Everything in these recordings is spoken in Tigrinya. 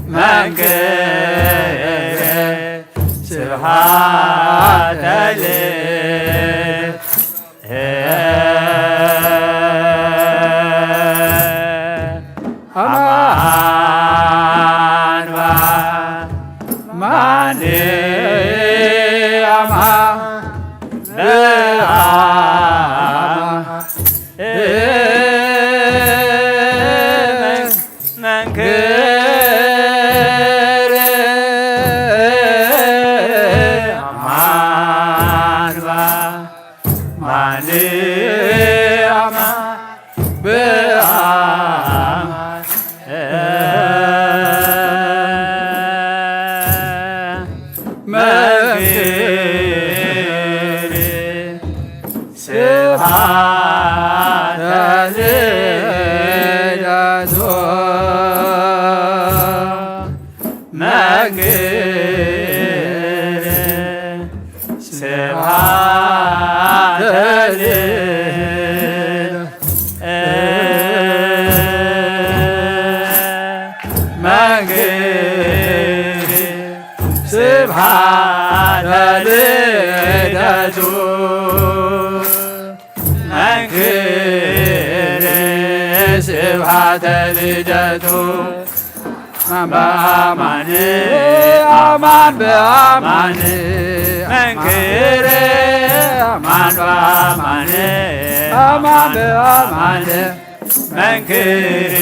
መንክር ስብሐተ ል አማን በአማን በአማን መንክር አማን በአማን በአማን መንክር ስብሐተ ልደቱ መንክር ስብሐተ ልደቱ መንክር ስብሐተ ልደቱ መንክር ስብሐተ ልደቱ አማን በአማን አማን በአማን መንክር አማን በአማን አማን በአማን መንክር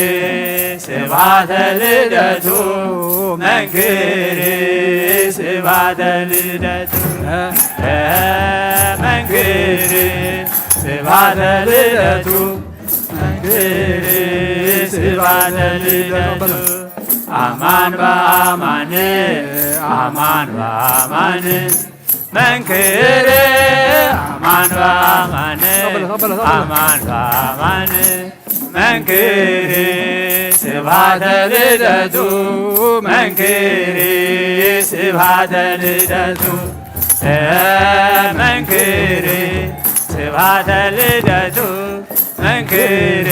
ስብሐተ ልደቱ መንክር ስብሐተ ልደቱ መንክር ስብሐተ ልደቱ መንክር ስብሐተ ልደቱ አማን በአማን አማን በአማን መንክር አማን በአማን አማን በአማን መንክር ስብሐተ ልደቱ መንክር ስብሐተ ልደቱ መንክር ስብሐተ ልደቱ መንክር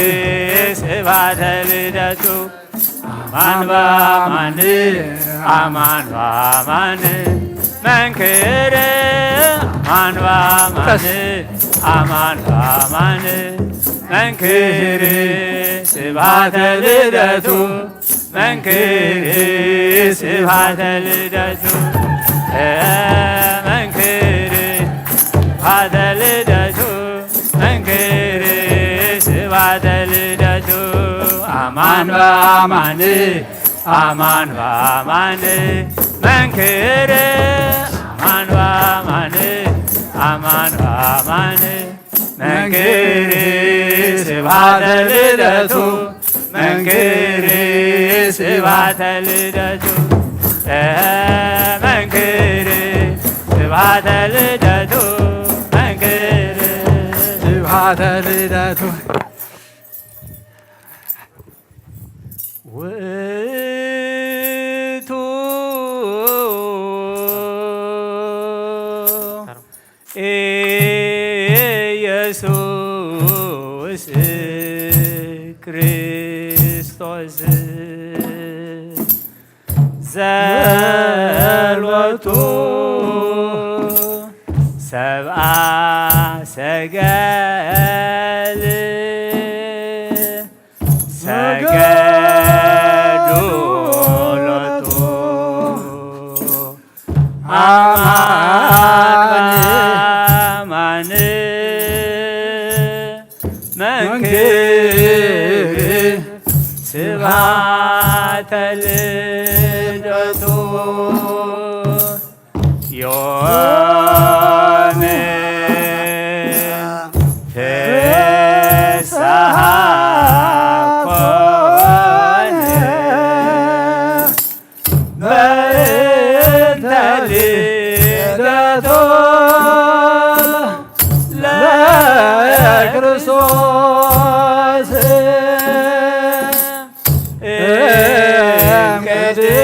ስብሐተ ልደቱ አማን በአማን አማን በአማን መንክር አማን በአማን አማን በአማን መንክር ስብሐተ ልደቱ መንክር ስብሐተ ልደቱ መንክር ስብሐተ ልደቱ መንክር ስብሐተ ልደቱ አማን በአማን አማን በአማን መንክር አማን በአማን አማን በአማን መንክር ስብሐተ ልደቱ መንክር ስብሐተ ልደቱ መንክር ስብሐተ ልደቱ መንክር ስብሐተ ልደቱ ውእቱ ኢየሱስ ክርስቶስ ዘሎቱ ሰብአ ሰገል ሰገዱ ሎቱ አማን አማን መንክር ስብሐተ ልደቱ ዮም ፍስሐ ኮነ በእንተ ልደቱ ለክርስቶስ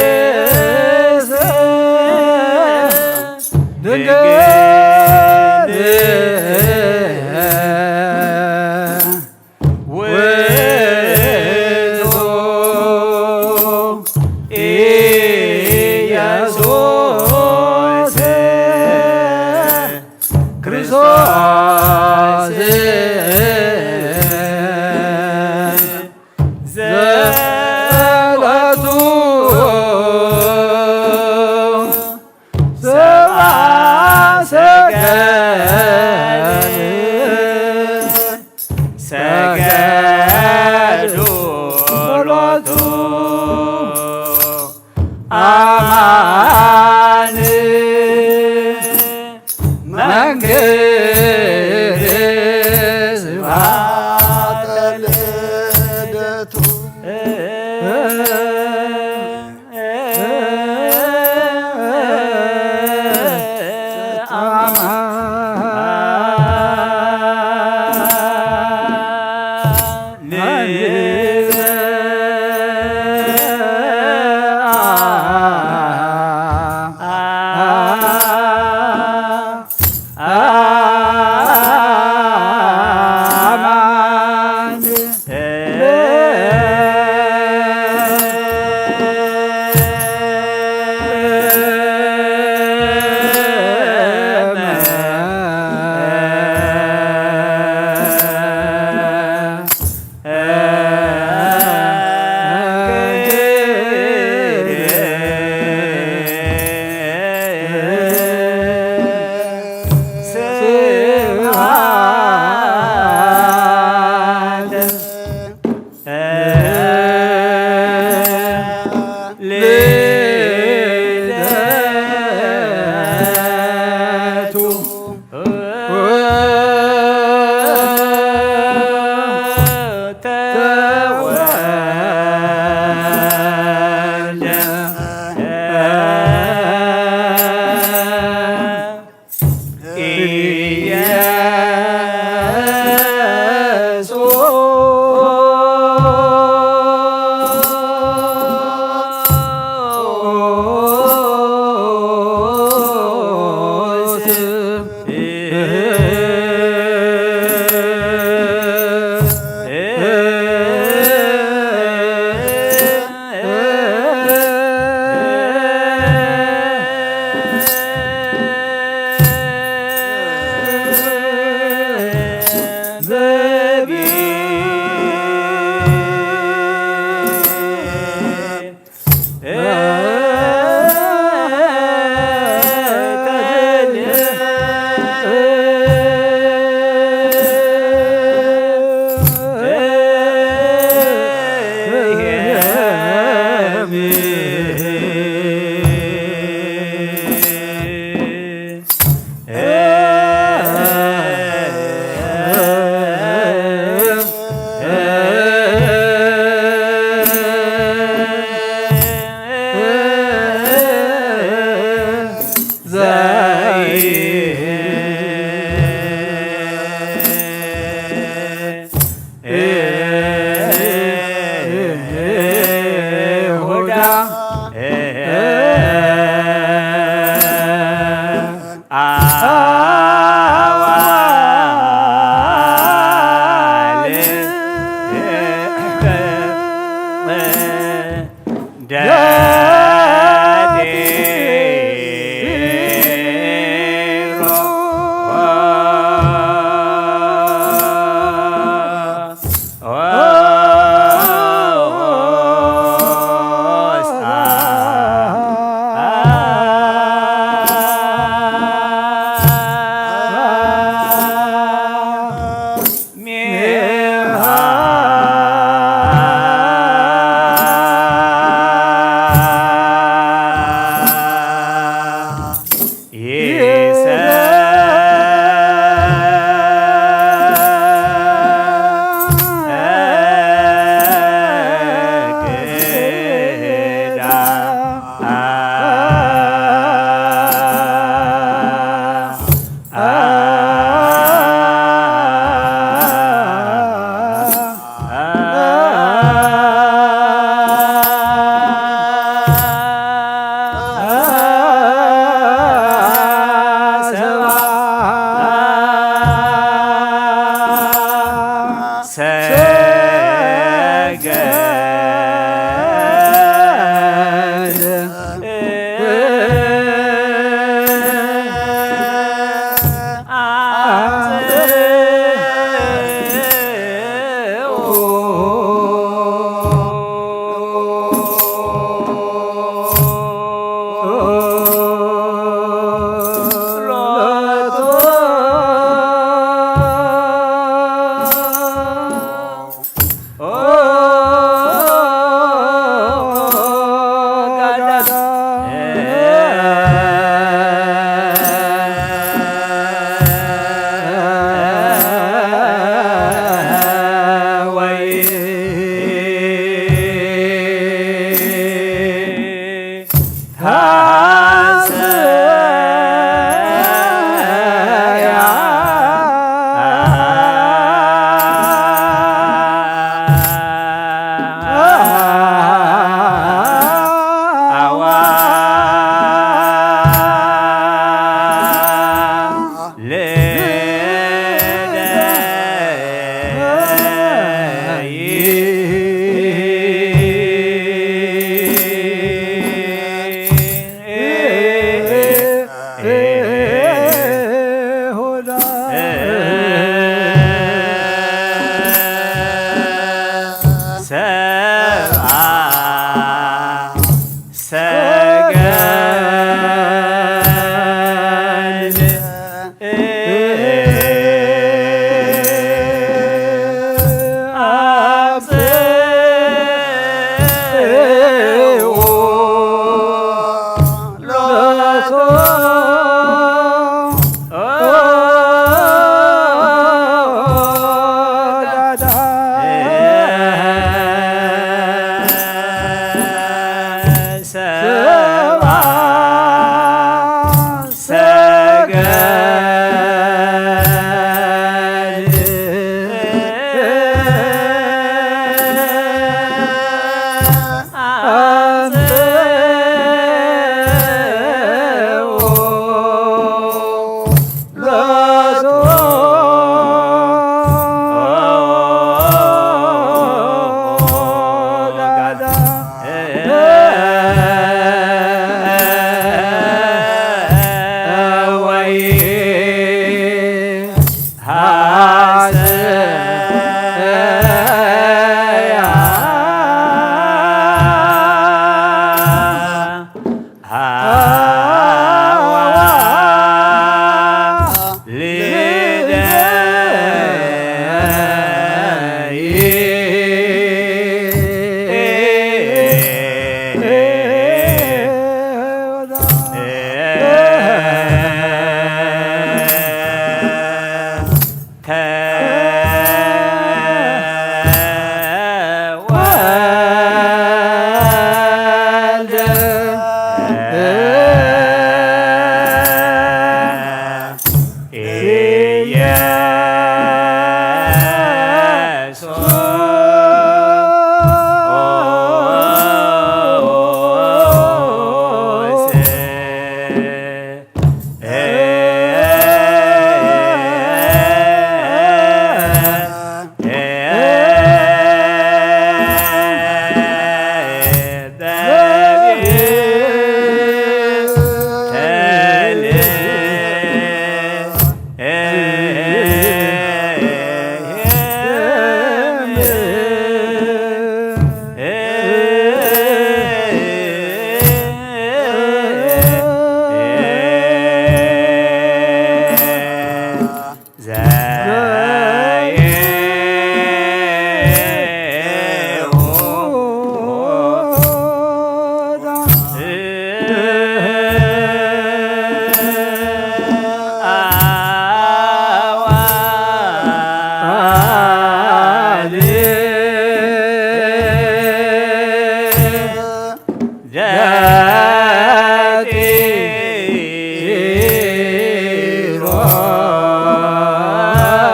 እምቅድስት ድንግል ኢየሱስ ክርስቶስ ጸሎቱ ሰብአ ሰገል ሰገዱ ሎቱ አማን መንግር ስብሐተ ልደቱ።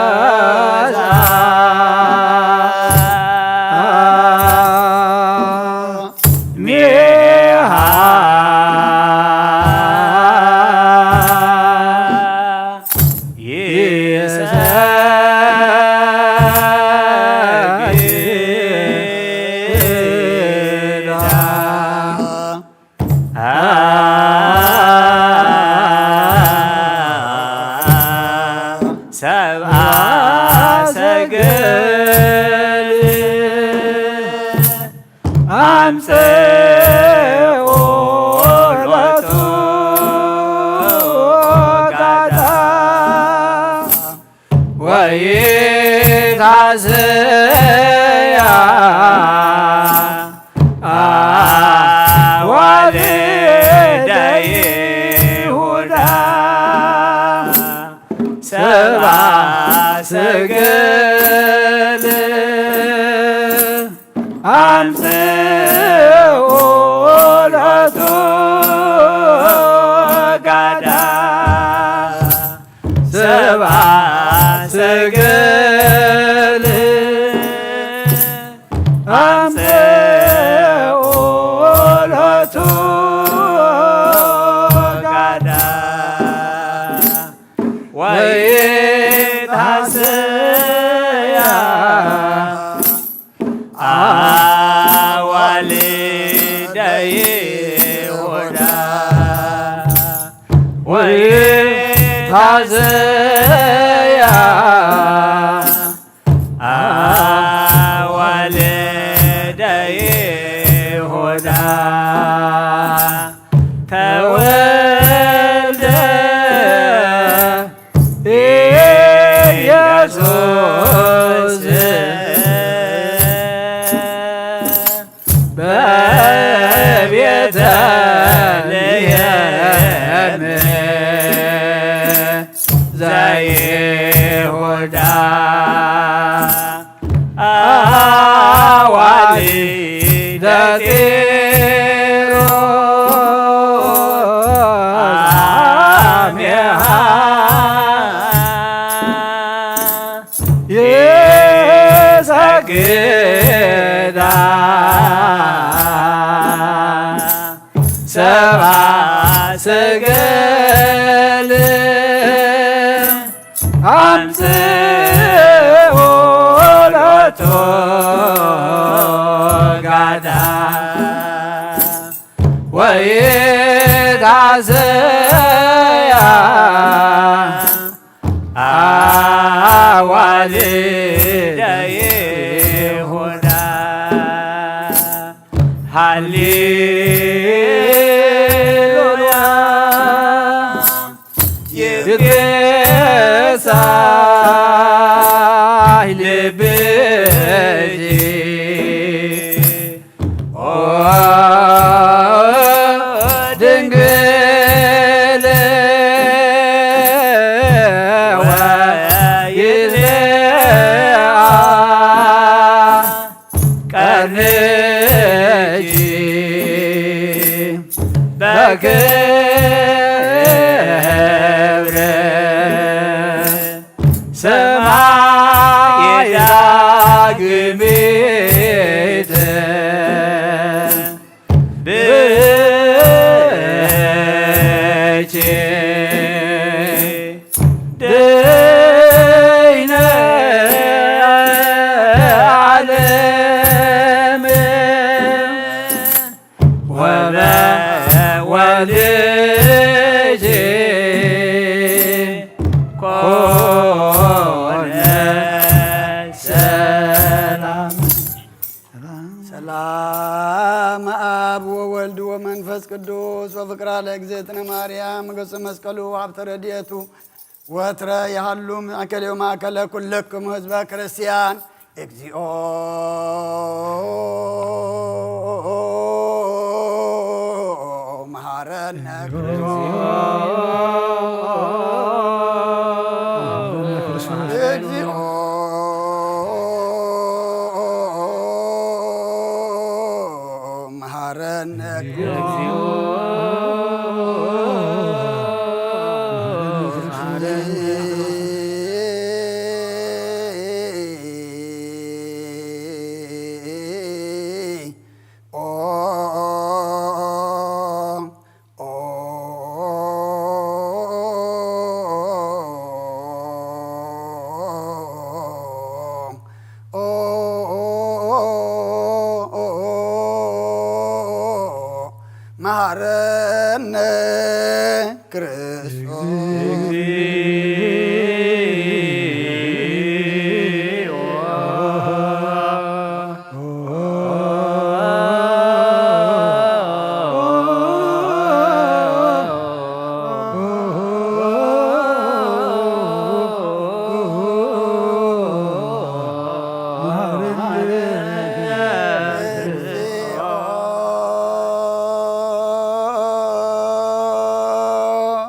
ደቂሮዛ ሚሃ ይሰግዳ ሰብአ ሰገል ኣምጽኡ ሎቱ ጋዳ ወይታዘያ ኣዋልደ ይሁዳ ሰብአ ሰገል ኣምጽኡ ሎቱ ጋዳ ሰብአ ሰገል ኣምጽኡ ሎቱ ጋዳ ወይታሰያ ኣዋልደ ይሁዳ ወይታሰያ ኣዋልደ ይሁዳ ተወልደ ኢየሱስ በቤተልሔም ዘይሁዳ ኣዋልደ ጢሮስ ኣሜሃ ይሰግዳ ሰብአ ሰገል ኣምጽኡ ሎቱ ጋዳ ወይታሰያ ኣዋልደ ይሁዳ ሃሌሉያ ይትጌሳይ ልብኪ ኦ ድንግል ወይትሌኣ ቀርንኪ በክብር ሰማይ ዳግሚት ብኪ ደይነ ዓለም ወበወልድኪ ኮነ ሰላም። ሰላም አብ ወወልድ ወመንፈስ ቅዱስ ወፍቅራ ለእግዝእትነ ማርያም ገጸ መስቀሉ ሀብተ ረድኤቱ ወትረ ይሃሉ ማእከሌ ወማእከለ ኩልክሙ ህዝበ ክርስቲያን። እግዚኦ መሐረነ ክርስቶስ። እግዚኦ መሐረነ እግዚኦ መሃረነ ክርስቶስ።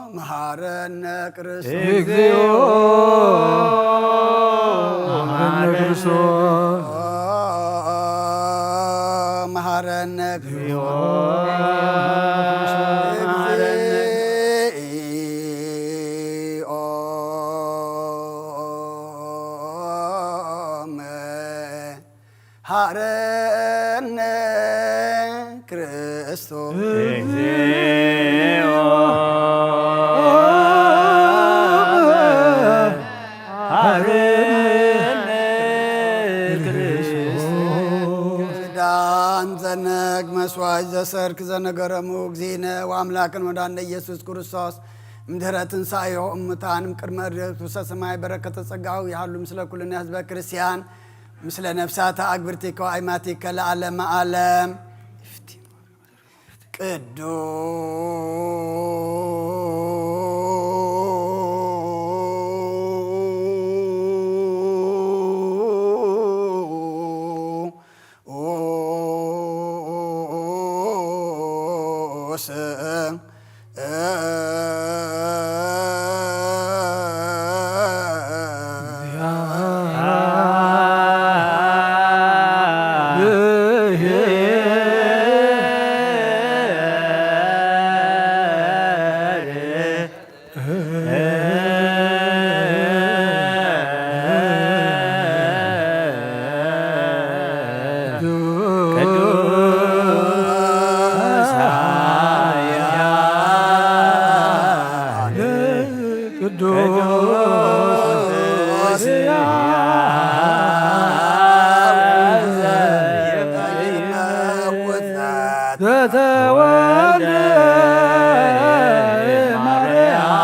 መሃረነ ክርስቶስ። እግዚኦ መሐረነ ክርስቶስ። መሐረነ እግዚኦ መሐረነ መሐረነ ክርስቶስ። እግዚኦ መሐረነ ክርስቶስ። ኪዳን ዘነግ መስዋዕት ዘሰርክ ዘነገረሙ እግዚእነ ወአምላክን ወዳነ ኢየሱስ ክርስቶስ፣ እምድህረ ትንሳኤሁ እሙታን፣ እምቅድመ ርደቱ ውስተ ሰማይ፣ በረከተ ጸጋሁ ይሃሉ ምስለ ኩልነ ህዝበ ክርስቲያን፣ ምስለ ነፍሳተ አግብርቲከ ወአይማቲከ ለዓለመ ዓለም። ቅዱስ ቅዱስ ኃያል ቅዱስ ሕያው ዘተወልደ ማርያም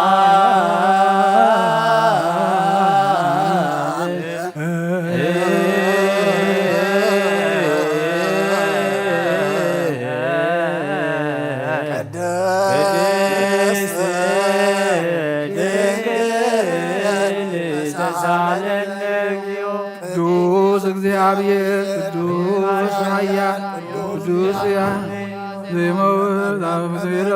ቅድስት ድንግል ተሳለነ እግዚኦ። ቅዱስ እግዚአብሔር ቅዱስ ኃያል ቅዱስ ያ ዘይመውት ኣብ ምድር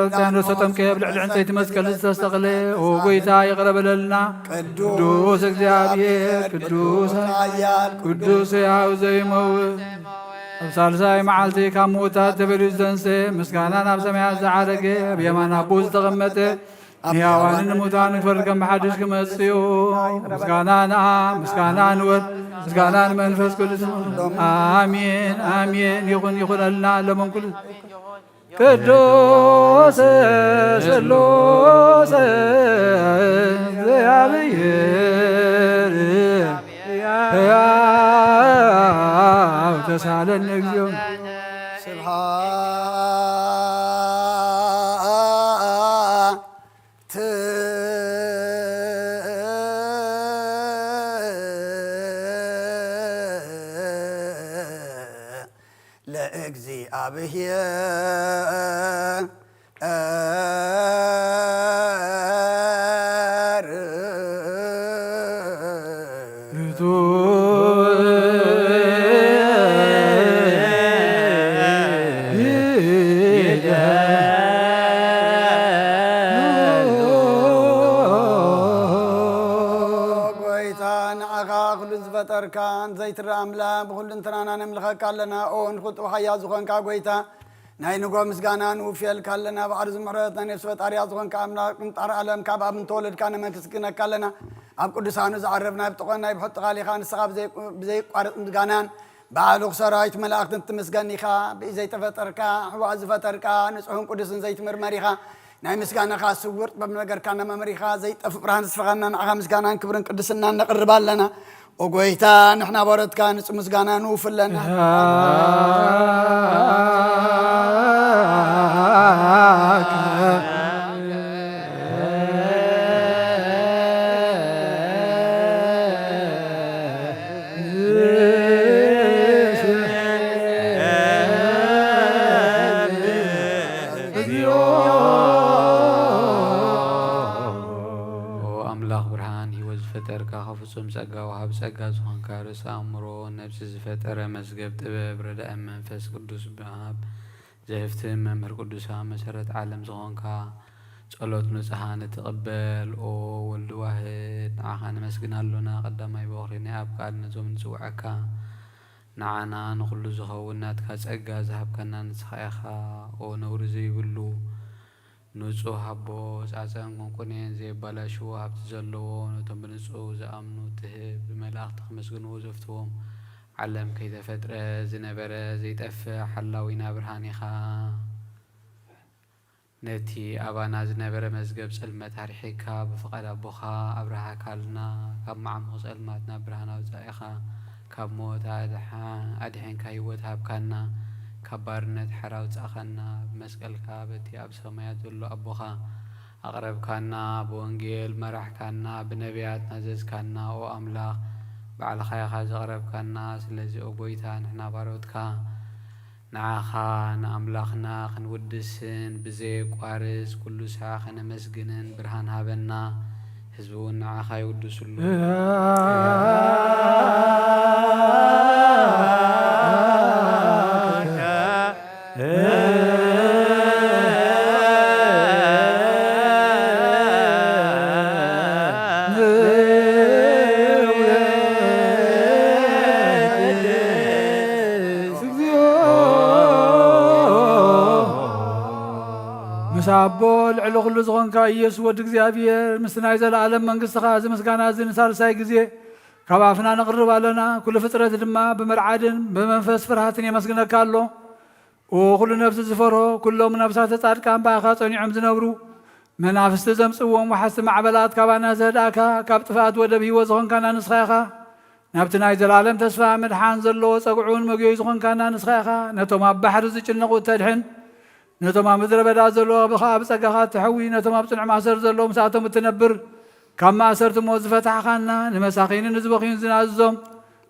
ተጠምቀ ኣብ ልዕሊ ዕንፀይቲ መስቀል ዝተሰቕለ ኦ ጎይታ ይቕረ በለልና። ቅዱስ እግዚኣብሔር ቅዱስ ኃያል ቅዱስ ሕያው ዘይመውት ኣብ ሳልሳይ መዓልቲ ካብ ምዉታት ተፈልዩ ዝተንስአ ምስጋና ናብ ሰማያት ዝዓረገ ኣብ የማን ኣቦ ዝተቐመጠ ንሕያዋንን ንሙታን ክፈርድ ከም ብሓድሽ ክመጽእ እዩ። ምስጋና ንኣብ ምስጋና ንወልድ ምስጋና ንመንፈስ ቅዱስ። ኣሜን ኣሜን። ይኹን ይኹነልና ለመንኩሉ ቅዱስ ስሉስ እግዚኣብሔር ሕያው ተሳለነ እግዚኦ። ስብሐት ለእግዚኣብሔር። ጎይታ ንዓኻ ኩሉ ዝፈጠርካን ዘይትረኣ ኣምላኽ ብኹሉ እንትናና ነምልኸካ ኣለና። ኦ ንኽጡ ሓያ ዝኾንካ ጎይታ ናይ ንጎ ምስጋና ንውፍየልካ ኣለና። ባዕሪ ዝምሕረት ናይ ነፍሲ ፈጣሪያ ዝኾንካ ኣምላኽ፣ ምጣር ዓለም ካብ ኣብ እንተወለድካ ነመስግነካ ኣለና። ኣብ ቅዱሳኑ ዝዓረብ ናይ ብጥቖን ናይ ብሕጥቓሊኻ ንስኻ ብዘይ-፣ ብዘይቋርጽ ምስጋናን ብኣእሉኽ ሰራዊት መላእኽትን ትምስገን ኢኻ። ብኢድ ዘይተፈጠርካ፣ ሕዋ ዝፈጠርካ፣ ንጹሕን ቅዱስን ዘይትምርመር ኢኻ። ናይ ምስጋናኻ ስውር ጥበብ ነገርካ እናመምሪኻ ዘይጠፍእ ብርሃን ዝስፈኸና ንዓኻ ምስጋናን ክብርን ቅድስናን ነቕርብ ኣለና። ኦ ጎይታ፣ ንሕና ባሮትካ ንጹህ ምስጋና ንውፍለና። ኦ ኣምላኽ ብርሃን፣ ህይወት ዝፈጠርካ፣ ካብ ፍጹም ጸጋ ወሃብ ጸጋ ዝኾንካ፣ ርእሲ ኣእምሮ ነብሲ ዝፈጠረ፣ መዝገብ ጥበብ ረዳኢ መንፈስ ቅዱስ ምሃብ ዘህፍትም መምህር ቅዱሳን፣ መሰረት ዓለም ዝኾንካ፣ ጸሎት ንጹሃን እትቕበል፣ ኦ ወልድ ዋህድ፣ ንዓኻ ነመስግን ኣሎና። ቀዳማይ በኹሪ ናይ ኣብ ቃል ነዞም ንጽውዐካ፣ ንዓና ንኹሉ ዝኸውን ናትካ ጸጋ ዝሃብካና ንስኻ ኢኻ። ኦ ነውሪ ዘይብሉ ንጹህ ኣቦ፣ ጻጸን ቁንቁኔን ዘየባላሽዎ ሃብቲ ዘለዎ፣ ነቶም ብንጹህ ዝኣምኑ ትህብ፣ ብመላእኽቲ ከመስግንዎ ዘፍትዎም፣ ዓለም ከይተፈጥረ ዝነበረ ዘይጠፍእ ሓላዊና ብርሃን ኢኻ። ነቲ ኣባና ዝነበረ መዝገብ ጸልመት ኣርሒቕካ፣ ብፍቓድ ኣቦኻ ኣብርሃካልና፣ ካብ መዓሙቕ ጸልማት ናብ ብርሃን ኣውጻኢኻ፣ ካብ ሞት ኣድሓ-፣ ኣድሒንካ ህይወት ሃብካና፣ ካብ ባርነት ሓራ ኣውጻእካና፣ ብመስቀልካ በቲ ኣብ ሰማያት ዘሎ ኣቦኻ ኣቕረብካና፣ ብወንጌል መራሕካና፣ ብነቢያት ናዘዝካና፣ ኦ ኣምላኽ፣ ባዕልኻ ኢኻ ዘቕረብካና። ስለዚ ኦ ጎይታ፣ ንሕና ባሮትካ፣ ንዓኻ ንኣምላኽና ክንውድስን ብዘየቋርጽ ኩሉ ሳዕ ከነመስግንን ብርሃን ሃበና። ህዝቢ እውን ንዓኻ ይውድስሉ። ምስ ኣቦ ልዕሊ ኩሉ ዝኾንካ ኢየሱስ ወዲ እግዚኣብሔር፣ ምስቲ ናይ ዘለኣለም መንግስትኻ እዚ ምስጋና እዚ ንሳልሳይ ግዜ ካብ ኣፍና ነቕርብ ኣለና። ኩሉ ፍጥረት ድማ ብመርዓድን ብመንፈስ ፍርሃትን የመስግነካ ኣሎ። ኦ ኩሉ ነፍሲ ዝፈርሆ፣ ኩሎም ነፍሳተ ጻድቃን ብኣኻ ጸኒዖም ዝነብሩ፣ መናፍስቲ ዘምጽእዎም ወሓዝቲ ማዕበላት ካባና ዘህድኣካ፣ ካብ ጥፍኣት ወደብ ህይወት ዝኾንካና ንስኻ ኢኻ። ናብቲ ናይ ዘላለም ተስፋ ምድሓን ዘለዎ ጸግዑን መግዮይ ዝኾንካና ንስኻ ኢኻ። ነቶም ኣብ ባሕሪ ዝጭነቑ እተድሕን፣ ነቶም ኣብ ምድረ በዳ ዘለዉ ብኻ ብጸጋኻ እትሕዊ፣ ነቶም ኣብ ጽኑዕ ማእሰር ዘለዉ ምስኣቶም እትነብር፣ ካብ ማእሰርቲ ሞት ዝፈታሕኻና፣ ንመሳኺንን ንዝበኽዩን ዝናዝዞም፣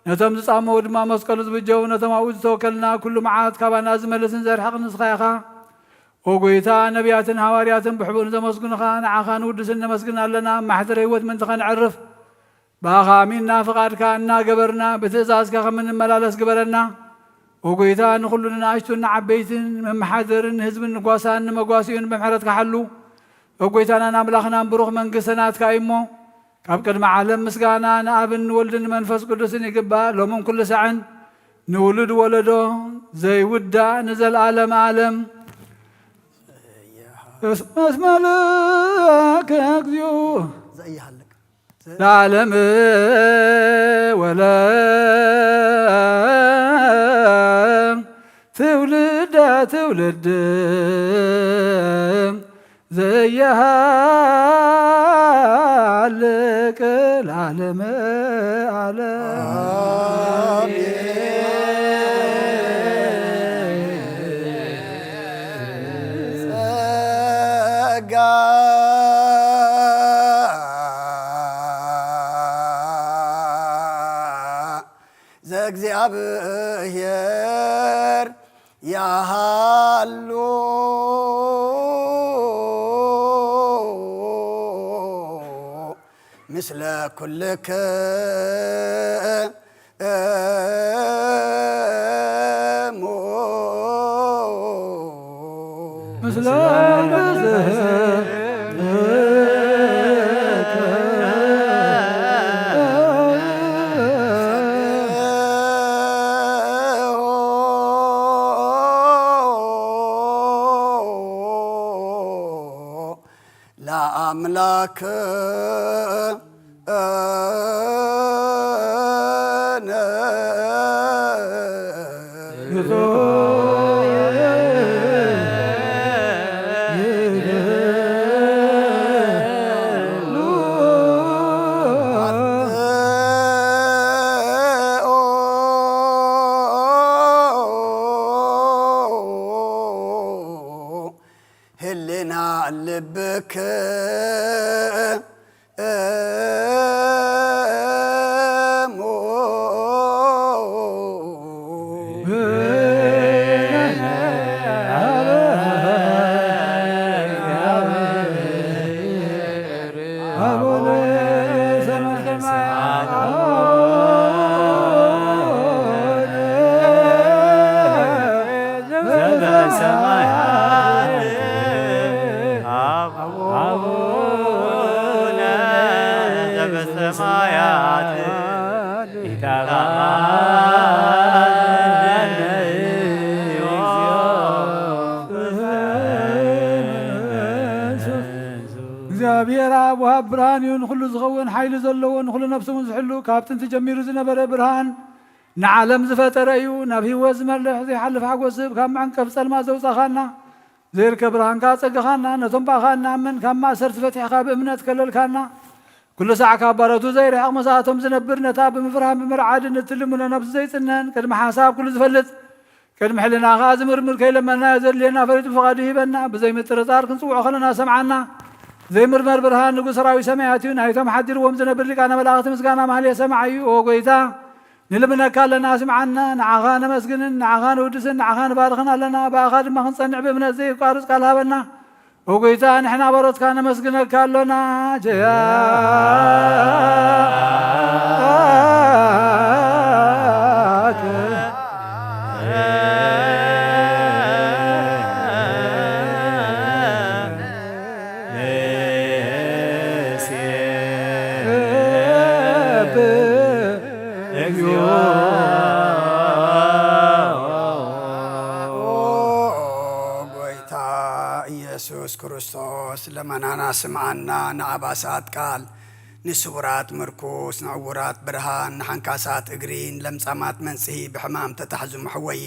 ነቶም ዝጻመዉ ድማ መስቀሉ ዝብጀው፣ ነቶም ኣብኡ ዝተወከልና ኩሉ መዓት ካባና ዝመልስን ዘርሕቕን ንስኻ ኢኻ። ኦ ጎይታ፣ ነቢያትን ሃዋርያትን ብሕቡእ ንዘመስግኑኻ ንዓኻ ንውድስን ነመስግን ኣለና። ኣብ ማሕደር ህይወት ምእንቲ ኸነዕርፍ፣ ብኣኻ ኣሚንና ፍቓድካ እናገበርና ብትእዛዝካ ከም እንመላለስ ግበረና። ኦ ጎይታ፣ ንኹሉ ንኣሽቱን ንዓበይትን መመሓደርን ንህዝብን ንጓሳን ንመጓሲኡን ብምሕረትካ ሓሉ። ኦ ጎይታናን ኣምላኽናን ብሩኽ መንግስቲ ናትካ እዩ እሞ፣ ካብ ቅድሚ ዓለም ምስጋና ንኣብን ንወልድን ንመንፈስ ቅዱስን ይግባእ፣ ሎምን ኩሉ ሳዕን ንውሉድ ወለዶ ዘይውዳእ ንዘለኣለም ኣለም። እስመ እስመ ለከ እግዚኦ ዘኢሃልቅ ለዓለም ወለ ትውልደ ትውልድ ዘየሃልቅ ለዓለመ ዓለም። ጸጋ ዘእግዚኣብሔር ያሃሉ ምስለ ኩልክሙ። ምስለ ለኣምላክ ህልና ልብክ እሞ እግዚኣብሔር ኣብ ወሃብ ብርሃን እዩ፣ ንኹሉ ዝኸውን ሓይሊ ዘለዎ፣ ንኹሉ ነፍሲ እውን ዝሕሉ፣ ካብ ጥንቲ ጀሚሩ ዝነበረ ብርሃን ንዓለም ዝፈጠረ እዩ። ናብ ህይወት ዝመርሕ ዘይሓልፍ ሓጎስ ካብ መዕንቀፍ ጸልማት ዘውጻኻና፣ ዘይርከብ ብርሃንካ ጸግኻና፣ ነቶም ብኣኻ እንኣምን ካብ ማእሰርቲ ፈቲሕካ ብእምነት ከለልካና፣ ኩሉ ሳዕ ካብ ባሮቱ ዘይርሕቕ፣ ምስኣቶም ዝነብር፣ ነታ ብምፍርሃን ብምርዓድን እትልምኖ ነብሱ ዘይጽነን፣ ቅድሚ ሓሳብ ኩሉ ዝፈልጥ፣ ቅድሚ ሕልና ከኣ ዝምርምር፣ ከይለመንናዮ ዘድልየና ፈሊጡ ብፍቓዱ ይህበና። ብዘይ ምጥርጣር ክንጽውዖ ከለና ሰምዓና። ዘይምርመር ብርሃን ንጉስ ሰራዊት ሰማያት እዩ። ናይቶም ሓዲርዎም ዝነብር ሊቃነ መላእኽቲ ምስጋና ማህሌት ሰማዕ እዩ። ኦ ጎይታ፣ ንልምነካ ኣለና፣ ስምዓና። ንዓኻ ነመስግንን ንዓኻ ንውድስን ንዓኻ ንባርኽን ኣለና። ብኣኻ ድማ ክንጸንዕ ብእምነት ዘይቋርጽ ቃል ሃበና። ኦ ጎይታ፣ ንሕና ባሮትካ ነመስግነካ ኣሎና። ጀያት ኦ ጎይታ ኢየሱስ ክርስቶስ፣ ለመናና ስምዓና፣ ንኣባሳት ቃል፣ ንስውራት ምርኩስ፣ ንዕውራት ብርሃን፣ ንሓንካሳት እግሪ፣ ንለምጻማት መንጽሂ፣ ብሕማም ተታሕዙ መሕወዪ፣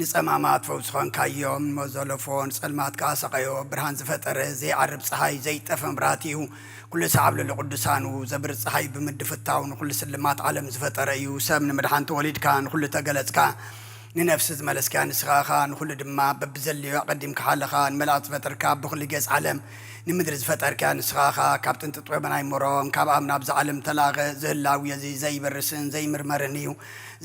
ንጸማማት ፈውሲ ኾንካዮም፣ ንመዘለፎ ንጸልማት ከኣ ሰቐዮ። ብርሃን ዝፈጠረ፣ ዘይዓርብ ጸሓይ፣ ዘይጠፍእ መብራህቲ እዩ። ኩሉ ሰዓብ ልዕሊ ቅዱሳኑ ዘብርህ ጸሓይ ብምድፍታው፣ ንኹሉ ስልማት ዓለም ዝፈጠረ እዩ። ሰብ ንምድሓን ተወሊድካ፣ ንኹሉ ተገለጽካ፣ ንነፍሲ ዝመለስካ ንስኻ ኢኻ። ንኹሉ ድማ በብዘድልዮ ኣቐዲምካ ሓለኻ። ንመላእኽቲ ዝፈጠርካ፣ ብኹሉ ገጽ ዓለም ንምድሪ ዝፈጠርካ ንስኻ ኢኻ። ካብ ጥንቲ ጥበብ ኣይምሮን፣ ካብ ኣብ ናብዚ ዓለም ተላእኸ። ዝህላው እዚ ዘይበርስን ዘይምርመርን እዩ።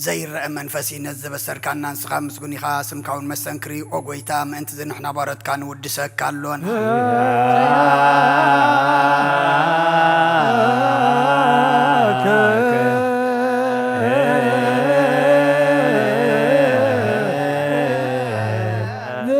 ዘይረአ መንፈስ እዩ። ነዚ ዘበሰርካና ንስኻ ምስጉን ኢኻ፣ ስምካ እውን መስተንክር እዩ። ኦ ጎይታ፣ ምእንቲ እዚ ንሕና ባሮትካ ንውድሰካ ኣሎና። እግዚኣብሔር። ኦ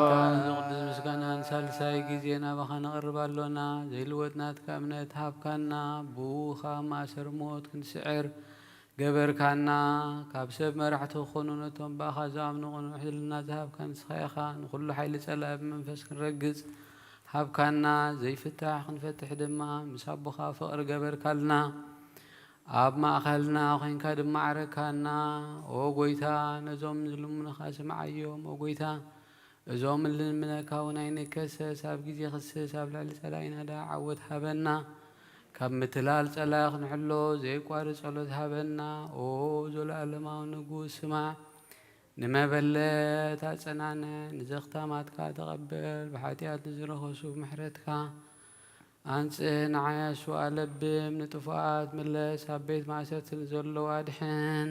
ጎይታ፣ ነዚ ቅዱስ ምስጋና ንሳልሳይ ግዜ ናባኻ ነቕርብ ኣሎና። ዘይልወጥ ናትካ እምነት ሃብካና። ብኡ ኸኣ ማእሰር ሞት ክንስዕር ገበርካና። ካብ ሰብ መራሕቲ ክኾኑ ነቶም ብኣኻ ዝኣምኑ ቅኑዕ ሕልና ዝሃብካ ንስኻ ኢኻ። ንኹሉ ሓይሊ ጸላኢ ብመንፈስ ክንረግጽ ሃብካና። ዘይፍታሕ ክንፈትሕ ድማ ምስ ኣቦኻ ፍቕሪ ገበርካልና። ኣብ ማእከልና ኾይንካ ድማ ዓረካና። ኦ ጎይታ፣ ነዞም ዝልምኑኻ ስምዓዮም። ኦ ጎይታ፣ እዞም እንልምነካ እውን ኣይንከሰስ። ኣብ ግዜ ክስስ ኣብ ልዕሊ ጸላኢና ደኣ ዓወት ሃበና። ካብ ምትላል ጸላኢ ክንሕሎ ዘየቋርጽ ጸሎት ሃበና። ኦ ዘለኣለማዊ ንጉስ፣ ስማዕ። ንመበለት ኣጸናንዕ፣ ንዘኽታማትካ ተቐበል፣ ብሓጢኣት ንዝረኸሱ ምሕረትካ ኣንጽህ፣ ንዓያሹ ኣለብም፣ ንጥፉኣት ምለስ፣ ኣብ ቤት ማእሰርቲ ንዘለዉ ኣድሕን።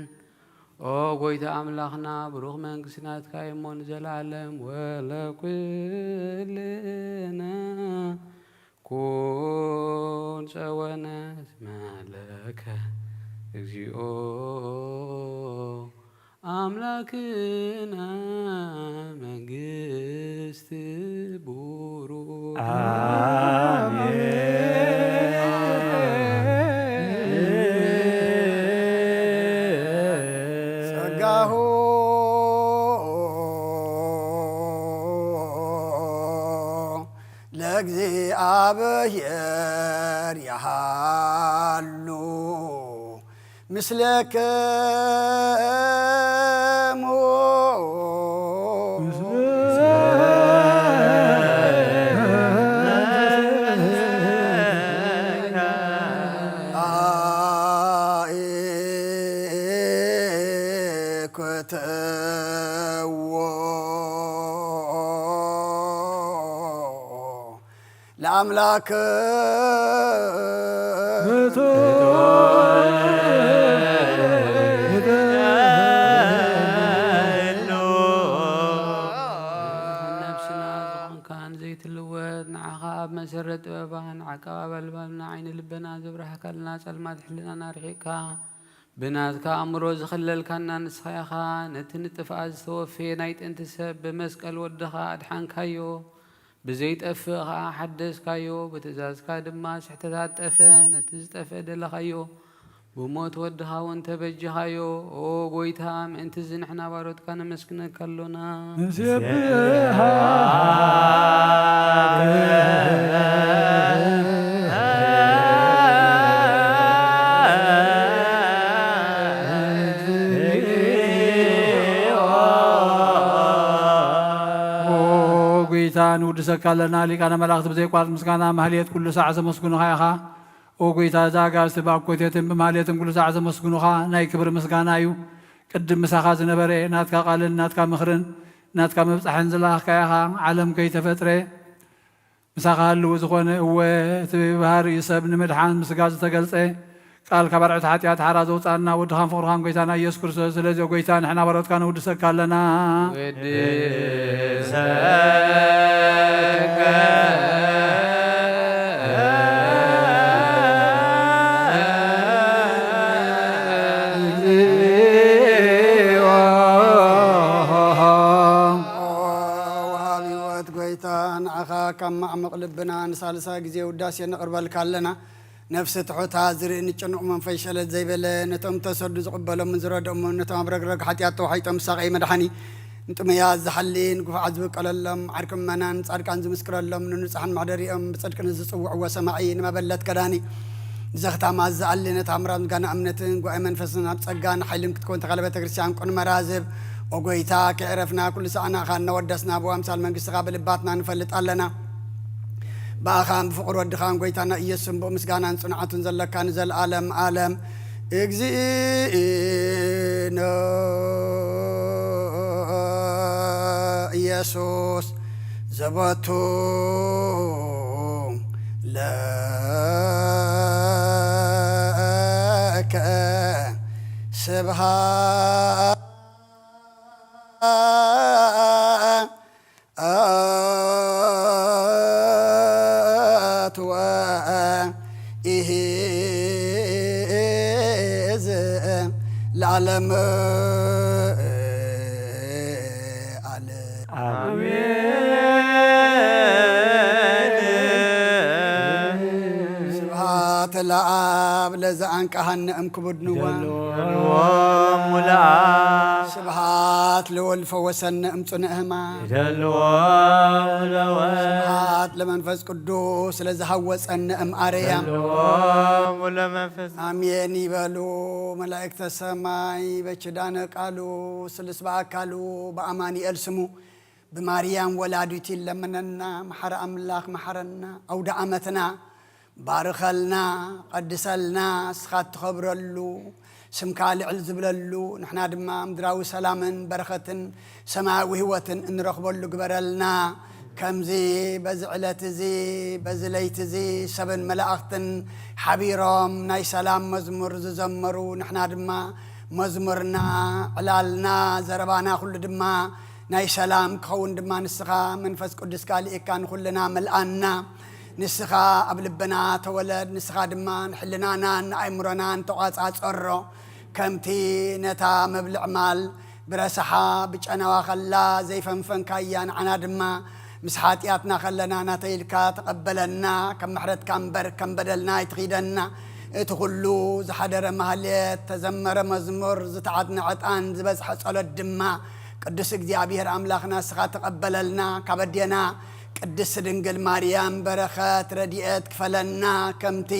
ኦ ጎይታ ኣምላኽና፣ ብሩኽ መንግስቲ ናትካ እዩ እሞ ንዘለኣለም ወለኩልና ኩን ጸወነ እስመ ለከ እግዚኦ ኣምላክነ መንግስት ቡሩ። ኣሜን። የርእያሃሉ ምስለክሙ። አኢኩትዎ ለአምላክ። ነብስና ዝኾንካን ዘይትልወጥ፣ ንዓኻ ኣብ መሰረት ጥበባን ዓቃብ ኣልባብና ዓይኒ ልበና ዘብራህካልና፣ ጸልማት ሕልናና ርሒቕካ፣ ብናትካ ኣእምሮ ዝኸለልካና ንስኻ ኢኻ። ነቲ ንጥፍኣት ዝተወፈየ ናይ ጥንቲ ሰብ ብመስቀል ወድኻ ኣድሓንካዮ። ብዘይጠፍእ ኸኣ ሓደስካዮ፣ ብትእዛዝካ ድማ ስሕተታት ጠፍአ። ነቲ ዝጠፍአ ደለኻዮ፣ ብሞት ወድኻ እውን ተበጀኻዮ። ኦ ጐይታ፣ ምእንቲ እዚ ንሕና ባሮትካ ነመስግነካ ኣሎና። ንሴብሕካ። ኦ ጐይታ፣ ንውድሰካ ኣለና። ሊቃነ መላእክት ብዘይቋርጽ ምስጋና ማህሌት ኩሉ ሳዕ ዘመስግኑኻ ኢኻ። ኦ ጐይታ፣ እዛ ኣጋእዝቲ ብኣኮቴትን ብማህሌትን ኩሉ ሳዕ ዘመስግኑኻ ናይ ክብሪ ምስጋና እዩ። ቅድም ምሳኻ ዝነበረ ናትካ ቃልን ናትካ ምኽርን ናትካ ምብጻሕን ዝለኣኽካ ኢኻ። ዓለም ከይተፈጥረ ምሳኻ ህልው ዝኾነ፣ እወ፣ እቲ ብባህሪ ሰብ ንምድሓን ብስጋ ዝተገልጸ ቃል ካብ ኣርዑት ሓጢኣት ሓራ ዘውጻና ወድኻን ፍቕርኻን ጐይታና ኢየሱስ ክርስቶስ። ስለዚ ኦ ጐይታ፣ ንሕና ባሮትካ ነውድሰካ ኣለና። ወድሰከ። ወሃቢ ህይወት ጐይታ፣ ንዓኻ ካብ ማዕሙቕ ልብና ንሳልሳይ ግዜ ውዳሴ ነቕርበልካ ኣለና። ነፍሲ ትሑታ ዝርኢ ንጭኑቕ መንፈስ ሸለል ዘይበለ፣ ነቶም ተሰዱ ዝቕበሎምን ዝረድኦምን፣ ነቶም ኣብ ረግረግ ሓጢኣት ተዋሒጦም ዝሳቐዩ መድሓኒ፣ ንጥሙያት ዝሓሊ፣ ንግፉዓት ዝብቀለሎም፣ ዓርኪ ምእመናን ጻድቃን ዝምስክረሎም፣ ንንጹሓን መሕደሪኦም ብጽድቂ ንዝጽውዕዎ ሰማዒ፣ ንመበለት ከዳኒ፣ ንዘኽታማት ዝኣሊ፣ ነታ ምራብ ምስጋና እምነትን ጉባኤ መንፈስን ኣብ ጸጋን ሓይልን ክትከውን ተኻለ ቤተ ክርስቲያን ቅኑዕ መራዝብ። ኦ ጐይታ፣ ከየዕረፍና ኩሉ ሳዕ ንኣኻ እናወደስና፣ ብኣምሳል መንግስትኻ ብልባትና ንፈልጥ ኣለና። ብኣኻን ብፍቕሪ ወድኻን ጐይታና ኢየሱስን ብኡ ምስጋናን ጽንዓቱን ዘለካ ንዘለኣለም ኣለም። እግዚእነ ኢየሱስ ዘቦቱ ለከ ስብሃ ኣትወ ኢሂዝ ለዓለም ኣለ። ኣሜን። ስብሐት ለአብ ለዘአንቀሐነ እምክቡድ ንዋ። ይደልዎ ሙሉኣ። ስብሐት ለወልድ ፈወሰነ እምጽኑዕ ሕማም። ይደልዎ ለወልድ። ስብሐት ለመንፈስ ቅዱስ ለዝሃወጸነ እምአርያም። ይደልዎ ሙሉ መንፈስ። ኣሜን ይበሉ መላእክተ ሰማይ። በኪዳነ ቃሉ ስሉስ በአካሉ በአማኑኤል ስሙ ብማርያም ወላዲቱ ይለመነና። መሓሪ ኣምላኽ መሓረና። ኣውደ ዓመትና ባርኸልና፣ ቀድሰልና፣ እስኻ እትኸብረሉ፣ ስምካ ልዕል ዝብለሉ፣ ንሕና ድማ ምድራዊ ሰላምን በረኸትን ሰማያዊ ህይወትን እንረኽበሉ ግበረልና። ከምዚ በዚ ዕለት እዚ፣ በዚ ለይቲ እዚ ሰብን መላእኽትን ሓቢሮም ናይ ሰላም መዝሙር ዝዘመሩ፣ ንሕና ድማ መዝሙርና፣ ዕላልና፣ ዘረባና ኩሉ ድማ ናይ ሰላም ክኸውን ድማ ንስኻ መንፈስ ቅዱስካ ልኢካ ንኹልና መልኣና። ንስኻ ኣብ ልብና ተወለድ፣ ንስኻ ድማ ንሕልናናን ንኣእምሮናን ተቋጻጸሮ። ከምቲ ነታ መብልዕ ማል ብረሳሓ ብጨናዋ ከላ ዘይፈንፈንካያ፣ ንዓና ድማ ምስ ሓጢኣትና ከለና ናተይ ኢልካ ተቐበለና። ከም ምሕረትካ እምበር ከም በደልና ኣይትኺደና። እቲ ኩሉ ዝሓደረ ማህሌት፣ ተዘመረ መዝሙር፣ ዝተዓጥነ ዕጣን፣ ዝበጽሐ ጸሎት ድማ ቅዱስ እግዚኣብሔር ኣምላኽና ንስኻ ተቐበለልና። ካብ ኣዴና ቅድስት ድንግል ማርያም በረኸት ረድኤት ክፈለና፣ ከምቲ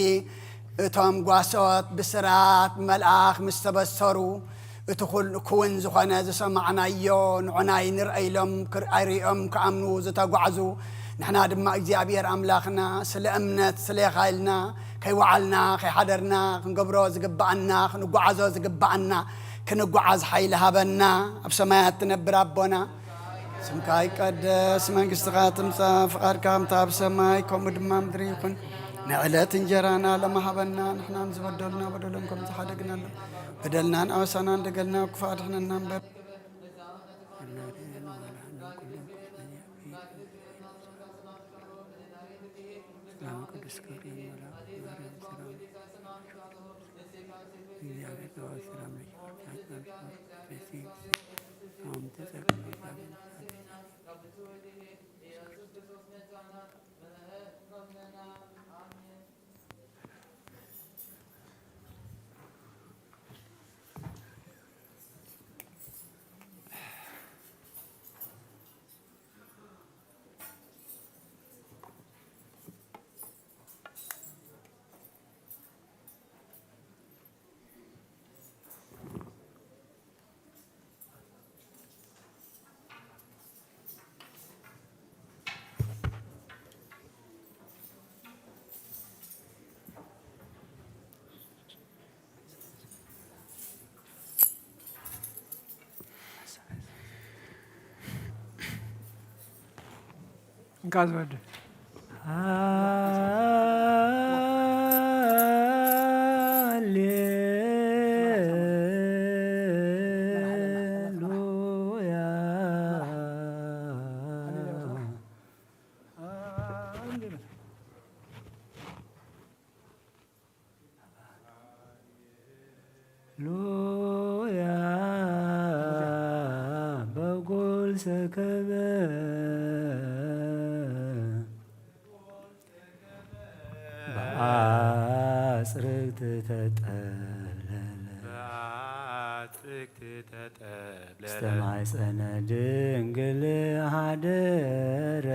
እቶም ጓሶት ብስራት መልኣኽ ምስ ተበሰሩ፣ እቲ ኩል-፣ ክውን ዝኾነ ዝሰማዕናዮ ንዑናይ ንርአ ኢሎም ክር-፣ ኣይርእዮም ክኣምኑ ዝተጓዕዙ፣ ንሕና ድማ እግዚኣብሔር ኣምላኽና ስለ እምነት ስለ ኢኻ ኢልና ከይወዓልና ከይሓደርና ክንገብሮ ዝግብኣና፣ ክንጓዓዞ ዝግብኣና ክንጓዓዝ ሓይሊ ሃበና። ኣብ ሰማያት ትነብር ኣቦና፣ ስምካ ይቀደስ፣ መንግስትኻ ትምጻእ፣ ፍቓድካ ከምታ ኣብ ሰማይ ከምኡ ድማ ምድሪ ይኹን። ንዕለት እንጀራና ሎሚ ሃበና፣ ንሕናን ዝበደሉና በደሎም ከም ዝሓደግናሎም፣ በደልናን ኣበሳናን ደገልና ክፉእ ኣድሕነና እምበር። ሰላም ቅዱስ ገብርኤል መልኣክ፣ ማርያም ሰላም፣ እግዚኣብሔር ጸባኦት ሰላም ለኪ፣ ሰላም ተጸግብ፣ እንካ ዝወደ ሃሌሉያ። ሉያ በጎል ሰከበ በአጽርግት ተጠብለለ። በአጽርግት ተጠብለለ። ውስተ ማሕፀነ ድንግል ሀደረ።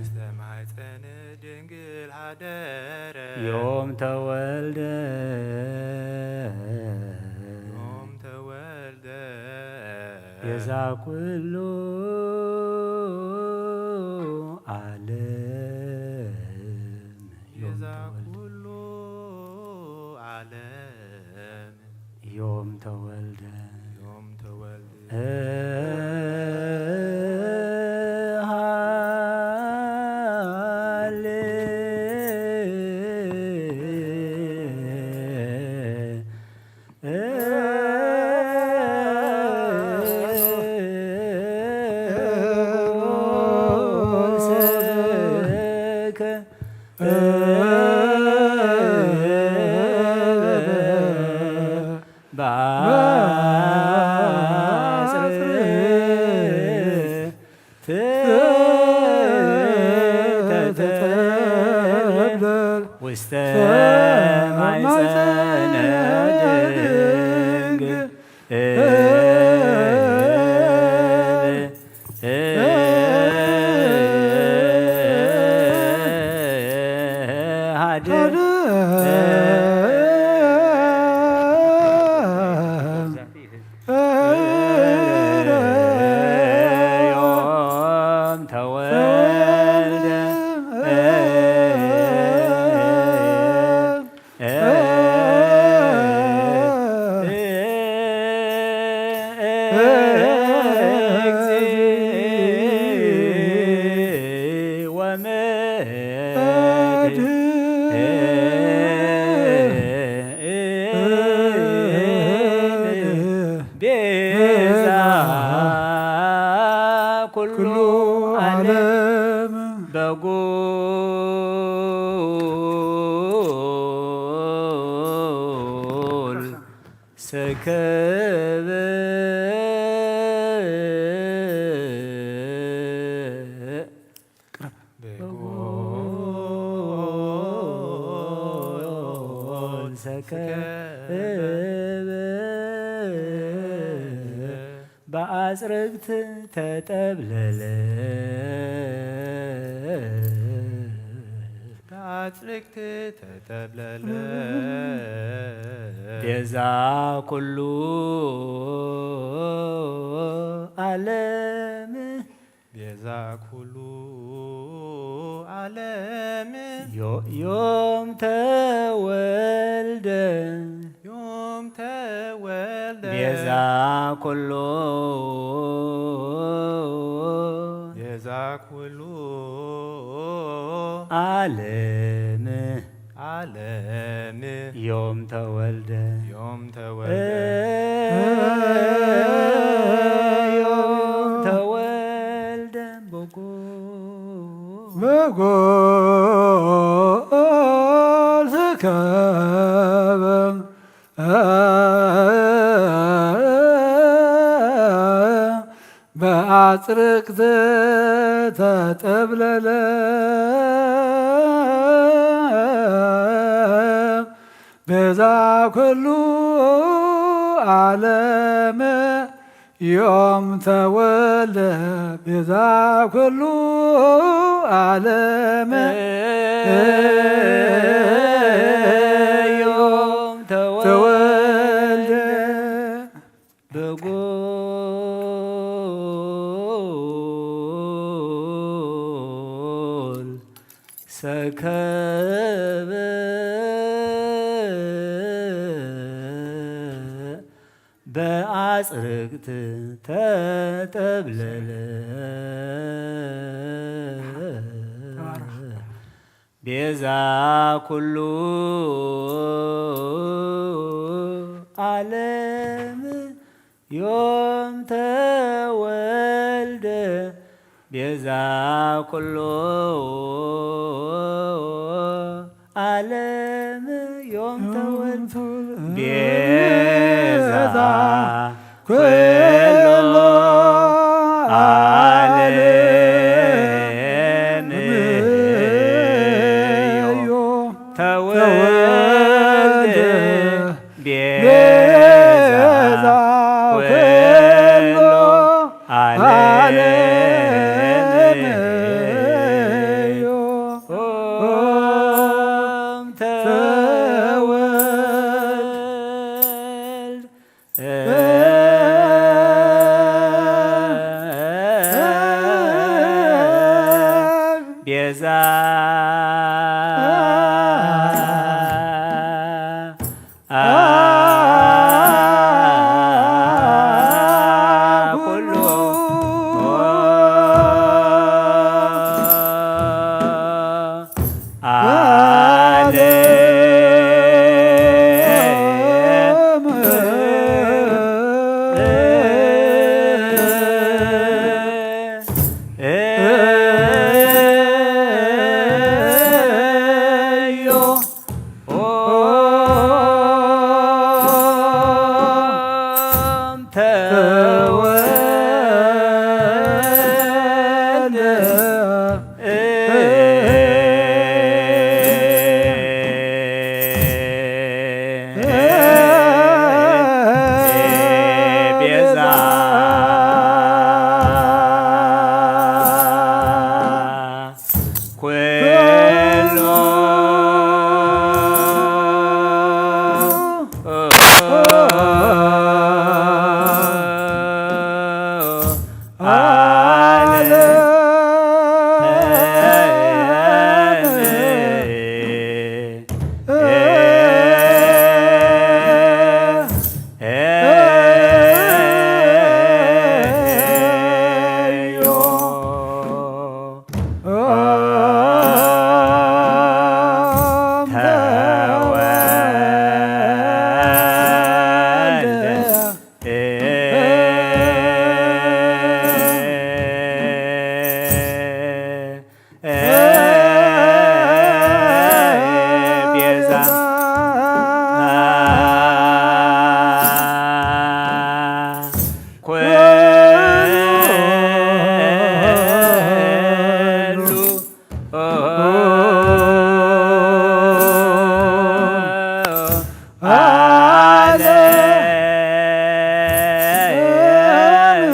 ውስተ ማሕፀነ ድንግል ሀደረ። ዮም ተወልደ። ዮም ተወልደ። ቤዛ ኩሉ ዓለም። ዮም ቤዛ ተወልደ። ኩሉ ዓለም። ዮም ተወልደ። ዮም ተወልደ። ሃሌ ውስተ ማሕፀነ ድንግል ዮም ተወልደ። ቤዛ ኩሉ ዓለም። በጎል ሰከበ በጎል ሰከበ በአጽርግት ተጠብለለ። በአጽርግት ተጠብለለ። ቤዛ ኩሉ ዓለም። ቤዛ ኩሉ ዓለም። ዮ-፣ ዮም ተወልደ። ዮም ተወልደ። ቤዛ ኩሉ። ቤዛ ኩሉ። ዓለም። ዓለም። ዮም ተወልደ። ዮም ተወልደ። ዮም ተወልደ። በጎ። በጎል ስከበ በአጽርቅት ተጠብለለ። ቤዛ ኩሉ ዓለም ዮም ተወልደ። ቤዛ ኩሉ ዓለም ዮም ተወልደ። በጎል ሰከበ በአጽርቅት ተጠብለለ። ቤዛ ኩሉ ዓለም ዮም ተወልደ። ቤዛ ኩሉ ዓለም ዮም ተወልደ። ቤዛ ኩሉ ዓለም ዮም ተወልደ። ቤዛ ኩሉ ዓለም ዮም ተወልደ። ቤዛ ኩሉ ዓለም።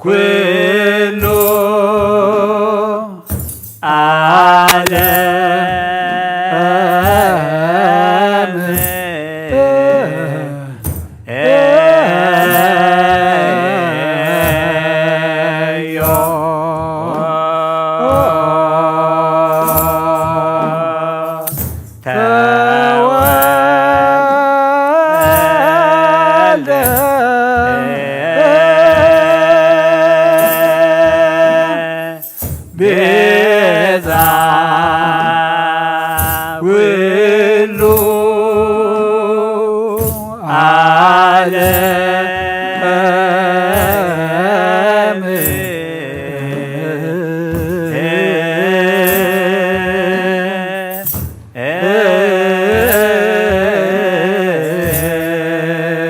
ኩሉ ዓለም እዮ ተወልደ ቤዛ ኩሉ ዓለም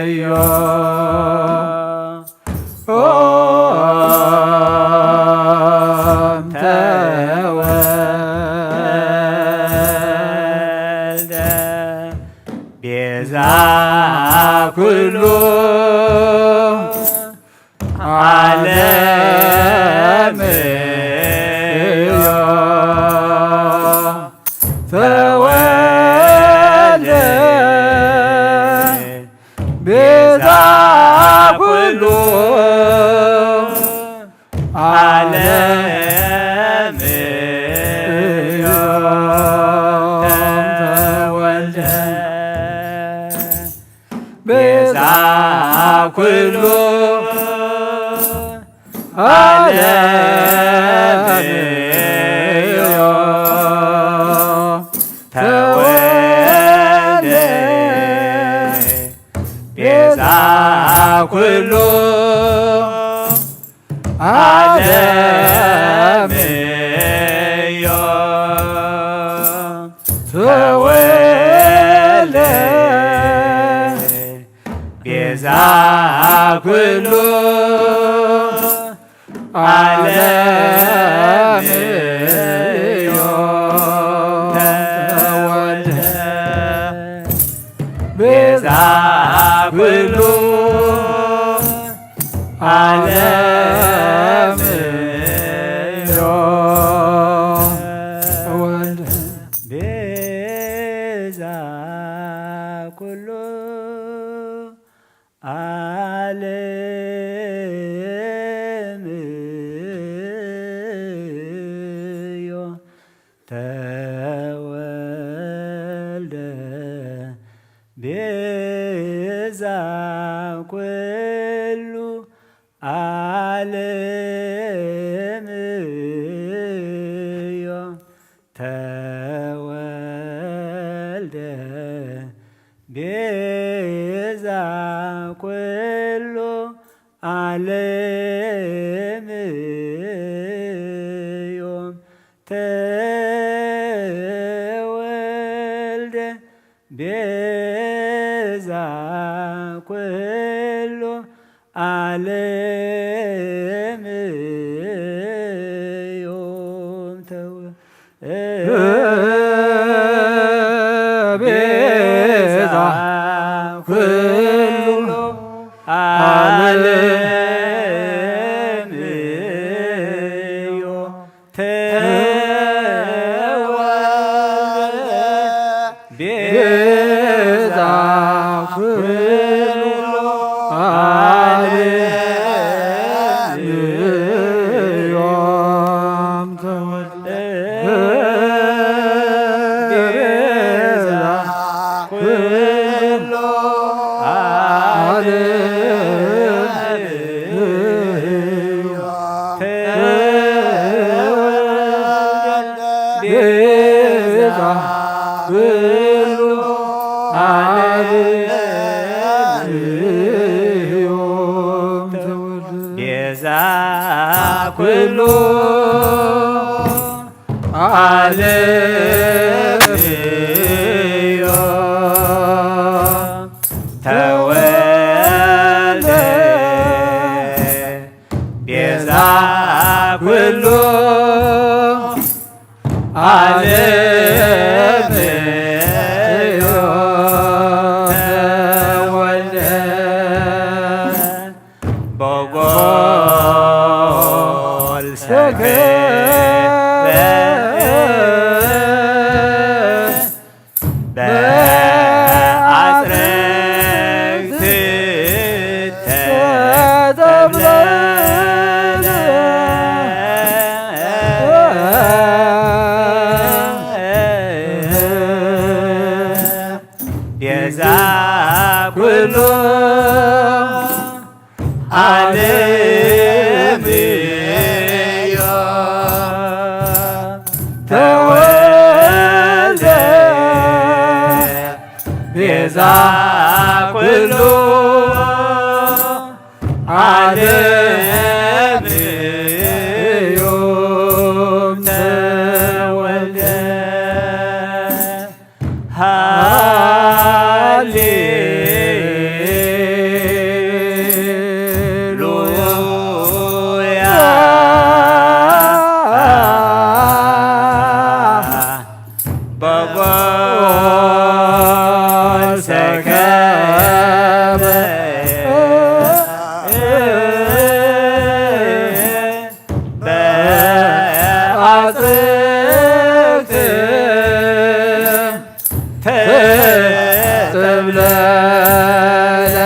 እዮ ኦም ተወልደ ቤዛ ኩሉ ዓለም እዮ ተወልደ ቤዛ ኩሉ ዓለም እዮ ተወልደ ቤዛ ኩሉ ዓለም እዮ ተወልደ ቤዛ ኩሉ ዓለም እዮ ተወልደ ቤዛ ኩሉ ዓለም እዮ ተወልደ ቤዛ ኩሉ ዓለም እዮ ተወልደ ቤዛ ኩሉ ዓለም እዮ ተወልደ ቤዛ ኩሉ ዓለም እዮ ተወልደ ቤዛ ኩሉ ዓለም እዮ ተወልደ ቤዛ ኩሉ ዓለም እዮም ተወ-፣ ቤዛ ኩሉ ዓለም እዮም። ተወልደ ቤዛ ኩሉ ዓለም እዮም ተወልደ ቤዛ ኩሉ ዓለም ተወልደ ቤዛ ኩሉ ዓለም እዮም ተወልደ ቤዛ ኩሉ ዓለም እዮም ተወልደ ቤዛ ኩሉ ዓለም እዮም ተወልደ በጎ ተከበ በአጽርቅት ተጠብለለ። ቤዛ ኩሉ ዓለም እዩ ተወልደ ቤዛ ኩሉ ዓለም እዩ ተወልደ። ሃሌሉያ። በጎ ሰከበ በአጽርቅት ተጠብለለ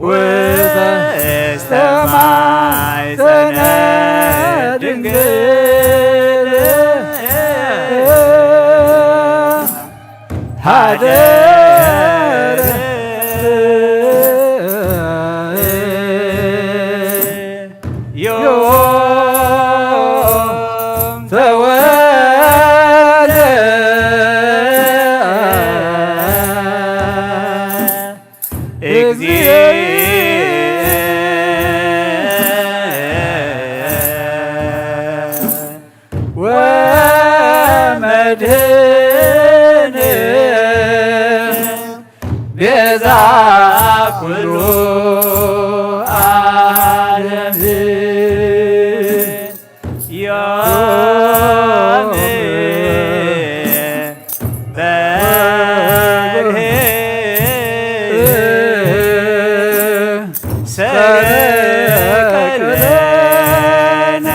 ውስተ ማሕፀነ ድንግል ሀደረ ዮም ተወልደ እግዚእ ወመድህን ቤዛ ኩሉ ዓለም ዮም በርሄ ሰረቀ ለነ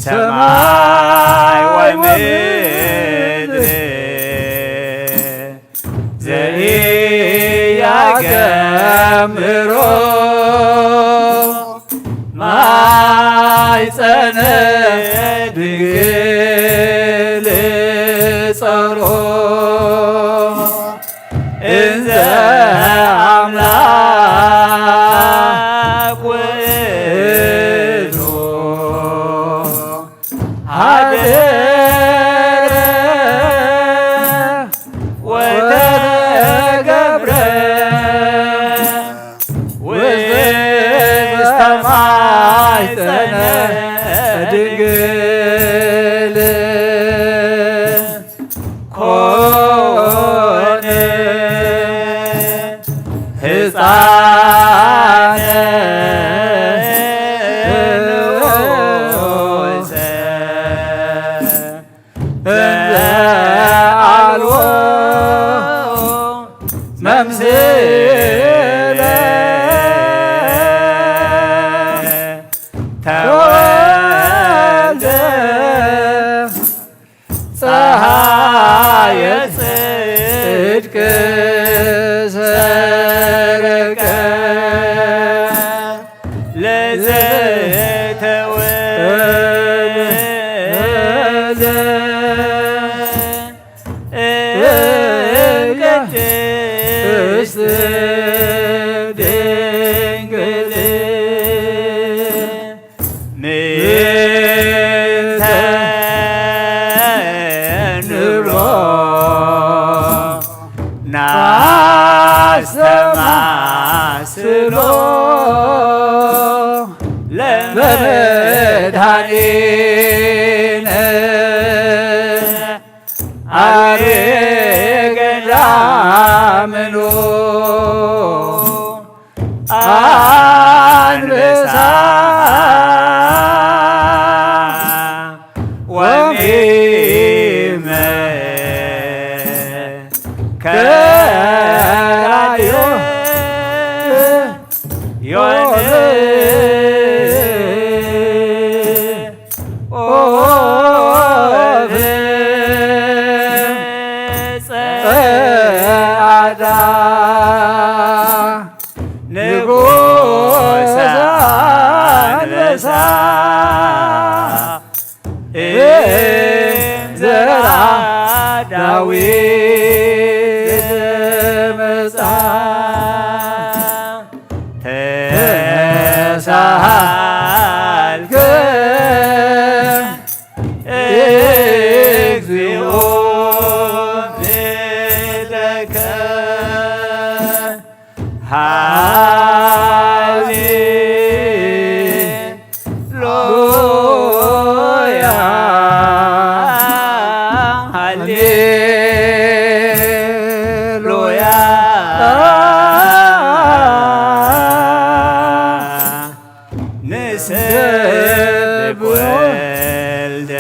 ሰማይ ወምድር ዘኢያገምሮ ማይፀነ ድንግል ጸሮ እንዘ አምላክ ውእቱ ሀደረ ወተገብረ ውስተ ማሕፀነ ድንግል ኮነ ህፃነ ንኡሰ እንዘ አልቦ መምስለ ተወልደ ፀሐየ ጽድቅ ሰረቀ ለዘተወልደ እምቅድስት ድንግል ምእንተ ንብሎ ናስተማስሎ ለመድኃኒነ አርዌ ገዳምኖ አንበሳ ወሚመ ከራዮ ዮሐንስ ንጉሰ ኣንበሳ እም ዘርኣ ዳዊት መጻ ተሳሃልከ እግዚኦ ቤተከ ሃሌ ሉያ፣ ሃሌሉያ። ንስብክ ወልደ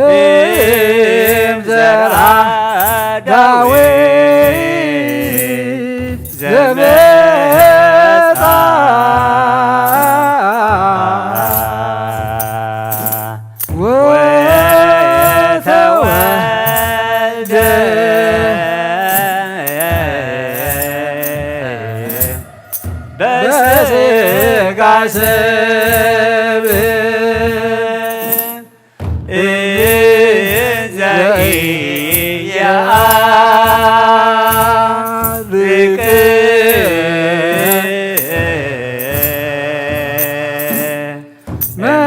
እም ዘርኣ ዳዊት ዘመጻ ወተወልደ በስጋ ሰብ እንዘ ኢያርቅ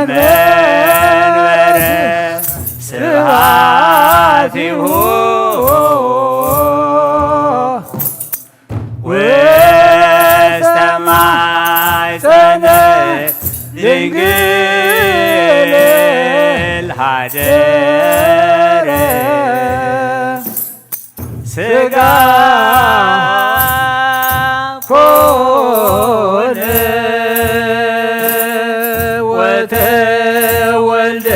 መንበረ ስብሐቲሁ ውስተ ማሕፀነ ድንግል ሀደረ ስጋ ኮነ ወተወልደ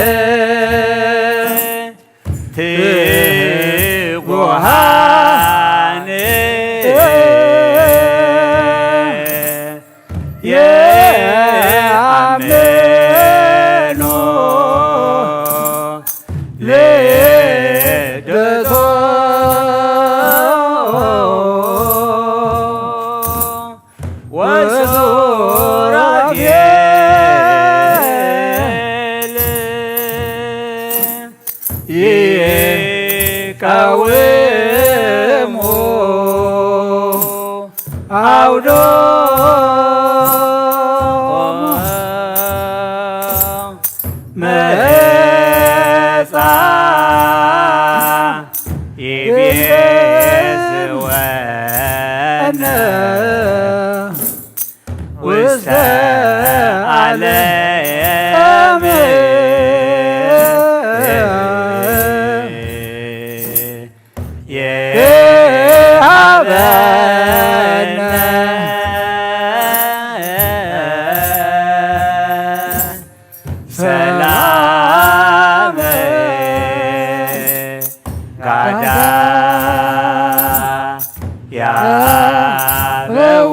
ትጉሃን የአምኖ ልደቶ ወሱራፌል ይቃወሙ አውዶሙ መጻ ይቤዝወነ ውስተ ዓለም የሃበነ ሰላም ጋዳ ያበው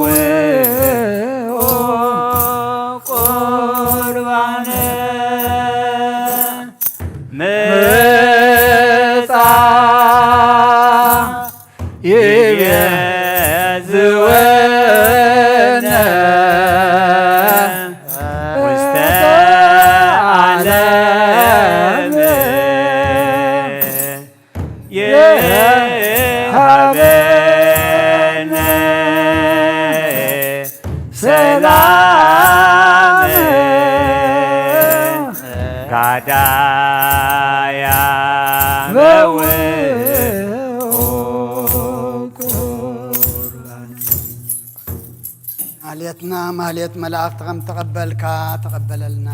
ቁርባን ምጻ ይቤዝወነ ውስተ ዓለም የሃበነ ሰላም ጋዳ ያበው ቁርባን። ማህሌትና ማህሌት መላእኽቲ ከም ተቐበልካ ተቐበለልና።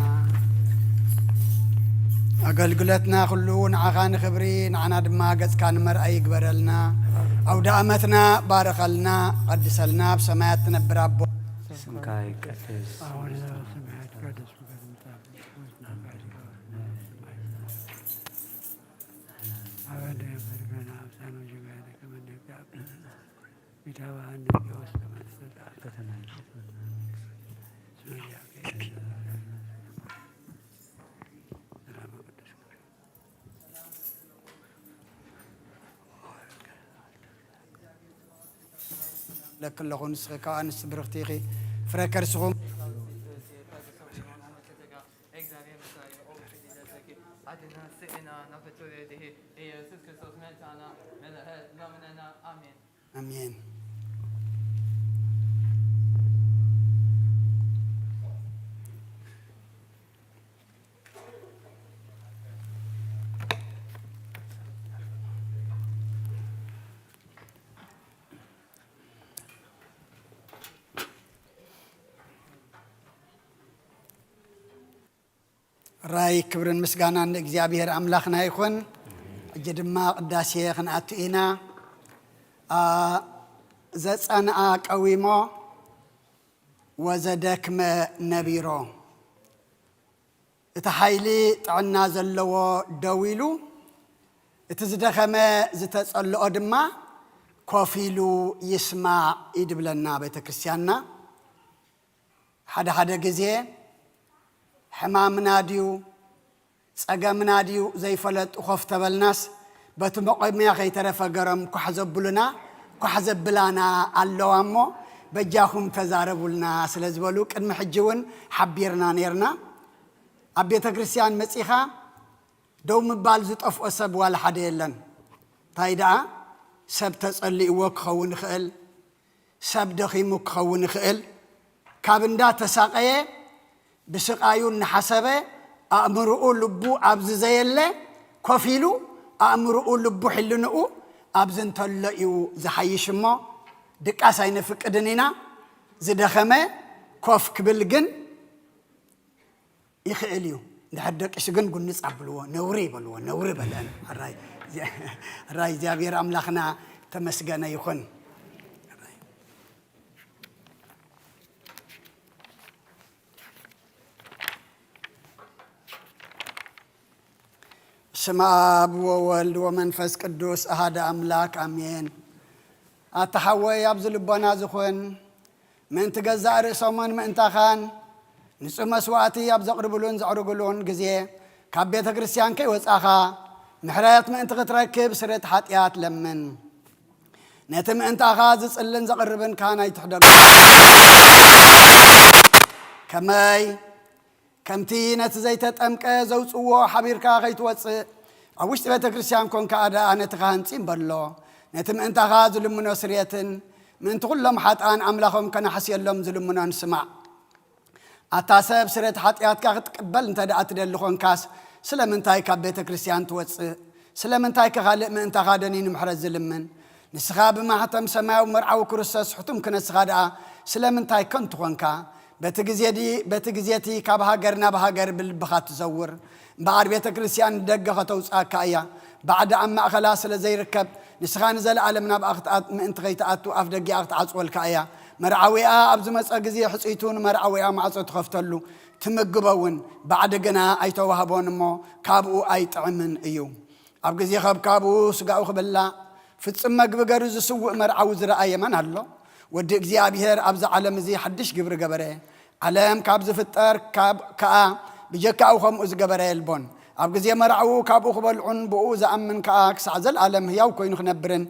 ኣገልግሎትና ኩሉ ንዓኻ ንኽብሪ፣ ንዓና ድማ ገጽካ ንመርኣይ ይግበረልና። ኣውደ ኣመትና ባርኸልና፣ ቀድሰልና፣ ኣብ ሰማያት ትነብር ኣቦ። ስምካ ይቀደስ። ኣቡነ ዘበሰማያት ይትቀደስ ስምካ ትምጻእ መንግስትካ። አበደ ፈሪዶና አብሳን ወጀጋነ ከመ ንሕዳብ ኢታባአነ ውስተ መንግስተ ፈተና ሰላም ቅዱስ ገብርኤል። ክለኹ ንስኺ ካብ ኣንስቲ ብርኽቲ ኢኺ፣ ፍረ ከርስኹም። ኣሜን። ራይ ክብርን ምስጋናን ንእግዚኣብሔር ኣምላኽና ይኹን። ሕጂ ድማ ቅዳሴ ክንኣቱ ኢና። ኣ፣ ዘጸንኣ ቀዊሞ ወዘደክመ ነቢሮ። እቲ ሓይሊ ጥዕና ዘለዎ ደው ኢሉ፣ እቲ ዝደኸመ ዝተጸልኦ ድማ ኮፍ ኢሉ ይስማዕ እዩ ድብለና ቤተ ክርስቲያንና። ሓደ ሓደ ግዜ ሕማምና ድዩ ጸገምና ድዩ ዘይፈለጡ ኮፍ ተበልናስ፣ በቲ መቆምያ ከይተረፈ ገሮም ኳሕ ዘብሉና፣ ኳሕ ዘብላና ኣለዋ እሞ፣ በጃኹም ተዛረቡልና ስለ ዝበሉ፣ ቅድሚ ሕጂ እውን ሓቢርና ነይርና። ኣብ ቤተ ክርስቲያን መጺኻ ደው ምባል ዝጠፍኦ ሰብ ዋላ ሓደ የለን። እንታይ ደኣ፣ ሰብ ተጸሊእዎ ክኸውን ይኽእል፣ ሰብ ደኺሙ ክኸውን ይኽእል። ካብ እንዳ ተሳቐየ፣ ብስቓዩ እናሓሰበ፣ ኣእምርኡ ልቡ ኣብዚ ዘየለ ኮፍ ኢሉ፣ ኣእምርኡ ልቡ ሕልንኡ ኣብዚ እንተሎ እዩ ዝሓይሽ እሞ፣ ድቃስ ኣይነፍቅድን ኢና። ዝደኸመ ኮፍ ክብል ግን ይኽእል እዩ። እንድሕር ደቂሱ ግን ጉንጽ ኣብልዎ፣ ነውሪ ይበልዎ፣ ነውሪ በለን። ኣራይ፣ ኣራይ እግዚኣብሔር ኣምላኽና ተመስገነ ይኹን። ስመ ኣብ ወወልድ ወመንፈስ ቅዱስ ኣሃደ ኣምላክ ኣሜን። ኣታ ሓወይ ኣብዚ ልቦና ዝኹን ምእንቲ ገዛእ ርእሶምን ምእንታኻን ንጹህ መስዋእቲ ኣብ ዘቕርብሉን ዘዕርግሉን ግዜ ካብ ቤተ ክርስቲያን ከይወጻኻ ምሕረት ምእንቲ ክትረክብ ስርየት ሓጢኣት ለምን። ነቲ ምእንታኻ ዝጽልን ዘቕርብን ካህን ኣይትሕደጎ። ከመይ ከምቲ ነቲ ዘይተጠምቀ ዘውጽዎ ሓቢርካ ከይትወጽእ ኣብ ውሽጢ ቤተ ክርስቲያን ኮንካ ደኣ ነቲ ካህን ጺም በሎ። ነቲ ምእንታኻ ዝልምኖ ስርየትን ምእንቲ ኩሎም ሓጥኣን ኣምላኾም ከነሕስየሎም ዝልምኖን ስማዕ። ኣታ ሰብ ስርየት ሓጢኣትካ ክትቅበል እንተ ደኣ ትደሊ ኾንካስ ስለምንታይ ካብ ቤተ ክርስቲያን ትወጽእ? ስለምንታይ ከ ካልእ ምእንታኻ ደኒኑ ምሕረት ዝልምን? ንስኻ ብማሕተም ሰማያዊ መርዓዊ ክርስቶስ ሕቱም ክነስኻ ደኣ ስለምንታይ ከንቱ ኾንካ? በቲ ግዜ ድዪ፣ በቲ ግዜ እቲ ካብ ሃገር ናብ ሃገር ብልብኻ ትዘውር? እምበኣር ቤተ ክርስቲያን ንደገ ከተውጽኣካ እያ። ባዕዳ ኣብ ማእኸላ ስለ ዘይርከብ፣ ንስኻ ንዘለኣለም ናብኣ ክትኣት-፣ ምእንቲ ከይትኣቱ ኣፍ ደጊኣ ክትዓጽወልካ እያ። መርዓዊኣ ኣብ ዝመጸ ግዜ ሕጽይቱ ንመርዓዊኣ ማዕጾ ትኸፍተሉ፣ ትምግቦ እውን። ባዕዲ ግና ኣይተዋህቦን እሞ ካብኡ ኣይጥዕምን እዩ። ኣብ ግዜ ከብካቡ ስጋኡ ክብላዕ ፍጽም መግቢ ገሩ ዝስውእ መርዓዊ ዝረኣየ መን ኣሎ? ወዲ እግዚኣብሔር ኣብዚ ዓለም እዚ ሓድሽ ግብሪ ገበረ። ዓለም ካብ ዝፍጠር ካብ ከኣ ብጀካኡ ከምኡ ዝገበረ የልቦን። ኣብ ግዜ መርዓኡ ካብኡ ክበልዑን ብኡ ዝኣምን ከኣ ክሳዕ ዘለኣለም ህያው ኮይኑ ክነብርን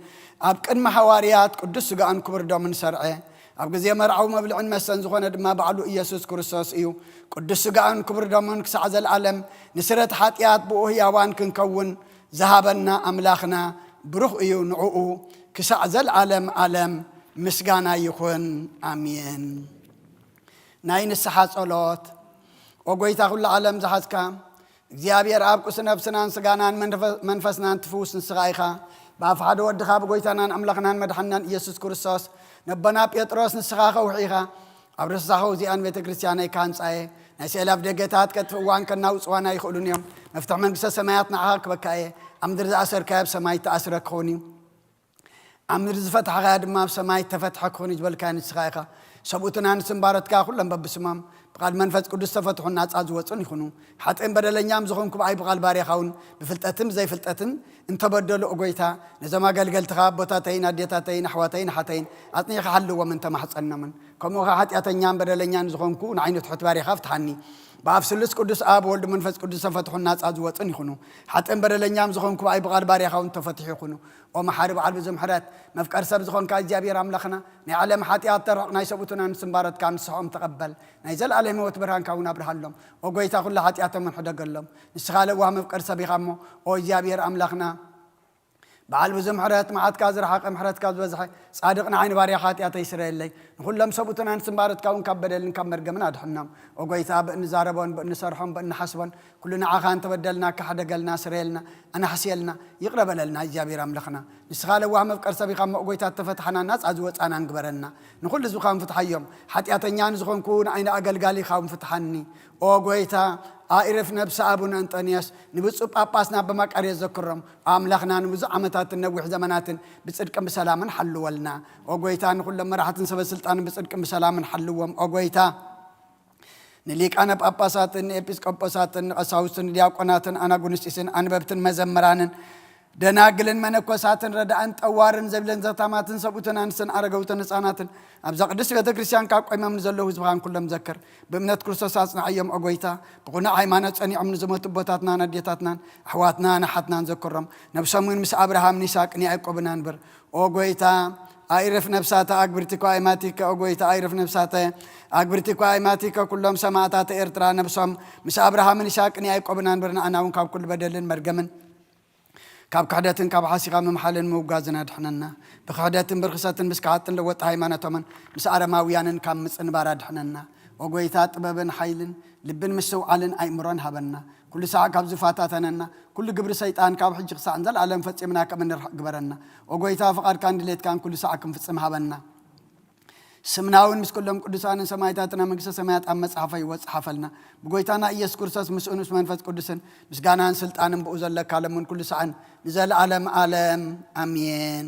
ኣብ ቅድሚ ሃዋርያት ቅዱስ ስጋኡን ክቡር ደሙን ሰርዐ። ኣብ ግዜ መርዓዊ መብልዕን መስተን ዝኾነ ድማ ባዕሉ ኢየሱስ ክርስቶስ እዩ። ቅዱስ ስጋኡን ክቡር ደሙን ክሳዕ ዘለኣለም ንስረት ሓጢኣት ብኡ ህያዋን ክንከውን ዝሃበና ኣምላኽና ብሩኽ እዩ። ንዕኡ ክሳዕ ዘለኣለም ኣለም ምስጋና ይኹን። ኣሜን። ናይ ንስሓ ጸሎት። ኦ ጐይታ፣ ኩሉ ዓለም ዝሓዝካ እግዚኣብሔር ኣብ፣ ቁስ ነፍስናን ስጋናን መንፈ-፣ መንፈስናን ትፍውስ ንስኻ ኢኻ። ብኣፍ ሓደ ወድኻ ብጐይታናን ኣምላኽናን መድሓንናን ኢየሱስ ክርስቶስ ነቦና ጴጥሮስ ንስኻ ከውሒ ኢኻ። ኣብ ርሳኸው እዚኣን ቤተ ክርስቲያነይ ካህንጻየ ናይ ስዕል ኣፍ ደገታት ከጥፍእዋን ከናውጽዋን ኣይኽእሉን እዮም። መፍትሕ መንግስተ ሰማያት ንዓኻ ክበካ እየ። ኣብ ምድሪ ዝኣሰርካዮ ኣብ ሰማይ ተኣስረ ክኸውን እዩ። ኣብ ምድሪ ዝፈታሕኻዮ ድማ ኣብ ሰማይ ተፈትሐ ክኹን እዩ ዝበልካዮ ንስኻ ኢኻ። ሰብኡትና ንስም ባሮትካ ኩሎም በብስሞም ብቓል መንፈስ ቅዱስ ዝተፈትሑን ናጻ ዝወጹን ይኹኑ። ሓጥእን በደለኛም ዝኾንኩ ብኣይ ብቓል ባርያኻ እውን ብፍልጠትን ብዘይፍልጠትን እንተበደሉ፣ ኦ ጎይታ፣ ነዞም ኣገልገልትኻ ኣቦታተይን ኣዴታተይን ኣሕዋተይን ኣሓተይን ኣጽኒዕካ ሓልዎም እንተማሕጸኖምን፣ ከምኡ ኸኣ ሓጢኣተኛን በደለኛን ዝኾንኩ ንዓይኑ ትሑት ባርያኻ ፍትሓኒ። ብኣብ ስሉስ ቅዱስ ኣብ ወልድ መንፈስ ቅዱስ ዝተፈትሑን ናጻ ዝወጹን ይኹኑ። ሓጥእን በደለኛም ዝኾንኩ ብኣይ ብቓል ባርያኻ እውን ተፈትሑ ይኹኑ። ኦ መሓሪ በዓል ብዙሕ ምሕረት፣ መፍቀር ሰብ ዝኾንካ እግዚኣብሔር ኣምላኽና፣ ናይ ዓለም ሓጢኣት ተርሕቕ፣ ናይ ሰብኡትናን ስምባረትካ ንስሕኦም ተቐበል። ናይ ዘለኣለም ህይወት ብርሃንካ እውን ኣብርሃሎም። ኦ ጎይታ፣ ኩሉ ሓጢኣቶም እውን ሕደገሎም። ንስኻ ለዋህ መፍቀር ሰብ ኢኻ እሞ፣ ኦ እግዚኣብሔር ኣምላኽና፣ በዓል ብዙሕ ምሕረት፣ መዓትካ ዝረሓቐ፣ ምሕረትካ ዝበዝሐ፣ ጻድቕ ንዓይ ንባርያኻ ሓጢኣተይ ስረየለይ። ንኹሎም ሰብኡትናን ስምባረትካ እውን ካብ በደልን ካብ መርገምን ኣድሕኖም። ኦ ጎይታ፣ ብእንዛረቦን ብእንሰርሖን ብእንሓስቦን ኩሉ ንዓኻ እንተበደልና፣ ካሕደገልና፣ ስረየልና፣ ኣናሕስየልና፣ ይቕረ በለልና እግዚኣብሔር ኣምላኽና። ንስኻ ለዋህ መፍቀር ሰብ ኢኻ እሞ፣ ኦ ጎይታ፣ እተፈትሓና ናጻ ዝወጻናን ግበረና። ንኹሉ ህዝብኻ ፍትሓዮም። ሓጢኣተኛ ንዝኾንኩ ንዓይኒ ኣገልጋሊኻ እውን ፍትሓኒ። ኦ ጎይታ፣ ኣኢርፍ ነብሲ ኣቡነ እንጠንዮስ ንብፁዕ ጳጳስና በማቃርዮስ ዘክሮም። ኣምላኽና ንብዙሕ ዓመታትን ነዊሕ ዘመናትን ብጽድቅን ብሰላምን ሓልወልና። ኦ ጎይታ፣ ንኹሎም መራሕትን ሰበ ስልጣንን ብጽድቅን ብሰላምን ሓልዎም። ኦ ጎይታ፣ ንሊቃነ ጳጳሳትን ንኤጲስቆጶሳትን ንቐሳውስትን ንዲያቆናትን ኣናጉንስጢስን ኣንበብትን መዘምራንን ደናግልን መነኮሳትን ረዳእን ጠዋርን ዘብለን ዘታማትን ሰብኡትን ኣንስትን ኣረገውትን ህፃናትን ኣብዛ ቅድስት ቤተ ክርስቲያን ካብ ቆይሞም ንዘለዉ ህዝብኻን ኩሎም ዘክር። ብእምነት ክርስቶስ ኣጽንዓዮም ኦ ጎይታ። ብቕኑዕ ሃይማኖት ጸኒዖም ንዝሞቱ ኣቦታትናን ኣዴታትናን ኣሕዋትናን ኣሓትናን ዘክሮም። ነብሶም እውን ምስ ኣብርሃምን ይስሐቅን ያዕቆብን ኣንብር። ኦ ጎይታ፣ ኣይርፍ ነፍሳተ ኣግብርቲኮ ኣይማቲከ። ኦ ጎይታ፣ ኣይርፍ ነፍሳተ ኣግብርቲኮ ኣይማቲከ። ኩሎም ሰማዕታተ ኤርትራ ነብሶም ምስ ኣብርሃምን ይስሐቅን ያዕቆብን ኣንብር። ንኣና እውን ካብ ኩሉ በደልን መርገምን ካብ ክሕደትን ካብ ሓሲኻ ምምሓልን ምውጋዝን ኣድሕነና። ብክሕደትን ብርኽሰትን ምስ ከሓጥን ለወጥቲ ሃይማኖቶምን ምስ ኣረማውያንን ካብ ምጽንባር ኣድሕነና። ኦ ጎይታ፣ ጥበብን ሓይልን ልብን ምስትውዓልን ኣእምሮን ሃበና። ኩሉ ሳዕ ካብ ዝፈታተነና ኩሉ ግብሪ ሰይጣን ካብ ሕጂ ክሳዕ ንዘለኣለም ፈጺምና ከም እንርሕቕ ግበረና። ኦ ጎይታ፣ ፍቓድካን ድሌትካን ኩሉ ሳዕ ክንፍጽም ሃበና። ስምና እውን ምስ ኩሎም ቅዱሳንን ሰማዕታትን ኣብ መንግስተ ሰማያት ኣብ መጽሓፈ ህይወት ጸሓፈልና። ብጎይታና ኢየሱስ ክርስቶስ ምስኡን ምስ መንፈስ ቅዱስን ምስጋናን ስልጣንን ብኡ ዘለካ ለምን ኩሉ ሳዕን ንዘለኣለም ኣለም ኣሜን።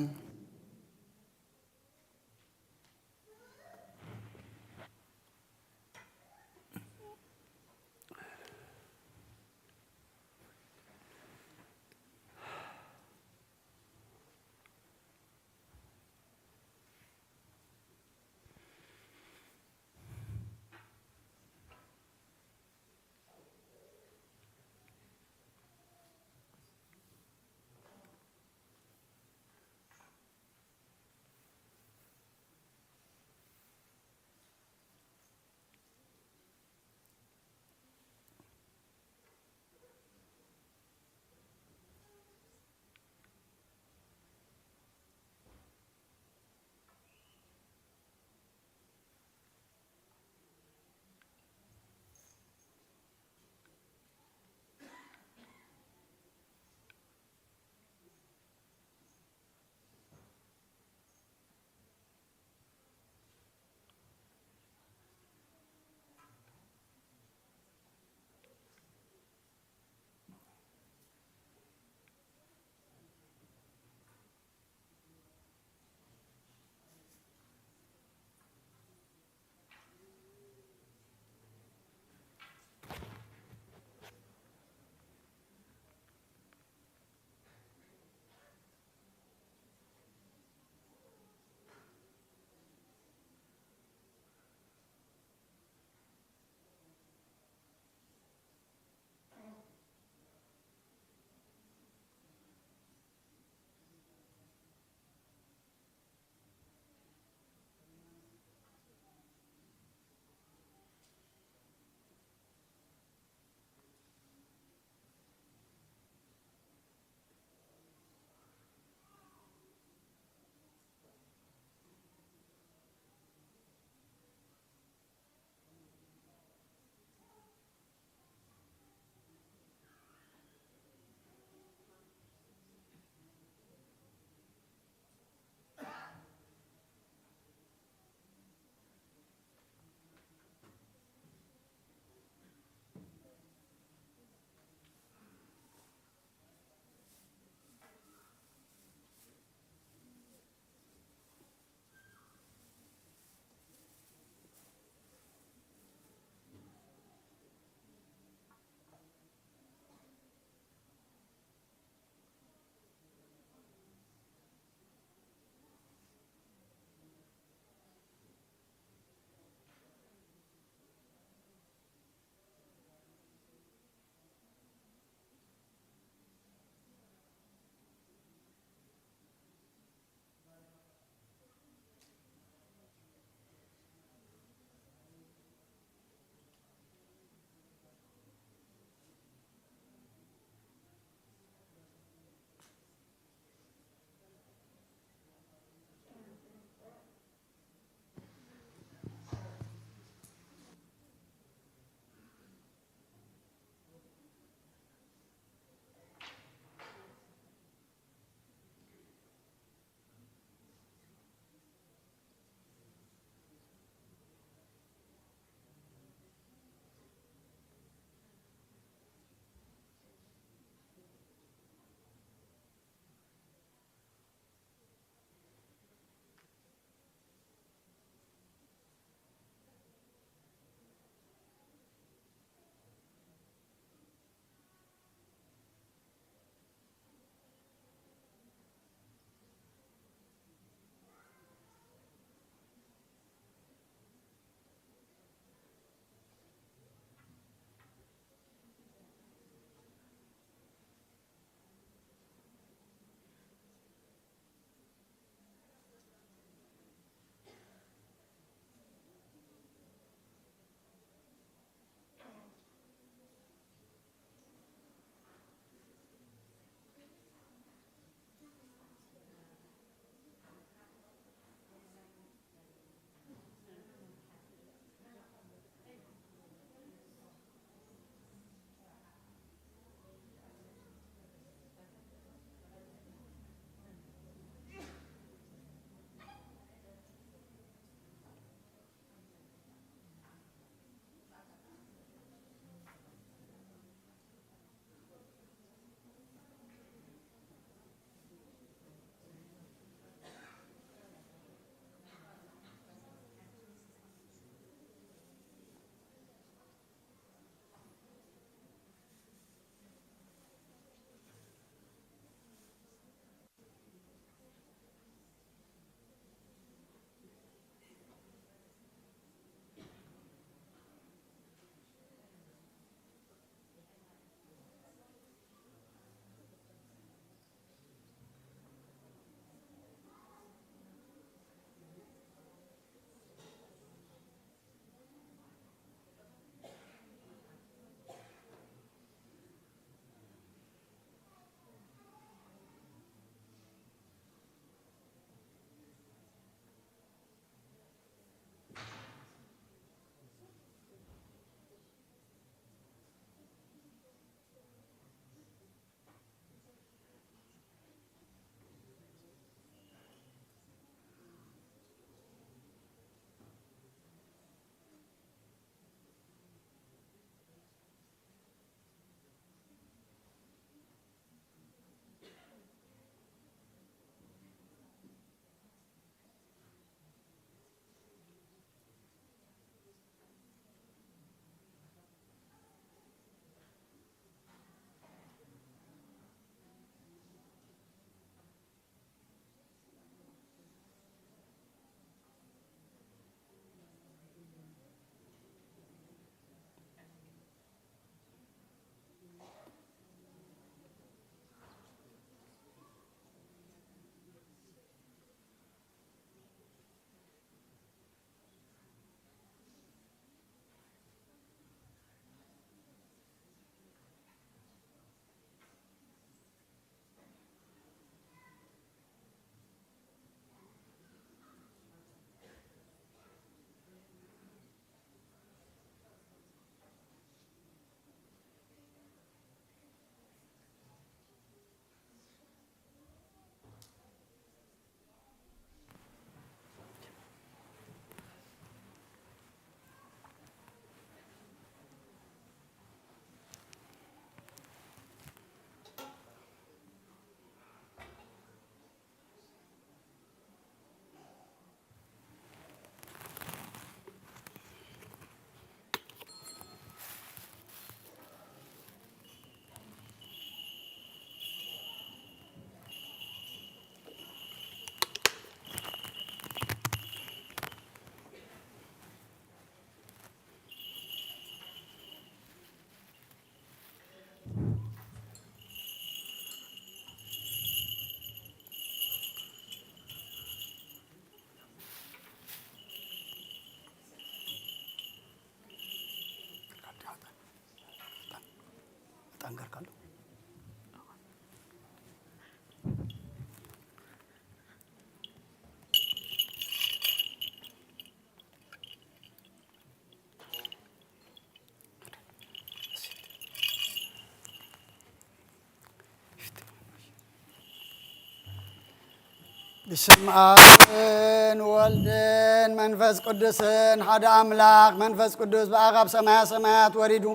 ብስም ኣብን ወልድን መንፈስ ቅዱስን ሓደ ኣምላኽ። መንፈስ ቅዱስ ብኣኻብ ሰማያ ሰማያት ወሪዱ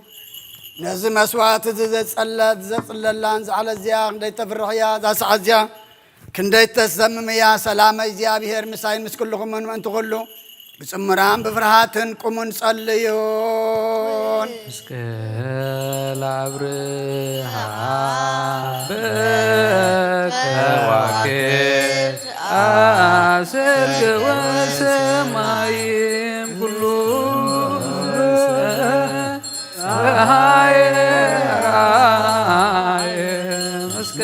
ነዚ መስዋዕት እዚ ዘጸለት ዘጽለላን ዝዓለ እዚኣ ክንደይ ተፍርሕ እያ። እዛ ሰዓት እዚኣ ክንደይ ተሰምም እያ። ሰላመ እግዚኣብሔር ምሳይን ምስ ኩልኹምን ምእንቲ ኩሉ ብጽሙራን ብፍርሃትን ቁሙን ጸልዩን። እስከ ለአብርሃ በከዋክብት አሰርገ ወሰማይም ኩሉ ፀሐየ ራየ እስከ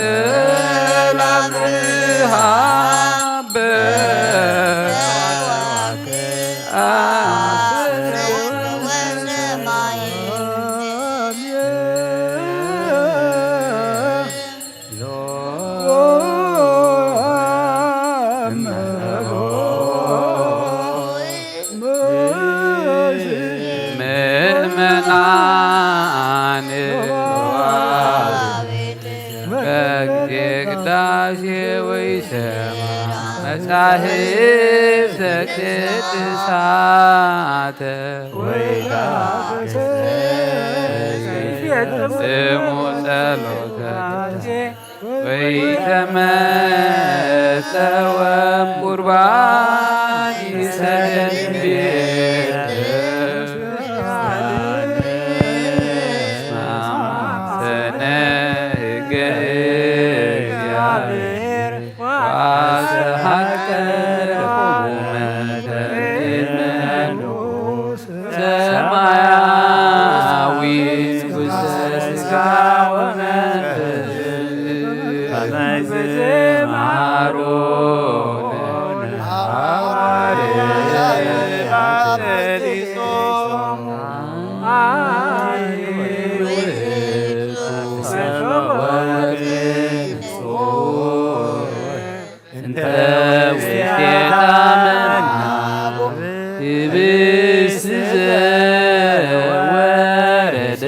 ለአብርሃ በከዋክብት አሰርገ ወሰማይም ምእመናን በጊዜ ቅዳሴ ወይሰማ መጻሕፍተ ቅዱሳተ ወይፈጽሙ ጸሎተ ወይተመጠወም ቁርባን ይሰደድ ቤት ሰነ ህገ እግዚአብሔር ወአስተሐቀ ቁመተ ሰማያዊ ንጉሠ ሥጋ ወመንፈስ ከመ ይትመሃሩ ለሐዋርያት እንተ ውስቴታ መና ህብስት ዘወረደ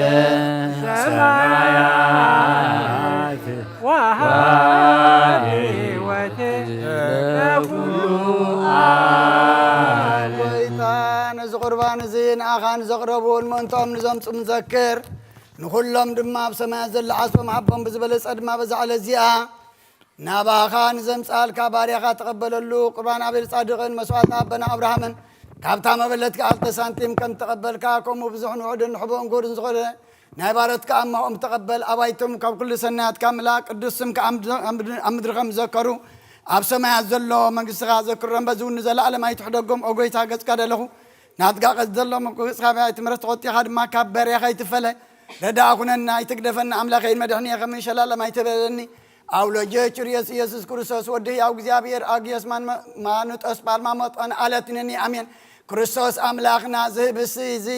ሰማያት ወሃበ ሕይወት ለኩሉ ዓለም። ጎይታ ነዚ ቁርባን እዚ ንኣኻ ንዘቕረቡን ምእንቶም ንዘምጹ ንዘክር። ንኹሎም ድማ ኣብ ሰማያት ዘሎ ዓስቦም ሃቦም፣ ብዝበለጸ ድማ በዛ ዕለት እዚኣ ናባኻ ንዘምጽኣልካ ባርያኻ ተቐበለሉ። ቁርባን ኣቤል ጻድቕን መስዋዕቲ ኣቦና ኣብርሃምን ካብታ መበለት ክልተ ሳንቲም ከም ተቐበልካ፣ ከምኡ ብዙሕን ውሑድን ንሕቡእን ክቡርን ዝኾነ ናይ ባሮትካ ኣማኦም ተቐበል። ኣባይቶም ካብ ኩሉ ሰናያትካ ምላ፣ ቅዱስ ስምካ ኣብ ምድ-፣ ኣብ ምድ-፣ ኣብ ምድሪ ከም ዝዘከሩ ኣብ ሰማያት ዘሎ መንግስትኻ ዘክሮም። በዚ እውን ንዘለኣለም ኣይትሕደጎም። ኦ ጎይታ፣ ገጽካ ደለኹ ናትካ ቀጽ ዘሎ መጎገጽካ ብኣይ ትምህረት ተቆጢኻ ድማ ካብ በርያ ከይትፈለ ረዳኣ ኩነና፣ ኣይትግደፈና ኣምላኸይ መድሕንየ፣ ከም ሸላለም ኣይትበለኒ። ኣውሎጀ ችርዮስ ኢየሱስ ክርስቶስ ወዲ ሕያው እግዚኣብሔር ኣግዮስ ማን-፣ ማኑጦስ ጳልማ መጠን ኣለትንኒ ኣሜን። ክርስቶስ ኣምላኽና ዝህብሲ እዚ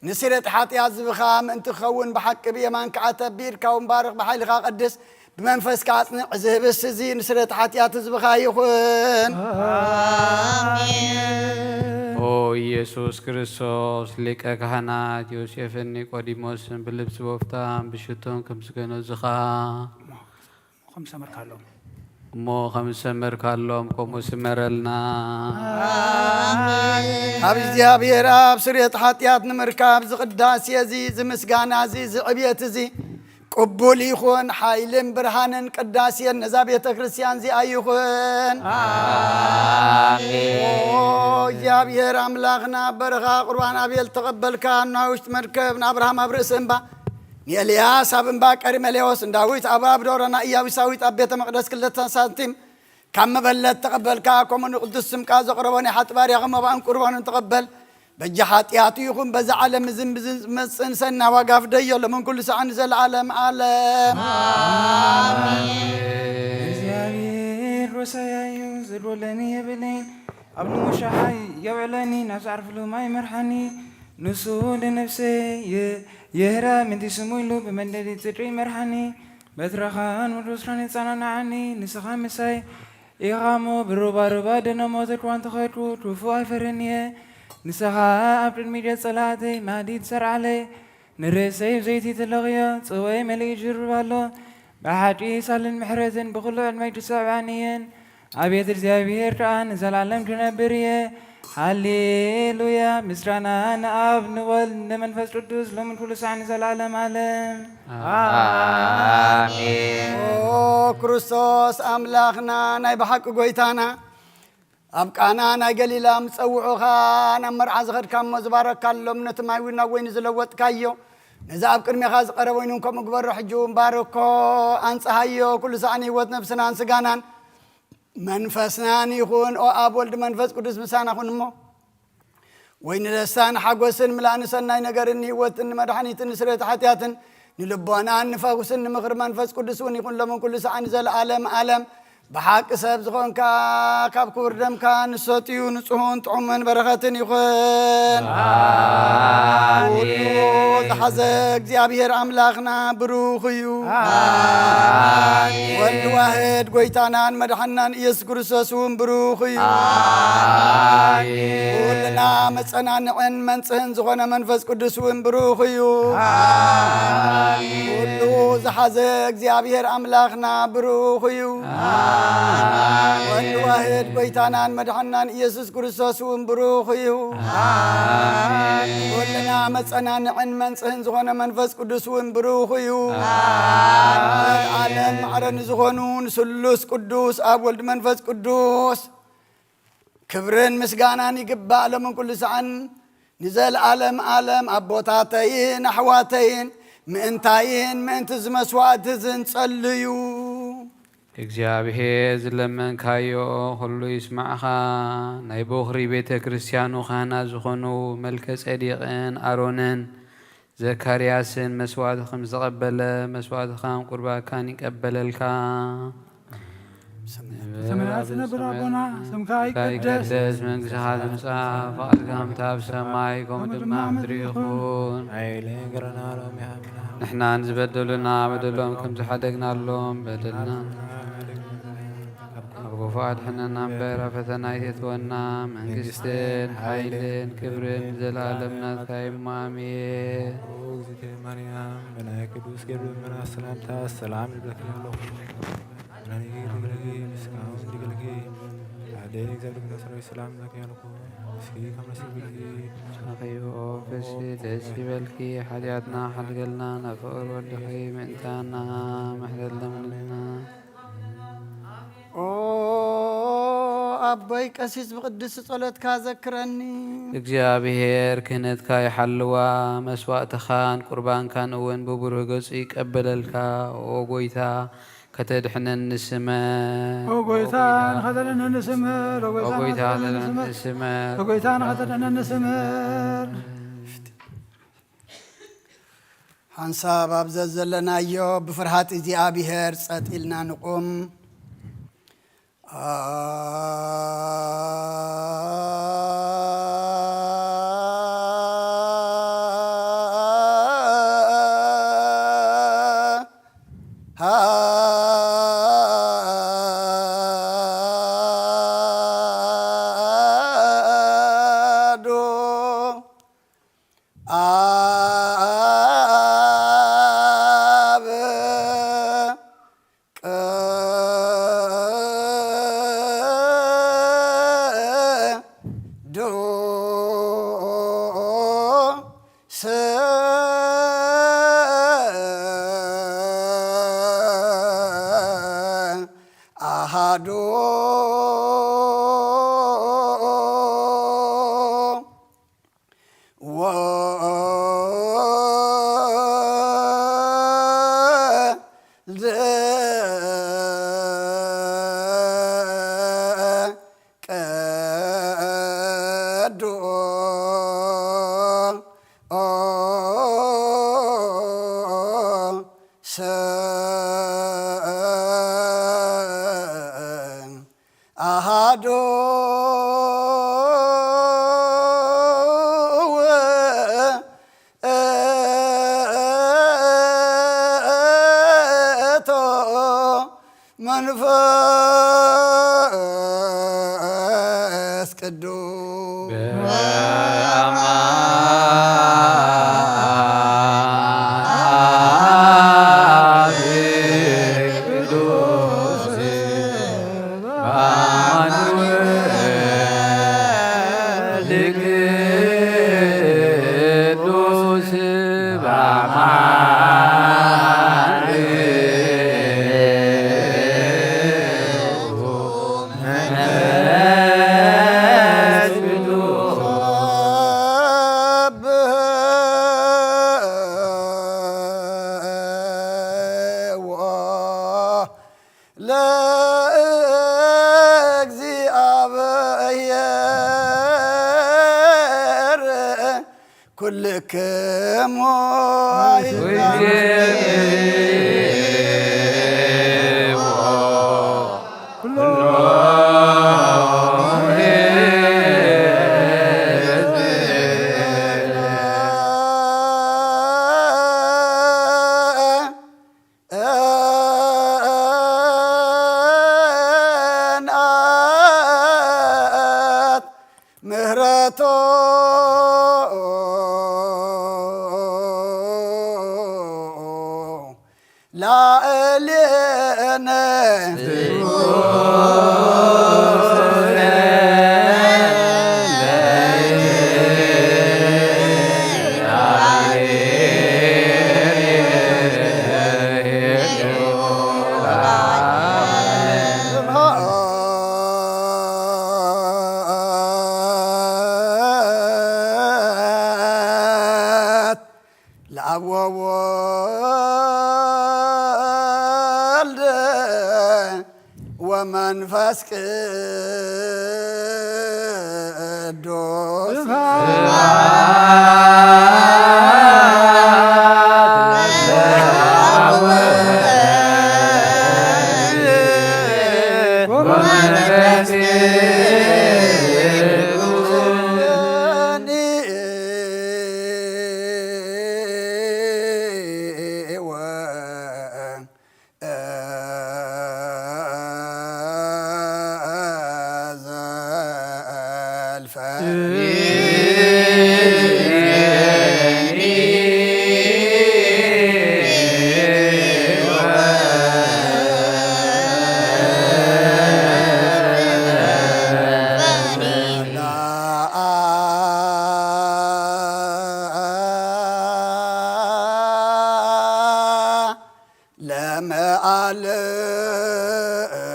ንስርየት ሓጢኣት ዝብኻ ምእንቲ ክኸውን ብሓቂ ብየማንካ ዓተቢርካ እውን ባርኽ፣ ብሓይልኻ ቀድስ፣ ብመንፈስካ ኣጽንዕ። ዝህብሲ እዚ ንስርየት ሓጢኣት ህዝብኻ ይኹን። ኣሜን። ኦ ኢየሱስ ክርስቶስ፣ ሊቀ ካህናት ዮሴፍን ኒቆዲሞስን ብልብሲ ወፍታም ብሽቶን ከም ዝገነዙኻ፣ ከም ዝሰመርካሎም። እሞ ከም ዝሰመርካሎም ከምኡ ስመረልና። ኣሜን። ካብ እግዚኣብሔር ኣብ ስርየት ሓጢኣት ንምርካብ ዝቅዳሴ እዚ፣ ዝምስጋና እዚ፣ ዝዕብየት እዚ ቅቡል ይኹን። ሓይልን ብርሃንን ቅዳሴን ነዛ ቤተ ክርስቲያን እዚኣ ይኹን። ኣሜን። ኦ እግዚኣብሔር ኣምላኽና፣ በረኻ ቁርባን ኣቤል ተቐበልካ፣ ንውሽጢ መርከብ ንኣብርሃም ኣብ ርእሲ እምባ፣ ንኤልያስ ኣብ እምባ ቀርሜሌዎስ፣ ንዳዊት ኣብ፣ ኣብ ዶሮና፣ ኢያቡሳዊት ኣብ ቤተ መቕደስ ክልተ ሳንቲም ካብ መበለት ተቐበልካ፣ ከምኡ ንቅዱስ ስምካ ዘቕረቦ ናይ ሓጢ ባርያኻ መባእን ቁርባኑን ተቐበል። በጃ ሓጢኣቱ ይኹን በዛ ዓለም እዝን ብዝመጽእን ሰና ዋጋ ፍደዮ፣ ሎምን ኩሉ ሰዓን ንዘለዓለም ዓለም። ኣሜን። እግዚኣብሔር ሮሳያ እዩ፣ ዝድወለኒ የብለይን። ኣብ ንሙሻሓይ የውዕለኒ፣ ናብ ዝዓርፍሉ ማይ ይመርሓኒ። ንሱ ንነፍሰይ የ-፣ የህራ፣ ምእንቲ ስሙ ኢሉ ብመንደዲ ጽድቂ ይመርሓኒ። በትረኻን ምድሮስራን የጸናንዓኒ። ንስኻ ምሳይ ኢኻ እሞ፣ ብሩባሩባ ደነ ሞት እኳ እንተኸድኩ፣ ክፉእ ኣይፈርን እየ። ንስኻ ኣብ ቅድሚ ደጸላእተይ ማዲ ትሰርዓለይ። ንርእሰይ ብዘይቲ ትለኽዮ፣ ጽዋይ መሊኡ ይጅርብ ኣሎ። ብሓቂ ሳልን ምሕረትን ብኹሉ ዕድመይ ትሰዕባኒ እየን። ኣቤት እግዚኣብሔር ከኣ ንዘላለም ክነብር እየ። ሃሌሉያ። ምስጋና ንኣብ ንወልድ ንመንፈስ ቅዱስ ሎምን ኩሉ ሳዕ ንዘላለም ዓለም። ኣሜን። ኦ ክርስቶስ ኣምላኽና ናይ ብሓቂ ጎይታና፣ ኣብ ቃና ናይ ገሊላ ምስ ጸውዑኻ ናብ መርዓ ዝኸድካ እሞ ዝባረካሎም ነቲ ማይ እውን ናብ ወይኒ ዝለወጥካዮ፣ ነዚ ኣብ ቅድሜኻ ዝቐረበ ወይኒ እውን ከምኡ ግበሮ። ሕጂ እውን ባርኮ፣ ኣንጽሃዮ፣ ኩሉ ሳዕ ንህይወት ነብስናን ስጋናን መንፈስናን ይኹን። ኦ ኣብ ወልድ መንፈስ ቅዱስ ምሳና ኩን እሞ፣ ወይ ንደስታን ሓጎስን ምላእ ንሰናይ ነገርን ንህይወትን ንመድሓኒትን ንስርየት ሓጢኣትን ንልቦናን ንፈውስን ንምኽሪ መንፈስ ቅዱስ እውን ይኹን ሎምን ኩሉ ሰዓን ዘለኣለም ኣለም። ብሓቂ ሰብ ዝኾንካ ካብ ክቡር ደምካ ንሰትዩ ንጹሁን ጥዑምን በረኸትን ይኹን። ኣሜን። ኩሉ ዝሓዘ እግዚኣብሔር ኣምላኽና ብሩኽ እዩ። ኣሜን። ወልድ ዋህድ ጎይታናን መድሓናን ኢየሱስ ክርስቶስ እውን ብሩኽ እዩ። ኣሜን። ኩልና መጸናንዕን መንጽህን ዝኾነ መንፈስ ቅዱስ እውን ብሩኽ እዩ። ኣሜን። ኩሉ ዝሓዘ እግዚኣብሔር ኣምላኽና ብሩኽ እዩ። ኣሜን። ወልድ ዋህድ ጎይታናን መድሓናን ኢየሱስ ክርስቶስ እውን ብሩኽ እዩ። ኣሜን። ኩልና መጸናንዕን መንጽህን ዝኾነ መንፈስ ቅዱስ እውን ብሩኽ እዩ። ኣሜን። ዓለም ማዕረ ንዝኾኑ ንስሉስ ቅዱስ ኣብ ወልድ መንፈስ ቅዱስ ክብርን ምስጋናን ይግባእ ሎምን ኩሉ ሰዓን ንዘለኣለም ኣለም። ኣቦታተይን ኣሕዋተይን ምእንታይን ምእንቲ ዝመስዋእቲ ዝንጸልዩ። እግዚኣብሔር ዝለመንካዮ ኩሉ ይስማዕኻ። ናይ ቦኽሪ ቤተ ክርስቲያኑ ካህናት ዝኾኑ መልከ ጼዴቅን ኣሮንን ዘካርያስን መስዋእቲ ከም ዝተቐበለ መስዋእትኻን ቁርባካን ይቀበለልካ። ሰማያት ዝነብር ኣቦና፣ ስምካ ይቀደስ፣ ይቀደስ፣ መንግስትኻ ትምጻእ፣ ፍቓድካ ከምታ ኣብ ሰማይ፣ ከምኡ ድማ ኣብ ምድሪ ይኹን። ኣይለ ገረና ሎሚ ሃብና። ንሕናን ዝበደሉና በደሎም ከም ዝሓደግናሎም በደልና። ካብ ክፉ ኣድሕነና እምበር፣ ኣብ ፈተና ኣይተእትወና። መንግስትን ሓይልን ክብርን ዘለኣለም ናትካ እዩ እሞ፣ ኣሜን። ኦ እግዝእትየ ማርያም፣ ብናይ ቅዱስ ገብርኤል መልኣክ ሰላምታ ሰላም ይብለኪ ኣለኹ። ናይ ጌታ ምስጋና እንዲግልኪ ሓደ እግዚኣብሔር ሰራዊት ሰላም ለኪ ያልኩ። እስኪ ከመስግንኪ። ኣኺ ኦ ፍሲ ደስ ይበልኪ፣ ሓጢኣትና ሓድገልና፣ ናብ ፍቕር ወድኺ ምእንታና ምሕረት ለምንልና። ኦ ኣቦይ ቀሲስ ብቅድስቲ ጸሎትካ ዘክረኒ። እግዚኣብሔር ክህነትካ ይሓልዋ፣ መስዋእትኻን ቁርባንካን እውን ብብሩህ ገጹ ይቀበለልካ። ኦ ጎይታ ከተድሕነኒ ስመር። ኦ ጎይታ ንኸተድሕነኒ ስመር። ኦ ጎይታ ንኸተድሕነኒ ስመር። ኦ ጎይታ ንኸተድሕነኒ ስመር። ሓንሳብ ኣብ ዘዘለናዮ ብፍርሃት እግዚኣብሔር ጸጥ ኢልና ንቁም። ኣዶ ኣብ ቅዱስ ኣሃዱ ወወልድ ቅዱስ ኣሃዱ ውእቱ መንፈስ ቅዱስ። በአማን ቅዱስ ቅዱስ በአማን መንፈስ ቅዱስ። ለእግዚአብሔር ኩልክሙ ምህረቶ ላዕሌነ ለአብ ወወልድ ወመንፈስ ቅዱስ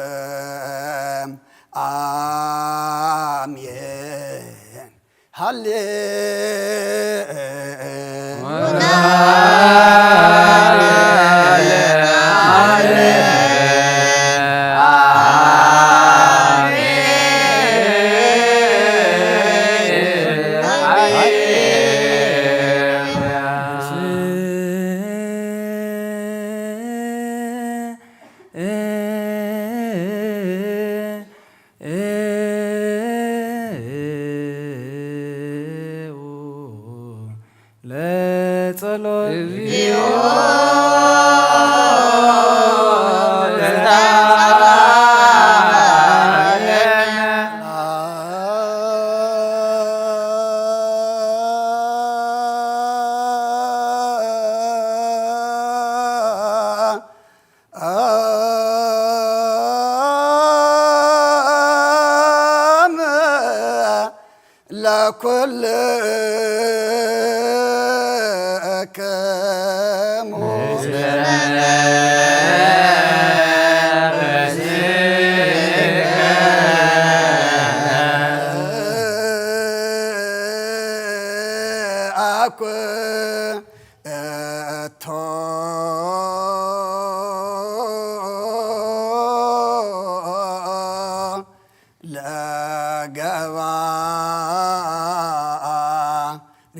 ለመዓለም አሜን። ሃሌ ለጸሎት እግዚኦ አም ለኩልክሙ አኩ እቶ ለገባሬ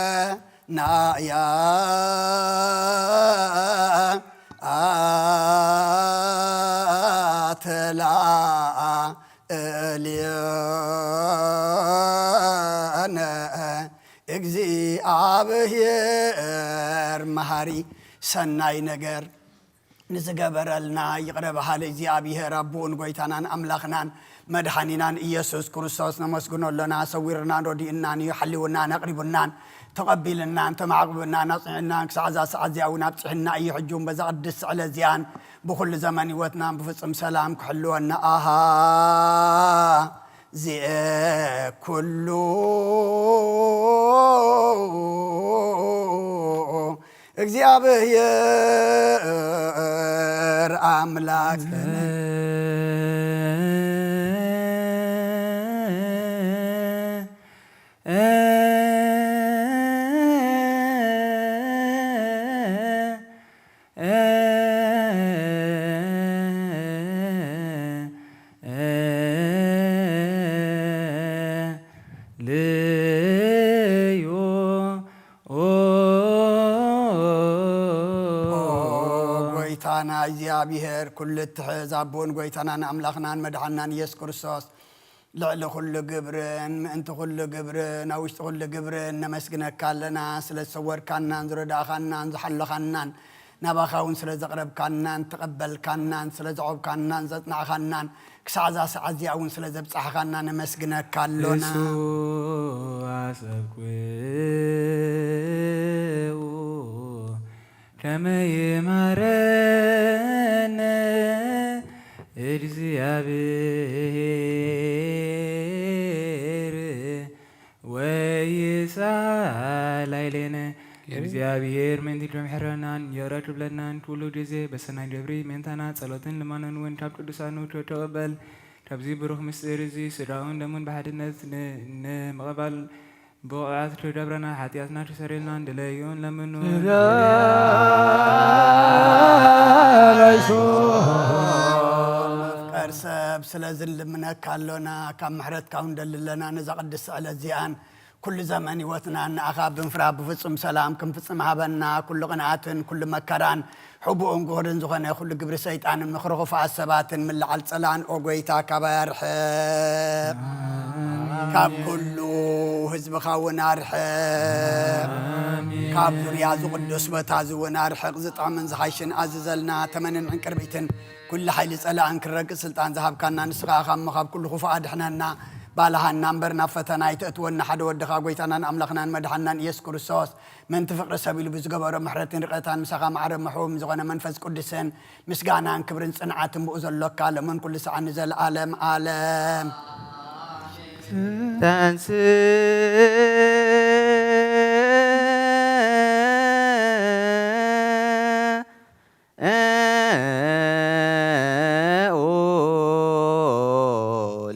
ሰናያ አትላ እልዮነ። እግዚኣብሔር መሃሪ ሰናይ ነገር ንዝገበረልና ይቕረ በሃሊ እግዚኣብሔር ኣቦኡን ጎይታናን ኣምላኽናን መድሓኒናን ኢየሱስ ክርስቶስ ነመስግኖ ኣሎና። ሰዊርናን ረዲኡናን እዩ፣ ሓሊውናን ኣቕሪቡናን ተቐቢልናን ተማዕቑብናን ኣጽኒዕናን ክሳዕ እዛ ሰዓት እዚኣ እውን ኣብጽሕና እዩ። ሕጂ እውን በዛ ቅድስቲ ዕለት እዚኣን ብኹሉ ዘመን ህይወትናን ብፍጹም ሰላም ክሕልወና ኣሃ ዚኤ ኩሉ እግዚኣብሔር ኣምላክነ። ልዩ ኦ ጎይታና እግዚኣብሔር፣ ኩሉ እትሕዝ ኣቦን ጎይታናን ኣምላኽናን መድሓናን ኢየሱስ ክርስቶስ፣ ልዕሊ ኩሉ ግብርን ምእንቲ ኩሉ ግብርን ኣብ ውሽጢ ኩሉ ግብርን ነመስግነካ ኣለና። ስለ ዝሰወርካናን ዝረዳእኻናን ዝሓለኻናን፣ ናባኻ እውን ስለ ዘቕረብካናን ተቐበልካናን ስለ ዘዖብካናን ዘጽናዕኻናን፣ ክሳዕ እዛ ሰዓት እዚኣ እውን ስለ ዘብጻሕኻና ነመስግነካ ኣሎና። እሱ ኣሰብኩ ከመ ይማረነ እግዚኣብሔር ወይሳላይሌነ። እግዚኣብሔር ምእንቲ ድምሕረናን የረክብለናን ኩሉ ግዜ በሰናይ ገብሪ ምእንታና ጸሎትን ልማኖን እውን ካብ ቅዱሳኑ ተቀበል። ካብዚ ብሩኽ ምስጢር እዚ ስጋውን ደሙን ብሓድነት ን-፣ ንምቕባል ብቑዓት ክገብረና፣ ሓጢኣትና ክሰረየልና ንድለዩን ለምኑ። መፍቀር ሰብ ስለዚ ንልምነካ ኣሎና፣ ካብ ምሕረትካ እውን ንደሊ ኣለና። ነዛ ቅድስቲ ዕለት እዚኣን ኩሉ ዘመን ህይወትና ንኣኻ ብምፍራህ ብፍጹም ሰላም ክንፍጽም ሃበና። ኩሉ ቅንኣትን ኩሉ መከራን ሕቡእን ግሁድን ዝኾነ ኩሉ ግብሪ ሰይጣንን ምኽሪ ክፉኣት ሰባትን ምልዓል ጸላእን ኦ ጎይታ ካባይ ኣርሕቕ። ካብ ኩሉ ህዝብኻ እውን ኣርሕቕ። ካብ ዙርያ እዚ ቅዱስ ቦታ እዚ እውን ኣርሕቕ። ዝጥዕምን ዝሓሽን ኣዝዘልና። ተመንን ዕንቅርቢትን ኩሉ ሓይሊ ጸላእን ክረግጽ ስልጣን ዝሃብካና ንስኻ ኢኻ እሞ ካብ ኩሉ ክፉእ ኣድሕነና። ባልሃና እምበር ናብ ፈተና ኣይተእትወና። ሓደ ወድኻ ጎይታናን ኣምላኽናን መድሓናን ኢየሱስ ክርስቶስ ምእንቲ ፍቕሪ ሰብ ኢሉ ብዝገበሮ ምሕረትን ርቐታን ምሳኻ ማዕረ ምሑም ዝኾነ መንፈስ ቅዱስን ምስጋናን ክብርን ጽንዓትን ብኡ ዘሎካ ሎምን ኩሉ ሰዓት ንዘለዓለም ዓለም። ተንስ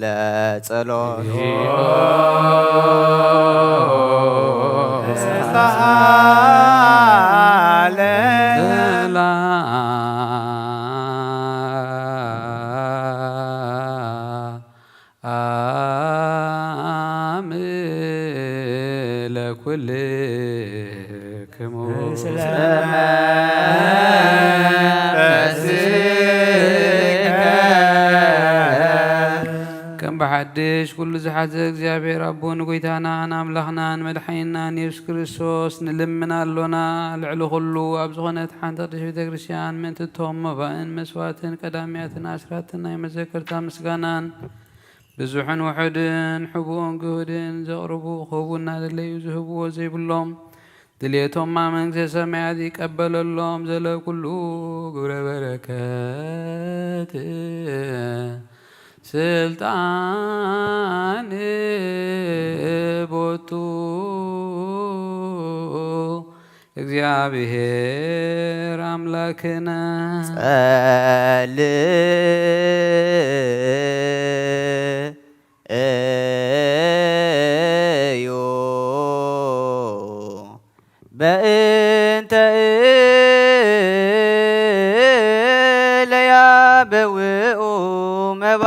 ለጸሎት ኣም ለኩልክሙ ምስለ መንፈስከ። ከም ብሓድሽ ኩሉ ዝሓዘ እግዚኣብሔር ኣቦ ንጎይታናን ኣምላኽናን መድሓኒናን የሱስ ክርስቶስ ንልምን ኣሎና። ልዕሊ ኩሉ ኣብ ዝኾነት ሓንቲ ቅድስት ቤተ ክርስቲያን ምእንቲ እቶም መባእን መስዋዕትን ቀዳምያትን ኣስራትን ናይ መዘከርታ ምስጋናን ብዙሕን ውሑድን ሕቡእን ግሁድን ዘቕርቡ ክህቡ እናደለዩ ዝህብዎ ዘይብሎም ድሌቶም ኣብ መንግስተ ሰማያት ይቀበለሎም። ዘለ ኩሉ ግብረ በረከት ስልጣን ቦቱ እግዚኣብሔር ኣምላክነ። ጸልእ እዩ በእንተ እለ ያበውኡ መባ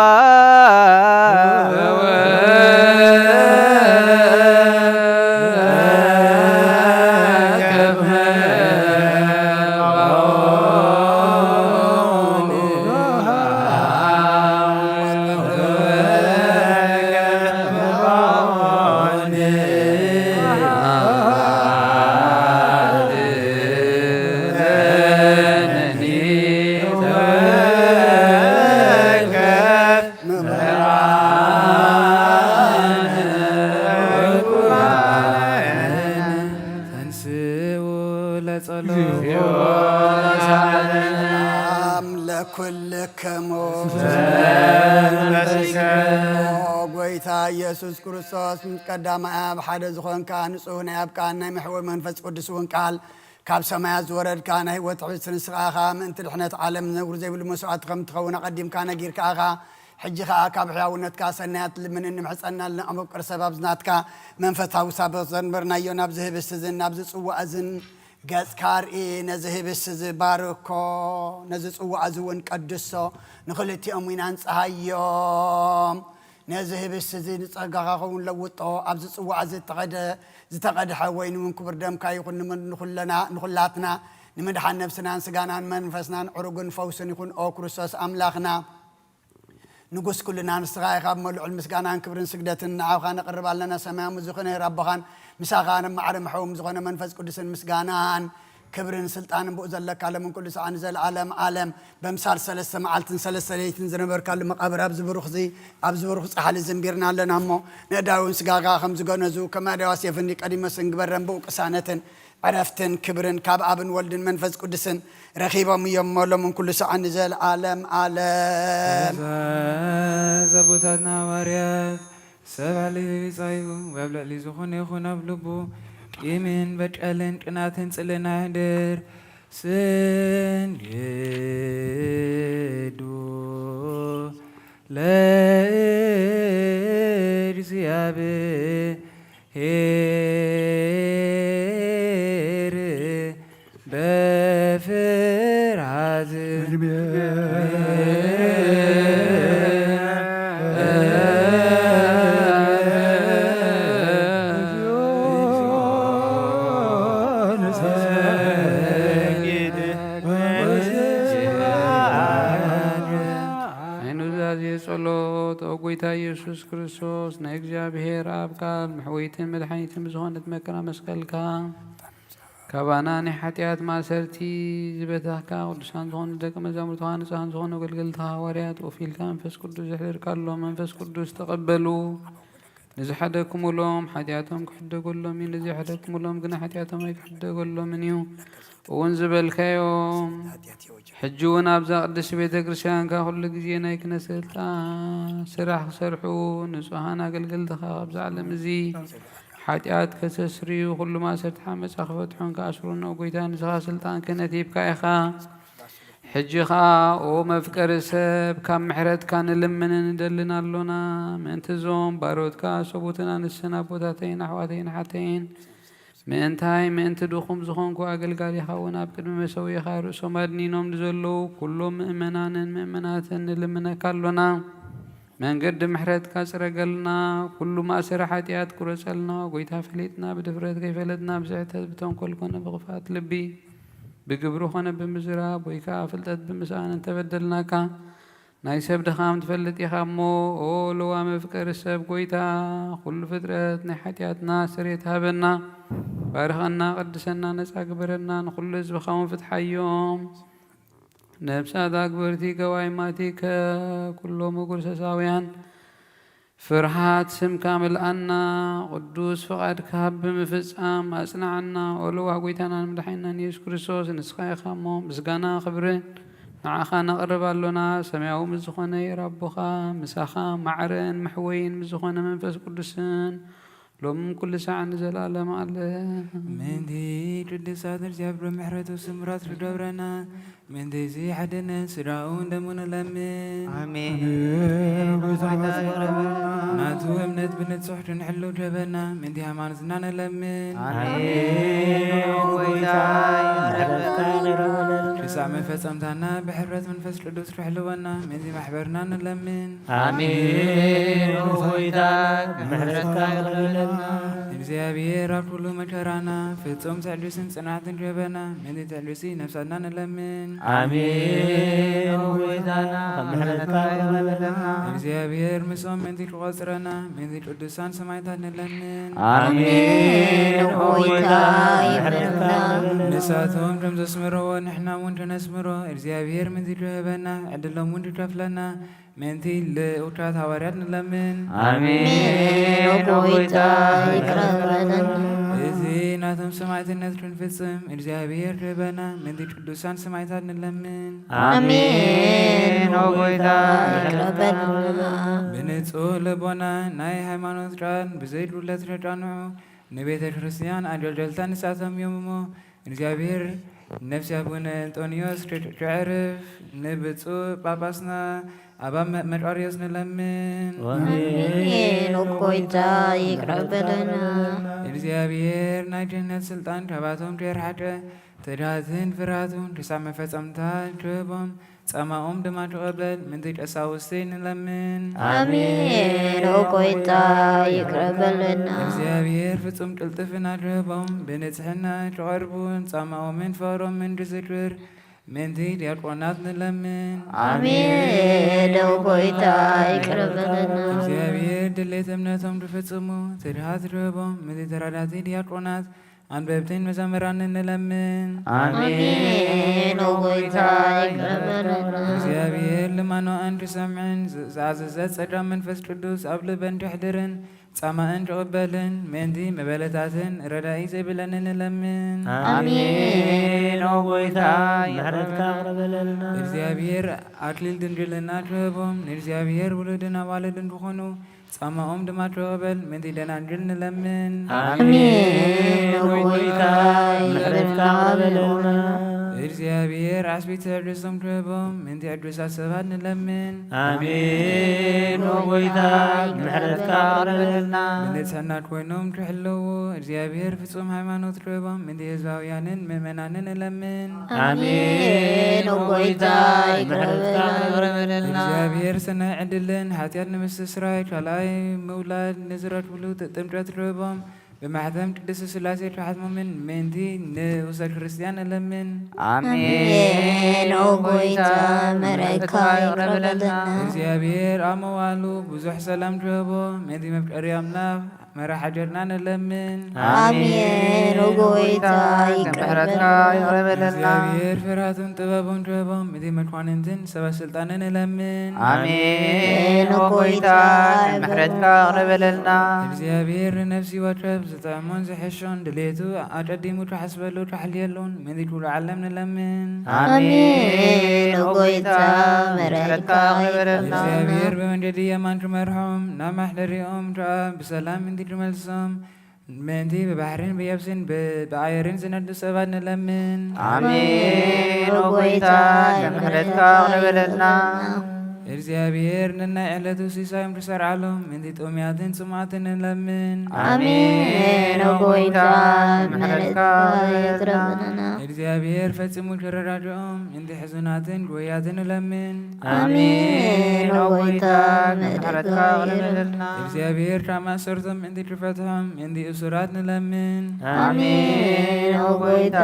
ክርስቶስ ምስ ቀዳማይ ኣብ ሓደ ዝኾንካ ንጹህ ናይ ኣብ ቃል ናይ መሕወ መንፈስ ቅዱስ እውን ቃል ካብ ሰማያት ዝወረድካ ናይ ህይወት ሕብስቲ ንስኻ ኢኻ። ምእንቲ ድሕነት ዓለም ነውር ዘይብሉ መስዋዕቲ ከም ትኸውን ኣቐዲምካ ነጊርካ ኢኻ። ሕጂ ኸኣ ካብ ሕያውነትካ ሰናያት ልምንን ንምሕጸናን ንዕሙቕ ቅርሰ ባብ ዝናትካ መንፈሳዊ ሳበት ዘንበርናዮ ናብዚ ህብስቲ እዝን ናብዚ ጽዋእ እዝን ገጽካ ርኢ። ነዚ ህብስቲ እዚ ባርኮ፣ ነዚ ጽዋእ እዚ እውን ቀድሶ፣ ንኽልቲኦም እውን ኣንጽሃዮም። ነዚ ህብስቲ እዚ ንጸጋኻ ኸውን ለውጦ። ኣብዚ ጽዋእ እዚ እተኸደ-፣ ዝተቐድሐ ወይኒ እውን ክቡር ደምካ ይኹን። ንምን-፣ ንኹለና፣ ንኹላትና ንምድሓን ነብስናን ስጋናን መንፈስናን ዕሩግን ፈውስን ይኹን። ኦ ክርስቶስ ኣምላኽና፣ ንጉስ ኩልና ንስኻ ኢኻ። ብመልዑል ምስጋናን ክብርን ስግደትን ንዓኻ ነቕርብ ኣለና። ሰማያዊ ዝኾነ ኣቦኻን ምሳኻ ማዕረ መሕውም ዝኾነ መንፈስ ቅዱስን ምስጋናን ክብርን ስልጣንን ብኡ ዘለካ ሎምን ኩሉ ሰዓን ንዘለዓለም ዓለም። በምሳል ሰለስተ መዓልትን ሰለስተ ለይትን ዝነበርካሉ መቓብር ኣብዚ ብሩኽ እዚ፣ ኣብዚ ብሩኽ ጻሕሊ ዝንቢርና ኣለና እሞ፣ ነዳውን ስጋኻ ከም ዝገነዙ፣ ከም ኣድዋ ሴፍኒ ቀዲሞስ እንግበረን ብኡ ቅሳነትን ዕረፍትን ክብርን ካብ ኣብን ወልድን መንፈስ ቅዱስን ረኺቦም እዮም እሞ፣ ሎምን ኩሉ ሰዓን ንዘለዓለም ዓለም። እዛ ዘቦታትና ሃዋርያት ሰብ ኣልዩ ይጻዩ፣ ኣብ ልዕሊ ዝኾነ ይኹን ኣብ ልቡ ቂምን በቀልን ቅናትን ጽልእን ኣይሕደር። ስንግዶ ለእግዚኣብሔር በፍርሃት። ናይ ኑዛዜ ጸሎት። ኦ ጎይታ ኢየሱስ ክርስቶስ፣ ናይ እግዚኣብሔር ኣብ ቃል መሕወይትን መድሓኒትን ብዝኾነት መከራ መስቀልካ፣ ካባና ናይ ሓጢኣት ማእሰርቲ ዝበታህካ፣ ቅዱሳን ዝኾኑ ደቂ መዛሙርትኻ፣ ንጹሃን ዝኾኑ ኣገልገልትኻ ሃዋርያት፣ ኦፊልካ መንፈስ ቅዱስ ዘሕደርካሎም፣ መንፈስ ቅዱስ ተቐበሉ። ንዝሓደግኩምሎም ሓጢኣቶም ክሕደገሎም እዩ፣ ንዘይሓደግኩምሎም ግና ሓጢኣቶም ኣይክሕደገሎምን እዩ። እውን ዝበልካዮም፣ ሕጂ እውን ኣብዛ ቅድስቲ ቤተ ክርስቲያንካ ኩሉ ግዜ ናይ ክህነት ስልጣን ስራሕ ክሰርሑ ንጹሃን ኣገልገልትኻ ካብዛ ዓለም እዚ ሓጢኣት ከተስርዩ፣ ኩሉ ማእሰርቲ ሓመጻ ክፈትሑን ክኣስሩን፣ ኦ ጎይታ፣ ንስኻ ስልጣን ክህነት ሂብካ ኢኻ። ሕጂ ኸኣ፣ ኦ መፍቀሪ ሰብ፣ ካብ ምሕረትካ ንልምንን ንደልን ኣሎና። ምእንቲ እዞም ባሮትካ ሰቡትን ኣንስትን ኣቦታተይን ኣሕዋተይን ኣሓተይን፣ ምእንታይ ምእንቲ ድኹም ዝኾንኩ ኣገልጋሊኻ እውን ኣብ ቅድሚ መሰውኢኻ ርእሶም ኣድኒኖም ንዘለዉ ኩሎም ምእመናንን ምእመናትን ንልምነካ ኣሎና። መንገዲ ምሕረትካ ጽረገልና። ኩሉ ማእሰሪ ሓጢኣት ቁረጸልና። ጎይታ፣ ፈሊጥና ብድፍረት፣ ከይፈለጥና ብስሕተት፣ ብተንኮል ኮነ ብኽፍኣት ልቢ፣ ብግብሪ ኮነ ብምዝራብ፣ ወይ ከኣ ፍልጠት ብምስኣን እንተበደልናካ፣ ናይ ሰብ ድኻም ትፈልጥ ኢኻ እሞ፣ ኦ ለዋመ ፍቀሪ ሰብ፣ ጎይታ፣ ኩሉ ፍጥረት ናይ ሓጢኣትና ስርየት ሃበና። ባርኸና፣ ቅድሰና፣ ነጻ ግበረና፣ ንኹሉ ህዝብኻ እውን ፍትሓዮም። ነፍሳት ኣክብርቲ ገባይ ማቲከ፣ ኩሎም እጉርሰሳውያን ፍርሃት ስምካ ምልኣና፣ ቅዱስ ፍቓድካ ብምፍጻም ኣጽንዓና። ኦ ለዋህ ጎይታናን መድሓኒናን የሱስ ክርስቶስ፣ ንስኻ ኢኻ እሞ፣ ምስጋና ክብርን ንዓኻ ነቕርብ ኣሎና። ሰማያዊ ምስ ዝኾነ ዮር ኣቦኻ፣ ምሳኻ ማዕረን መሕወይን ምስ ዝኾነ መንፈስ ቅዱስን፣ ሎምን ኩሉ ሳዕን ንዘለኣለም ዓለም። ምእንቲ ቅዱሳት እግዚኣብሔር ምሕረቱ ስምራት ርደብረና። ምእንቲ እዚ ሓድነት ስድራኡ እንደሙ ንለምን። ኣሜን። ኣሜን። ጎይታ ሆይ፣ ይቕረ በለና። ናቱ እምነት ብንጹሕ ክንሕሉ ድህበና። ምእንቲ ሃይማኖትና ንለምን። ኣሜን። ጎይታ ምሕረትካ ይቕረ በለና። ክሳዕ መፈጸምታና ብሕብረት መንፈስ ቅዱስ ትሕልወና። ምእንቲ ማሕበርና ንለምን። ኣሜን። ኦ ጎይታ፣ ምሕረትካ ይቕረ በለልና። እግዚኣብሔር ኣብ ኩሉ መከራና ፍጹም ትዕግስትን ጽንዓትን ክህበና፣ ምእንቲ ትዕግስቲ ነፍሳትና ንለምን። ኣሜን። ኦ ጎይታና፣ ምሕረትካ ይቕረ በለልና። እግዚኣብሔር ምስኦም ምእንቲ ክቖጽረና፣ ምእንቲ ቅዱሳን ሰማዕታት ንለምን። ኣሜን። ኦ ጎይታ፣ ምሕረትካ ይቕረ በለልና። ንሳቶም ከም ዘስመርዎ ንሕና እውን ከነስምሮ፣ እግዚኣብሔር ምእንቲ ክህበና፣ ዕድሎም እውን ክከፍለና፣ ምእንቲ ልኡካት ሃዋርያት ንለምን። ኣሜን። ኦ ጎይታ፣ ይቅረ በለና። እዚ ናቱ ሰማዕትነት ክንፍጽም እግዚኣብሔር ክህበና ምእንቲ ቅዱሳን ሰማዕታት ንለምን። ኣሜን። ኦ ጎይታ ይቅረበልና። ብንጹህ ልቦና ናይ ሃይማኖት ቃል ብዘይ ድውለት ተቃንዑ ንቤተ ክርስቲያን ኣገልገልታ ንሳቶም እዮም እሞ እግዚኣብሔር ነፍሲ ኣቡነ እንጦንዮስ ክዕርፍ ንብፁዕ ጳጳስና ኣባ መቃርዮስ ንለምን። ኣሜን። ኦ ጎይታ ይቅረበልና። እግዚኣብሔር ናይ ድህነት ስልጣን ካባቶም ከይርሓቀ ትድሃትን ፍርሃቱን ክሳብ መፈጸምታ ክህቦም ጸማኦም ድማ ክቐበል ምእንቲ ቀሳውስቲ ንለምን። ኣሜን። ኦ ጎይታ ይቅረበልና። እግዚኣብሔር ፍጹም ቅልጥፍና ክህቦም ብንጽሕና ክቐርቡን ጻማኦምን ፍቕሮምን ክዝክር ምእንቲ ዲያቆናት ንለምን። ኣሜን። ኦ ጎይታ ይቅረበልና። እግዚኣብሔር ድሌት እምነቶም ክፍጽሙ ትድሃት ክህቦም ምእንቲ ተራዳቲ ዲያቆናት ኣንበብትን መዘምራንን ንለምን። ኣሜን። ኦ ጎይታ ይቅረበልና። እግዚኣብሔር ልማኖኣን ክሰምዕን ዝኣዘዘ ጸጋ መንፈስ ቅዱስ ኣብ ልበን ከሕድርን ጻማእን ክቕበልን ምእንቲ መበለታትን ረዳኢ ዘይብለንን ንለምን። ኣሜን። ኦ ጎይታ ምሕረትካ ቅረበለልና። እግዚኣብሔር ኣክሊል ድንግልና ክህቦም ንእግዚኣብሔር ውሉድን ኣዋልድን ክኾኑ ጻማኦም ድማ ክቕበል ምእንቲ ደናግል ንለምን። ኣሜን። ኦ ጎይታ ምሕረትካ ቅረበለልና። እግዚኣብሔር ዓስቢ ትዕግስቶም ክህቦም ምእንቲ ዕዱሳት ሰባት ንለምን። ኣሜን። ኦ ጎይታ ምሕረትካ ቅረበለልና። ብንጽሕና ኮይኖም ክሕለዉ እግዚኣብሔር ፍጹም ሃይማኖት ክህቦም ምእንቲ ህዝባውያንን ምእመናንን ንለምን። ኣሜን። ኦ ጎይታ ምሕረትካ ይቅረበልና። ቅረበለልና። እግዚኣብሔር ሰናይ ዕድልን ሓጢኣት ንምስትስራይ ካልኣይ ምውላድ ንዝረክብሉ ጥምቀት ክህቦም ብማሕተም ቅድስት ስላሴ ክሓትሞምን ምእንቲ ንኡሰ ክርስቲያን ንለምን። ኣሜን። ኦ ጎይታ ምሕረትካ ይቅረበልና። እግዚኣብሔር ኣብ መዋሉ ብዙሕ ሰላም ክህቦ ምእንቲ መፍቀሪ ኣምላኽ መራሕ ሃገርና ንለምን። ኣሜን። ኦ ጎይታ ምሕረትካ ይቅረበልና። ይቅረበለልና። እግዚኣብሔር ፍርሃቱን ጥበቡን ክህቦም ምእንቲ መኳንንትን ሰበ ስልጣንን ንለምን። ኣሜን። ኦ ጎይታ ምሕረትካ ቅረበለልና። እግዚኣብሔር ንነፍሲ ወከፍ ዝጥዕሞን ዝሕሾን ድሌቱ ኣቀዲሙ ክሓስበሉ ክሓልየሉን ምእንቲ ኩሉ ዓለም ንለምን። ኣሜን። ኦ ጎይታ ምሕረትካ ቅረበለልና። እግዚኣብሔር ብመንገዲ የማን ክመርሖም ናብ ማሕደሪኦም ከዓ ብሰላም ምእንቲ ክመልሶም ምእንቲ ብባሕርን ብየብስን ብ- ብኣየርን ዝነዱ ሰባት ንለምን። ኣሜን። ኦ ጎይታ ምሕረትካ ቅረበለልና። እግዚኣብሔር ነናይ ዕለቱ ሲሳዮም ክሰርዓሎም ምእንቲ ጥሙያትን ጽሙኣትን ንለምን። ኣሜን። ኦ ጎይታ ምሕረትካ ቅረበለልና። ይቅረበልና። እግዚኣብሔር ፈጺሙ ክረዳድኦም ምእንቲ ሕዙናትን ጎያትን ንለምን። ኣሜን። ኦ ጎይታ ምሕረትካ ቅረበለልና። እግዚኣብሔር ካብ ማእሰርቶም ምእንቲ ክፈትሖም ምእንቲ እሱራት ንለምን። ኣሜን። ኦ ጎይታ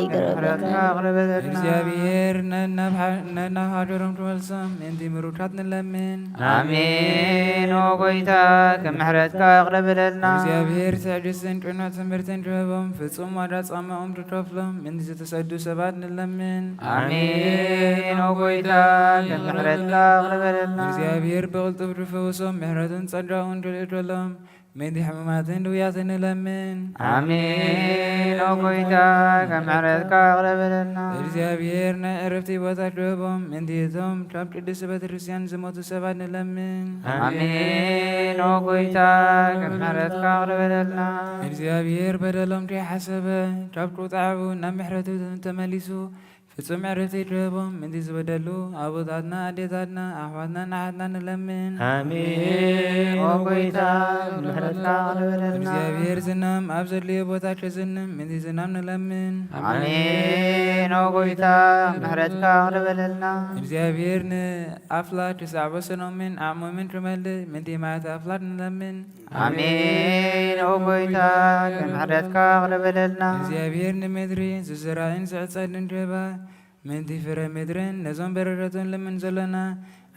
ይቅረበልና። ምሕረትካ ቅረበለልና። እግዚኣብሔር ነናብ ሃ- ነናብ ሃገሮም ክመልሶም ምእንቲ ምሩካት ንለምን። ኣሜን። ኦ ጎይታ ምሕረትካ ቅረበለልና። እግዚኣብሔር ትዕግስትን ቅኑዕ ትምህርትን ክህቦም ፍጹም ዋጋ ጻማኦም ክከፍሎም ምእንቲ ዝተሰዱ ሰባት ንለምን። ኣሜን። ኦ ጎይታ ምሕረትካ ቅረበለልና። እግዚኣብሔር ብቕልጡፍ ክፈውሶም ምሕረቱን ጸጋኡን ክልእከሎም ምእንቲ ሕሙማትን ድውያትን ንለምን። ኣሜን። ኦ ጎይታ ምሕረትካ ቅረበለልና። እግዚኣብሔር ናይ ዕረፍቲ ቦታ ክህቦም ምእንቲ እቶም ካብ ቅድስቲ ቤተክርስትያን ዝሞቱ ሰባት ንለምን። ኣሜን። ኦ ጎይታ ምሕረትካ ቅረበለልና። እግዚኣብሔር በደሎም ከይሓሰበ ካብ ቁጣዕቡ ናብ ምሕረቱ ተመሊሱ ፍጹም ዕረፍቲ ክህቦም ምእንቲ ዝበደሉ ኣቦታትና ኣዴታትና ኣሕዋትና ኣሓትና ንለምን። ኣሜን። ኦ ጎይታ ምሕረትካ ቅረበለልና። እግዚኣብሔር ዝናም ኣብ ዘድልዮ ቦታ ከዝንም ምእንቲ ዝናም ንለምን። ኣሜን። ኦ ጎይታ ምሕረትካ ቅረበለልና። እግዚኣብሔር ንኣፍላክ ክሳዕ ወሰኖምን ዓቕሞምን ክመልእ ምእንቲ ማያት ኣፍላክ ንለምን። ኣሜን። ኦ ጎይታ ምሕረትካ ቅረበለልና። እግዚኣብሔር ንምድሪ ዝዝራእን ዝዕጸድን ክህባ ምእንቲ ፍረ ምድርን ነዞም በረከቶም ልምን ዘለና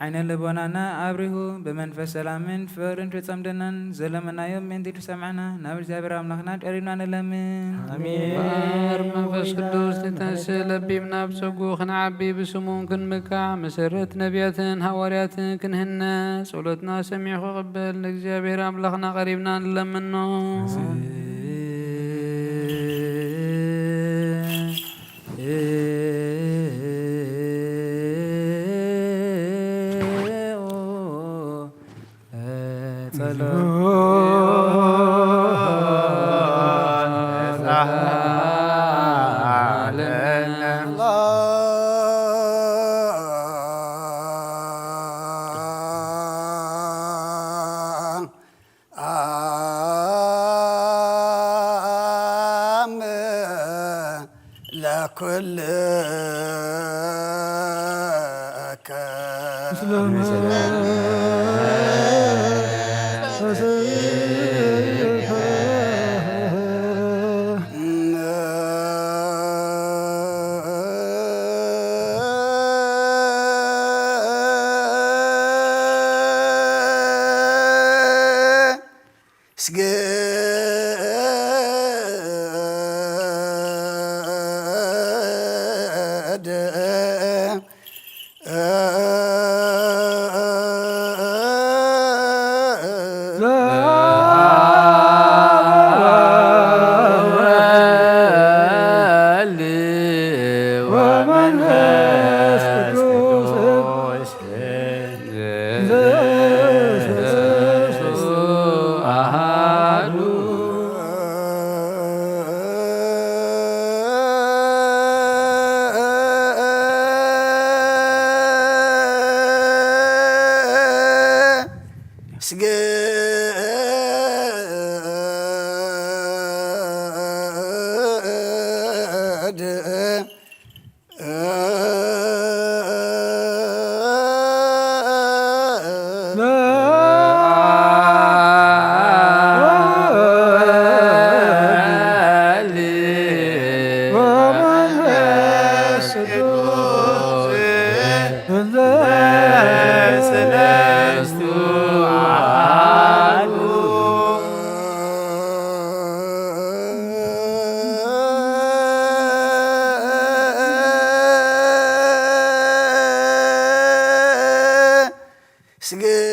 ዓይነ ልቦናና ኣብሪሁ ብመንፈስ ሰላምን ፍቕርን ክጸምደናን ዘለመናዮም ምእንቲ ክሰምዓና ናብ እግዚኣብሔር ኣምላኽና ቀሪብና ንለምን። እምበኣር መንፈስ ቅዱስ ንተንስእ ለቢብና ብጸጉኡ ክንዓቢ ብስሙን ክንምካዕ መሰረት ነቢያትን ሃዋርያትን ክንህነ ጸሎትና ሰሚዑ ክቕበል ንእግዚኣብሔር ኣምላኽና ቀሪብና ንለምኖ። ኩልከ ምስለ መንፈስከ ስገድ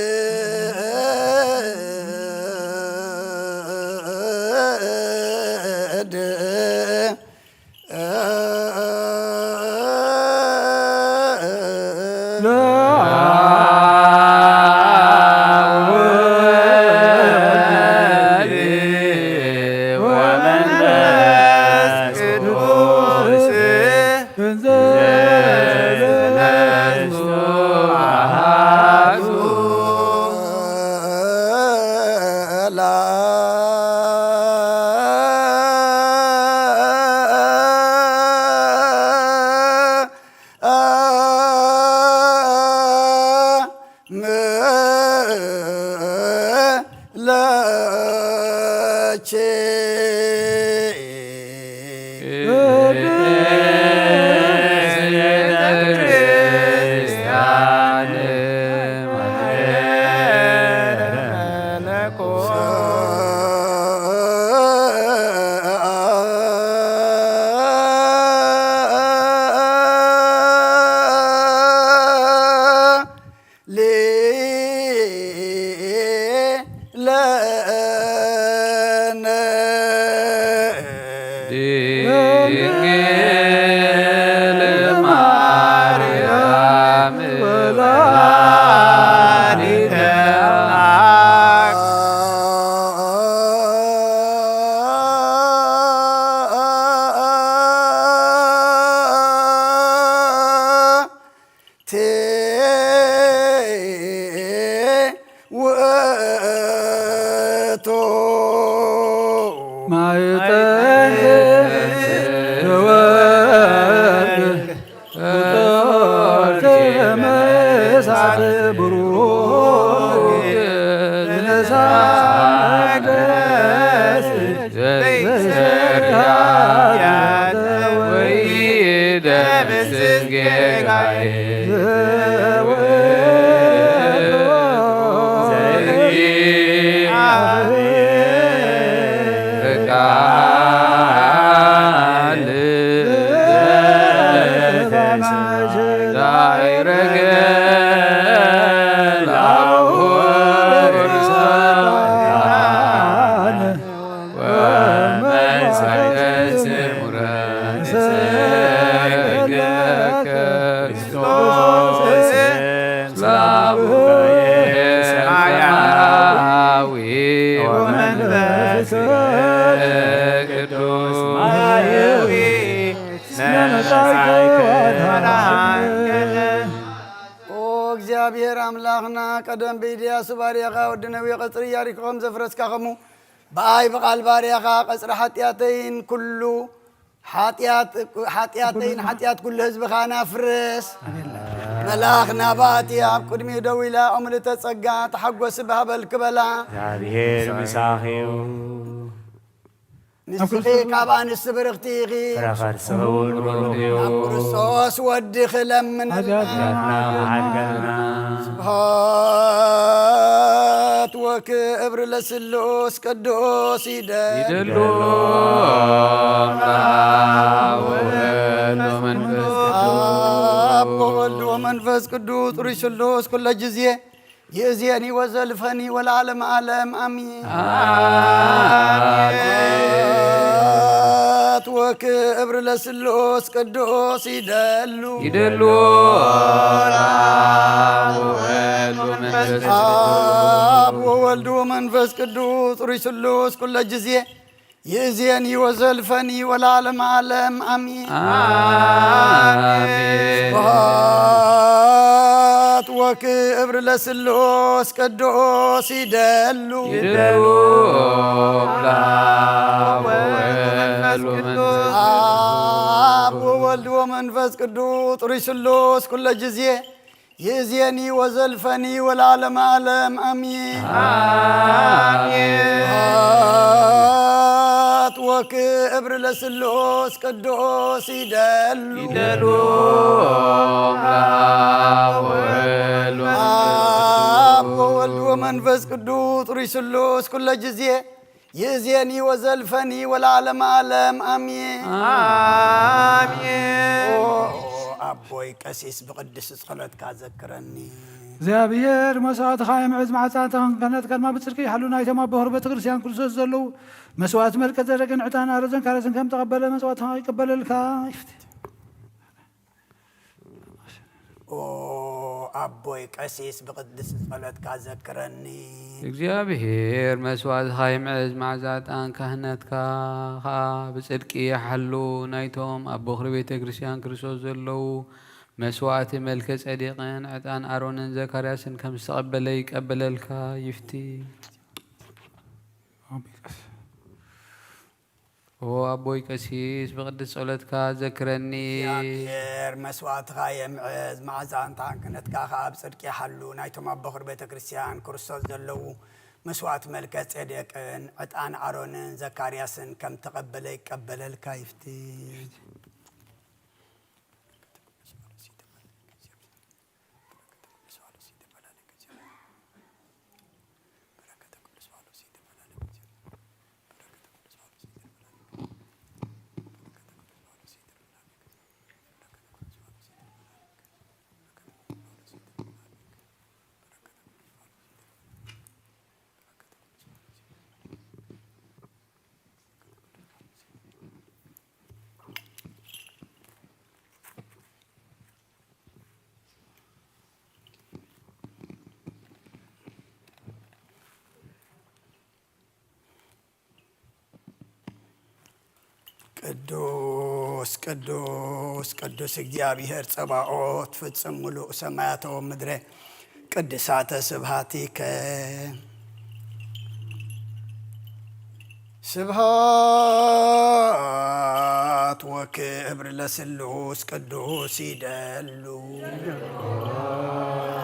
ወወልድ ወመንፈስ ቅዱስ እግዚኣብሔር ኣምላኽና ቀደም ብኢድያሱ ባርያኻ ወዲ ነዊ ቀጽሪ ኢያሪኮ ከም ዘፍረስካ ኸሙ ብኣይ ብቓል ባርያኻ ቀጽሪ ሓጢኣተይን ኩሉ ሓጢኣት-፣ ሓጢኣተይን ሓጢኣት ኩሉ ህዝብኻን ኣፍርስ። መልኣኽ ናባቲ ኣብ ቅድሚኡ ደው ኢላ፣ "እምልእተ ጸጋ ተሓጎሲ ባህበል" ክበላ። እግዚኣብሔር ምሳኺ እዩ። ንስኺ ካብ ኣንስቲ ብርኽቲ ኢኺ። ፍረ ከርስኺ እውን ብሩኽ እዩ። ናብ ክርስቶስ ወድኺ ለምንልና። ሓጢኣትና ሓድገልና። ስብሐት ወክብር ለስሉስ ቅዱስ ይደል። ይደሉ አብ ወወልድ ወመንፈስ ቅዱስ። አብ ወወልድ ወመንፈስ ቅዱስ ጥሩይ ስሉስ ኩለ ጊዜ ይእዜኒ ወዘልፈኒ ወለዓለመ ዓለም አሜን። አሜን። ስብሐት ወክብር ለስሉስ ቅዱስ ይደሉ። ይደሉ አብ ወወልድ ወመንፈስ ቅዱስ። አብ ወወልድ ወመንፈስ ቅዱስ ጥሩይ ስሉስ ኩለ ጊዜ ይእዜኒ ወዘልፈኒ ወለዓለመ ዓለም አሜን። አሜን። ስብሐት ወክብር ለስሉስ ቅዱስ ይደሉ። ይደሉ ለአብ ወወልድ ወመንፈስ ቅዱስ። አብ ወወልድ ወመንፈስ ቅዱስ ጥሩይ ስሉስ ኩለ ጊዜ ይእዜኒ ወዘልፈኒ ወለዓለመ ዓለም አሜን። አሜን። ስብሐት ወክብር ለስሉስ ቅዱስ ይደሉ። ይደሉ አብ ወወልድ ወመንፈስ አብ ወወልድ ወመንፈስ ቅዱስ ጥሩይ ስሉስ ኩለ ጊዜ ይእዜኒ ወዘልፈኒ ወለዓለመ ዓለም አሜን። አሜን። ኦ፣ ኦ፣ ኣቦይ ቀሲስ ብቅድስቲ ጸሎትካ ዘክረኒ። እግዚኣብሔር መስዋዕትኻ የምዕዝ፣ መዓጻ ክህነትካ ድማ ብጽድቂ ይሓሉ። ናይቶም ኣብ በኹሪ ቤተ ክርስቲያን ክርስቶስ ዘለዉ መስዋዕቲ መልከ ጸደቅን ዕጣን ኣሮንን ዘካርያስን ከም ተቐበለ መስዋዕትኻ ይቀበለልካ ይፍቲ። ኦ ኣቦይ ቀሲስ ብቅድስቲ ጸሎትካ ዘክረኒ። እግዚኣብሔር መስዋዕትኻ ይምዕዝ፣ መዓዛ ዕጣን ክህነትካ ኸኣ ብጽድቂ ይሓሉ። ናይቶም ኣብ በኹሪ ቤተ ክርስቲያን ክርስቶስ ዘለዉ መስዋዕቲ መልከ ጸዴቅን ዕጣን ኣሮንን ዘካርያስን ከም ዝተቐበለ ይቀበለልካ ይፍቲ። ኦ ኣቦይ ቀሲስ ብቅድስቲ ጸሎትካ ዘክረኒ። እግዚኣብሔር መስዋዕትኻ የምዕዝ፣ መዓዛ ዕጣን ክህነትካ ኸኣ ኣብ ጽድቂ ይሓሉ። ናይቶም ኣብ በኹሪ ቤተ ክርስቲያን ክርስቶስ ዘለዉ መስዋዕቲ መልከ ጼዴቅን ዕጣን ኣሮንን ዘካርያስን ከም ተቐበለ ይቀበለልካ ይፍቲ። ቅዱስ ቅዱስ ቅዱስ እግዚኣብሔር ጸባኦት ፍጽም ምሉእ ሰማያተ ወምድረ ቅድሳተ ስብሐቲከ። ስብሐት ወክብር ለስሉስ ቅዱስ ይደሉ።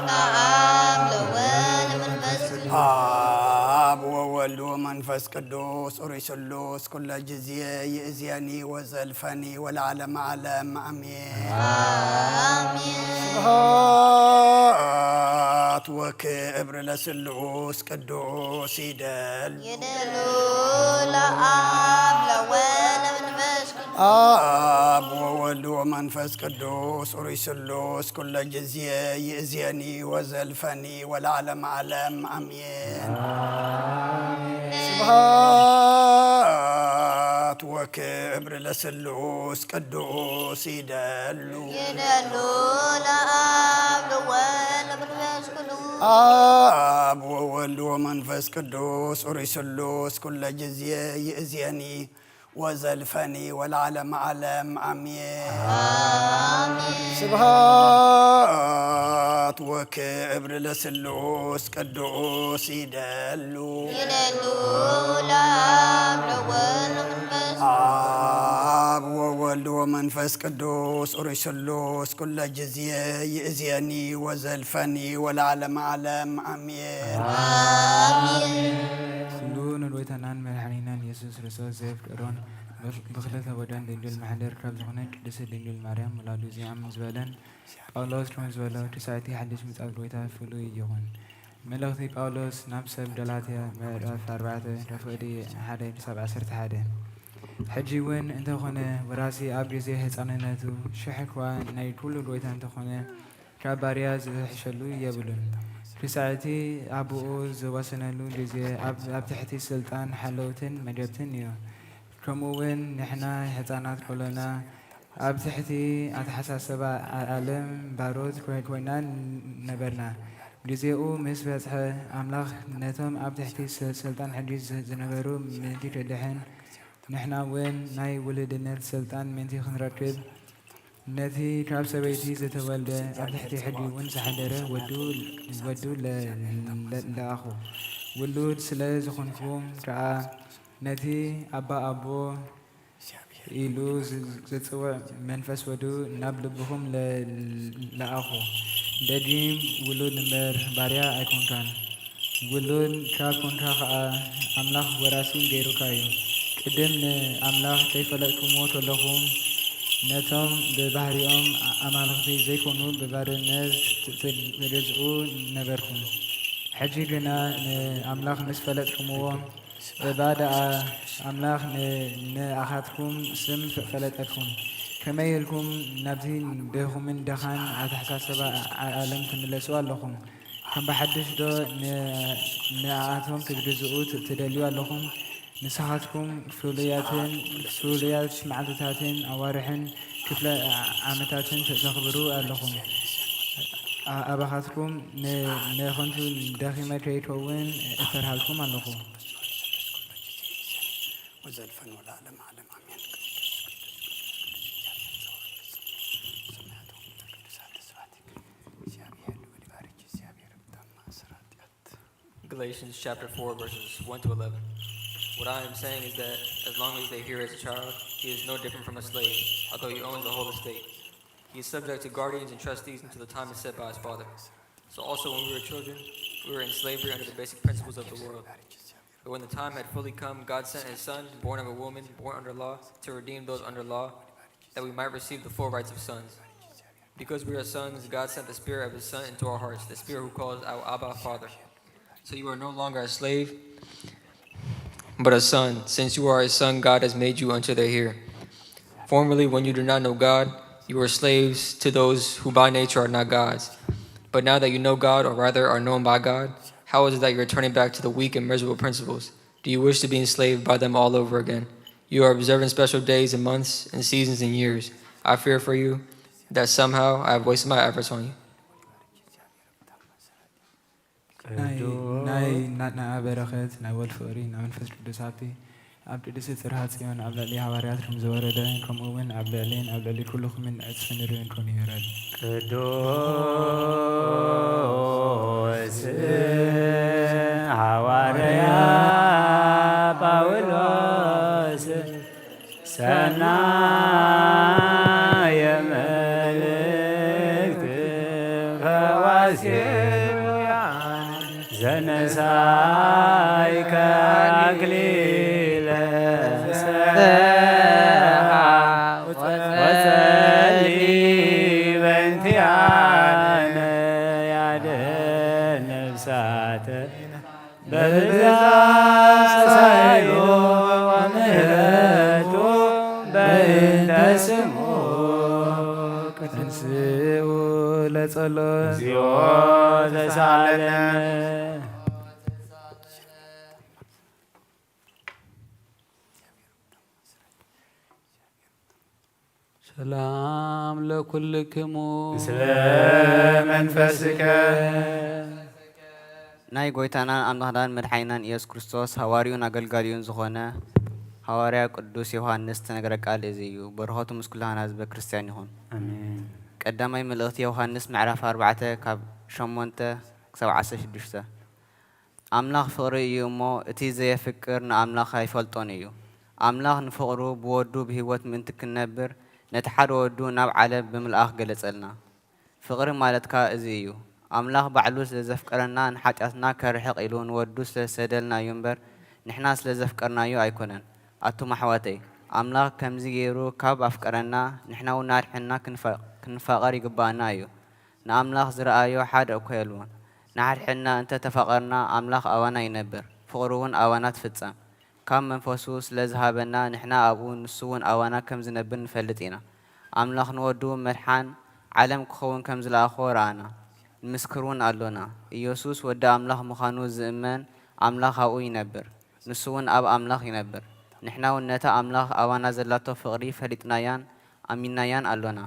አብ ለወልድ መንፈስ ቅዱስ። አብ ወወልድ ወመንፈስ ቅዱስ ኡሪ ስሉስ ኩለ ጊዜ ይእዜኒ ወዘልፈኒ ወለዓለመ ዓለም አሜን። አሜን። ስብሐት ወክብር ለስሉስ ቅዱስ ይደሉ። ይደሉ ለአብ ለወልድ ለመንፈስ ቅዱስ። አብ ወወልድ ወመንፈስ ቅዱስ ኡሪ ስሉስ ኩለ ጊዜ ይእዜኒ ወዘልፈኒ ወለዓለመ ዓለም አሜን። ስብሐት ወክብር ለስሉስ ቅዱስ ይደሉ። ይደሉ ለአብ ለወልድ ለመንፈስ ቅዱስ። አብ ወወልድ ወመንፈስ ቅዱስ ኡሪ ስሉስ ኩለ ጊዜ ይእዜኒ ወዘልፈኒ ወለዓለመ ዓለም አሜን። አሜን። ስብሐት ወክብር ለስሉስ ቅዱስ ይደሉ። ይደሉ ለአብ ለወልድ ለመንፈስ አብ ወወ መንፈስ ቅዱስ ኡሩይ ስሉስ ኩለ ጅዝየ ይእዝየኒ ወዘልፈኒ ወለዓለመ ዓለም ኣሜን። ኩሉ ንጎይታናን መድሓኒናን ኢየሱስ ክርስቶስ ዘየፍቅሮን ብኽ-፣ ብኽልተ ወደን ድንግል ማሕደር ካብ ዝኾነ ቅድስት ድንግል ማርያም ውላዱ ዘይኣምን ዝበለን ጳውሎስ ከም ዝበሎ እቲ ሳዕቲ ሓድሽ ምጽኣት ጎይታ ፍሉይ ይኹን። መልእኽቲ ጳውሎስ ናብ ሰብ ገላትያ ምዕራፍ ኣርባዕተ ካብ ፍቕዲ ሓደ ክሳብ ዓሰርተ ሓደ። ሕጂ እውን እንተኾነ ወራሲ ኣብ ግዜ ህፃንነቱ ሽሕ እኳ ናይ ኩሉ ጎይታ እንተኾነ ካብ ባርያ ዝሕሸሉ የብሉን። ክሳዕቲ ኣቦኡ ዝወሰነሉ ግዜ ኣብ፣ ኣብ ትሕቲ ስልጣን ሓለውትን መገብትን እዩ። ከምኡ እውን ንሕና ህፃናት ከሎና ኣብ ትሕቲ ኣተሓሳሰባ ዓ-፣ ዓለም ባሮት ኮይ-፣ ኮይና ነበርና። ግዜኡ ምስ በጽሐ ኣምላኽ ነቶም ኣብ ትሕቲ ስ-፣ ስልጣን ሕጊ ዝ-፣ ዝነበሩ ምእንቲ ከድሕን ንሕና እውን ናይ ውሉድነት ስልጣን ምእንቲ ክንረክብ ነቲ ካብ ሰበይቲ ዝተወልደ ኣብ ትሕቲ ሕጊ እውን ዝሓደረ ወዱ፣ ወዱ ለ-፣ ለ-፣ ለኣኹ። ውሉድ ስለ ዝኾንኩም ከኣ ነቲ ኣባ ኣቦ ኢሉ ዝ-፣ ዘጽውዕ መንፈስ ወዱ ናብ ልብኹም ለ-፣ ለኣኹ። ደጊም ውሉድ እምበር ባርያ ኣይኮንካን። ውሉድ ካብ ኮንካ ኸኣ ኣምላኽ ወራሲ ገይሩካ እዩ። ቅድም ንኣምላኽ ከይፈለጥኩምዎ ከለኹም ነቶም ብባህሪኦም ኣማልኽቲ ዘይኮኑ ብባርነት ት-፣ ት-፣ ትገዝኡ ነበርኩም። ሕጂ ግና ንኣምላኽ ምስ ፈለጥኩምዎ እባ ደኣ ኣምላኽ ን-፣ ንኣኻትኩም ስም ፈ-፣ ፈለጠኩም። ከመይ ኢልኩም ናብቲ ድኹምን ደኻን ኣተሓሳስባ ዓ-፣ ዓለም ትምለሱ ኣለኹም? ከም ብሓድሽ ዶ ን-፣ ንኣቶም ክትግዝኡ ት-፣ ትደልዩ ኣለኹም? ንስኻትኩም ፍሉያትን፣ ፍሉያት መዓልትታትን ኣዋርሕን ክፍለ ዓመታትን ተ-፣ ተኽብሩ ኣለኹም። ኣ-፣ ኣባኻትኩም ን-፣ ንኸንቱ ደኺመ ከይከውን እፈርሃልኩም ኣለኹ። ወዘልፈን ወለዓለመ ዓለም ኣሜን። ቅዱስ፣ ቅዱስ፣ ቅዱስ፣ ቅዱስ፣ ቅዱስ፣ ቅዱስ፣ Galatians chapter four, verses one to eleven. What I am saying is that as long as they hear as a child, he is no different from a slave, although he owns the whole estate. He is subject to guardians and trustees until the time is set by his father. So also when we were children, we were in slavery under the basic principles of the world. But when the time had fully come, God sent his Son, born of a woman, born under law, to redeem those under law, that we might receive the full rights of sons. Because we are sons, God sent the Spirit of his Son into our hearts, the Spirit who calls out, "Abba, Father." So you are no longer a slave, but a son. Since you are a son, God has made you unto the heir. Formerly, when you did not know God, you were slaves to those who by nature are not gods. But now that you know God, or rather are known by God, how is it that you are turning back to the weak and miserable principles? Do you wish to be enslaved by them all over again? You are observing special days and months and seasons and years. I fear for you that somehow I have wasted my efforts on you. ናይ፣ ናይ እናትና በረኸት ናይ ወልድ ፍቕሪ ናይ መንፈስ ቅዱስ ሃብቲ ኣብ ቅድስቲ ጽርሃ ጽዮን ኣብ ልዕሊ ሃዋርያት ከም ዝወረደ ከምኡ እውን ኣብ ልዕሊን ኣብ ልዕሊ ኩልኹምን ዕጽፍን ርብን ኮኑ ይውረድ። ቅዱስ ሃዋርያ ጳውሎስ ሰናየ መልእክት ፈዋሲ ዘነሳይከ ኣክሊለ ጸጋ ወጸሊ በእንቲኣነ ያድን ነፍሳተ በብዛ ሳይሉ ምሕረቱ በእንተ ስሙ ተንስኡ ለጸሎት። እግዚኦ ተሳለነ። ሰላም ለኩልክሙ። ምስለ መንፈስከ። ናይ ጎይታናን ኣምላኽናን መድሓኒናን ኢየሱስ ክርስቶስ ሃዋርዩን ኣገልጋሊኡን ዝኾነ ሃዋርያ ቅዱስ ዮሃንስ ዝተነግረ ቃል እዚ እዩ። በረኸቱ ምስ ኩላህና ህዝበ ክርስቲያን ይኹን። ኣሜን። ቀዳማይ መልእኽቲ ዮሃንስ ምዕራፍ ኣርባዕተ ካብ ሸሞንተ ክሳብ ዓሰርተ ሽዱሽተ። ኣምላኽ ፍቕሪ እዩ እሞ፣ እቲ ዘየፍቅር ንኣምላኽ ኣይፈልጦን እዩ። ኣምላኽ ንፍቕሩ ብወዱ ብህይወት ምእንቲ ክንነብር፣ ነቲ ሓደ ወዱ ናብ ዓለም ብምልኣኽ ገለጸልና። ፍቕሪ ማለትካ እዚ እዩ። ኣምላኽ ባዕሉ ስለ ዘፍቀረና ንሓጢኣትና ከርሕቕ ኢሉ ንወዱ ስለ ዝሰደልና እዩ እምበር ንሕና ስለ ዘፍቀርናዮ ኣይኮነን። ኣቱም ኣሕዋተይ፣ ኣምላኽ ከምዚ ገይሩ ካብ ኣፍቀረና ንሕና እውን ኣድሕንና ክንፋ- ክንፋቐር ይግብኣና እዩ። ንኣምላኽ ዝረኣዮ ሓደ እኳ የልቦን። ንሓድሕድና እንተ ተፋቐርና ኣምላኽ ኣባና ይነብር፣ ፍቕሩ እውን ኣባና ትፍጸም። ካብ መንፈሱ ስለ ዝሃበና ንሕና ኣብኡ ንሱ እውን ኣባና ከም ዝነብር ንፈልጥ ኢና። ኣምላኽ ንወዱ መድሓን ዓለም ክኸውን ከም ዝለኣኾ ረኣና፣ ንምስክር እውን ኣሎና። ኢየሱስ ወዲ ኣምላኽ ምዃኑ ዝእመን ኣምላኽ ኣብኡ ይነብር፣ ንሱ እውን ኣብ ኣምላኽ ይነብር። ንሕና እውን ነታ ኣምላኽ ኣባና ዘላቶ ፍቕሪ ፈሊጥናያን ኣሚንናያን ኣሎና።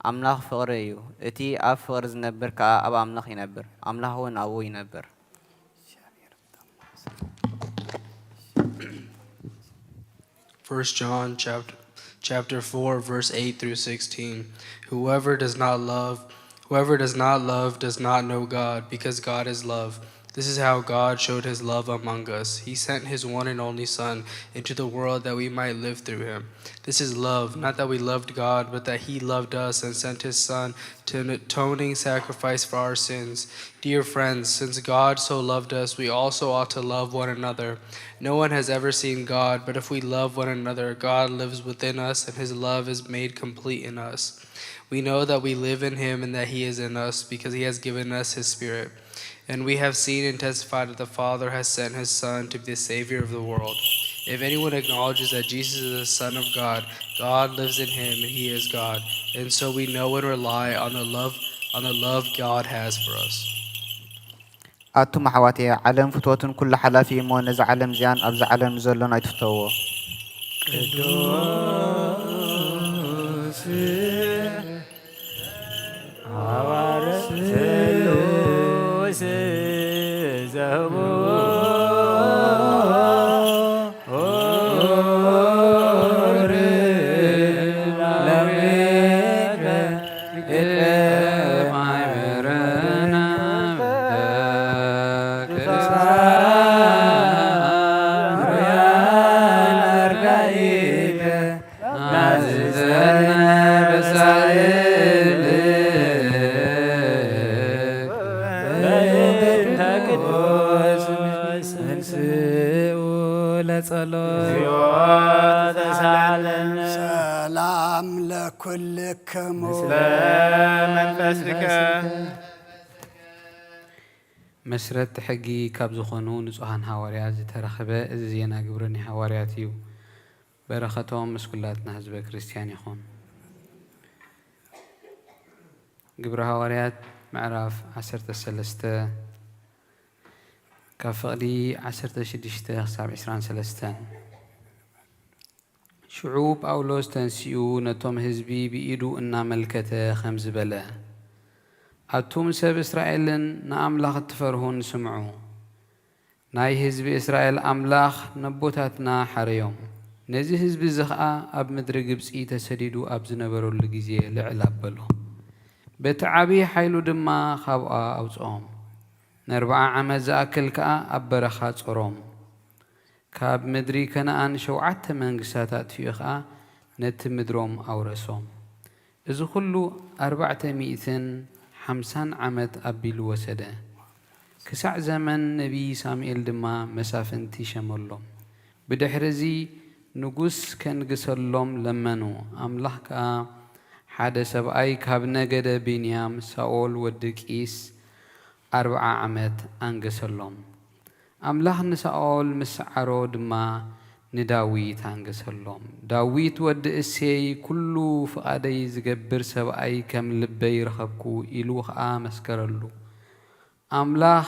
ኣምላኽ ፍቕሪ እዩ፣ እቲ ኣብ ፍቕሪ ዝነብር ከኣ ኣብ ኣምላኽ ይነብር፣ ኣምላኽ እውን ኣብኡ ይነብር። First John chapter chapter four, verse eight through sixteen. Whoever does not love, whoever does not love does not know God, because God is love. This is how God showed his love among us. He sent his one and only Son into the world that we might live through him. This is love, not that we loved God, but that he loved us and sent his Son to an atoning sacrifice for our sins. Dear friends, since God so loved us, we also ought to love one another. No one has ever seen God, but if we love one another, God lives within us and his love is made complete in us. We know that we live in him and that he is in us because he has given us his Spirit. And we have seen and testified that the Father has sent his Son to be the Savior of the world. If anyone acknowledges that Jesus is the Son of God, God lives in him and he is God. And so we know and rely on the love on the love God has for us. ኣቱም ኣሕዋተየ፣ ዓለም ፍትወትን ኩሉ ሓላፊ እሞ ነዚ ዓለም እዚኣን ኣብዚ ዓለም ንዘሎን ኣይትፍተውዎ። ቅዱስ ሐዋርያ ስሉስ ዘህቡ ሰላም ለኩልክሙ መንፈስከ መስረቲ ሕጊ ካብ ዝኾኑ ንጹሃን ሃዋርያት ዝተረኽበ እዚ ዜና ግብሪ ናይ ሃዋርያት እዩ። በረኸቶም ምስ ኩላትና ህዝበ ክርስትያን ይኹን። ግብሪ ሃዋርያት ምዕራፍ ዓሰርተ ሰለስተ ካብ ፍቕዲ ዓሰርተ ሽዱሽተ ክሳብ ዕስራን ሰለስተን። ሽዑ ጳውሎስ ተንሲኡ ነቶም ህዝቢ ብኢዱ እናመልከተ ኸምዚ በለ፣ ኣቱም ሰብ እስራኤልን ንኣምላኽ እትፈርሁን ስምዑ። ናይ ህዝቢ እስራኤል ኣምላኽ ነቦታትና ሓረዮም፣ ነዚ ህዝቢ እዚ ኸኣ ኣብ ምድሪ ግብጺ ተሰዲዱ ኣብ ዝነበረሉ ግዜ ልዕል ኣበሎ። በቲ ዓብዪ ሓይሉ ድማ ኻብኣ ኣውጽኦም። ንኣርብዓ ዓመት ዝኣክል ከኣ ኣብ በረኻ ጾሮም። ካብ ምድሪ ከነኣን ሸውዓተ መንግስታት ኣጥፊኡ ኸኣ ነቲ ምድሮም ኣውረሶም። እዚ ኹሉ ኣርባዕተ ሚእትን ሓምሳን ዓመት ኣቢሉ ወሰደ። ክሳዕ ዘመን ነብዪ ሳሙኤል ድማ መሳፍንቲ ሸመሎም። ብድሕሪ እዚ ንጉስ ከንግሰሎም ለመኑ። ኣምላኽ ከኣ ሓደ ሰብኣይ ካብ ነገደ ብንያም ሳኦል ወዲ ቂስ ኣርብዓ ዓመት ኣንገሰሎም። ኣምላኽ ንሳኦል ምስ ሰዓሮ ድማ ንዳዊት ኣንገሰሎም። ዳዊት ወዲ እሴይ ኩሉ ፍቓደይ ዝገብር ሰብኣይ ከም ልበይ ረኸብኩ ኢሉ ኸኣ መስከረሉ። ኣምላኽ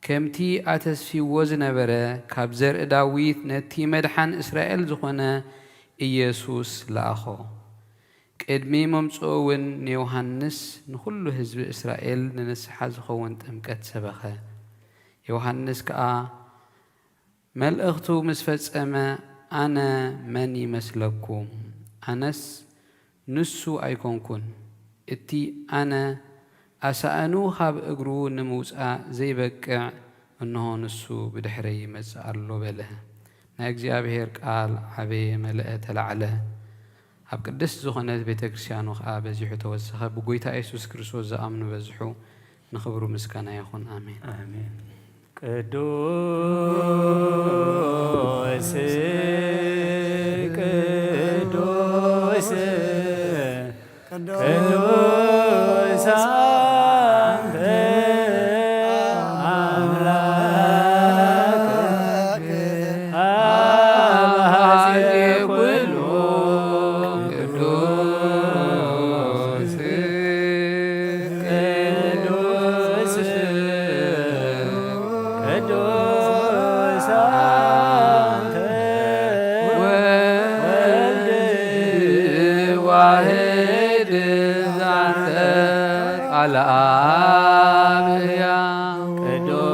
ከምቲ ኣተስፊዎ ዝነበረ ካብ ዘርኢ ዳዊት ነቲ መድሓን እስራኤል ዝኾነ ኢየሱስ ለኣኾ። ቅድሚ ምምጽኡ እውን ንዮሃንስ ንኹሉ ህዝቢ እስራኤል ንንስሓ ዝኸውን ጥምቀት ሰበኸ። ዮሃንስ ከኣ መልእኽቱ ምስ ፈጸመ ኣነ መን ይመስለኩም? ኣነስ ንሱ ኣይኮንኩን። እቲ ኣነ ኣሳእኑ ኻብ እግሩ ንምውጻእ ዘይበቅዕ እንሆ ንሱ ብድሕረይ ይመጽእ ኣሎ በለ። ናይ እግዚኣብሔር ቃል ዓበየ መለአ ተላዕለ። ኣብ ቅድስት ዝኾነት ቤተ ክርስቲያኑ ኸኣ በዚሑ ተወሰኸ። ብጎይታ የሱስ ክርስቶስ ዝኣምኑ በዝሑ፣ ንኽብሩ ምስጋና ይኹን። ኣሜን። ኣሜን። ቅዱስ ቅዱስ ቅዱስ አንተ አምላክ አብ ኃይለ ኩሉ ቅዱስ ቅዱስ ቅዱስ አንተ ወልድ ዋህድ ዛንተ ቃል አብ ሕያው ቅዱስ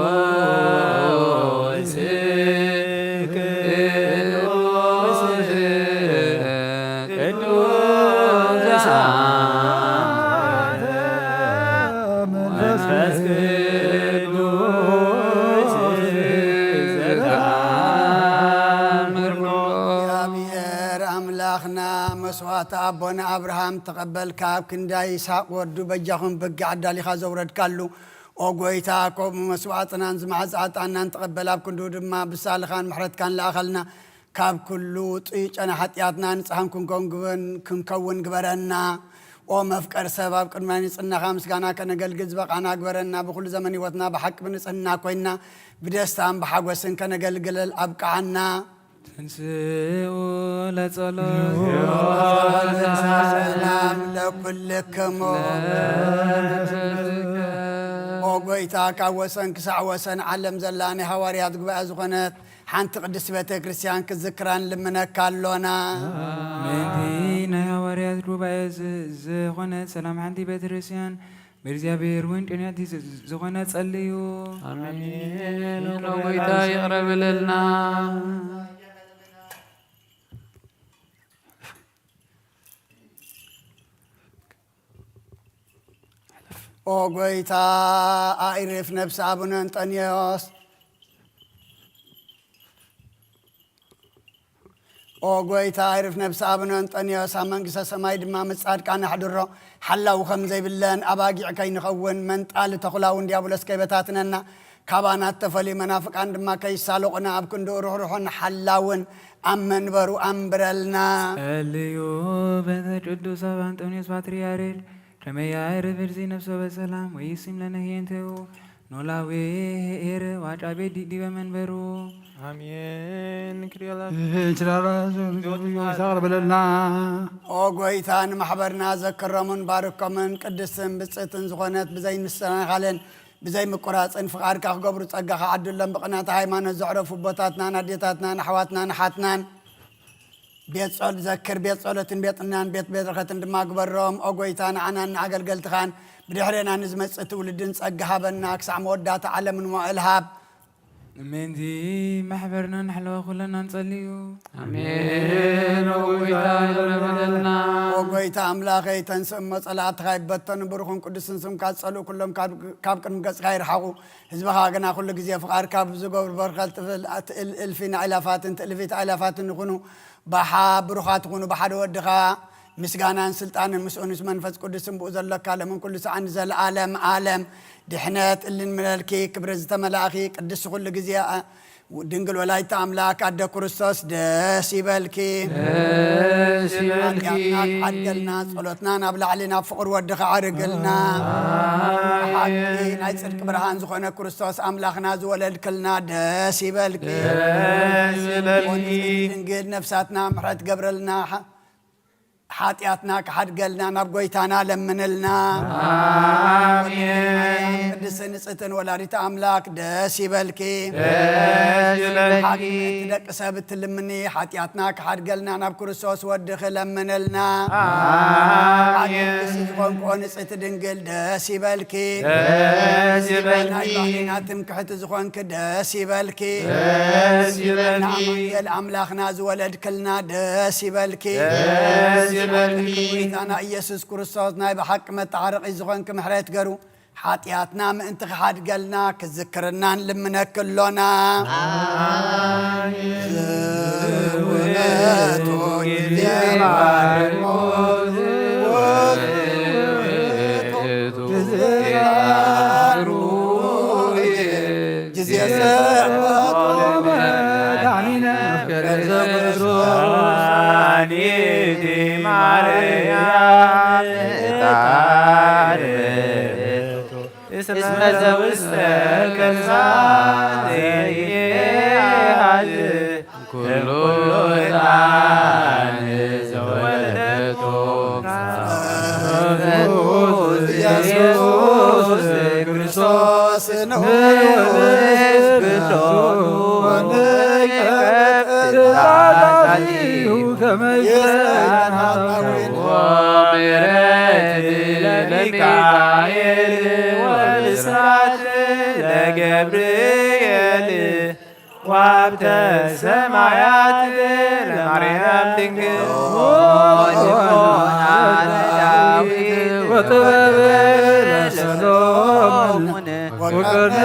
ቅዱስ ቅዱስ አንተ መንፈስ ቅዱስ ዘተአምር ኩሎ። እግዚኣብሔር ኣምላኽና መስዋዕቲ ኣቦና ኣብርሃም ተቐበልካ፣ ኣብ ክንዳ ይስሓቅ ወዱ በጃኹም በጊዕ ኣዳሊኻ ዘውረድካሉ፣ ኦ ጎይታ፣ ከምኡ መስዋዕትናን ዝመዓዛ ዕጣንናን ተቐበል፣ ኣብ ክንድኡ ድማ ብሳልኻን ምሕረትካን ለኣኸልና። ካብ ኩሉ ውጹእ ጨና ሓጢኣትና ንጽሃን ክንከውን ግበን-፣ ክንከውን ግበረና። ኦ መፍቀር ሰብ፣ ኣብ ቅድሚ ናይ ንጽህናኻ ምስጋና ከነገልግል ዝበቓና ግበረና። ብኹሉ ዘመን ህይወትና ብሓቂ ብንጽህና ኮይንና ብደስታን ብሓጎስን ከነገልግል ኣብቅዓና። ተንስኡ ለጸሎት። ሰላም ለኩልክሙ። ኦ ጎይታ፣ ካብ ወሰን ክሳዕ ወሰን ዓለም ዘላ ናይ ሃዋርያት ጉባኤ ዝኾነት ሓንቲ ቅድስቲ ቤተ ክርስቲያን ክዝክራ ንልምነካ ኣሎና። ምእንቲ ናይ ሃዋርያት ጉባኤ ዝ-፣ ዝኾነት ሰላም ሓንቲ ቤተ ክርስቲያን ብእግዚኣብሔር እውን ቅንዕቲ ዝ-፣ ዝኾነ ጸልዩ። ኣሜን። ኦ ጎይታ ይቕረ በለልና። ኦ ጎይታ፣ ኣዕርፍ ነፍሲ ኣቡነ እንጠንዮስ። ኦ ጎይታ፣ ኣዕርፍ ነፍሲ ኣቡነ እንጠንዮስ፣ ኣብ መንግስተ ሰማይ ድማ ምስ ጻድቃን ኣሕድሮ። ሓላው ከም ዘይብለን ኣባጊዕ ከይንኸውን፣ መንጣሊ ተኹላ እውን ዲያብሎስ ከይበታትነና፣ ካባና እተፈልዩ መናፍቃን ድማ ከይሳለቑና፣ ኣብ ክንድኡ ርሕሩሕን ሓላውን ኣብ መንበሩ ኣንብረልና። ጸልዩ በእንተ ቅዱስ ኣባ እንጠንዮስ ፓትርያርክ፣ ከመ ያዕርፍ ርእሲ ነፍሶ በሰላም ወይሲም ለነ ህየንቴሁ ኖላዊ ሄር ዋጫቤ ዲ-፣ ዲበ መንበሩ። ኣሜን። ክሪያላ እንችላላ ይሳቅር በለልና። ኦ ጎይታ፣ ንማሕበርና ዘክሮምን ባርኮምን ቅድስትን ብጽእትን ዝኾነት ብዘይምሰናኻልን ብዘይምቁራጽን ፍቓድካ ክገብሩ ጸጋኻ ዓድሎም። ብቕናተ ሃይማኖት ዘዕረፉ ኣቦታትናን ኣዴታትናን ኣሕዋትናን ኣሓትናን ቤት ጸሎት ዘክር፣ ቤት ጸሎትን ቤት ጥናን ቤት በረኸትን ድማ ግበሮም። ኦ ጎይታ፣ ንዓናን ንኣገልገልትኻን ብድሕሬና ንዝመጽእ ትውልድን ጸጋ ሃበና። ክሳዕ መወዳእታ ዓለምን መዋእል ሃብ። እሜንቲ ማሕበርና ንሕለዋ ኩለና ንጸልዩ። ኣሜን። ኦ ጎይታ፣ ይቕረ በለልና። ኦ ጎይታ ኣምላኸይ፣ ተንስእ እሞ ጸላእትኻ ይበተኑ፣ ብሩኽን ቅዱስን ስምካ ዝጸልኡ ኩሎም ካብ፣ ካብ ቅድሚ ገጽካ ይርሓቑ። ህዝብኻ ግና ኩሉ ግዜ ፍቓድካ ብዝገብሩ በርከት ትብል፣ ትእል እልፊን ኣእላፋትን ትእልፊት ኣእላፋትን ይኹኑ። ብሓ-፣ ብሩኻት ኩኑ ብሓደ ወድኻ ምስጋናን ስልጣንን ምስኡ ምስ መንፈስ ቅዱስን ብኡ ዘሎካ ለምን ኩሉ ሰዓን ንዘለኣለም ኣለም ድሕነት እልንምለልኪ ክብሪ ዝተመላእኺ ቅድስቲ ኩሉ ግዜ ኣ-፣ ድንግል ወላዲተ ኣምላክ ኣደ ክርስቶስ ደስ ይበልኪ። ደስ ይበልኪ። ሓጢኣትና ክሓድገልና ጸሎትና ናብ ላዕሊ ናብ ፍቕሪ ወድኻ ኣዕርግልና። ኣሜን። ብሓቂ ናይ ጽድቂ ብርሃን ዝኾነ ክርስቶስ ኣምላኽና ዝወለድክልና ደስ ይበልኪ። ደስ ይበልኪ። ድንግል ነፍሳትና ምሕረት ገብረልና። ሓ-፣ ሓጢኣትና ክሓድገልና ናብ ጎይታና ለምንልና። ኣሜን። ቅድስትን ንጽሕትን ወላዲት ኣምላክ ደስ ይበልኪ። ደስ ይበልኪ። ሓቂ እቲ ደቂ ሰብ እትልምኒ ሓጢኣትና ክሓድገልና ናብ ክርስቶስ ወድኺ ለምንልና። ኣሜን። ሓቂ ንግስቲ ዝኾንክኦ ንጽሕቲ ድንግል ደስ ይበልኪ። ደስ ይበልኪ። ናይ ባህሊና ትምክሕቲ ዝኾንኪ ደስ ይበልኪ። ደስ ይበልኪ። ንኣማኑኤል ኣምላኽና ዝወለድክልና ደስ ይበልኪ። ደስ ይበልኪ። ጎይታና ኢየሱስ ክርስቶስ ናይ ብሓቂ መተዓረቒ ዝኾንኪ ምሕረት ገሩ ሓጢኣትና ምእንቲ ክሓድገልና ክዝክርና ንልምነኪ ኣሎና። ኣሜን። ዝውለቱ ግዜ ባርሞ ሩሳኒቲ ማርያም ዕጣን እስመ ዘውስተ ከርሳ ዘይትሃዝ ኩሉ ዕጣን ዘወለደቶ ኢየሱስ ክርስቶስ ንዑ ንስግዶ ወንቀፍ ትእዛዛቲሁ ከመ ይስአል ሀጣውኢነ። ወምሕረት ለሚካኤል ወብስራት ለገብርኤል ወሀብተ ሰማያት ለማርያም ድንግል። ሆና ለዳዊት ወጥበብ ለሰሎሞን ወቀርነ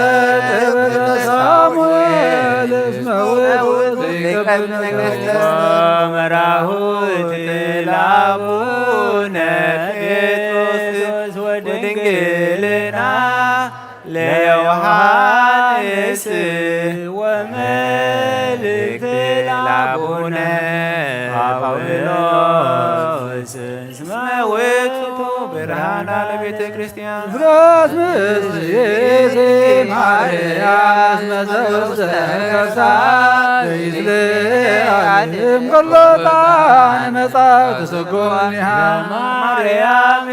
ጥበብ ለሳሙኤል እስመ ውእቱ ሊቀ ነገሥት። ወመራሁት ለአቡነ ጴጥሮስ ወድንግልና ለዮሐንስ ወመልእክት ለአቡነ ጳውሎስ እስመ ውእቱ ብርሃና ለቤተ ክርስቲያን። ፍረት ምስሌቲ ማርያም መዘውተ ከርሳ ለይትለዓልም ከሎታ መጻ ተሰጎኒሃ። ማርያም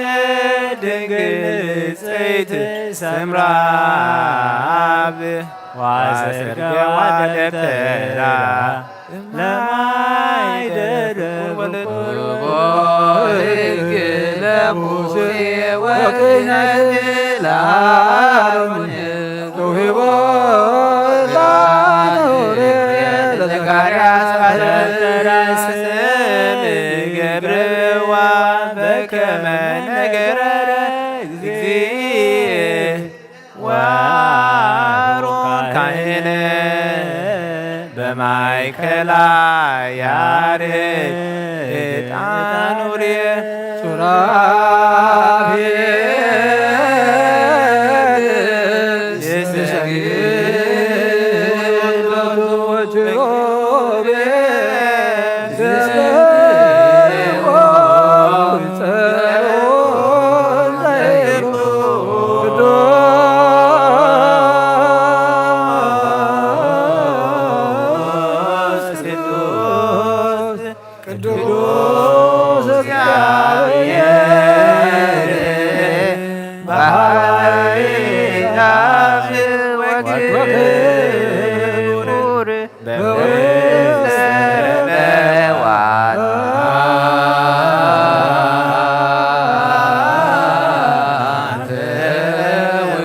ድንግል ንጽሕት ሰምራ አብ ወአሰርገዋ ደብተራ ለማይደር ቁርቦ ሕግ ለሙሴ ወክህነት ለአሮን ተውሂቦ ላኖሬ ለዘካርያስ አስተራስም ገብርዋ በከመ ነገረ እግዚእ ወአሮን ካህን በማእከላ ያሬድ ዕጣን ኡርየ ሱራፌል ይሰግድ ሎቱ ወኪሩቤል ቅዱስ እግዚአብሔር በኃይል ወክብር በውስተ ሰማያት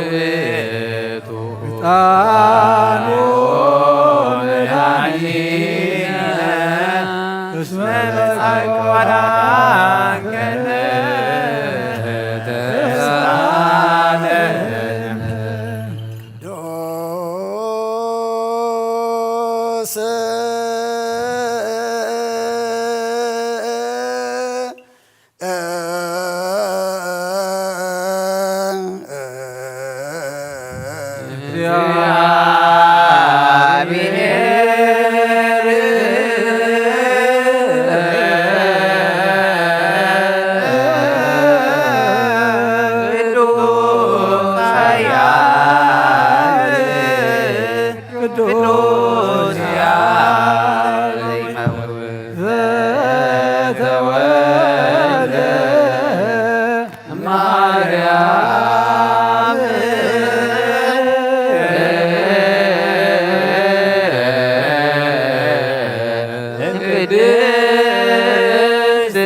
ውእቱ። ዕጣኑ መድኃኒነ እስመ መጻእከ ወዳንከነ ተሳለነ። ቅዱስ ቅዱስ ያሬድ ዘተወልደ ማርያም ቅድስት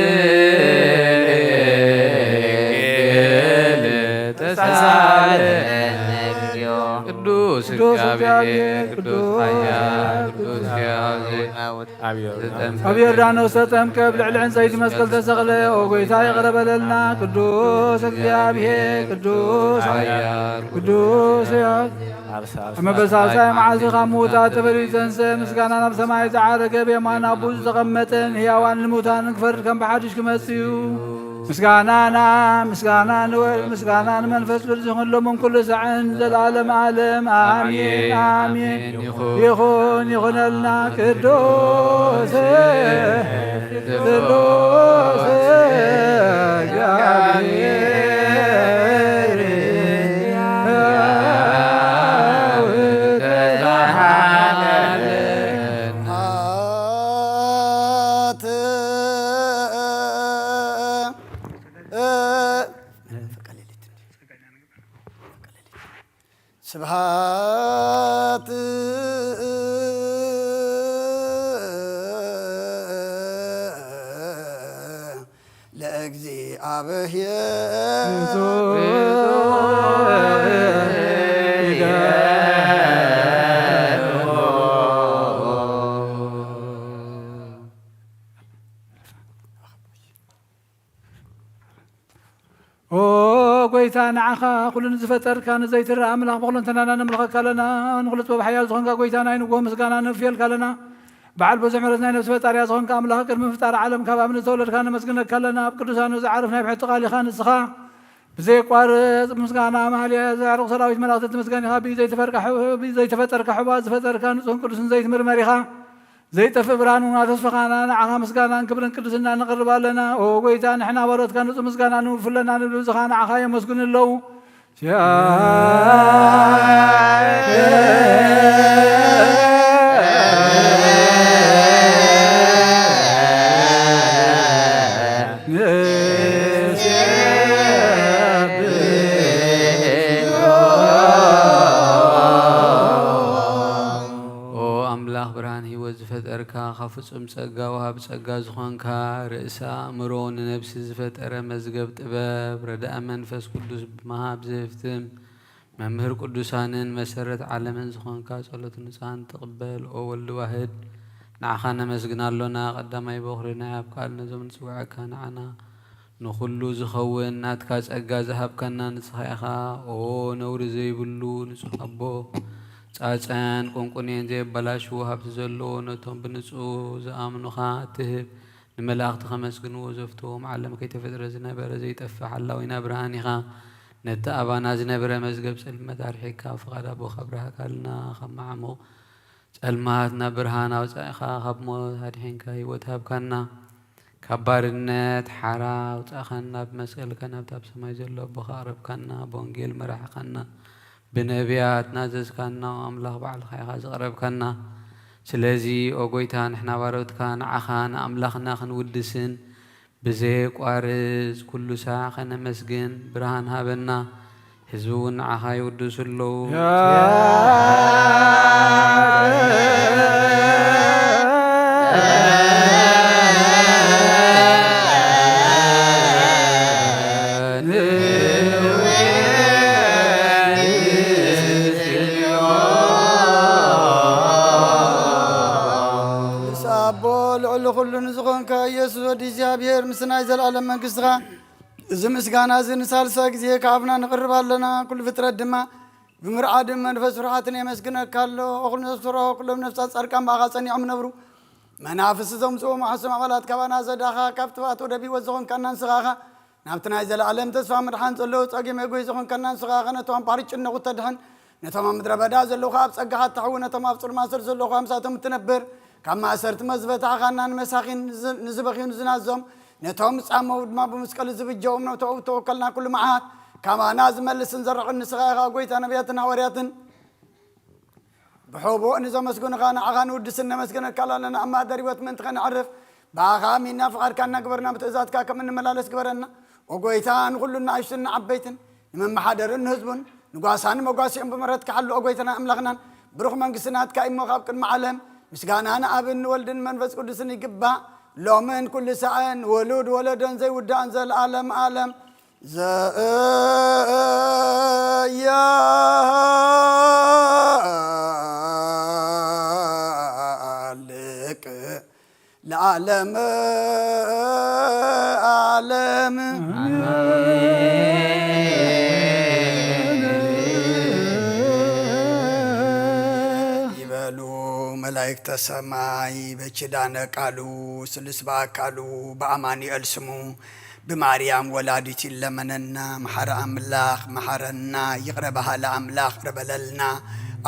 ድንግል ተሳለነ እግዚኦ። ቅዱስ እግዚአብሔር ቅዱስ ኃያል ቅዱስ እግዚአብሔር ኣብ ዮርዳኖስ ተጠምቀ፣ ኣብ ልዕሊ ዕንጸይቲ መስቀል ተሰቕለ። ኦ ጐይታ ይቕረ በለልና። ቅዱስ እግዚኣብሔር፣ ቅዱስ፣ ቅዱስ ሕያው፣ ኣብ ሳልሳይ መዓልቲ ካብ ምዉታት ተፈልዩ ዝተንስአ፣ ምስጋና ናብ ሰማይ ዝዓረገ፣ ብየማን ኣቦኡ ዝተቐመጠ፣ ንሕያዋን ንሙታንን ክፈርድ ከም ብሓድሽ ክመጽእ እዩ። ምስጋናና ምስጋና ንወልድ ምስጋና ንመንፈስ ቅዱስ ይኹን ሎምን ኩሉ ሳዕን ዘላለም ዓለም ኣሜን ኣሜን። ይኹን ይኹነልና ቅዱስ ቅዱስ እግዚአብሔር ስብሐት ለእግዚኣብሔር። ኦ ጎይታ፣ ንዓኻ ኩሉ ንዝፈጠርካ ንዘይትረኣ ኣምላኽ ብኹለንተናና ነምልኸካ ኣለና። ንኹሉ ጥበብ ሓያል ዝኾንካ ጎይታ፣ ናይ ንግሆ ምስጋና ነፍየልካ ኣለና። በዓል ብዙሕ ምሕረት ናይ ነፍሲ ፈጣሪያ ዝኾንካ ኣምላኽ፣ ቅድሚ ምፍጣር ዓለም ካብ ኣብ ንዝተወለድካ ነመስግነካ ኣለና። ኣብ ቅዱሳኑ ዝዓርፍ ናይ ብሕቲ ቃል ኢኻ ንስኻ። ብዘየቋርጽ ምስጋና ማህሌ ዘዕርቕ ሰራዊት መላእኽቲ ትምስገን ኢኻ። ብዩ ዘይተፈርካ ሕ-፣ ብዩ ዘይተፈጠርካ ሕዋ ዝፈጠርካ ንጹህን ቅዱስን ዘይትምርመር ኢኻ። ዘይጠፍእ ብርሃን እውን ኣተስፈኻና፣ ንዓኻ ምስጋናን ክብርን ቅድስና ነቕርብ ኣለና። ኦ ጎይታ፣ ንሕና ባሮትካ ንጹህ ምስጋና ንውፍለና ንብሉ ዝኻ ንዓኻ የመስግኑ ኣለዉ። ኦ ኣምላኽ ብርሃን ህይወት ዝፈጠርካ፣ ካብ ፍጹም ጸጋ ወሃብ ጸጋ ዝኾንካ፣ ርእሰ ኣእምሮ ንነብሲ ዝፈጠረ መዝገብ ጥበብ፣ ረዳኢ መንፈስ ቅዱስ ብምሃብ ዘህፍትም፣ መምህር ቅዱሳንን መሰረት ዓለምን ዝኾንካ፣ ጸሎት ንጹሃን ትቕበል። ኦ ወልድ ዋህድ፣ ንዓኻ ነመስግና ኣሎና። ቀዳማይ በኹሪ ናይ ኣብ ቃል ነዞም ንጽውዐካ ንዓና ንኹሉ ዝኸውን ናትካ ጸጋ ዝሃብካና ንስኻ ኢኻ። ኦ ነውሪ ዘይብሉ ንጹህ ኣቦ፣ ጻጸን ቁንቁኔን ዘየበላሽዉ ሃብቲ ዘለዎ፣ ነቶም ብንጹህ ዝኣምኑኻ እትህብ፣ ንመላእኽቲ ከመስግንዎ ዘፍትዎም፣ ዓለም ከይተፈጥረ ዝነበረ ዘይጠፍእ ሓላዊና ብርሃን ኢኻ። ነቲ ኣባና ዝነበረ መዝገብ ጽልመት ኣርሒቕካ፣ ፍቓድ ኣቦኻ ኣብርሃካልና። ካብ መዓሙቕ ጸልማት ናብ ብርሃን ኣውጻእኻ፣ ካብ ሞት ኣድሒንካ ህይወት ሃብካና። ካብ ባርነት ሓራ ኣውጻእኻና፣ ብመስቀልካ ናብቲ ኣብ ሰማይ ዘሎ ኣቦኻ ኣቕረብካና፣ ብወንጌል መራሕኻና፣ ብነቢያት ናዘዝካና፣ ኣምላኽ ባዕልኻ ኢኻ ዘቕረብካና። ስለዚ ኦ ጎይታ፣ ንሕና ባሮትካ ንዓኻ ንኣምላኽና ክንውድስን ብዘየቋርጽ ኩሉ ሳዕ ከነመስግን ብርሃን ሃበና። ህዝቢ እውን ንዓኻ ይውድሱ ኣለዉ። ምስ ኣቦ ልዕሊ ኩሉ ንዝኾንካ ኢየሱስ ወዲ እግዚኣብሔር፣ ምስ ናይ ዘለኣለም መንግስትኻ፣ እዚ ምስጋና እዚ ንሳልሳይ ግዜ ካብ ኣፍና ንቕርብ ኣለና። ኩሉ ፍጥረት ድማ ብምርዓድን መንፈስ ፍርሃትን የመስግነካ ኣሎ። ኩሉ ነፍስሮ፣ ኩሎም ነፍሳት ጻድቃን ብኣኻ ጸኒዖም ይነብሩ። መናፍስቲ ዘምጽእዎም ኣሕሱም ኣባላት ካባና ዘዳኻ፣ ካብ ትባት ወደብ ህይወት ዝኾንካና ንስኻ ኢኻ። ናብቲ ናይ ዘለኣለም ተስፋ ምድሓን ዘለዉ ጸጊም መጎይ ዝኾንካና ንስኻ ኢኻ። ነቶም ባሕሪ ጭነቑ ተድሕን፣ ነቶም ኣብ ምድረ በዳ ዘለዉ ኸኣ ኣብ ጸጋኻ እተሕዊ፣ ነቶም ኣብ ጽልማት ስር ዘለዉ ኸኣ ምሳቶም እትነብር፣ ካብ ማእሰርቲ መዝበታኻና ንመሳኺን ንዝ-፣ ንዝበኽዩ ንዝናዞም፣ ነቶም ዝጻመዉ ድማ ብመስቀል ዝብጀዎም፣ ነቶም ተወከልና ኩሉ መዓት ካባና ዝመልስን ዘርዕን ንስኻ ኢኻ። ጎይታ ነቢያትን ሃዋርያትን ብሕቡእ ንዘመስግኑኻ ንዓኻ ንውድስን ነመስግነካ ኣለና። ኣብ ማህደር ህይወት ምእንቲ ኸነዕርፍ ብኣኻ ኣሚንና ፍቓድካ እናገበርና ብትእዛዝካ ከም እንመላለስ ግበረና። ኦ ጎይታ፣ ንኹሉ ንኣሽቱን ንዓበይትን፣ ንመመሓደርን ንህዝቡን፣ ንጓሳን መጓሲኦም ብምሕረትካ ሓሉ። ኦ ጎይታና ኣምላኽናን ብሩኽ መንግስቲ ናትካ እሞ ካብ ቅድሚ ዓለም ምስጋና ንኣብን ንወልድን መንፈስ ቅዱስን ይግባእ፣ ሎምን ኩሉ ሳዕን፣ ውሉድ ወለዶን ዘይውዳእን ዘለኣለም ዓለም። ዘያልቅ ለዓለመ ዓለም። ይበሉ መላእክተ ሰማይ በኪዳነ ቃሉ ስሉስ በአካሉ በአማኑኤል ስሙ ብማርያም ወላዲት ይለመነና። መሓሪ ኣምላኽ መሓረና፣ ይቕረ በሃሊ ኣምላኽ ይቕረ በለልና።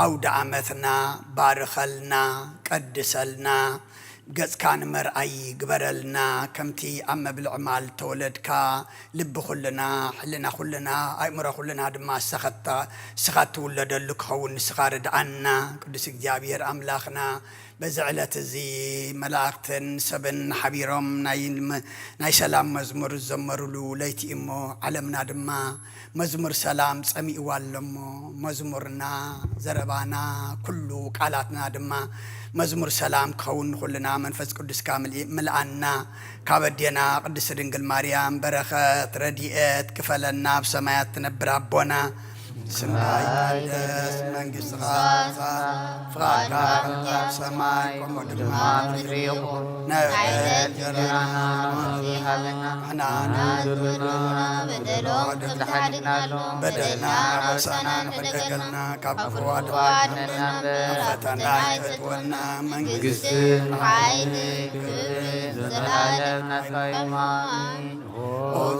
ኣውደ ዓመትና ባርኸልና፣ ቀድሰልና፣ ገጽካ ንመርኣይ ግበረልና። ከምቲ ኣብ መብልዕ ማል ተወለድካ፣ ልቢ ኩልና፣ ሕልና ኩልና፣ ኣእምሮ ኩልና ድማ ንስኻ እታ-፣ ንስኻ እትውለደሉ ክኸውን ንስኻ ርድኣና። ቅዱስ እግዚኣብሔር ኣምላኽና፣ በዚ ዕለት እዚ መላእኽትን ሰብን ሓቢሮም ናይ፣ ናይ ሰላም መዝሙር ዝዘመሩሉ ለይቲ እዩ እሞ፣ ዓለምና ድማ መዝሙር ሰላም ጸሚእዋ ኣሎ እሞ፣ መዝሙርና፣ ዘረባና፣ ኩሉ ቃላትና ድማ መዝሙር ሰላም ክኸውን ንኹልና መንፈስ ቅዱስካ ምልእ-፣ ምልኣና። ካብ ኣዴና ቅድስቲ ድንግል ማርያም በረኸት ረድኤት ክፈለና። ኣብ ሰማያት ትነብር ኣቦና፣ ስምካ ይትቀደስ፣ መንግስትኻ ትምጻእ፣ ፍቓድካ ከምቲ ኣብ ሰማይ ከምኡ ድማ ኣብ ምድሪ ይኹን። ንዕለት እንጀራና ሎሚ ሃበና፣ ንሕና ንበደሎም ከም ዝሓለና በደልና ኣበሳና ንሕደገልና፣ ካብ ክፉ ኣድሕነና እምበር፣ ኣብ ፈተና ኣይተእትወና፣ መንግስቲ፣ ሓይሊ፣ ክብሪ፣ ዘለዓለም ናትካ እዩ። ኣሜን። ኦ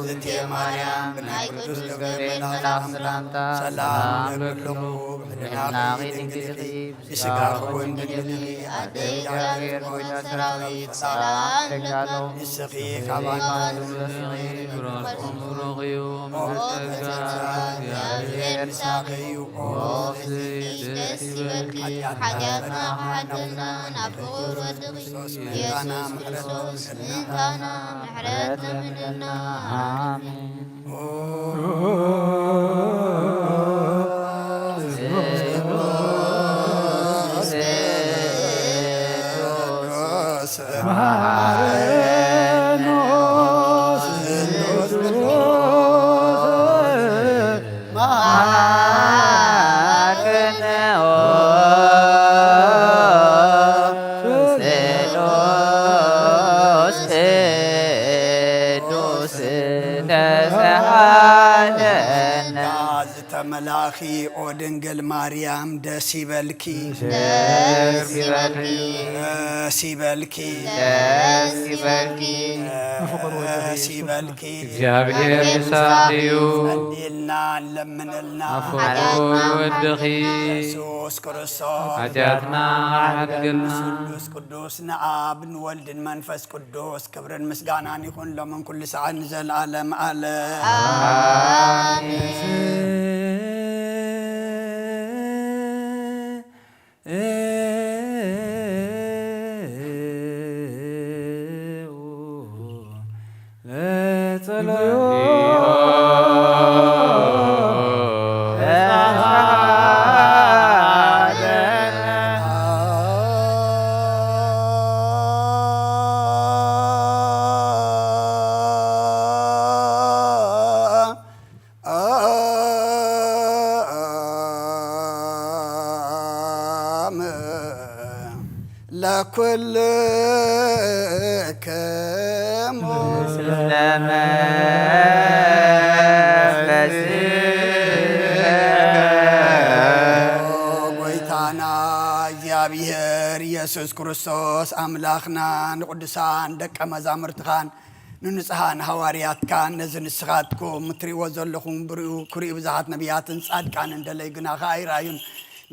ዝቴ ማርያም፣ ብናይ ቅዱስ ገብርኤል መልኣኽ ሰላምታ፣ ሰላም ለኩልኩ፣ ብሕልናኺ ድንግል ኢኺ፣ ብስጋኺ እውን ድንግል ኢኺ፣ ኣደ እግዚኣብሔር፣ ወይነ ሰራዊት፣ ሰላም ለኪ፣ ንስኺ ካብ ኣንስቲ ብሩኽ እዩ፣ ኦ ጸጋ እግዚኣብሔር ምሳኺ እዩ። ኦ ደስ ይበልኪ፣ ሓጢኣትና ክሓተልና፣ ናብ ፍቑር ወድኺ ኢየሱስ ክርስቶስ ምሕረትና ምሕረት ለምንልና። ኣሜን። ዝተመላእኺ ኦ ድንግል ማርያም ደስ ይበልኪ። ደስ ይበልኪ። ደስ ይበልኪ። ደስ ይበልኪ። ደስ ይበልኪ። እግዚኣብሔር ምሳኺ እዩ። ጸልይልና፣ ለምንልና። ኣፍቅሩ ወድኺ። ኢየሱስ ክርስቶስ። ሓጢኣትና ሓድግልና። ስሉስ ቅዱስ ንኣብ ንወልድን መንፈስ ቅዱስ ክብርን ምስጋናን ይኹን ሎምን ኩሉ ሰዓት ንዘለዓለም ዓለም። ኣሜን። ለኩልክሙ። ጎይታና እግዚኣብሔር ኢየሱስ ክርስቶስ ኣምላኽና ንቅዱሳን ደቀ መዛሙርትኻን ንንጹሃን ሃዋርያትካን ነዚ ንስኻትኩም እትርእይዎ ዘለኹም ብርኡ ክርእዩ ብዙሓት ነቢያትን ጻድቃንን ደለዩ ግና ኸኣ ኣይረኣዩን።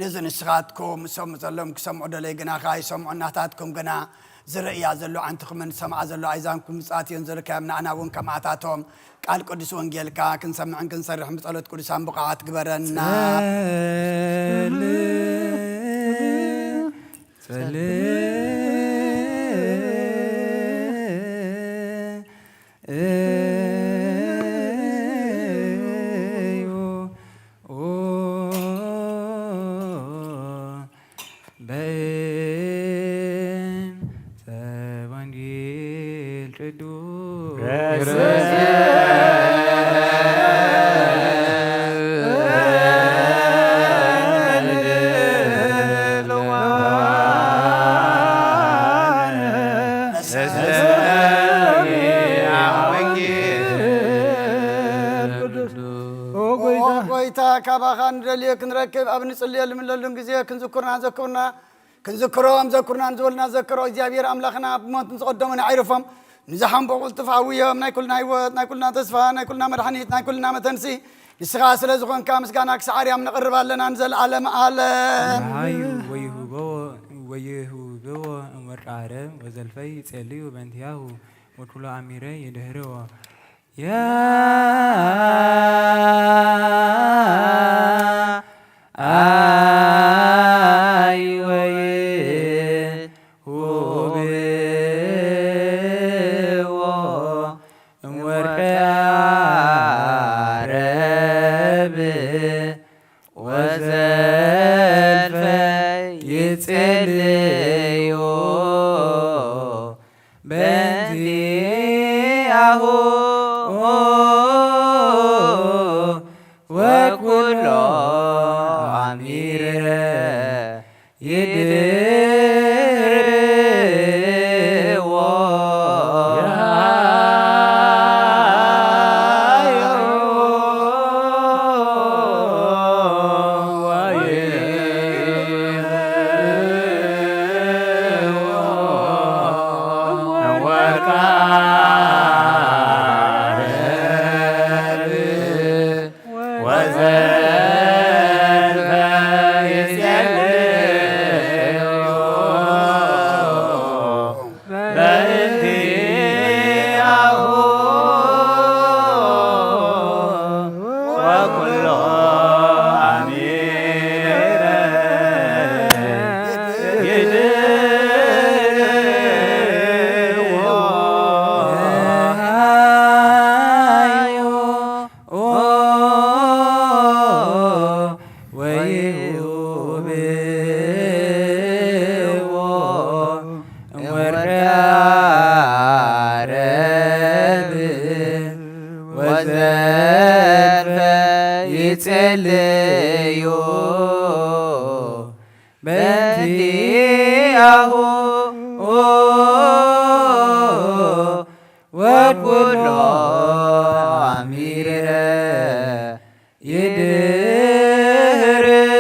ነዚ ንስኻትኩም ዝሰምዑ ዘለዎም ክሰምዑ ደለዩ ግና ኸኣ ኣይሰምዑን። ናታትኩም ግና ዝርእያ ዘሎ ዓንትኹምን ዝሰምዓ ዘሎ ኣእዛንኩም ብፅኣት እየን ዘለካዮም። ንኣና እውን ከምኣታቶም ቃል ቅዱስ ወንጌልካ ክንሰምዕን ክንሰርሕን ብጸሎት ቅዱሳን ብቑዓት ግበረና። ጸልእ፣ ጸልእ፣ እዩ። ኦ፣ በእንተ ወንጌል ቅዱስ ኦ ጎይታ፣ ኦ ጎይታ፣ ካባኻ ንደልዮ ክንረክብ ኣብ ንጽልየሉ ምለሉን ግዜ ክንዝኩርና ዘኩርና፣ ክንዝክሮም ዘኩርናን ዝበሉና ዘከሮ እግዚኣብሔር ኣምላኽና፣ ብሞት ንዝቐደሙን ኣዕርፎም ንዝሓንቦ ቅልጥፍ ኣውዮም፣ ናይ ኩልና ህይወት፣ ናይ ኩልና ተስፋ፣ ናይ ኩልና መድሓኒት፣ ናይ ኩልና መተንሲ፣ ንስኻ ስለ ዝኾንካ ምስጋና ክሳዕ ኣርያም ነቕርብ ኣለና ንዘለዓለም ዓለም። ደሃዩ ወይሁብዎ፣ ወይሁብዎ እምወርቃረ ወዘልፈይ ይጼልዩ በእንቲያሁ ወኩሎ ኣሚረ ይድህርዎ። ያ ኣይ ወይ ሁብዎ እምወርቀ ዓረብ ወዘልፈ ይጼልዮ በእንቲአሁ ወኩሎ ኣሚረ ይድህርዎ። ወይሁብዎ እምወርቀ ዓረብ ወዘልፈ ይጼልዩ በእንቲአሁ ወኩሎ ኣሚረ ይድህርዎ።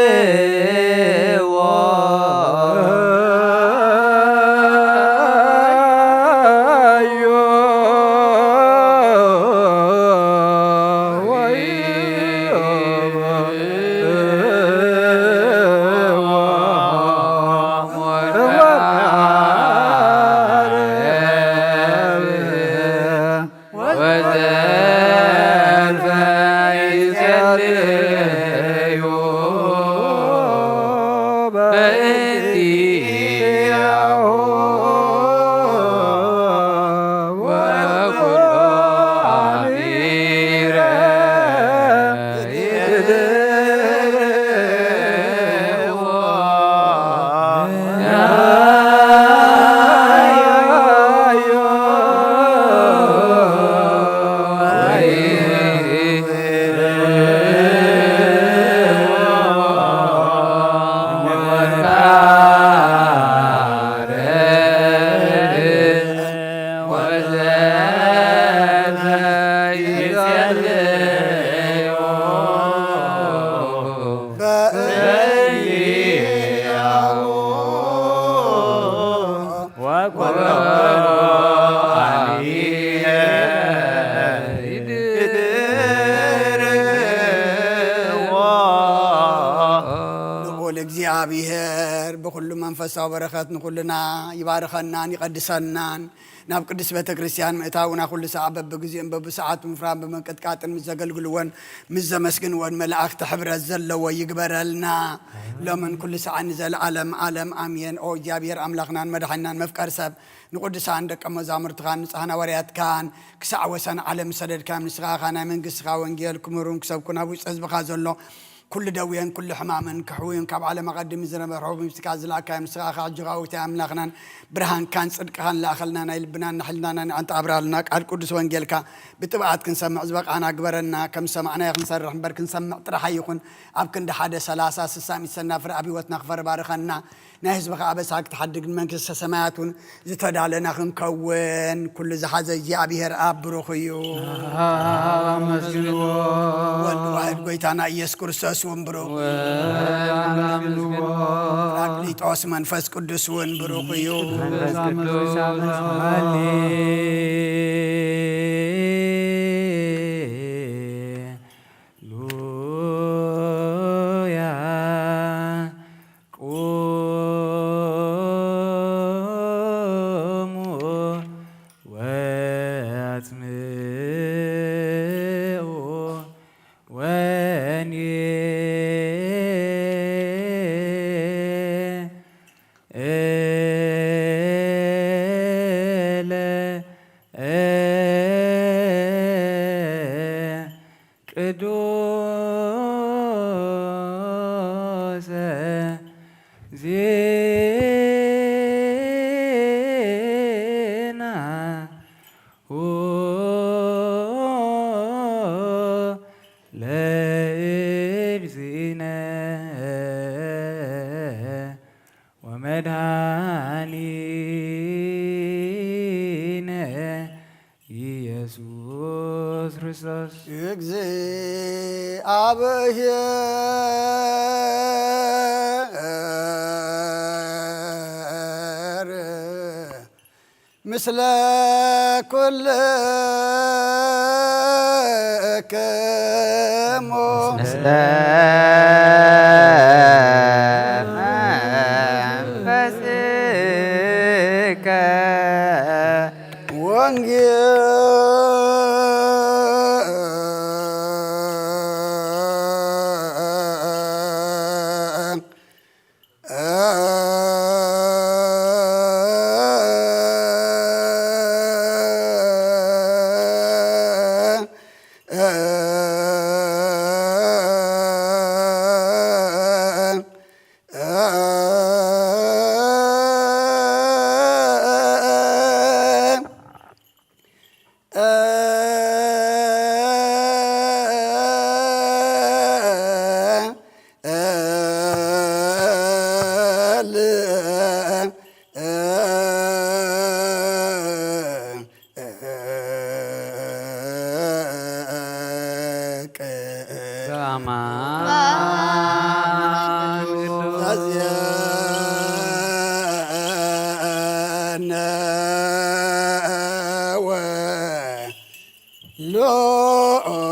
ወዘልፈ ይጸልዩ በእንቲአሁ ወኩሎ አሚረ ይድህርዎ። ወኩሎ አሚረ ይድርዎ። ልዑል እግዚኣብሔር ብኹሉ መንፈሳዊ በረኸት ንኹልና ይባርኸናን ይቐድሰናን። ናብ ቅድስት ቤተ ክርስቲያን ምእታውና ኩሉ ሰዓት በብግዜኡን በብሰዓቱ ምፍራን ብምንቅጥቃጥን ምስ ዘገልግልዎን ምስ ዘመስግንዎን መላእኽቲ ሕብረት ዘለዎ ይግበረልና። ሎምን ኩሉ ሰዓት ንዘለዓለም ዓለም ኣሜን። ኦ እግዚኣብሔር ኣምላኽናን መድሓኒናን መፍቀር ሰብ ንቅዱሳን ደቀ መዛሙርትኻን ንጹሓን ሃዋርያትካን ክሳዕ ወሰን ዓለም ዝሰደድካዮም ንስኻ ኢኻ ናይ መንግስትኻ ወንጌል ክምህሩን ክሰብኩን ኣብ ውሽጢ ህዝብኻ ዘሎ ኩሉ ደዌን ኩሉ ሕማምን ክሕውዩን ካብ ዓለም ኣቐዲሙ ዝነበረ ሕቡብ ምስካ ዝለኣካዮም ንስኻ ኢኻ። ሕጂ ኸኣ ውእቲ ኣምላኽናን ብርሃንካን ጽድቅኻን ለኣኸልና ናይ ልብናን ናይ ሕልናናን ኣዕንቶ ኣብራልና። ቃል ቅዱስ ወንጌልካ ብጥብዓት ክንሰምዕ ዝበቓና ግበረና። ከም ዝሰማዕናዮ ክንሰርሕ እምበር ክንሰምዕ ጥራሕ ኣይኹን። ኣብ ክንዲ ሓደ ሰላሳ ስሳ ሚእቲ ሰናፍር ኣብ ህይወትና ክፈሪ ባርኸና። ናይ ህዝብኻ ኣበሳ ክትሓድግ ንመንግስተ ሰማያት እውን ዝተዳለና ክንከውን ኩሉ ዝሓዘ እግዚኣብሔር ኣብ ብሩኽ እዩ። ኣመስግንዎ። ወልድ ዋሕድ ጎይታና ኢየሱስ ክርስቶስ ትውን ብሩኽ እዩ። ወመንፈስ ቅዱስ። ጳራቅሊጦስ መንፈስ ቅዱስ እውን ብሩኽ እዩ። መንፈስ ቅዱስ ኣመስግናኒ። ሃሌሉያ። ቁሙ ወአጽምዑ ወንጌ እለ ቅዱሰ ዜና ለእግዚእነ ወመድኃኒነ ኢየሱስ ክርስቶስ። እግዚአብሔር ምስለ ኩልክሙ። ምስለ መንፈስከ። ወንጌል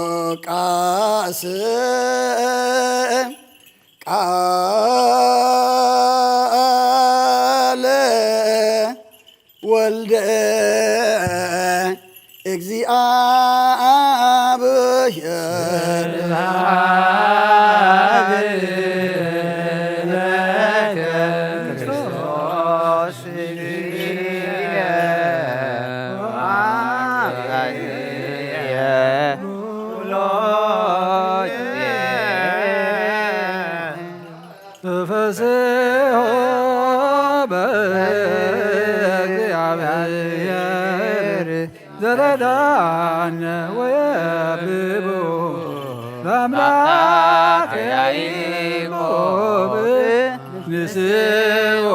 ሉቃስ ቃለ ወልደ እግዚአብሔር። ስብሐት ለከ ክርስቶስ እግዚእነ ወአምላክየ። ተፈስሖ በእግዚአብሔር ዘረዳነ ወየብቦ ለአምላክ ያዕቆብ ንስኡ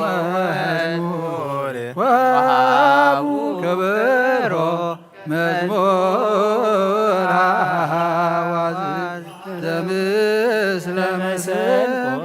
መዝሙር ወሃቡ ከበሮ። መዝሙር አዋዝ ዘምስለ መሰንቆ።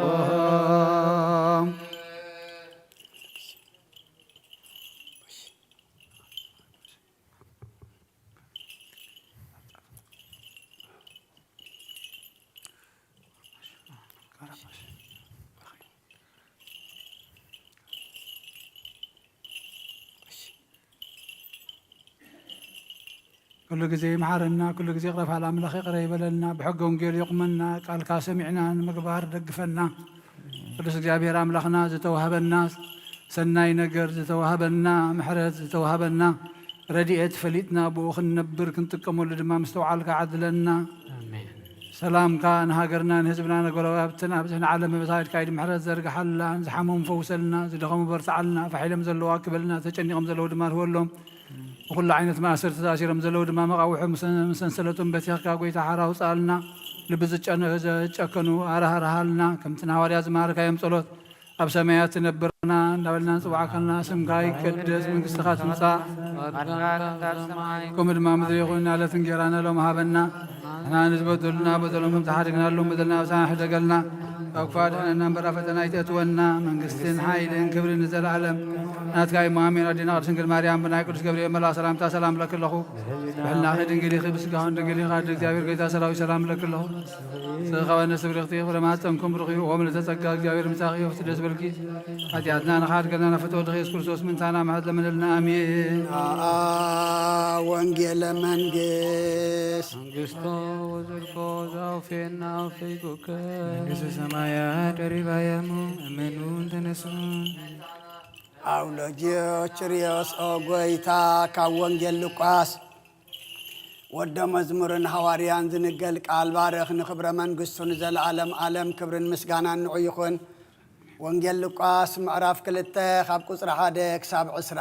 ኩሉ ግዜ ይምሓረና፣ ኩሉ ግዜ ይቕረ በል ኣምላኽ ይቕረ ይበለልና፣ ብሕገ ወንጌል የቑመና፣ ቃልካ ሰሚዕና ንምግባር ደግፈና። ቅዱስ እግዚኣብሔር ኣምላኽና ዝተዋህበና ሰናይ ነገር፣ ዝተዋህበና ምሕረት፣ ዝተዋህበና ረድኤት ፈሊጥና ብኡ ክንነብር ክንጥቀመሉ ድማ ምስትውዓልካ ዓድለና። ኣሜን። ሰላምካ ንሃገርና ንህዝብና ንጎረባብትና ኣብዚ ንዓለም መበሳይድካ ኢድ ምሕረት ዘርግሓልና፣ ዝሓመሙ ፈውሰልና፣ ዝደኸሙ በርትዓልና፣ ፋሕ ኢሎም ዘለዉ ኣክበልና፣ ተጨኒቖም ዘለዉ ድማ ርህወሎም። ብኹሉ ዓይነት ማእሰርቲ ተኣሲሮም ዘለዉ ድማ መቓውሖም ሰ-፣ ሰንሰለቶም በቲኽካ ጎይታ ሓራ ኣውፅኣልና። ልቢ ዝጨነ-፣ ዘጨከኑ ኣራህርሃልና። ከምቲ ንሃዋርያ ዝመሃርካዮም ጸሎት ኣብ ሰማያት ትነብርና እንዳበልና ንጽውዓካና፣ ስምካ ይቀደስ፣ መንግስትኻ ትምጻእ፣ ከምኡ ድማ ምድሪ ይኹን፣ ናለት እንጌራና ሎም ሃበና። ንሕና ንዝበደሉና በደሎም ከም ዝሓደግናሎም በደልና ኣበሳና ሕደገልና፣ ካብ ክፉእ ኣድሕነና እምበር ኣብ ፈተና ኣይተእትወና። መንግስትን ሓይልን ክብርን ንዘለኣለም ናትካ እዩ። ኣሜን። ኣዴና ቅድስት ድንግል ማርያም ብናይ ቅዱስ ገብርኤል መልኣኽ ሰላምታ ሰላም እብለኪ ኣለኹ። ብሕልናኺ ድንግል ኢኺ፣ ብስጋኽን ድንግል ኢኻ። ኣደ እግዚኣብሔር ጌታ ሰራዊት ሰላም እብለኪ ኣለኹ። ስእኻበነ ስብርኽቲ ፍረ ማህፀንኩም ብሩኽ እዩ። ኦም ልተጸጋ እግዚኣብሔር ምሳኺ እዩ። ደስ በልኪ። ሓጢኣትና ንኻድገና ናፍቶ ወድኺ የሱስ ክርስቶስ ምንታና ምሕረት ለምንልና። ኣሜን። አ ወንጌለ መንግስት መንግስቶ ወዘልኮ ዛውፌና ወፈይቁከ መንግስተ ሰማያት ደሪባያሙ እመኑን ተነሱን። አውሎጊዮስ ጭሪዮስ ኦ ጎይታ፣ ካብ ወንጌል ሉቃስ ወደ መዝሙርን ሃዋርያን ዝንገል ቃል ባርኽ፣ ንኽብረ መንግስቱ ንዘለዓለም ዓለም ክብርን ምስጋናን ንዑ ይኹን። ወንጌል ሉቃስ ምዕራፍ ክልተ ካብ ቁጽሪ ሓደ ክሳብ ዕስራ።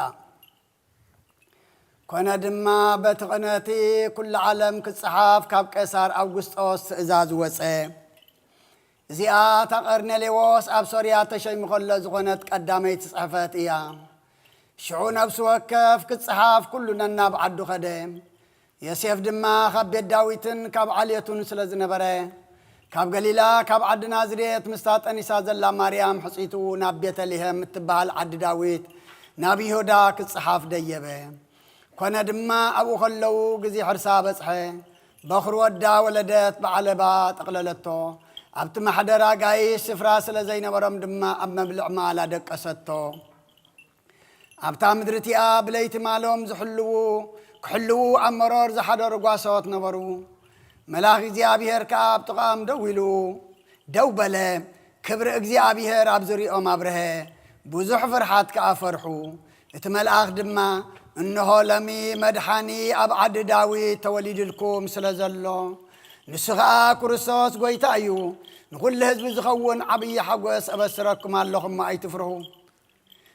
ኮነ ድማ በቲ ቅነቲ ኩሉ ዓለም ክጸሓፍ ካብ ቀሳር ኣውግስጦስ ትእዛዝ ወጸ። እዚኣ እታ ቀርኔሌዎስ ኣብ ሶርያ ተሸይሙ ከሎ ዝኾነት ቀዳመይቲ ጽሕፈት እያ። ሽዑ ነፍሲ ወከፍ ክጸሓፍ ኩሉ ነናብ ዓዱ ኸደ። ዮሴፍ ድማ ካብ ቤት ዳዊትን ካብ ዓሌቱን ስለ ዝነበረ፣ ካብ ገሊላ ካብ ዓዲ ናዝሬት ምስታ ጠኒሳ ዘላ ማርያም ሕጺቱ ናብ ቤተልሔም እትበሃል ዓዲ ዳዊት ናብ ይሁዳ ክጸሓፍ ደየበ። ኮነ ድማ ኣብኡ ከለዉ ግዜ ሕርሳ በጽሐ። በኹሪ ወዳ ወለደት ብዓለባ ጠቕለለቶ። ኣብቲ ማሕደር ኣጋይሽ ስፍራ ስለ ዘይነበሮም ድማ ኣብ መብልዕ ማል ኣደቀሰቶ። ኣብታ ምድሪ እቲኣ ብለይቲ ማሎም ዝሕልዉ፣ ክሕልዉ ኣብ መሮር ዝሓደሩ ጓሶት ነበሩ። መልኣኽ እግዚኣብሔር ከኣ ኣብ ጥቓኦም ደው ኢሉ፣ ደው በለ። ክብሪ እግዚኣብሔር ኣብ ዙርያኦም ኣብርሀ። ብዙሕ ፍርሓት ከኣ ፈርሑ። እቲ መልኣኽ ድማ፣ "እንሆ ሎሚ መድሓኒ ኣብ ዓዲ ዳዊት ተወሊዱልኩም ስለ ዘሎ፣ ንሱ ኸኣ ክርስቶስ ጐይታ እዩ። ንኹሉ ህዝቢ ዝኸውን ዓብዪ ሓጎስ እበስረኩም ኣለኹ እሞ ኣይትፍርሁ።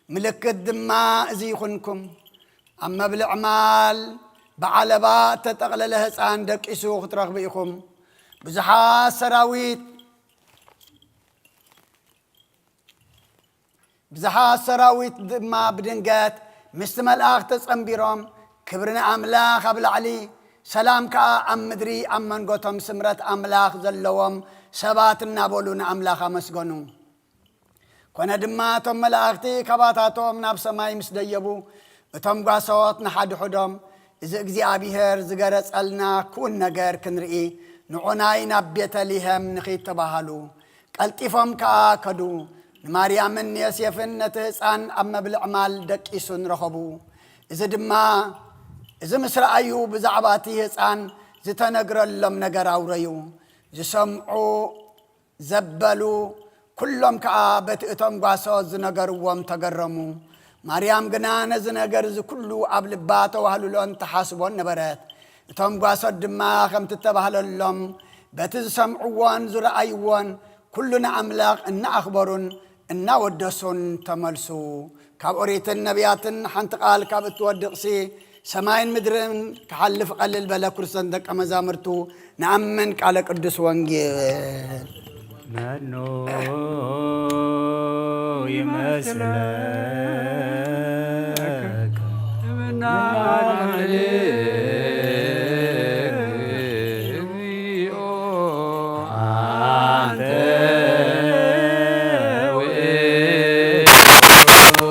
ምልክት ድማ እዚ ይኹንኩም፣ ኣብ መብልዕ ማል ብዓለባ እተጠቕለለ ህፃን ደቂሱ ክትረኽቡ ኢኹም። ብዙሓት ሰራዊት ብዙሓት ሰራዊት ድማ ብድንገት ምስቲ መልኣኽ ተጸንቢሮም፣ ክብሪ ንኣምላኽ ኣብ ላዕሊ፣ ሰላም ከኣ ኣብ ምድሪ፣ ኣብ መንጎቶም ስምረት ኣምላኽ ዘለዎም ሰባት እናበሉ ንኣምላኽ ኣመስገኑ። ኮነ ድማ እቶም መላእኽቲ ካባታቶም ናብ ሰማይ ምስ ደየቡ፣ እቶም ጓሶት ንሓድሕዶም፣ "እዚ እግዚኣብሔር ዝገረጸልና ክውን ነገር ክንርኢ፣ ንዑናይ ናብ ቤተልሔም ንኺድ" ተባሃሉ። ቀልጢፎም ከኣ ከዱ። ንማርያምን ንዮሴፍን ነቲ ህፃን ኣብ መብልዕ ማል ደቂሱን ረኸቡ። እዚ ድማ፣ እዚ ምስ ረኣዩ ብዛዕባ እቲ ህፃን ዝተነግረሎም ነገር ኣውረዩ። ዝሰምዑ ዘበሉ፣ ኩሎም ከኣ በቲ እቶም ጓሶት ዝነገርዎም ተገረሙ። ማርያም ግና ነዚ ነገር እዚ ኩሉ ኣብ ልባ ተዋህልሎን ትሓስቦን ነበረት። እቶም ጓሶት ድማ ከምቲ እተባህለሎም በቲ ዝሰምዕዎን ዝረኣይዎን ኩሉ ንኣምላኽ እናኣኽበሩን እናወደሱን ተመልሱ። ካብ ኦሪትን ነቢያትን ሓንቲ ቃል ካብ እትወድቕሲ ሰማይን ምድርን ክሓልፍ ቀልል በለ። ክርስቶስ ደቀ መዛሙርቱ ንኣምን ቃለ ቅዱስ ወንጌል። መኑ ይመስለከ እምና ኣማልክት እግዚኦ ኣንተ ውእቱ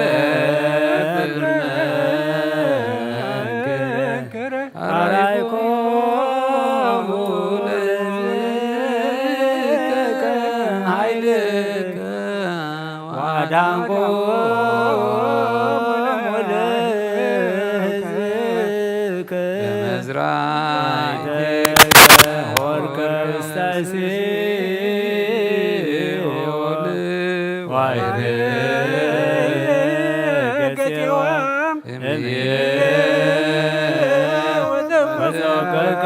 ዘትገብር መንክር ኣርአይኮሙ ለሕዝብከ ኃይልከ ወአዳንኮሙ ለሕዝብከ በመዝራዕትከ ሆርከ ውስተ ሲኦል ዋይደገ ጽዮን እምዬ ወጸውቀከ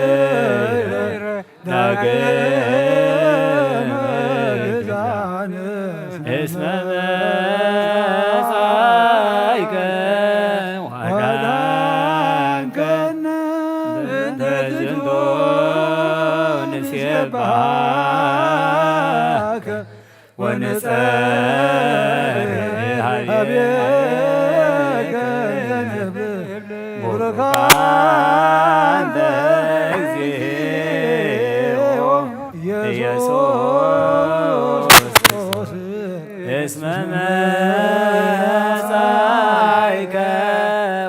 ምድረ ዳግመ ዛንስ እስመ መጻእከ ወአዳንከነ። በእንተ ዝንቱ ንሴብሐከ ወንጸልይ እስመ መጻእከ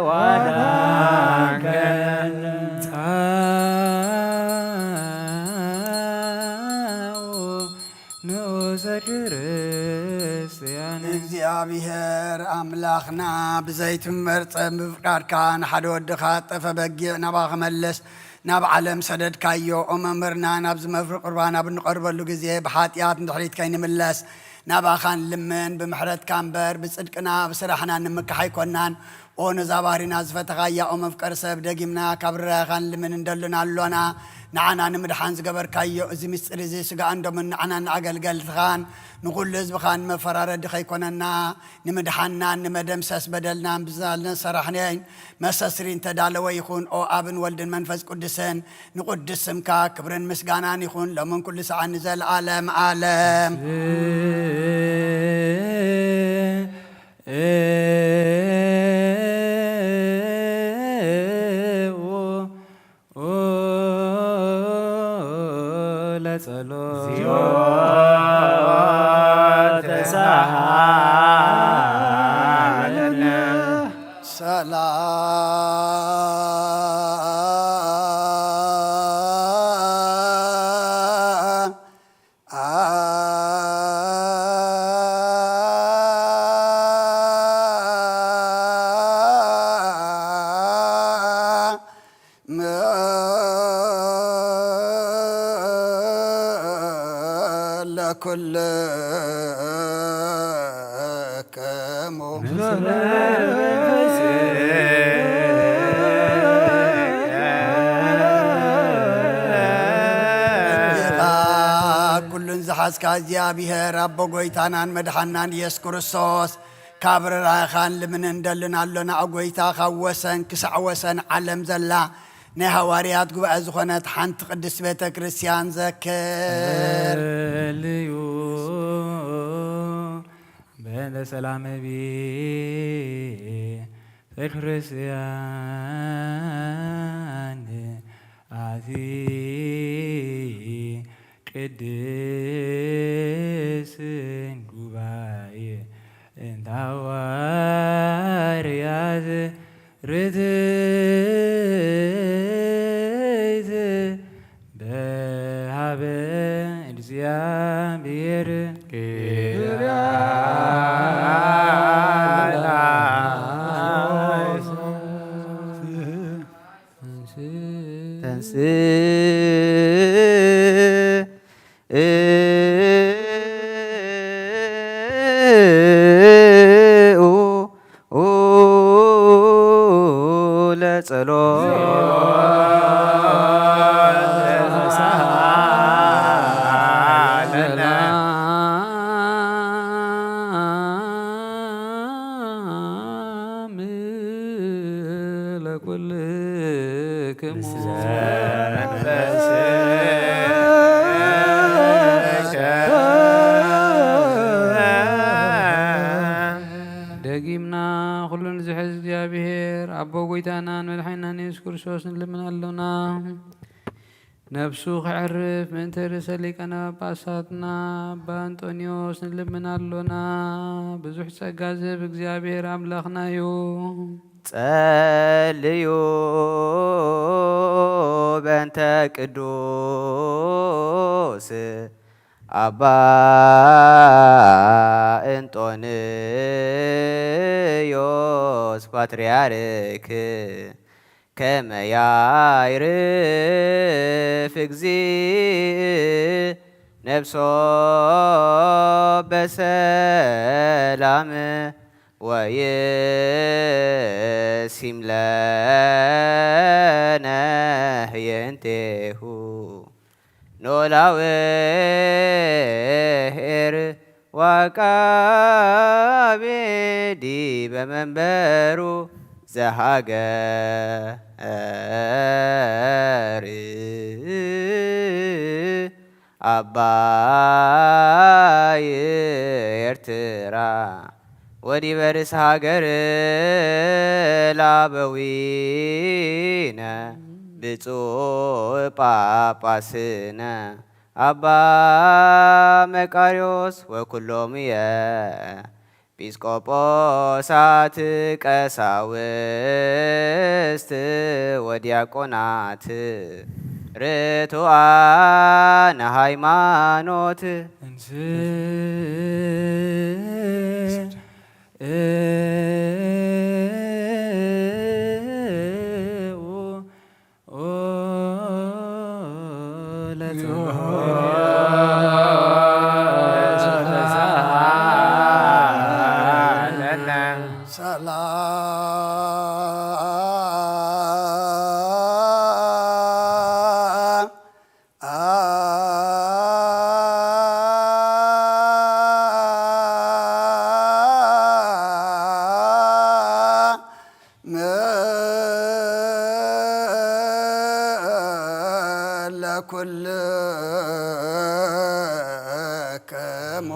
ወአዳንከነ። ንዑሰ ክርስቲያን። እግዚኣብሔር ኣምላኽና ብዘይትመርጸ ምፍቃድካ ንሓደ ወድኻ ጠፈ በጊዕ ናባኻ ክመልስ ናብ ዓለም ሰደድካዮ። ኦ መምህርና፣ ናብዚ መፍሪ ቁርባን ኣብ እንቐርበሉ ግዜ ብሓጢኣት ንድሕሪት ከይንምለስ ናባኻ ንልምን። ብምሕረትካ እምበር ብጽድቅና ብስራሕና ንምካሕ ኣይኮናን። ኦ ነዛ ባህሪና ዝፈተኻያ ኦ መፍቀሪ ሰብ፣ ደጊምና ካብ ርራኻ ንልምን እንደልን ኣሎና። ንዓና ንምድሓን ዝገበርካዮ እዚ ምስጢር እዚ ስጋእን ደሙን ንዓናን ንኣገልገልትኻን ንኹሉ ህዝብኻን መፈራረዲ ከይኮነና፣ ንምድሓንናን ንመደምሰስ በደልናን ብዛልን ሰራሕነይን መሰስሪ እንተዳለወ ይኹን። ኦ ኣብን ወልድን መንፈስ ቅዱስን ንቕዱስ ስምካ ክብርን ምስጋናን ይኹን ሎምን ኩሉ ሰዓት ንዘለዓለም ዓለም። ለጸሎት ተሳሃለነ። ሰላም ለኩልክሙ። ኩሉን ዝሓዝካ እግዚኣብሔር ኣቦ ጎይታናን መድሓናን ኢየሱስ ክርስቶስ፣ ካብ ርራይኻን ልምንን ደልን ኣሎና። ኦ ጎይታ፣ ካብ ወሰን ክሳዕ ወሰን ዓለም ዘላ ናይ ሃዋርያት ጉባኤ ዝኾነት ሓንቲ ቅድስት ቤተ ክርስቲያን ዘክር። ጸልዩ በእንተ ሰላመ ቤተ ክርስቲያን ኣቲ ቅድስት ጉባኤ እንተ ሃዋርያት ርትዕት በሃበ እግዚኣብሔር። ተንስ ለጸሎት ለኩልክሙ። ደጊምና ኩሉን ዝሕዝ እግዚኣብሔር ኣቦ ጎይታናን መድሓኒናን የሱስ ክርስቶስ ንልምን ኣሎና። ነፍሱ ከዕርፍ ምእንቲ ርእሰ ሊቃነ ጳጳሳትና ኣባ እንጦንዮስ ንልምን ኣሎና። ብዙሕ ጸጋ ዝህብ እግዚኣብሔር ኣምላኽና እዩ። ጸልዩ በእንተ ቅዱስ ኣባ እንጦንዮስ ፓትርያርክ ከመ ያዕርፍ እግዚእ ነፍሶ በሰላም ወይሲም ለነ ህየንቴሁ ኖላዊ ኄር ወዐቃቤ ዲበ መንበሩ ዘሃገር አባይ ኤርትራ ወዲበ ርእሰ ሃገር ለአበዊነ ብፁዕ ጳጳስነ ኣባ መቃርዮስ ወኩሎምየ ጲስቆጶሳት ቀሳውስት ወዲያቆናት ርቱዓነ ሃይማኖት። ሰላም ለኩልክሙ።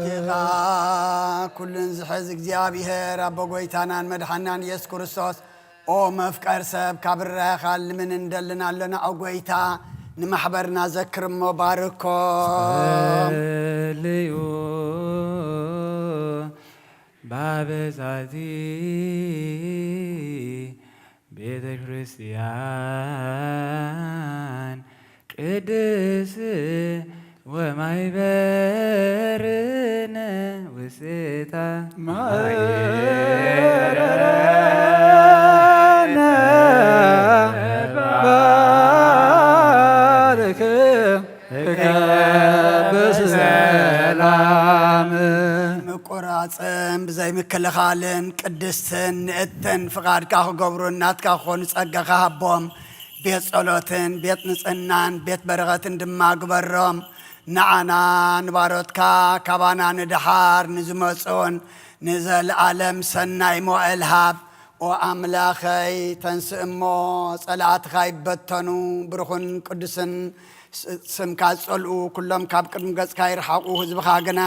ጌታ ኩሉን ዝሕዝ እግዚኣብሔር ኣቦ ጎይታናን መድሓናን ኢየሱስ ክርስቶስ፣ ኦ መፍቀር ሰብ፣ ካብ ርራኸኻ ልምን እንደልን ኣለና። ኦ ጎይታ፣ ንማሕበርና ዘክር እሞ ባርኮ። ጸልዩ ባበዛቲ ቤተ ክርስቲያን ቅድስ ወማይበርን ውስታ ማይረረነ ባርክ እከ ብሰላም። ምቁራጽን ብዘይምክልኻልን ቅድስትን ንእትን ፍቓድካ ክገብሩ ናትካ ክኾኑ ጸጋኻ ሃቦም። ቤት ጸሎትን ቤት ንጽህናን ቤት በረኸትን ድማ ግበሮም። ንዓና ንባሮትካ ካባና ንድሓር ንዝመጹን ንዘለኣለም ሰናይ መዋእል ሃብ። ኦ ኣምላኸይ፣ ተንስእ እሞ ጸላእትኻ ይበተኑ፣ ብሩኽን ቅዱስን ስ-፣ ስምካ ዝጸልኡ ኩሎም ካብ ቅድሚ ገጽካ ይርሓቑ። ህዝብኻ ግና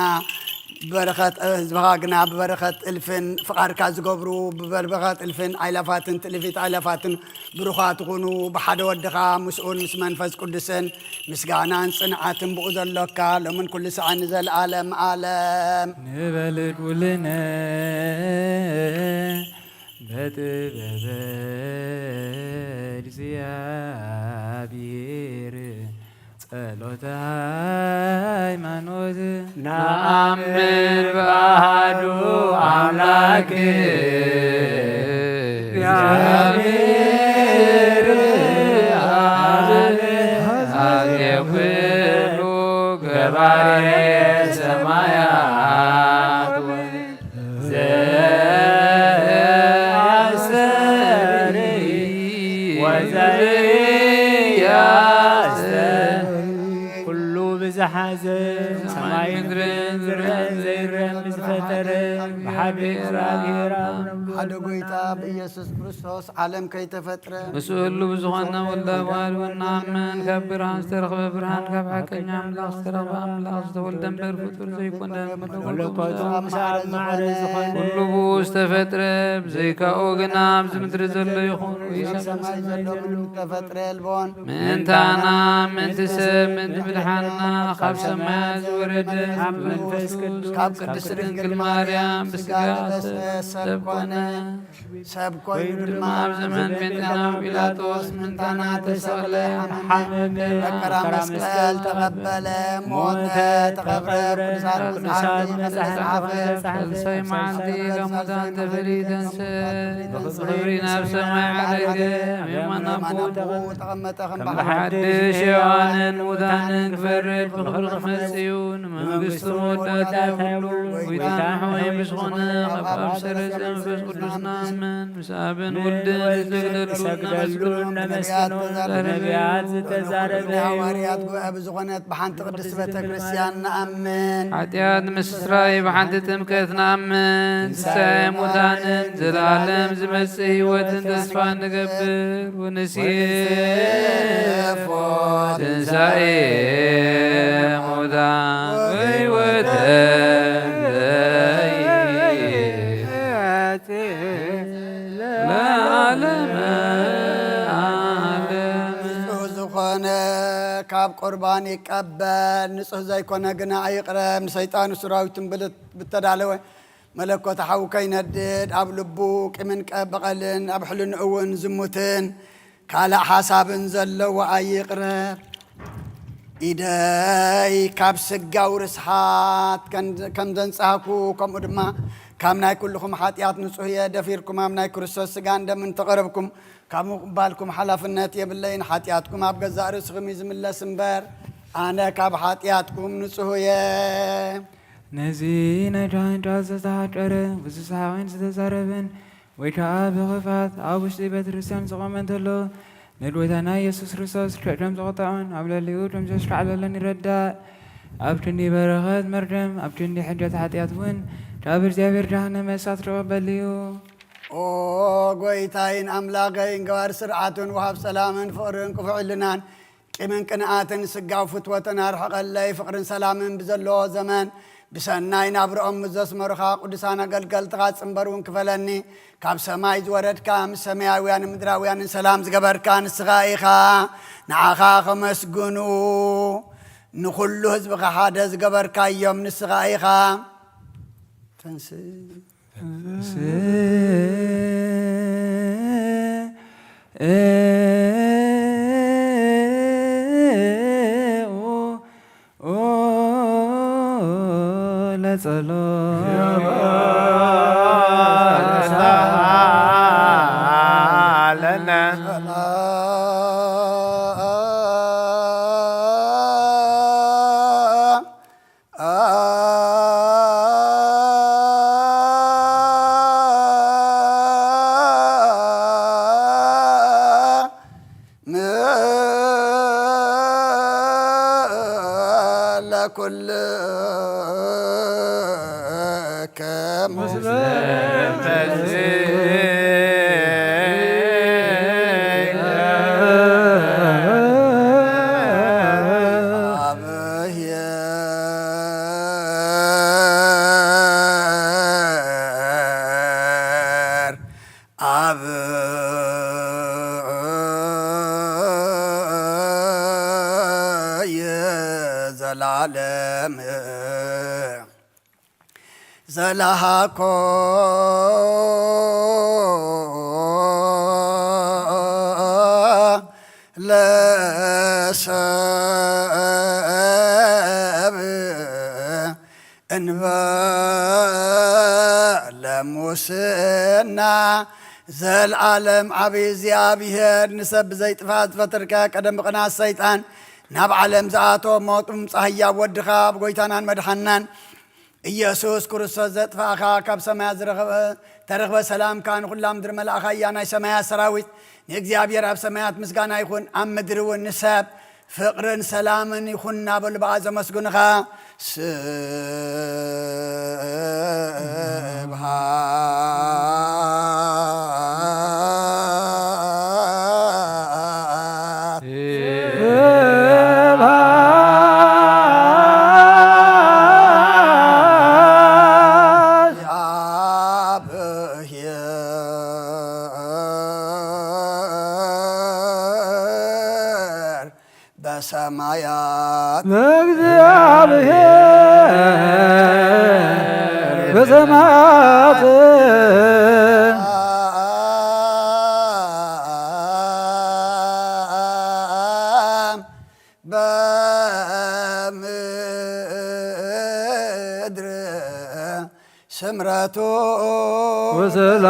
በረኸት፣ ህዝብኻ ግና ብበረኸት እልፍን ፍቓድካ ዝገብሩ ብበረኸት እልፍን ኣይላፋትን ትእልፊት ኣይላፋትን ብሩኻት ይኹኑ። ብሓደ ወድኻ ምስኡን ምስ መንፈስ ቅዱስን ምስጋናን ጽንዓትን ብኡ ዘሎካ ሎምን ኩሉ ሰዓት ንዘለኣለም ዓለም። ንበል ኩልነ በጥበበ እግዚኣብሔር ጸሎተ ሃይማኖት። ነአምን በአሐዱ አምላክ እግዚአብሔር አብ ኩሉ ገባሬ ሰማያት ዘያስተርኢ ወዘያስተርኢ ኩሉ ብዝሓዘ ሰማይ ምድርን ዝረአን ዘይረአን ብዝፈጠረ ብሓደ እግዚኣብሔር ኣብ ሓደ ጎይታ ብኢየሱስ ክርስቶስ ዓለም ከይተፈጥረ ምስኡ ህሉ ብዝኾነ ወልደ ዋህድ ወናምን ካብ ብርሃን ዝተረኽበ ብርሃን ካብ ሓቀኛ ኣምላኽ ዝተረኽበ ኣምላኽ ዝተወልደ እምበር ፍጡር ዘይኮነ መለኮቱ ምስ ኣብ ማዕረ ዝኾነ ኩሉ ብኡ ዝተፈጥረ ብዘይካኡ ግና ኣብዚ ምድሪ ዘሎ ይኹን ወይ ኣብ ሰማይ ዘሎ ምንም ዝተፈጥረ የልቦን። ምእንታና ምእንቲ ሰብ ምእንቲ ምድሓንና ካብ ሰማያት ዝወረደ ካብ መንፈስ ቅዱስ ካብ ቅድስት ድንግል ማርያም ብስጋ ሰብ ኮነ። ሰብ ኮይኑ ድማ ኣብ ዘመን ጴንጤናዊ ጲላጦስ ምእንታና ተሰቕለ፣ ሓመመ፣ መከራ መስቀል ተቐበለ፣ ሞተ፣ ተቐብረ፣ ቅዱሳት መጻሕፍቲ ከም ዝተጻሕፈ ሳልሳይ መዓልቲ ካብ ሙታን ተፈልዩ ተንስአ፣ ብኽብሪ ናብ ሰማይ ዓረገ፣ ኣብ የማን ኣቦኡ ተቐመጠ፣ ከም ብሓድሽ ሕያዋንን ሙታንን ክፈርድ ብኽብሪ ክመጽእ እዩ። ንመንግስቱ መወዳእታ የብሉን። ጎይታን መሓወይን ብዝኾነ ካብ ኣብ ሰረጸ መንፈስ ቅዱስ ንኣምን። ምስ ኣብን ወልድን ንሰግደሉ ነመስግኖ። ነቢያት ዝተዛረበ እዩ። ሃዋርያት ጉባኤ ብዝኾነት ብሓንቲ ቅድስት ቤተ ክርስቲያን ንኣምን። ሓጢኣት ምስራይ ብሓንቲ ጥምቀት ንኣምን። ትንሳኤ ሙታንን ዘለዓለም ዝመጽእ ህይወትን ተስፋ ንገብር። ወንሴፎ ትንሳኤ ሙታን ወሕይወተ ኣብ ቁርባን ይቀበል፣ ንጹህ ዘይኮነ ግና ኣይቕረብ። ንሰይጣን ሰራዊትን ብልት-፣ ብተዳለወ መለኮት ሓዊ ከይነድድ፣ ኣብ ልቡ ቂምን ቀ-፣ በቐልን፣ ኣብ ሕልንኡ እውን ዝሙትን ካልእ ሓሳብን ዘለዎ ኣይቕረብ። ኢደይ ካብ ስጋዊ ርስሓት ከን-፣ ከም ዘንጻህኩ፣ ከምኡ ድማ ካብ ናይ ኩልኹም ሓጢኣት ንጹህ እየ። ደፊርኩም ኣብ ናይ ክርስቶስ ስጋን ደምን ተቐረብኩም፣ ካብ ምቕባልኩም ሓላፍነት የብለይን። ሓጢኣትኩም ኣብ ገዛእ ርእስኹም እዩ ዝምለስ እምበር፣ ኣነ ካብ ሓጢኣትኩም ንጹህ እየ። ነዚ ናይ ጃንጃ ዝተሃጨረ፣ ብዝሰሓቕን ዝተዛረበን፣ ወይ ከኣ ብኽፋት ኣብ ውሽጢ ቤተ ክርስቲያን ዝቖመ እንተሎ፣ ንጎይታና ኢየሱስ ክርስቶስ ከም ዝቑጥዖን ኣብ ልዕሊኡ ከም ዘሽካዕለለን ይረዳእ። ኣብ ክንዲ በረኸት መርገም፣ ኣብ ክንዲ ሕንደት ሓጢኣት እውን ካብ እግዚኣብሔር ጀሃነመ እሳት ክቕበል እዩ። ኦ ጎይታይን ኣምላኸይን፣ ገባሪ ስርዓትን ወሃብ ሰላምን ፍቕርን ክፉእ ሕልናን ቂምን ቅንኣትን ስጋዊ ፍትወትን ኣርሕቐለይ። ፍቕርን ሰላምን ብዘለዎ ዘመን ብሰናይ ናብርኦም ምስ ዘስመሩኻ ቅዱሳን ኣገልገልትኻ ጽንበር እውን ክፈለኒ። ካብ ሰማይ ዝወረድካ ምስ ሰማያውያንን ምድራውያንን ሰላም ዝገበርካ ንስኻ ኢኻ። ንዓኻ ከመስግኑ ንኹሉ ህዝብኻ ሓደ ዝገበርካዮም ንስኻ ኢኻ። ተንስ እንበለ ሙስና። ዘልኣለም ዓቢ እግዚኣብሔር፣ ንሰብ ብዘይጥፋእ ዝፈጠርካ፣ ቀደም ብቕንኣት ሰይጣን ናብ ዓለም ዝኣተወ፣ ሞት ብምምጻእ ህያብ ወድኻ፣ ኣብ ጎይታናን መድሓንናን ኢየሱስ ክርስቶስ ዘጥፋእኻ፣ ካብ ሰማያት ዝረኸበ፣ ተረኽበ ሰላምካ፣ ንኹላ ምድሪ መልኣኻ እያ። ናይ ሰማያት ሰራዊት ንእግዚኣብሔር ኣብ ሰማያት ምስጋና ይኹን፣ ኣብ ምድሪ እውን ንሰብ ፍቕርን ሰላምን ይኹን እናበሉ ብኣ ዘመስግኑኻ። ስብሃት ለእግዚኣብሔር በሰማያት ለእግዚኣብሔር በሰማያት በምድር ስምረቱ ወሰላም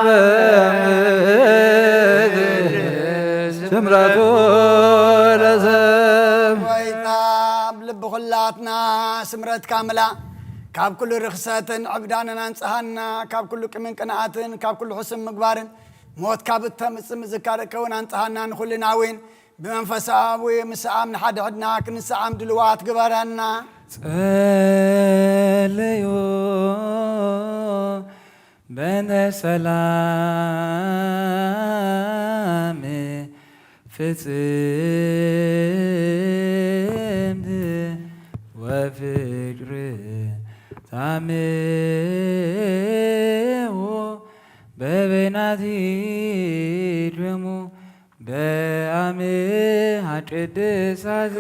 በምድር ስምረቱ ለሰብ። ጎይታ ኣብ ልቢ ኩላትና ስምረትካ ምላእ። ካብ ኩሉ ርኽሰትን ዕብዳንን ኣንጽሃና፣ ካብ ኩሉ ቅምን ቅንኣትን፣ ካብ ኩሉ ሕሱም ምግባርን ሞት ካብ እተምጽእ ምዝካር ከውን ኣንጽሃና፣ ንኹልና እውን ብመንፈሳዊ ምስኣም ንሓድሕድና ክንስኣም ድልዋት ግበረና። ጸለዩ በእንተ ሰላም ፍጽምት ወፍቅር ታምዎ በበይናቲክሙ በአምሃ ቅድሳት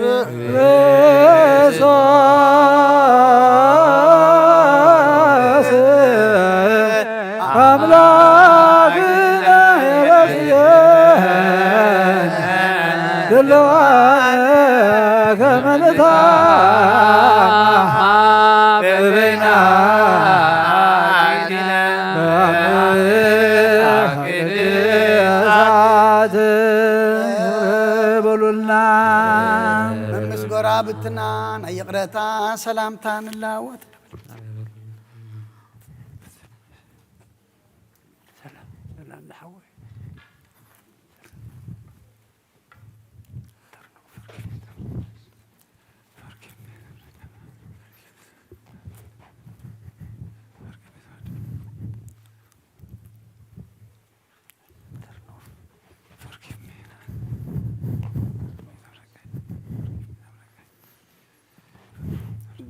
አምላክ ድልዋነ ከመንታ በበይና ቅድሳት በሉልና። መምስ ጎራብትና ናይ ይቕረታ ሰላምታ ንላወጥ። ሰላም፣ ሰላም ዝሓወይ።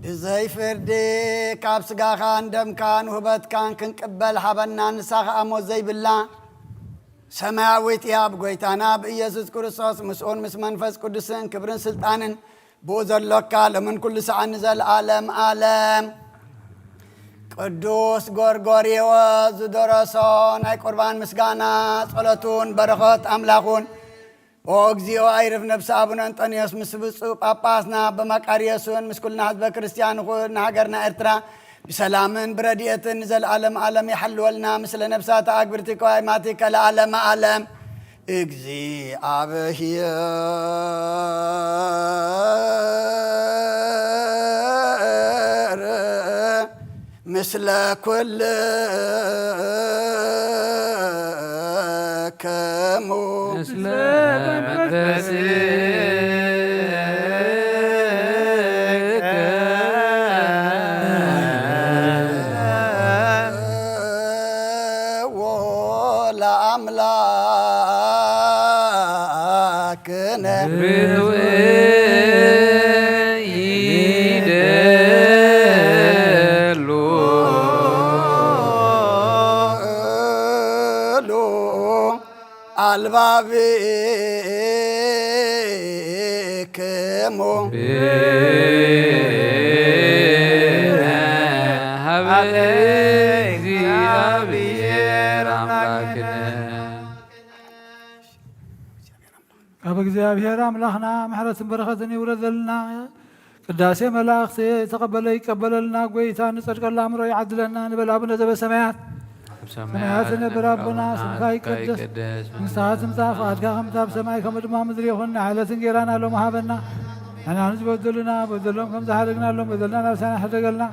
ብዘይ ፍርዲ ካብ ስጋኻን ደምካን ውህበትካን ክንቅበል ሃበና። ንሳ ኸኣ ሞት ዘይብላ ሰማያዊት እያ። ብጎይታና ብኢየሱስ ክርስቶስ ምስኡን ምስ መንፈስ ቅዱስን ክብርን ስልጣንን ብኡ ዘሎካ ሎምን ኩሉ ሰዓት ንዘለኣለም ኣለም። ቅዱስ ጎርጎርዮስ ዝደረሶ ናይ ቁርባን ምስጋና ጸሎቱን በረኸት ኣምላኹን ኦ እግዚኦ ኣይርፍ ነፍሲ ኣቡነ እንጠንዮስ ምስ ብፁዕ ጳጳስና በመቃርዮስን ምስ ኩልና ህዝበ ክርስቲያን ይኹን ንሃገርና ኤርትራ ብሰላምን ብረድኤትን ንዘለኣለም ኣለም ይሓልወልና። ምስለ ነፍሳት ኣግብርቲ ከዋይማቲ ከለኣለመ ኣለም። እግዚኣብሔር ምስለ ኩልክሙ ምስለ መንፈስከ ለአምላክ ክነ ርትው ይደሉ እሉ ኣልባቢክሙ ብነ ሀበ እግዚኣብሔር ኣምላክነ። ካብ እግዚኣብሔር ኣምላኽና ምሕረትን በረኸትን ይውረደልና። ቅዳሴ መላእኽቲ የተቐበለ ይቀበለልና። ጎይታ ንጸድቀሉ ኣእምሮ ይዓድለና። ንበል ኣቡነ ዘበሰማያት ኣብ ሰማያት ዝነብር ኣቦና፣ ስምካ ይቀደስ፣ መንግስትኻ ትምጻእ፣ ፍቓድካ ከምቲ ኣብ ሰማይ ከምኡ ድማ ኣብ ምድሪ ይኹን። ንዕለት እንጌራና ሎሚ ሃበና። ንሕና ንዝበደሉና በደሎም ከም ዝሓደግናሎም በደልና ናብ ሳና ሕደገልና።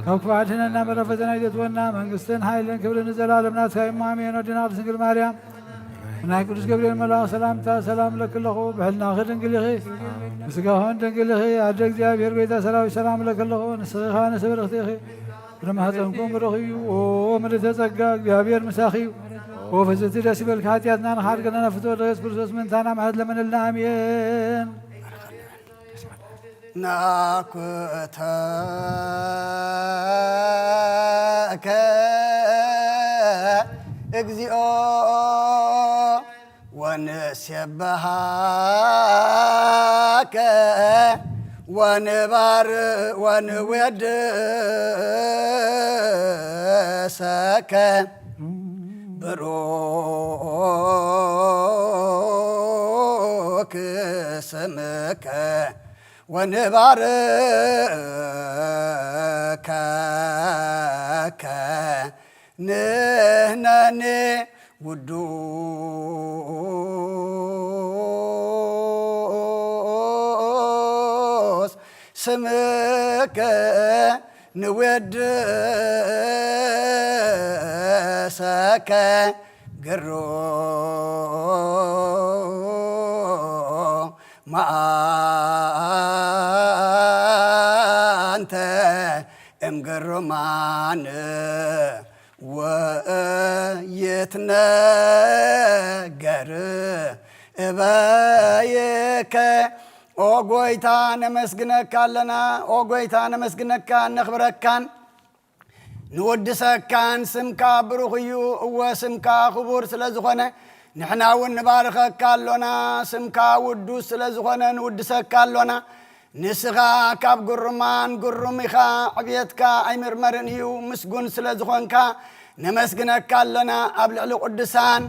ካብ ክፉ ኣድሕነና፣ ምሕረት ፈተና ይደትወና። መንግስትን ሓይልን ክብርን ንዘለኣለም ናትካ እዩ። ኣሜን። ወድና ቅድስት ድንግል ማርያም ናይ ቅዱስ ገብርኤል መልኣኽ ሰላምታ ሰላም እለኪ ኣለኹ። ብሕልናኺ ድንግል ኢኺ፣ ብስጋኽን ድንግል ኢኺ። ኣደ እግዚኣብሔር ጎይታ ሰራዊት ሰላም እለኪ ኣለኹ። ንስኺ ከኣ ንስብርኽቲ ኢኺ፣ ፍረ ማህፀንኩም ብሩኽ እዩ። ኦ ምልዕተ ጸጋ፣ እግዚኣብሔር ምሳኺ እዩ። ኦ ፍስሕቲ ደስ ይበልኪ፣ ሓጢኣትና ንኽሓድገና ናብ ፍትወት ኢየሱስ ክርስቶስ ምእንታና ምሕረት ለምንልና። ኣሜን። ናኩተከ እግዚኦ ወንሴብሃከ ወንባር ወንዌድሰከ ብሩክ ስምከ ወንባርከከ ንሕነኒ ውዱስ ስምከ ንዌድሰከ ግሩም ኣንተ እምግሩማን ወይትነገር እበይከ። ኦ ጎይታ ነመስግነካ ኣለና። ኦ ጎይታ ነመስግነካን ነኽብረካን ንወድሰካን። ስምካ ብሩኽ እዩ። እወ ስምካ ክቡር ስለ ዝኾነ ንሕና እውን ንባርኸካ ኣሎና፣ ስምካ ውዱስ ስለ ዝኾነ ንውድሰካ ኣሎና። ንስኻ ካብ ግሩማን ግሩም ኢኻ፣ ዕብየትካ ኣይምርመርን እዩ። ምስጉን ስለ ዝኾንካ ነመስግነካ ኣሎና። ኣብ ልዕሊ ቅዱሳን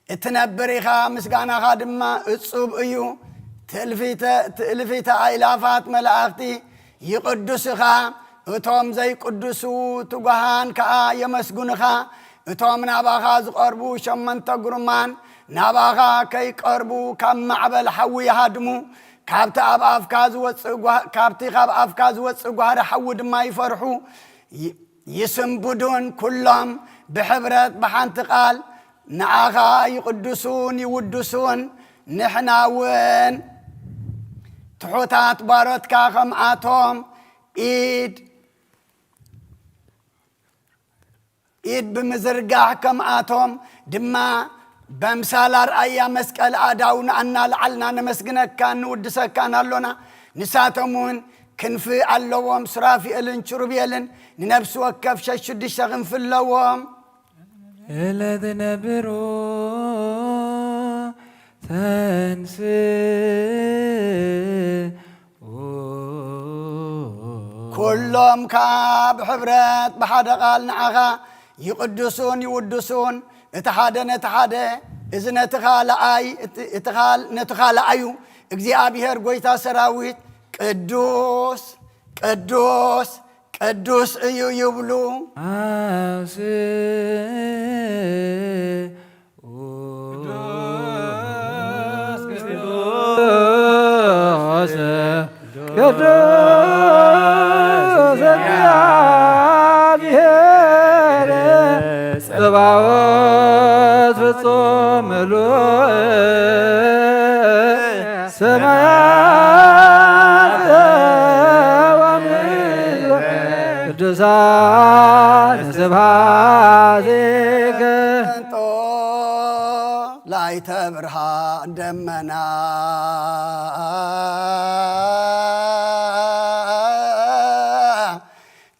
እትነብር ኢኻ፣ ምስጋናኻ ድማ እጹብ እዩ። ትእልፊተ-፣ ትእልፊተ ኣእላፋት መላእኽቲ ይቕድሱኻ፣ እቶም ዘይቅድሱ ትጉሃን ከኣ የመስግኑኻ። እቶም ናባኻ ዝቐርቡ ሸሞንተ ግሩማን ናባኻ ከይቀርቡ ካብ ማዕበል ሓዊ ይሃድሙ። ካብቲ ኣብ ኣፍካ ዝወጽእ ጓ-፣ ካብቲ ካብ ኣፍካ ዝወጽእ ጓህሪ ሓዊ ድማ ይፈርሑ። ይ-፣ ይስንብዱን፣ ኩሎም ብሕብረት ብሓንቲ ቃል ንዓኻ ይቕድሱን ይውድሱን። ንሕና እውን ትሑታት ባሮትካ ከምኣቶም ኢድ ኢድ ብምዝርጋሕ ከምኣቶም ድማ በምሳል ኣርኣያ መስቀል ኣእዳውና እናልዓልና ነመስግነካን ንውድሰካን ኣሎና። ንሳቶም እውን ክንፊ ኣለዎም፣ ሱራፊኤልን ችሩቤልን ንነፍሲ ወከፍ ሸሽዱሽተ ክንፊ ኣለዎም። እለ ትነብሩ ተንስ ኩሎም ካብ ሕብረት ብሓደ ቃል ንዓኻ ይቕድሱን ይውድሱን። እቲ ሓደ ነቲ ሓደ፣ እዚ ነቲ ካልኣይ፣ እቲ፣ እቲ ካል-፣ ነቲ ካልኣዩ። እግዚኣብሔር ጐይታ ሰራዊት ቅዱስ፣ ቅዱስ፣ ቅዱስ እዩ ይብሉ። ኣውስ ቅዱስ፣ ቅዱስ እግዚአብሔር ጸባኦት ፍጹም ምሉእ ሰማያት ወምድር ቅዱሳን ስብሐትከ። ላይተ ብርሃን ደመና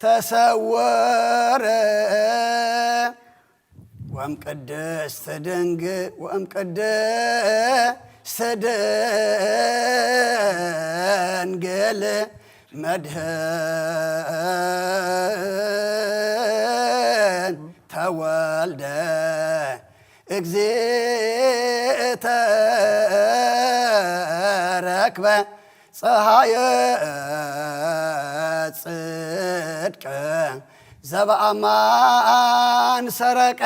ተሰወረ ወም ቅድስት ድንግ-፣ ወም ቅድስት ድንግል መድህን ተወልደ። እግዚእ ተረክበ ጸሃየ ጽድቅ ዘበኣማን ሰረቀ።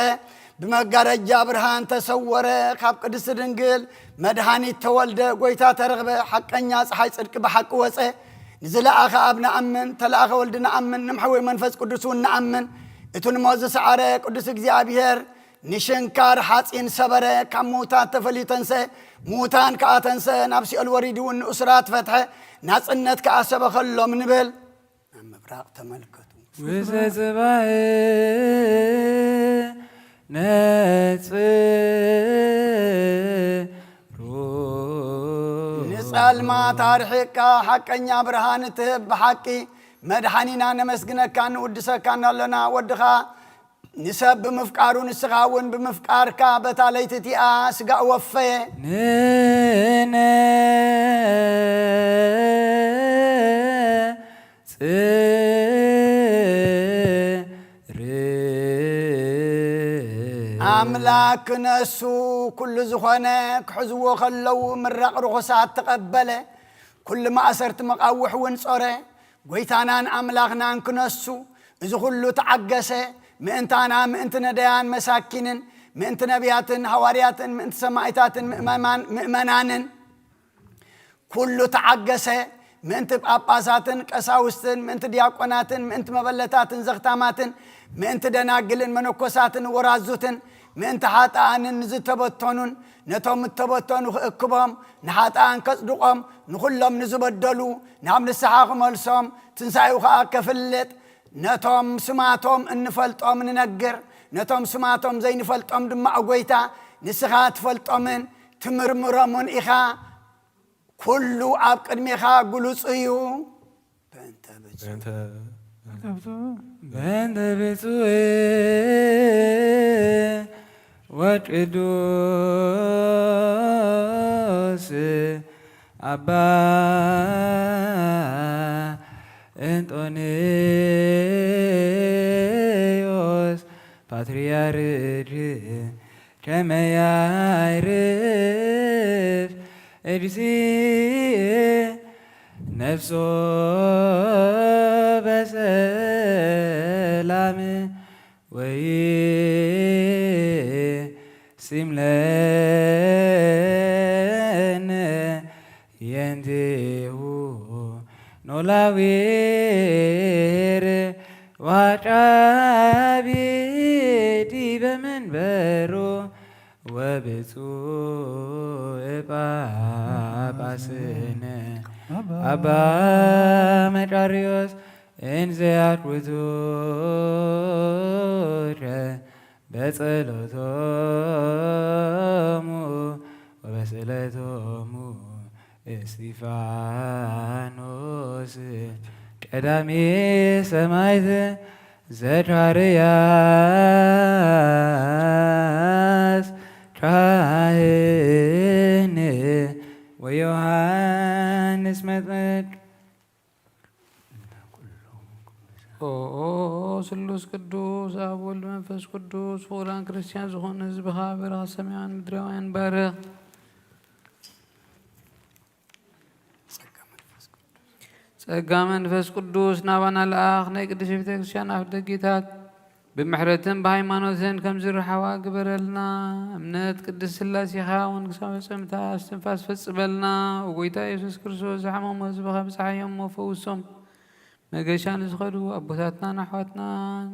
ብመጋረጃ ብርሃን ተሰወረ፣ ካብ ቅድስቲ ድንግል መድኃኒት ተወልደ፣ ጐይታ ተረኽበ፣ ሓቀኛ ፀሓይ ጽድቂ ብሓቂ ወፀ። ንዝለኣኸ ኣብ ንኣምን፣ ተለኣኸ ወልድ ንኣምን፣ ንምሕወይ መንፈስ ቅዱስ እውን ንኣምን። እቲ ንሞት ዝሰዓረ ቅዱስ እግዚኣብሔር ንሽንካር ሓፂን ሰበረ፣ ካብ ምዉታት ተፈልዩ ተንሰ፣ ምዉታን ከኣ ተንሰ፣ ናብ ሲኦል ወሪዱ እውን ንእሱራት ፈትሐ፣ ናጽነት ከኣ ሰበኸሎም ንብል። ናብ ምብራቕ ተመልከቱ። ውስተ ጽባሕ ነጽሩ። ንጸልማት ኣርሒቕካ ሓቀኛ ብርሃን እትህብ ብሓቂ መድሓኒና ነመስግነካን ንውድሰካን ኣለና። ወድኻ ንሰብ ብምፍቃሩ ንስኻ እውን ብምፍቃርካ በታ ለይቲ እቲኣ ስጋእ ወፈየ። ንነ ጽር። ኣምላክ ክነሱ ኩሉ ዝኾነ ክሕዝዎ ከለዉ ምራቕ ርኹሳት ተቐበለ። ኩሉ ማእሰርቲ መቓውሕ እውን ጾረ። ጐይታናን ኣምላኽናን ክነሱ እዚ ኩሉ ተዓገሰ። ምእንታና፣ ምእንቲ ነዳያን መሳኪንን፣ ምእንቲ ነቢያትን ሃዋርያትን፣ ምእንቲ ሰማይታትን ምእመማን-፣ ምእመናንን ኩሉ ተዓገሰ። ምእንቲ ጳጳሳትን ቀሳውስትን፣ ምእንቲ ዲያቆናትን፣ ምእንቲ መበለታትን ዘኽታማትን፣ ምእንቲ ደናግልን መነኮሳትን ወራዙትን፣ ምእንቲ ሓጥኣንን ንዝተበተኑን፣ ነቶም እተበተኑ ክእክቦም፣ ንሓጥኣን ከጽድቖም፣ ንኹሎም ንዝበደሉ ናብ ንስሓ ክመልሶም፣ ትንሳኤኡ ኸኣ ከፍልጥ፣ ነቶም ስማቶም እንፈልጦም ንነግር፣ ነቶም ስማቶም ዘይንፈልጦም ድማ፣ ኦ ጐይታ፣ ንስኻ ትፈልጦምን ትምርምሮምን ኢኻ። ኩሉ ኣብ ቅድሜኻ ግሉጽ እዩ። በእንተ ብፁዕ በእንተ በእንተ ብፁዕ ወ ቅዱስ ኣባ እንጦንዮስ ፓትርያርክ ከመይ ያዕርፍ እግዚእ ነፍሶ በሰላም ወይሲምለነ የንቴሁ ኖላዊር ዋጫቢ ዲበ መንበሩ ወብፁዕ ጳጳስነ ኣባ መቃርዮስ እንዘ ያድኩ ዙረ በጸሎቶሙ ወበስእለቶሙ እስጢፋኖስ ቀዳሜ ሰማዕት ዘካርያስ ካህን ወዮሃንስ መጥምቅ። ኦ ስሉስ ቅዱስ ኣብ ወልድ መንፈስ ቅዱስ ፍቑራን ክርስቲያን ዝኾኑ ህዝብኻ በረኸት ሰማያውያን ምድራውያን ባርኽ። ጸጋ መንፈስ ቅዱስ ናባና ልኣኽ። ናይ ቅድስት ቤተ ክርስቲያን ኣፍ ደጌታት ብምሕረትን ብሃይማኖትን ከም ዝርሓዋ ግበረልና። እምነት ቅድስት ሥላሴኻ እውን ክሳብ መጸምታ እስትንፋስ ፈጽመልና። ወጎይታ ኢየሱስ ክርስቶስ ዝሓመሙ ህዝብኻ ብጽሓዮም እሞ ፈውሶም። መገሻ ንዝኸዱ ኣቦታትናን ኣሕዋትናን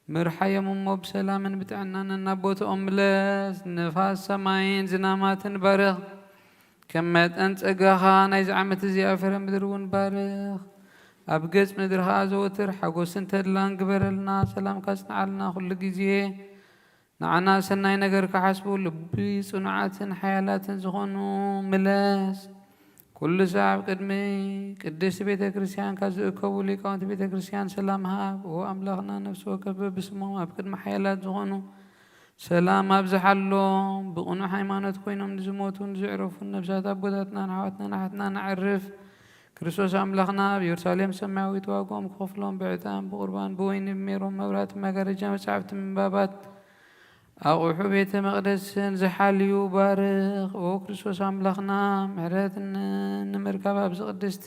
ምርሓዮም እሞ ብሰላምን ብጥዕናን ናብ ቦትኦም ምለስ። ንፋስ ሰማይን ዝናማትን ባርኽ። ከም መጠን ጸጋኻ ናይዚ ዓመት እዚኣ ፍረ ምድሪ እውን ባርኽ። ኣብ ገጽ ምድሪ ኸኣ ዘወትር ሓጎስን ተድላን ግበረልና። ሰላምካ ጽንዓልና ኩሉ ግዜ። ንዓና ሰናይ ነገር ክሓስቡ ልቢ ጽኑዓትን ሓያላትን ዝኾኑ ምለስ። ኩሉ ሳዕ ኣብ ቅድሚ ቅድስቲ ቤተ ክርስቲያንካ ዝእከቡ ሊቃውንቲ ቤተ ክርስቲያን ሰላም ሃብ። ኦ ኣምላኽና፣ ነፍሲ ወከፍ በብስሞም ኣብ ቅድሚ ሓያላት ዝኾኑ ሰላም ኣብዝሓሎም። ብቕኑዕ ሃይማኖት ኮይኖም ንዝሞቱን ንዝዕረፉን ነፍሳት ኣቦታትናን ኣሕዋትናን ኣሓትናን ኣዕርፍ። ክርስቶስ ኣምላኽና ኣብ የሩሳሌም ሰማያዊት ዋግኦም ክኸፍሎም ብዕጣን ብቑርባን ብወይኒ ብሜሮን መብራህቲ መጋረጃ መጻሕፍቲ ምንባባት ኣቑሑ ቤተ መቕደስን ዝሓልዩ ባርኽ። ኦ ክርስቶስ ኣምላኽና፣ ምሕረት ን-፣ ንምርካብ ኣብዚ ቅድስቲ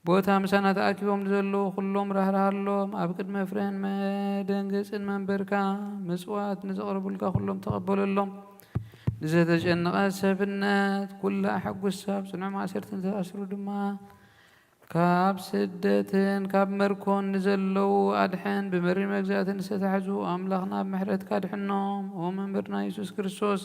ቦታ ምሳና ተኣኪቦም ንዘለዉ ኩሎም ራህራሃሎም። ኣብ ቅድሚ ፍርህን መደንገጽን መንበርካ ምጽዋት ንዘቕርቡልካ ኩሎም ተቐበለሎም። ንዘተጨነቐ ሰብነት ኩላ ኣሐጉሳ፣ ኣብ ጽኑዕ ማእሰርቲ ንዝተኣስሩ ድማ ካብ ስደትን ካብ መርኮን ንዘለዉ ኣድሕን። ብመሪር መግዛእቲ ንዝተታሕዙ ኣምላኽና ብምሕረትካ ኣድሕኖም። ኦ መምህርና የሱስ ክርስቶስ፣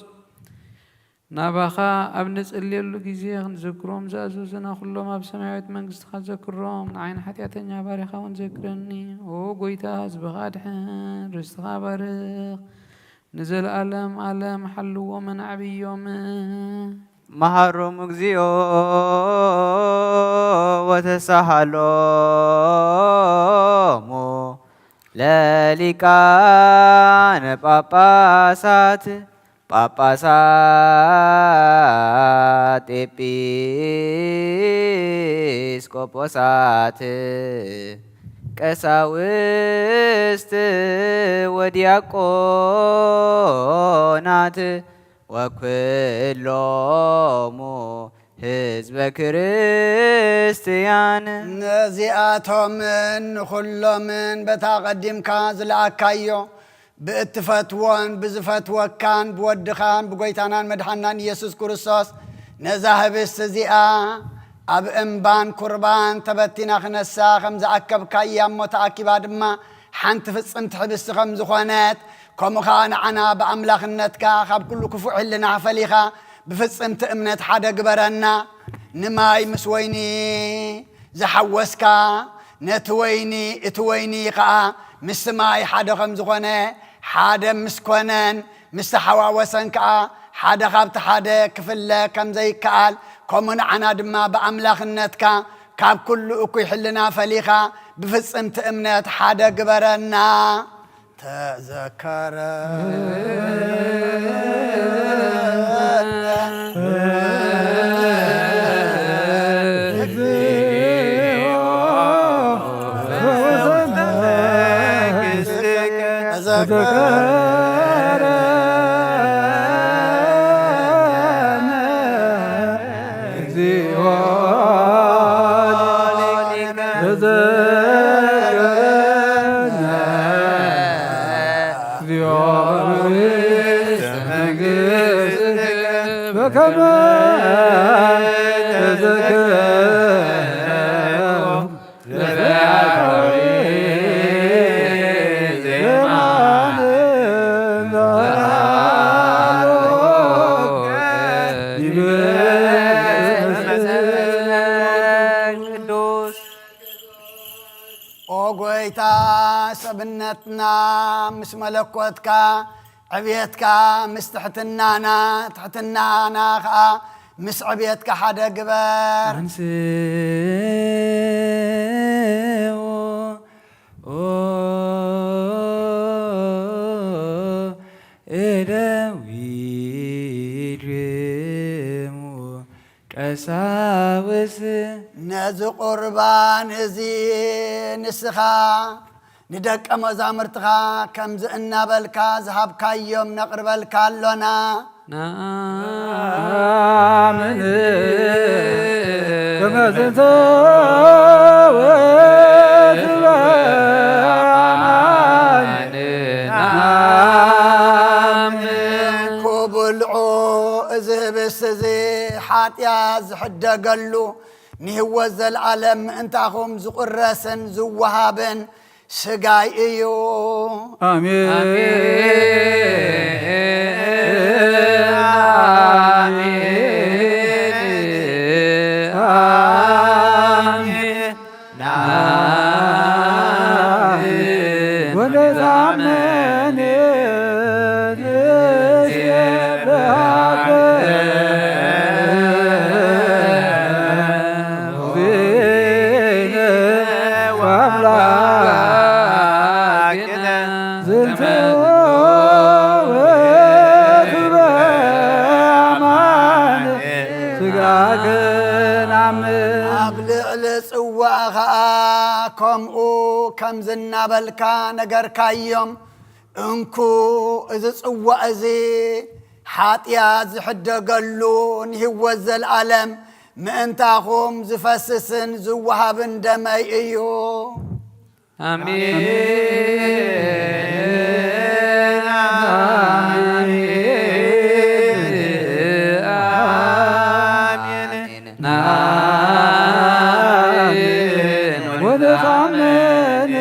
ናባኻ ኣብ ንጽልየሉ ግዜ ክንዝክሮም ዝኣዘዙና ኩሎም ኣብ ሰማያዊት መንግስትኻ ዘክሮም። ንዓይን ሓጢኣተኛ ባሪኻ እውን ዘክረኒ። ኦ ጎይታ፣ ህዝብኻ ኣድሕን፣ ርስትኻ ባርኽ። ንዘለዓለም ዓለም ሓልዎምን ኣዕብዮምን። መሃሮም እግዚኦ ወተሳሃሎሙ ለሊቃነ ጳጳሳት፣ ጳጳሳት፣ ኤጲስቆጶሳት፣ ቀሳውስት ወዲያቆናት ወኩሎሙ ህዝበ ክርስቲያን። ነዚኣቶምን ንኹሎምን በታ ቀዲምካ ዝለኣካዮ ብእትፈትዎን ብዝፈትወካን ብወድኻን ብጎይታናን መድሓናን ኢየሱስ ክርስቶስ ነዛ ህብስት እዚኣ ኣብ እምባን ኩርባን ተበቲና ክነሳ ከም ዝኣከብካያ እሞ ተኣኪባ ድማ ሓንቲ ፍጽምቲ ህብስቲ ከም ዝኾነት፣ ከምኡ ኸዓ ንዓና ብኣምላኽነትካ ካብ ኩሉ ክፉእ ሕልና ፈሊኻ ብፍጽምቲ እምነት ሓደ ግበረና። ንማይ ምስ ወይኒ ዝሓወስካ፣ ነቲ ወይኒ፣ እቲ ወይኒ ኸዓ ምስቲ ማይ ሓደ ከም ዝኾነ፣ ሓደ ምስ ኮነን ምስ ተሓዋወሰን ከኣ ሓደ ካብቲ ሓደ ክፍለ ከም ዘይከኣል፣ ከምኡ ንዓና ድማ ብኣምላኽነትካ ካብ ኩሉ እኩይ ሕልና ፈሊኻ ብፍጽምቲ እምነት ሓደ ግበረና። ተዘከረ ኦ ጎይታ፣ ሰብነትና ምስ መለኮትካ፣ ዕብየትካ ምስ ትሕትናና፣ ትሕትናና ኸኣ ምስ ዕብየትካ ሓደ ግበር። ኣንስዎ እደዊድሙ ቀሳውስ። ነዚ ቁርባን እዚ ንስኻ ንደቀ መዛሙርትኻ ከምዚ እናበልካ ዝሃብካዮም ነቕርበልካ ኣሎና። ንኣምን ከመ ዝንተ ውእቱ በአማን ንኣምን። ኩብልዑ፣ እዚ ህብስት እዚ ሓጢኣት ዝሕደገሉ ንህይወት ዘለዓለም ምእንታኹም ዝቑረስን ዝወሃብን ስጋይ እዩ። ኣሜን። ኣሜን። ኣሜን። ወነታመን ንሴብሐከ ወአምላክነ ዝንቱ ውእቱ በአማን ስጋክን ኣምን። ኣብ ልዕሊ ጽዋእ ኸኣ ከምኡ ከም ዝናበልካ ነገርካዮም። እንኩ፣ እዚ ጽዋእ እዚ ሓጢኣት ዝሕደገሉ ንህይወት ዘለዓለም ምእንታኹም ዝፈስስን ዝወሃብን ደመይ እዩ። ኣሜን። ኣሜን። ኣሜን። ናይን ወነታመን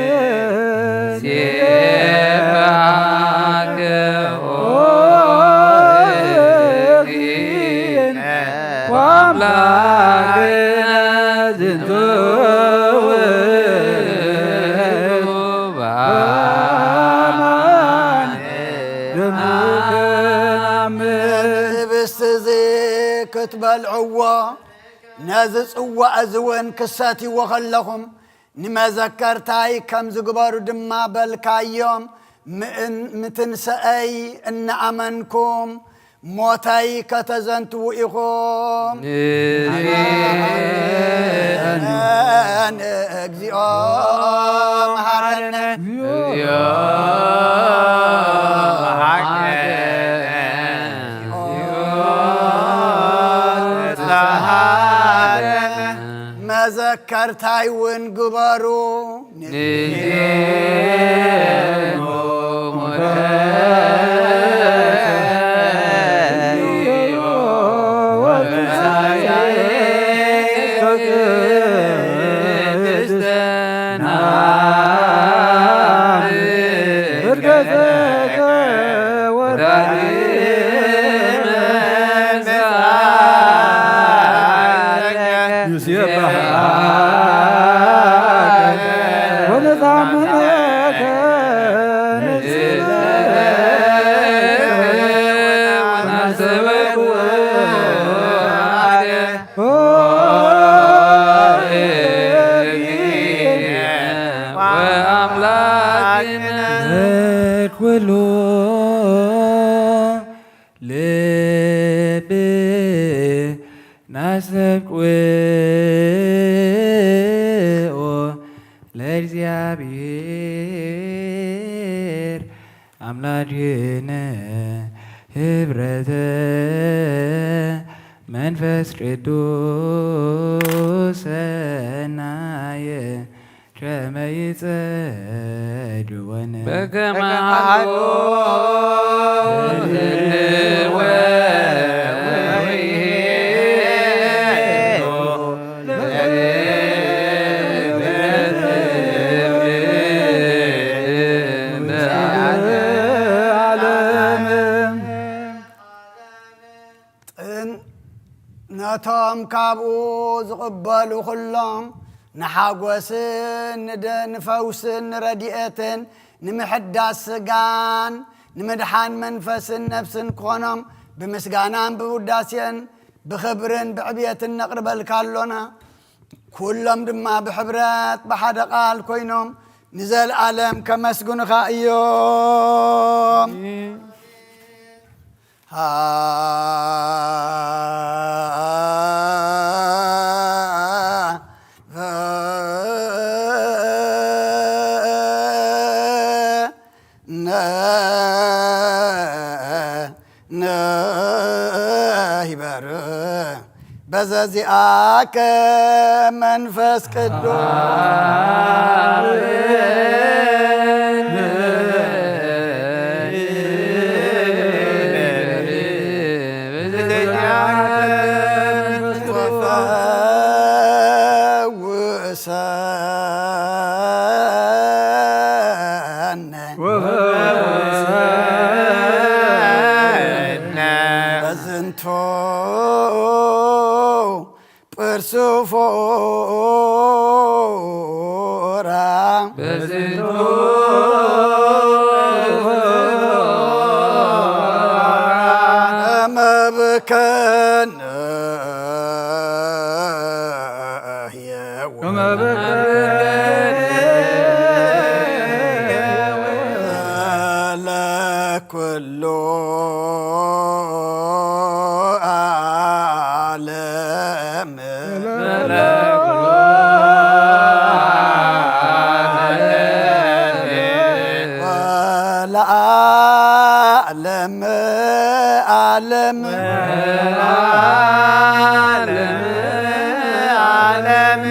ሴብሐከ ኦ እግዚእነ ወአምላክነ ዝንቱ ውእቱ በአማን ደምከ ናምን። ህብስት እዚ ክትበልዕዎ ነዚ ጽዋእ እዚ እውን ክሰትይዎ ከለኹም፣ ንመዘከርታይ ከም ዝግበሩ ድማ በልካዮም። ምእን-፣ ምትንሰአይ እናኣመንኩም፣ ሞተይ ከተዘንትዉ ኢኹም። ንእዜን። ንእዜን። እግዚኦ መሐረነ። እግዚኦ መሐረነ። መዘከርታይ እውን ግበሩ። ንዜኑ ንሴብሐከ ወነታመነከ ንጽልእ ወናሰበክ ወአደ ኦ እግዚእነ ወአምላክነ። ኩሉ ልብና ሰብቅዎ ለእግዚኣብሔር ኣምላክነ ህብረተ መንፈስ ቅዱስ ሰናየ ከመ ይጸድወነ በከመ ሀሎ ጥን-፣ ነቶም ካብኡ ዝቕበሉ ኩሎም ንሓጎስን ንደ-፣ ንፈውስን ንረድኤትን ንምሕዳስ ስጋን ንምድሓን መንፈስን ነፍስን ክኾኖም ብምስጋናን ብውዳሴን ብኽብርን ብዕብየትን ነቕርበልካ ኣሎና። ኩሎም ድማ ብሕብረት ብሓደ ቃል ኮይኖም ንዘለኣለም ከመስግኑኻ እዮም። ነ-፣ ነ-፣ ይበር በዘዚኣከ መንፈስ ቅዱስ ወፈውሰነ በዝንቱ ጵርሱፎራ በዝንቱ መብከነ ለኩሉ ዓለም ወለዓለም ዓለም ዓለም ዓለም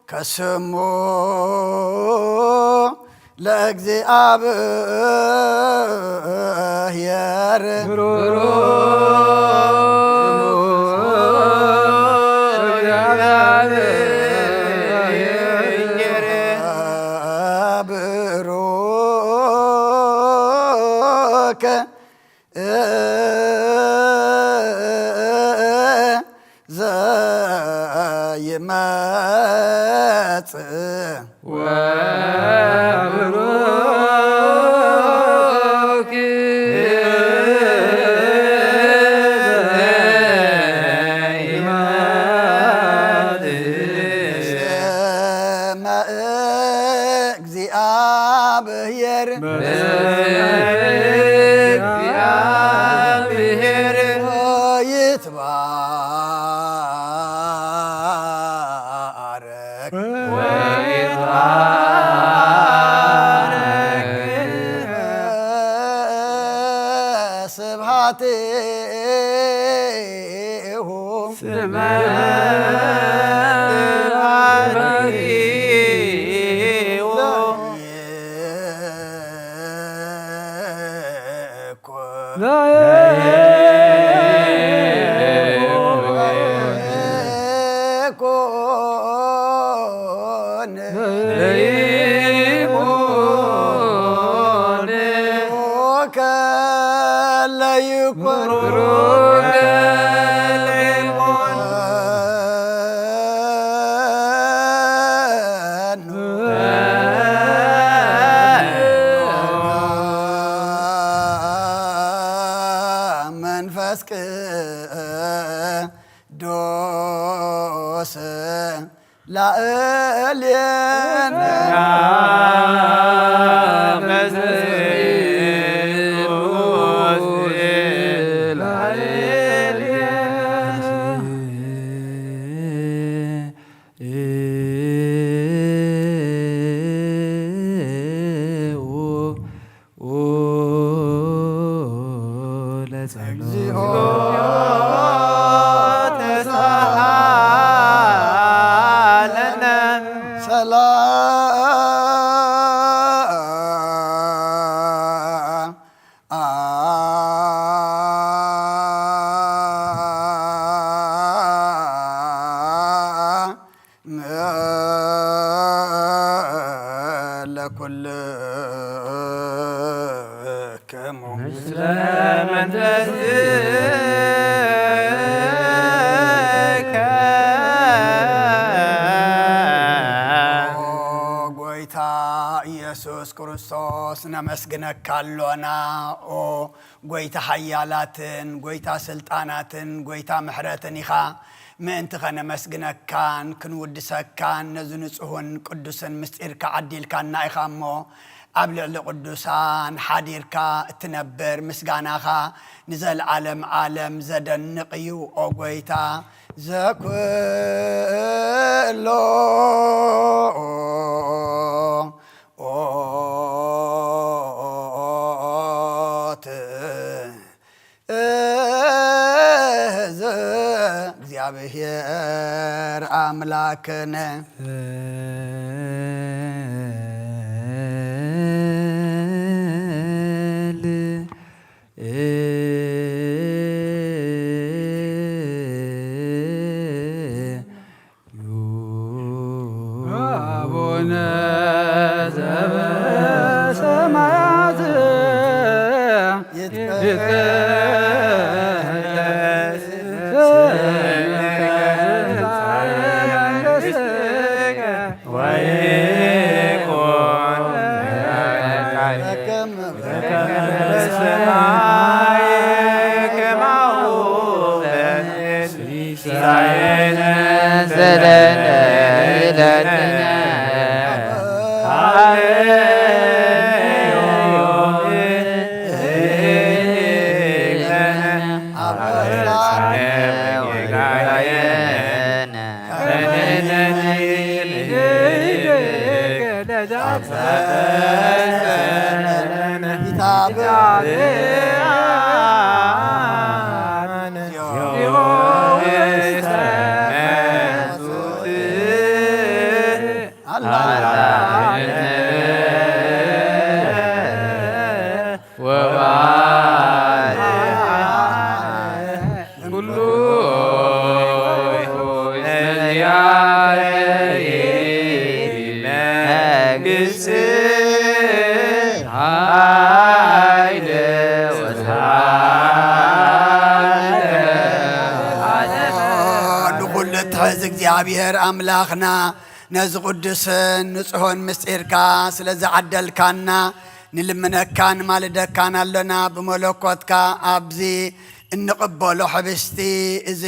ከስሙ ለእግዚኣብሔር ብሩክ ዘይመጽእ ወብሩክ ዘይመጽእ ስመ እግዚአብሔር እግዚአብሔር ይትባረክ ወይትባረክ ስብሐት ስብሐቲሁ ስብሐቲሁ ለይኩን ለይኩን ለይኩን መንፈስ ቅዱስ ላዕሌነ ለኩልክሙ ምስለ መንፈስከ። ኦ ጎይታ ኢየሱስ ክርስቶስ፣ ነመስግነካ ኣሎና። ኦ ጎይታ ሓያላትን ጎይታ ስልጣናትን ጎይታ ምሕረትን ኢኻ። ምእንቲ ኸነመስግነካን ክንውድሰካን ነዚ ንጹህን ቅዱስን ምስጢርካ ዓዲልካና ኢኻ እሞ፣ ኣብ ልዕሊ ቅዱሳን ሓዲርካ እትነብር ምስጋናኻ ንዘለዓለም ዓለም ዘደንቕ እዩ። ኦ ጎይታ ዘኩሎ ኦት እዝ እግዚኣብሔር ኣምላክነ። አቡነ ዘበሰማያት ይትቀደስ ስምከ ወይኩን ፈቃድከ በከመ በሰማይ ከማሁ በምድር። ሲሳየነ ዘለለ ዕለትነ ሀበነ ዮም ህድግ ለነ አበሳነ ወጌጋየነ። ወባል ኩሉ ነዚያተ መንግስት ኃይል ወስብሐት። ንኹሉ እትሕዝ እግዚኣብሔር ኣምላኽና፣ ነዚ ቅዱስን ንጹሆን ምስጢርካ ስለ ዝዓደልካና ንልምነካን ማልደካን ኣሎና። ብመለኮትካ ኣብዚ እንቕበሎ ሕብስቲ፣ እዚ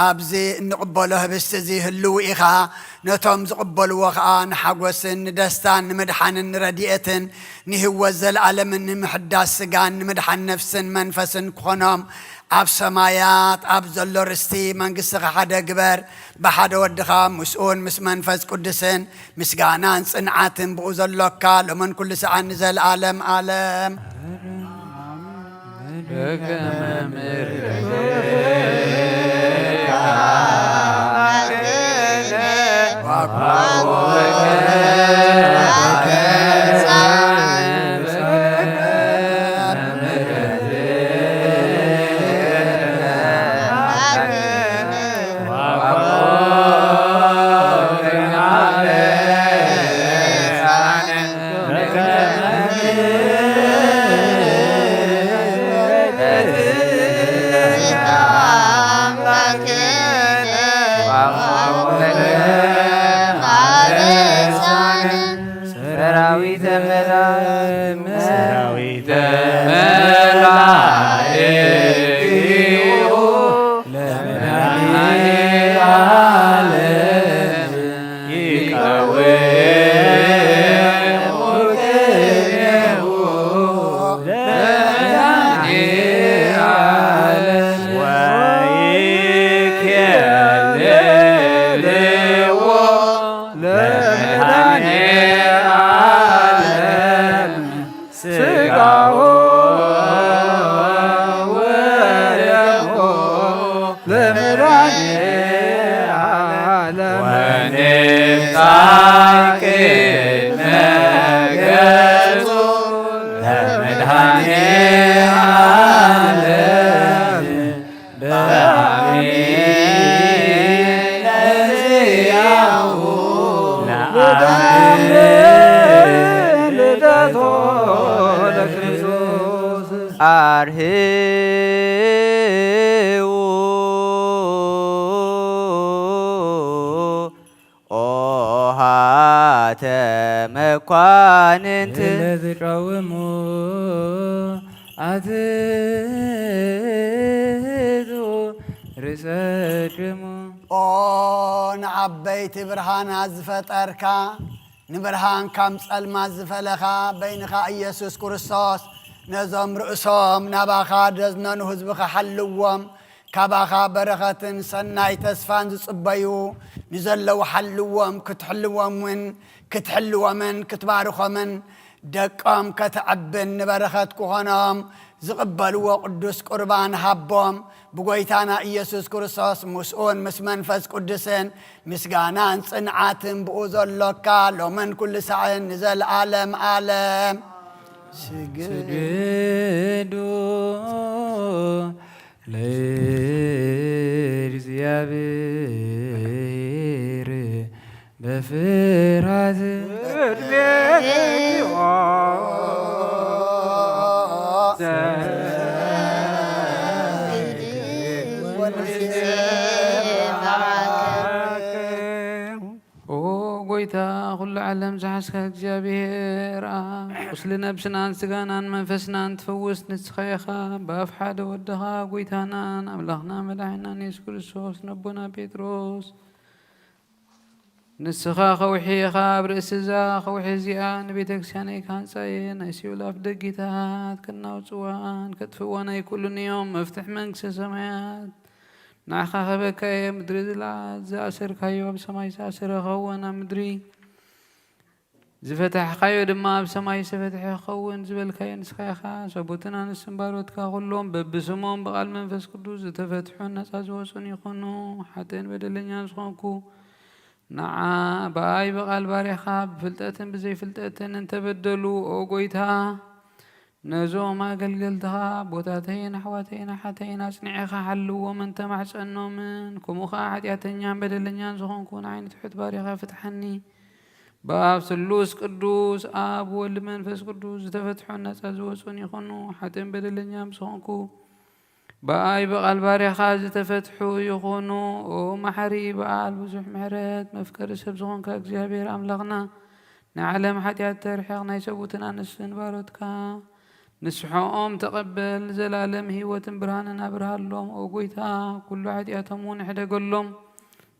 ኣብዚ እንቕበሎ ህብስቲ እዚ ህልው ኢኻ። ነቶም ዝቕበልዎ ኸኣ ንሓጎስን ንደስታን ንምድሓንን ንረድኤትን ንህይወት ዘለኣለምን ንምሕዳስ ስጋን ንምድሓን ነፍስን መንፈስን ክኾኖም ኣብ ሰማያት ኣብ ዘሎ ርስቲ መንግስትኻ ሓደ ግበር። ብሓደ ወድኻ ምስኡን ምስ መንፈስ ቅዱስን ምስጋናን ጽንዓትን ብኡ ዘሎካ ሎምን ኩሉ ሰዓን ንዘለኣለም ኣለም። ሰራዊተ መላእክት ሰራዊተ መላእክት ለመድኃኔ ዓለም ይቀውሙ ቅኔሁ ለመድኃኔ ዓለም ወይኬልልዎ ለመድኃኔ ዓለም ሥጋሁ ኣርህዉ ኦሃተ መኳንንት ለዝቃወሙ ኣትሕዙ ርእሰ ደሙ። ኦ ንዓበይቲ ብርሃናት ዝፈጠርካ፣ ንብርሃን ካብ ጸልማት ዝፈለኻ በይንኻ ኢየሱስ ክርስቶስ፣ ነዞም ርእሶም ናባኻ ደዝነኑ ህዝብኻ ሓልዎም። ካባኻ በረኸትን ሰናይ ተስፋን ዝጽበዩ ንዘለዉ ሓልዎም፣ ክትሕልዎም እውን ክትሕልዎምን ክትባርኾምን ደቆም ከተዕብን ንበረኸት ክኾኖም ዝቕበልዎ ቅዱስ ቁርባን ሃቦም። ብጎይታና ኢየሱስ ክርስቶስ ምስኡን ምስ መንፈስ ቅዱስን ምስጋናን ጽንዓትን ብኡ ዘሎካ ሎምን ኩሉ ሳዕን ንዘለዓለም ዓለም። ስግድ ስግዱ ለእግዚኣብሔር በፍርሃት ኦ ጎይታ፣ ኩሉ ዓለም ዝሓዝካ እግዚኣብሔር ኣብ ቁስሊ ነብስናን ስጋናን መንፈስናን ትፈውስ ንስኻ ኢኻ። ብኣፍ ሓደ ወድኻ ጎይታናን ኣምላኽና መድሓኒናን የሱስ ክርስቶስ ነቦና ጴጥሮስ፣ ንስኻ ከውሒ ኢኻ፣ ኣብ ርእሲ እዛ ከውሒ እዚኣ ንቤተ ክርስቲያነይ ክሃንጻ እየ። ናይ ሲኦል ኣፍ ደጊታት ከናውጽዋን ከጥፍእዋን ኣይክእሉን እዮም። መፍትሕ መንግስተ ሰማያት ንዓኻ ክህበካ እየ። ምድሪ ዝለዓ-፣ ዝኣሰርካዮ ኣብ ሰማይ ዝተኣሰረ ክኸውን፣ ኣብ ምድሪ ዝፈታሕካዮ ድማ ኣብ ሰማይ ዝተፈትሐ ክኸውን ዝበልካዮ ንስኻ ኢኻ። ሰቡትን ኣንስትን ባሮትካ ኩሎም በብስሞም ብቓል መንፈስ ቅዱስ ዝተፈትሑን ነጻ ዝወጹን ይኹኑ። ሓጥእን በደለኛን ዝኾንኩ ንዓ ብኣይ ብቓል ባርያኻ ብፍልጠትን ብዘይፍልጠትን እንተበደሉ፣ ኦ ጎይታ፣ ነዞም ኣገልገልትኻ ኣቦታተይን ኣሕዋተይን ኣሓተይን ኣጽኒዕኻ ሓልዎምን ተማሕጸኖምን፣ ከምኡ ኸኣ ሓጢኣተኛን በደለኛን ዝኾንኩ ንዓይ ንትሑት ባርያኻ ፍትሓኒ። ብኣብ ስሉስ ቅዱስ ኣብ ወልድ መንፈስ ቅዱስ ዝተፈትሑን ነጻ ዝወጹን ይኹኑ። ሓጥእን በደለኛን ምስ ኾንኩ ብኣይ ብቓል ባርያኻ ዝተፈትሑ ይኹኑ። ኦ መሓሪ በዓል ብዙሕ ምሕረት መፍቀሪ ሰብ ዝኾንካ እግዚኣብሔር ኣምላኽና፣ ንዓለም ሓጢኣት ተርሕቕ ናይ ሰብኡትን ኣንስትን ባሮትካ ንስሖኦም ተቐበል። ዘላለም ህይወትን ብርሃንን ኣብርሃሎም። ኦ ጎይታ፣ ኩሉ ሓጢኣቶም እውን ሕደገሎም።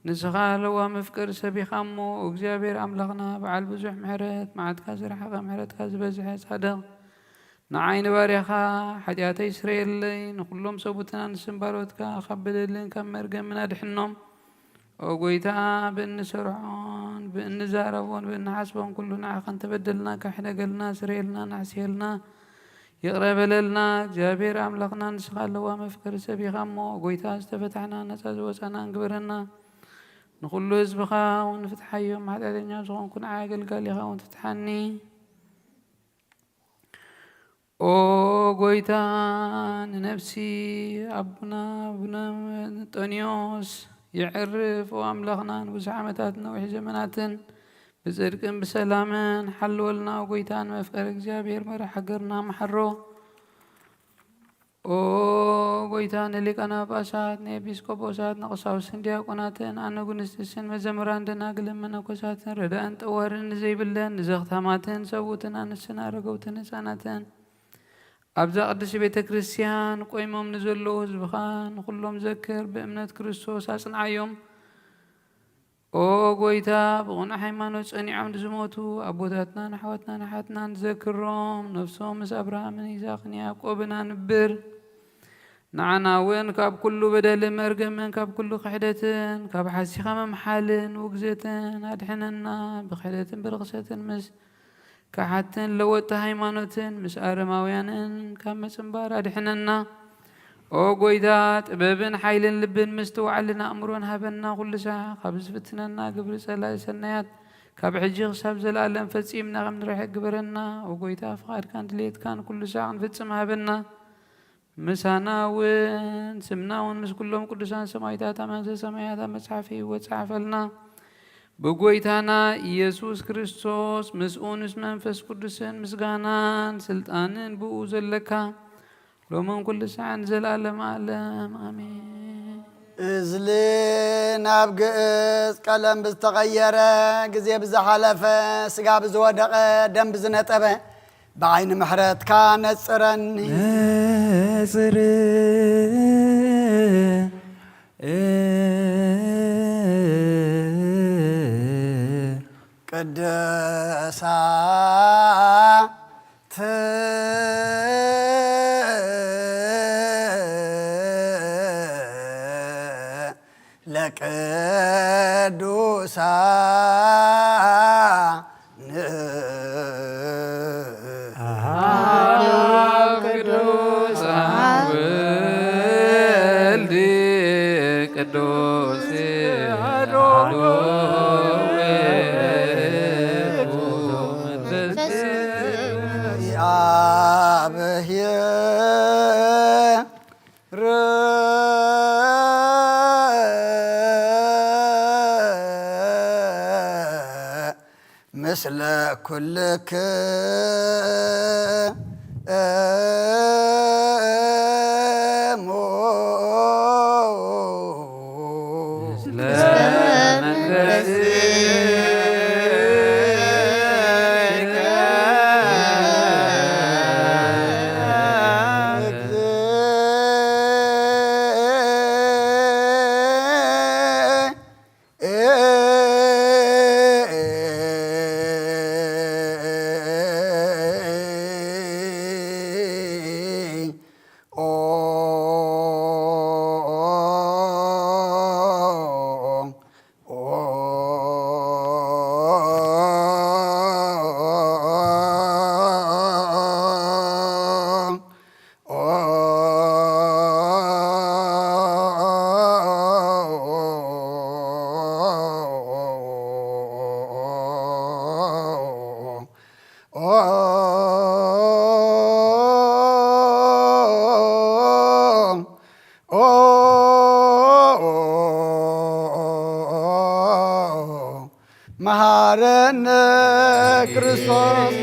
ንስኻ ለዋም መፍቀሪ ሰብ ኢኻ እሞ፣ እግዚኣብሔር ኣምላኽና በዓል ብዙሕ ምሕረት፣ መዓትካ ዝረሓቐ ምሕረትካ ዝበዝሐ ጻድቕ፣ ንዓይ ንባርያኻ ሓጢኣተይ ስረየለይ፣ ንኹሎም ሰቡትን ኣንስትን ባሮትካ ካብ በደልን ካብ መርገምን ኣድሕኖም። ኦ ጎይታ፣ ብእንሰርሖን ብእንዛረቦን ብእንሓስቦን ኩሉ ንዓኻ እንተበደልና፣ ካሕደገልና፣ ስረየልና፣ ናሕስየልና፣ ይቕረ በለልና። እግዚኣብሔር ኣምላኽና ንስኻ ኣለዋ መፍቀሪ ሰብ ኢኻ እሞ፣ ኦ ጎይታ፣ ዝተፈታሕና ነጻ ዝወጻና ግበረና። ንኹሉ ህዝብኻ እውን ፍትሓዮም። ሓጢኣተኛ ዝኾንኩ ንዓይ ኣገልጋሊኻ እውን ፍትሓኒ። ኦ ጎይታ፣ ንነፍሲ ኣቡና ኣቡነ እንጦንዮስ የዕርፍ። ኦ ኣምላኽና፣ ንብዙሕ ዓመታት ነዊሕ ዘመናትን ብጽድቅን ብሰላምን ሓልወልና። ኦ ጎይታ፣ ንመፍቀሪ እግዚኣብሔር መራሕ ሃገርና መሓሮ። ኦ ጎይታ፣ ንሊቃነ ጳጳሳት፣ ንኤጲስቆጶሳት፣ ንቀሳውስትን ዲያቆናትን፣ ኣነጉንስቲስን፣ መዘምራን፣ ደናግልን መነኮሳትን፣ ረዳእን ጠዋርን ንዘይብለን፣ ንዘኽታማትን፣ ሰብኡትን፣ ኣንስትን፣ ኣረገውትን፣ ህፃናትን፣ ኣብዛ ቅድስቲ ቤተ ክርስቲያን ቆይሞም ንዘለዉ ህዝብኻ ንኹሎም ዘክር፣ ብእምነት ክርስቶስ ኣጽንዓዮም። ኦ ጎይታ፣ ብቕኑዕ ሃይማኖት ጸኒዖም ንዝሞቱ ኣቦታትናን ኣሕዋትናን ኣሓትናን ዘክሮም። ነፍሶም ምስ ኣብርሃምን ይስሐቅን ያዕቆብን ኣንብር። ንዓና እውን ካብ ኩሉ በደልን መርገምን፣ ካብ ኩሉ ክሕደትን፣ ካብ ሓሲኻ ምምሓልን ውግዘትን ኣድሕነና። ብክሕደትን ብርኽሰትን ምስ ከሓድትን ለወጥቲ ሃይማኖትን ምስ ኣረማውያንን ካብ ምጽንባር ኣድሕነና። ኦ ጎይታ፣ ጥበብን ሓይልን ልብን ምስትውዓልን ኣእምሮን ሃበና። ኩሉ ሳዕ ካብ ዝፍትነና ግብሪ ጸላኢ ሰናያት ካብ ሕጂ ክሳብ ዘለኣለም ፈጺምና ከም ንርሕቅ ግበረና። ኦ ጎይታ፣ ፍቓድካን ድሌትካን ኩሉ ሳዕ ክንፍጽም ሃበና። ምሳና እውን ስምና እውን ምስ ኩሎም ቅዱሳን ሰማዕታት ኣብ መንግስተ ሰማያት ኣብ መጽሓፍ ህይወት ጸሓፈልና። ብጎይታና ኢየሱስ ክርስቶስ ምስኡን ምስ መንፈስ ቅዱስን ምስጋናን ስልጣንን ብኡ ዘለካ ሎምን ኩሉ ሰዓን ዘላለም ዓለም ኣሜን። እዝሊ ናብ ግእዝ ቀለም ብዝተቐየረ፣ ግዜ ብዝሓለፈ፣ ስጋ ብዝወደቐ፣ ደም ብዝነጠበ፣ ብዓይኒ ምሕረትካ ነጽረኒ። ነጽር ቅድሳት ለቅዱሳን አብ ቅዱስ አብ ወልድ ቅዱስ አሐዱ አሐዱ ውእቱ መንፈስ እግዚአብሔር ምስለ ኩልክሙ። ምስለ መንፈስከ መሃረነ ክርስቶስ።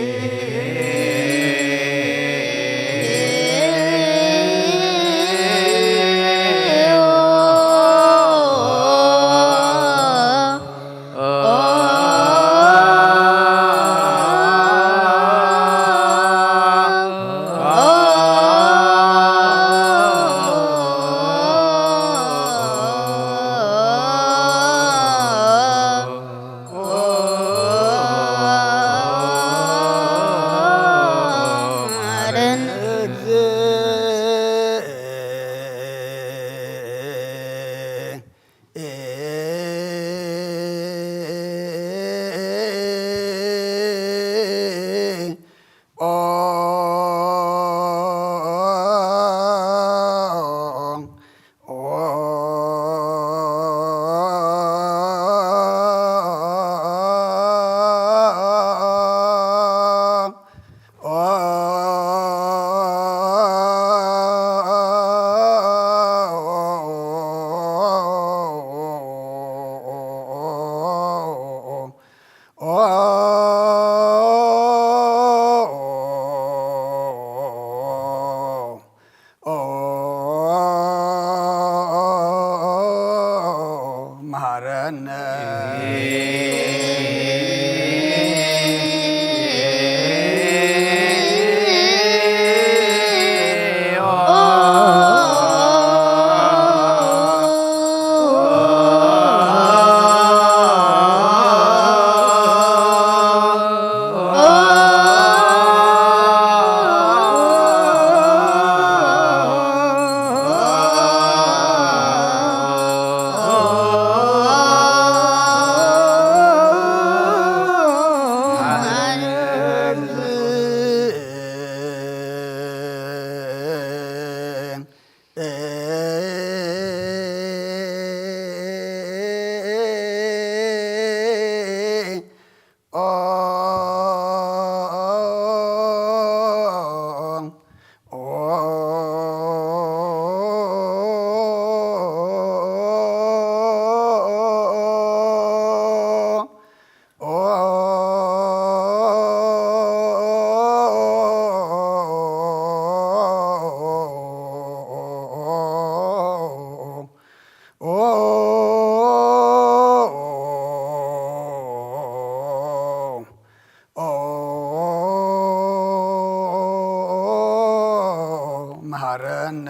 መሐረነ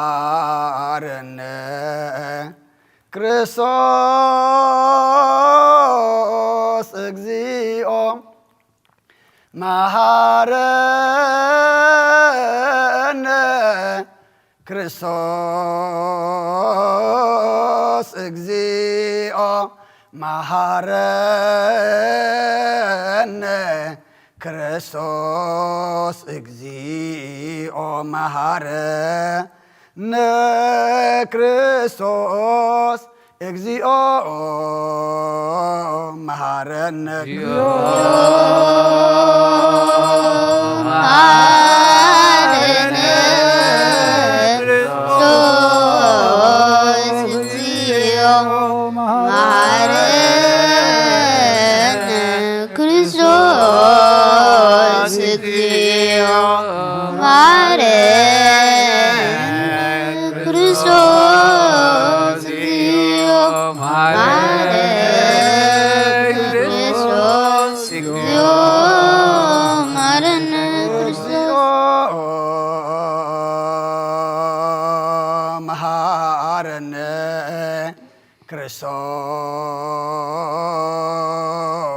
መሃረነ ክርስቶስ እግዚኦ። መሃረነ ክርስቶስ እግዚኦ። መሃረነ ክርስቶስ እግዚኦ። መሃረነ ክርስቶስ እግዚኦ። መሃረነ ክርስቶስ እግዚኦ። መሃረነ ክርስቶስ እግዚኦ። መሃረነ ክርስቶስ እግዚኦ። መሃረነ ክርስቶስ። መሃረነ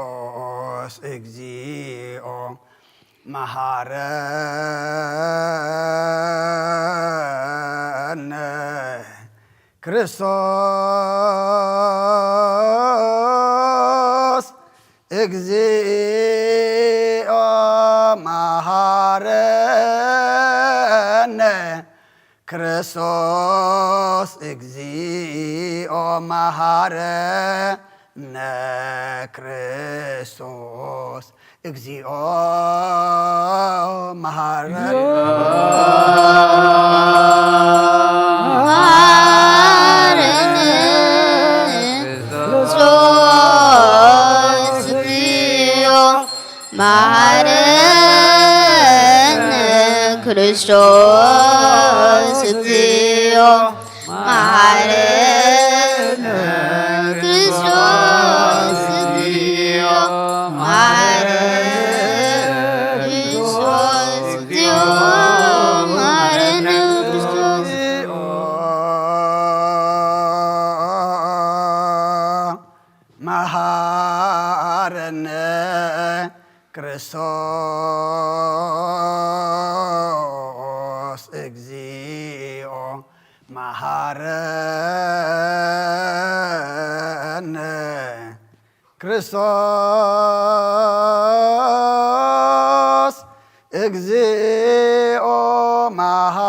ክርስቶስ እግዚኦ። መሃረነ ክርስቶስ እግዚኦ። መሃረነ ክርስቶስ እግዚኦ። መሃረነ ክርስቶስ እግዚኦ። መሃረነ መሃረነ ክርስቶስ እግዚኦ። መሃረነ ክርስቶስ እግዚኦ። መሃረነ ክርስቶስ እግዚኦ። መሃረነ ክርስቶስ። መሃረነ ክርስቶስ እግዚኦ። መሃረነ ክርስቶስ እግዚኦ። መሃረነ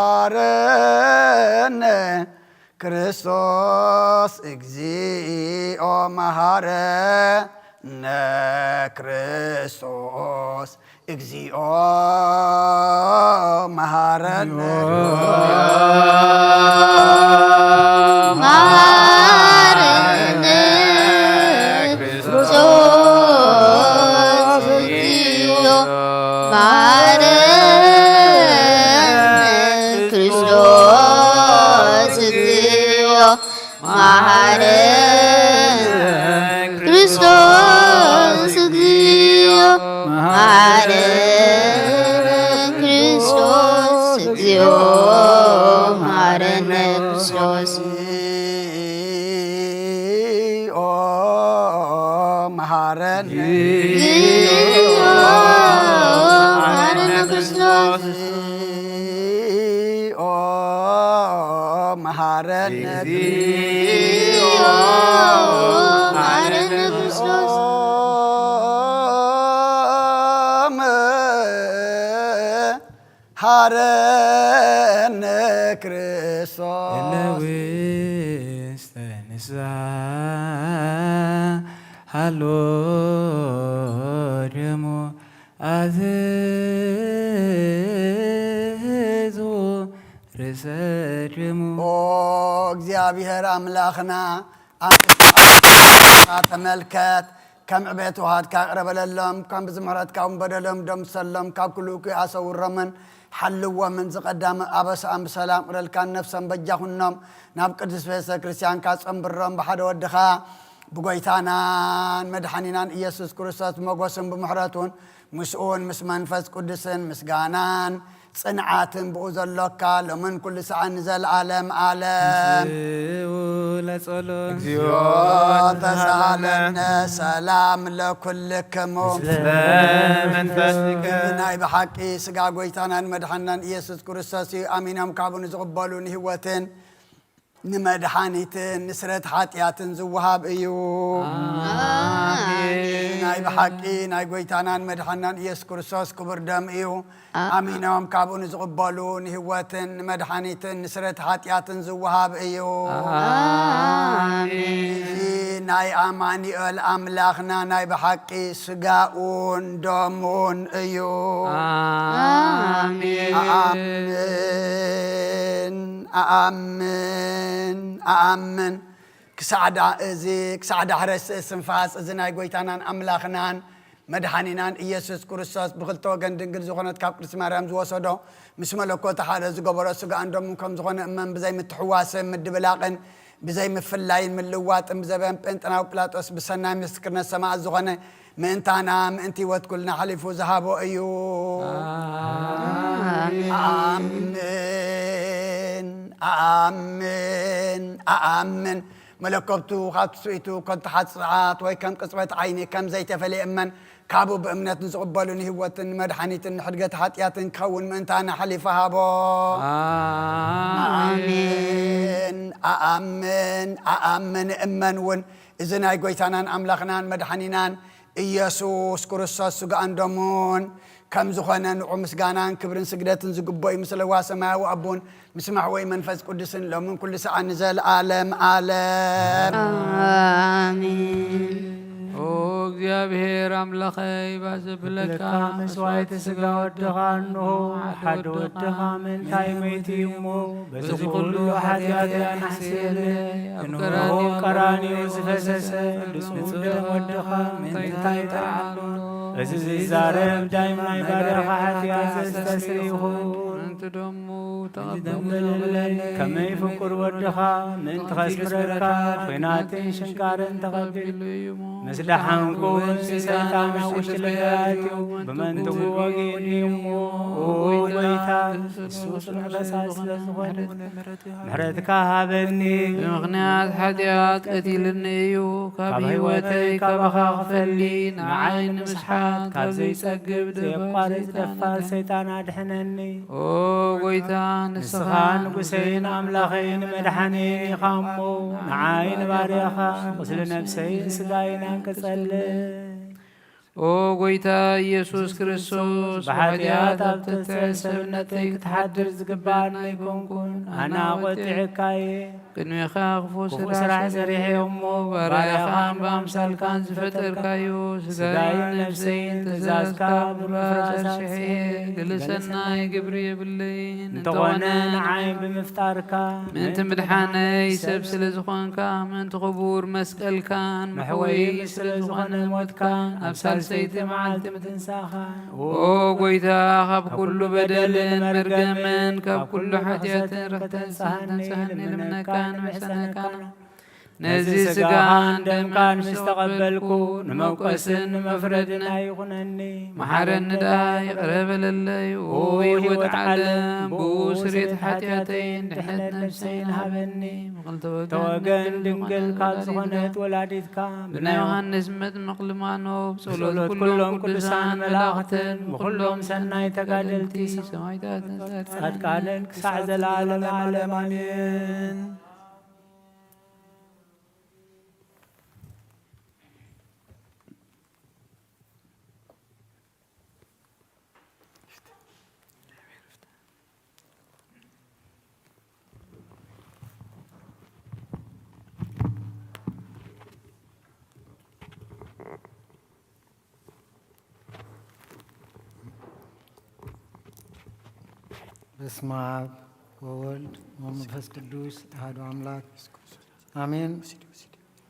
ክርስቶስ እግዚኦ። መሃረነ ክርስቶስ እግዚኦ። መሃረነ መሃረነ ክርስቶስ እግዚኦ። መሃረነ ክርስቶስ እግዚኦ። መሃረነ ክርስቶስ እግዚኦ። መሃረነ ክርስቶስ እግዚኦ። መሃረነ ክርስቶስ። መሃረነ መሃረነ ክርስቶስ። መሃረነ መሃረነ ክርስቶስ። መሃረነ ክርስቶስ። ንስሓ ሃሎ ደሙ ኣዝዞ ርእሰ ደሙ። ኦ እግዚኣብሔር ኣምላኽና፣ ኣንተ ተመልከት፣ ከም ዕቤት ውሃድካ ይቕረ በለሎም፣ ከም ብዝምሕረትካ እውን በደሎም ደምሰሎም፣ ካብ ኩሉ እኩይ ኣሰውሮምን ሓልዎምን፣ ዝቐዳመ ኣበሳኣን ብሰላም ቅረልካን ነፍሰን በጃኹኖም፣ ናብ ቅድስት ቤተ ክርስቲያንካ ጸንብሮም፣ ብሓደ ወድኻ ብጎይታናን መድሓኒናን ኢየሱስ ክርስቶስ ብመጎስን ብምሕረቱን ምስኡን ምስ መንፈስ ቅዱስን ምስጋናን ጽንዓትን ብኡ ዘሎካ ሎምን ኩሉ ሰዓን ንዘለዓለም ዓለም። ምስኡ ለጸሎ እግዚኦ ተሳሃለነ። ሰላም ለኩልክሙ። ምስለ መንፈስከ። ናይ ብሓቂ ስጋ ጎይታናን መድሓናን ኢየሱስ ክርስቶስ እዩ። ኣሚኖም ካብኡ ንዝቕበሉ ንህይወትን ንመድሓኒትን ንስረት ሓጢኣትን ዝወሃብ እዩ። ኣሜን። ናይ ብሓቂ ናይ ጎይታናን መድሓናን ኢየሱስ ክርስቶስ ክቡር ደም እዩ። ኣሜን። ኣሚኖም ካብኡ ንዝቕበሉ ንህይወትን ንመድሓኒትን ንስረት ሓጢኣትን ዝወሃብ እዩ። ኣሜን። እዚ ናይ ኣማኑኤል ኣምላኽና ናይ ብሓቂ ስጋኡን ደሙን እዩ። ኣሜን። ኣኣምን፣ ኣኣምን፣ ኣኣምን። ክሳዕ ዳ-፣ እዚ ክሳዕ ዳሕረ እስትንፋስ እዚ ናይ ጎይታናን ኣምላኽናን መድሓኒናን ኢየሱስ ክርስቶስ ብኽልተ ወገን ድንግል ዝኾነት ካብ ቅድስቲ ማርያም ዝወሰዶ ምስ መለኮቱ ሓደ ዝገበሮ ስጋኡን ደሙን ከም ዝኾነ እመን ብዘይ ምትሕዋስን ምድብላቕን ብዘይ ምፍላይን ምልዋጥን ብዘበን ጴንጠናዊ ጲላጦስ ብሰናይ ምስክርነት ሰማዕት ዝኾነ ምእንታና ምእንቲ ህይወት ኩልና ሓሊፉ ዝሃቦ እዩ። ኣሜን። ኣኣምን፣ ኣኣምን፣ ኣኣምን። መለኮቱ ካብ ትስኢቱ ከንቱ ሓጥኣት ወይ ከም ቅጽበት ዓይኒ ከም ዘይተፈልየ እመን ካብኡ ብእምነት ንዝቕበሉ ንህይወትን ንመድሓኒትን ንሕድገት ሓጢኣትን ክኸውን ምእንታና ሓሊፉ ሃቦ። ኣሜን። ኣኣምን፣ ኣኣምን፣ ኣኣምን እመን እውን እዚ ናይ ጎይታናን ኣምላኽናን መድሓኒናን ኢየሱስ ክርስቶስ ስጋኡን ደሙን ከም ዝኾነ ንዑ ምስጋናን ክብርን ስግደትን ዝግብኦ እዩ። ምስ ለዋ ሰማያዊ ኣቦን ምስ ማሕወይ መንፈስ ቅዱስን ሎምን ኩሉ ሰዓት ንዘለዓለም ዓለም። ኣሜን። ኦ እግዚኣብሔር ኣምላኸይ፣ ባዘብለካ መስዋዕቲ ስጋ ወድኻ እንሆ፣ ሓደ ወድኻ ምእንታይ መይቱ እዩ እሞ፣ በዚ ኩሉ ሓጢኣት ኣሕስየለይ። ኣብ እንሆ ቀራንዮ ቀራንዮ ዝፈሰሰ ንጹህ ደም ወድኻ ምእንታይ ይጠዓሎ። እዚ ዝዛረብ ዳይም ናይ ባርያኻ ሓጢኣት ዘስተስሪ ይኹን። ምእንቲ ደሙ ተቐበለለይ። ከመይ ፍቁር ወድኻ ምእንቲ ከስምረካ ኲናትን ሽንካርን ተቐቢሉ እዩ እሞ፣ ምስ ደሓንኩ እውን ሰይጣን ኣብ ውሽጢ ልበይ ኣትዩ ብመንትኡ ወጊኡኒ እዩ እሞ፣ ኦ ጎይታ፣ ንሱ ጽኑዕ ፈሳሲ ስለ ዝኾነ ምሕረትካ ሃበኒ። ብምኽንያት ሓጢኣት ቀቲልኒ እዩ። ካብ ካብ ህይወተይ ህይወተይ ካባኻ ካባኻ ክፈሊ፣ ክፈሊ፣ ንዓይ ንዓይ ንምስሓት ካብ ካብ ዘይጸግብ ዘይጸግብ ዘየቋርጽ ዘይቋርጽ ደፋር ደፋር ሰይጣን ኣድሕነኒ። ኦ ጎይታ፣ ንስኻ ንስኻ ንጉሰይን ኣምላኸይን መድሓኒን ኢኻ እሞ፣ ንዓይ ንባርያኻ ቁስሊ ነፍሰይን ስጋይን ኣንቅጸለይ። ኦ ጎይታ ኢየሱስ ክርስቶስ፣ ብሓጢኣት ኣብ ትሕቲ ሰብነተይ ክትሓድር ዝግባኣኒ ኣይኮንኩን፣ ኣነ ኣቖጢዐካ እየ። ቅድሜኻ ክፉእ ክፉእ ስራሕ ስራሕ ሰሪሐ እየ እሞ፣ ባርያኻን ብኣምሳልካን ዝፈጠርካዮ፣ ስጋይን ስጋይን ነፍሰይን ነፍሰይን ትእዛዝካ ትእዛዝካ ብምፍራስ ብምፍራስ ኣርሲሐ፣ ኣርሲሐ፣ ገለ ገለ ሰናይ ሰናይ ግብሪ የብለይን። እንተኾነ እንተኾነ ንዓይ ብምፍጣርካ፣ ምእንቲ ምድሓነይ ሰብ ስለ ዝኾንካ፣ ምእንቲ ክቡር መስቀልካን መሕወዪ መሕወዪ ስለ ዝኾነ ሞትካን፣ ኣብ ሳልሰይቲ መዓልቲ ምትንሳእኻን፣ ኦ ጎይታ፣ ካብ ኩሉ በደልን መርገምን፣ ካብ ኩሉ ሓጢኣትን ርሕተን ከተንስሓኒ ልምነካን ምሕጸነካን። ነዚ ስጋኻን ደምካን ምስ ተቐበልኩ፣ ንመውቀስን ንመፍረድን ኣይኹነኒ። መሓረኒ ደኣ፣ ይቕረ በለለይ። ኦ ህይወት ዓለም፣ ብኡ ስርየት ሓጢኣተይን ድሕነት ነፍሰይን ሃበኒ። ብኽልተ ወገን ተወገን ድንግል ካብ ዝኾነት ወላዲትካ፣ ብናይ ዮሃንስ መጥምቕ ልማኖ፣ ብጸሎት ብጸሎት ኩሎም ኩሎም ቅዱሳን ቅዱሳን መላእኽትን፣ መላእኽትን፣ ብኹሎም ሰናይ ተጋደልቲ፣ ሰማዕታትን ጻድቃንን ክሳዕ ዘላለም ዓለም ኣሜን። በስመ አብ ወወልድ ወመንፈስ ቅዱስ አሐዱ አምላክ አሜን።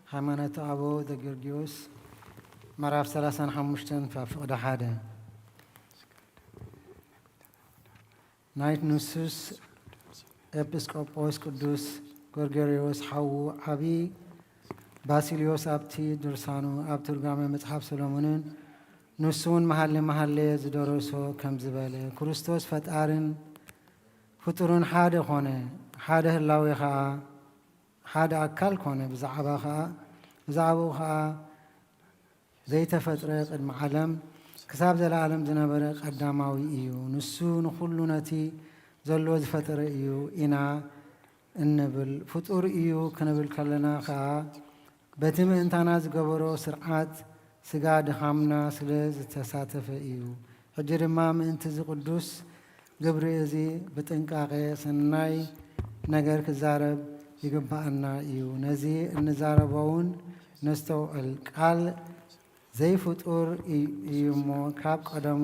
ሃይማኖተ አበው ዘጊዮርጊዮስ ምዕራፍ ሰላሳን ሓሙሽተን ካብ ፍቕዲ ሓደ። ናይ ንሱስ ኤጲስቆጶስ ቅዱስ ጎርጎርዮስ ሓዉ ዓቢ ባሲልዮስ ኣብቲ ድርሳኑ ኣብ ትርጓሜ መጽሓፍ ሰሎሞንን ንሱ እውን መሃሌ መሃሌ ዝደረሶ ከምዚ በለ፣ ክርስቶስ ፈጣርን ፍጡርን ሓደ ኮነ፣ ሓደ ህላዌ ኸኣ ሓደ ኣካል ኮነ፣ ብዛዕባ ኸኣ ብዛዕባኡ ኸኣ ዘይተፈጥረ ቅድሚ ዓለም ክሳብ ዘለኣለም ዝነበረ ቀዳማዊ እዩ። ንሱ ንኹሉ ነቲ ዘሎ ዝፈጠረ እዩ ኢና እንብል። ፍጡር እዩ ክንብል ከለና ኸኣ በቲ ምእንታና ዝገበሮ ስርዓት ስጋ ድኻምና ስለ ዝተሳተፈ እዩ። ሕጂ ድማ ምእንቲ እዚ ቅዱስ ግብሪ እዚ ብጥንቃቄ ሰናይ ነገር ክዛረብ ይግብኣና እዩ። ነዚ እንዛረቦውን ነስተውዕል። ቃል ዘይፍጡር እዩ እሞ ካብ ቀደሙ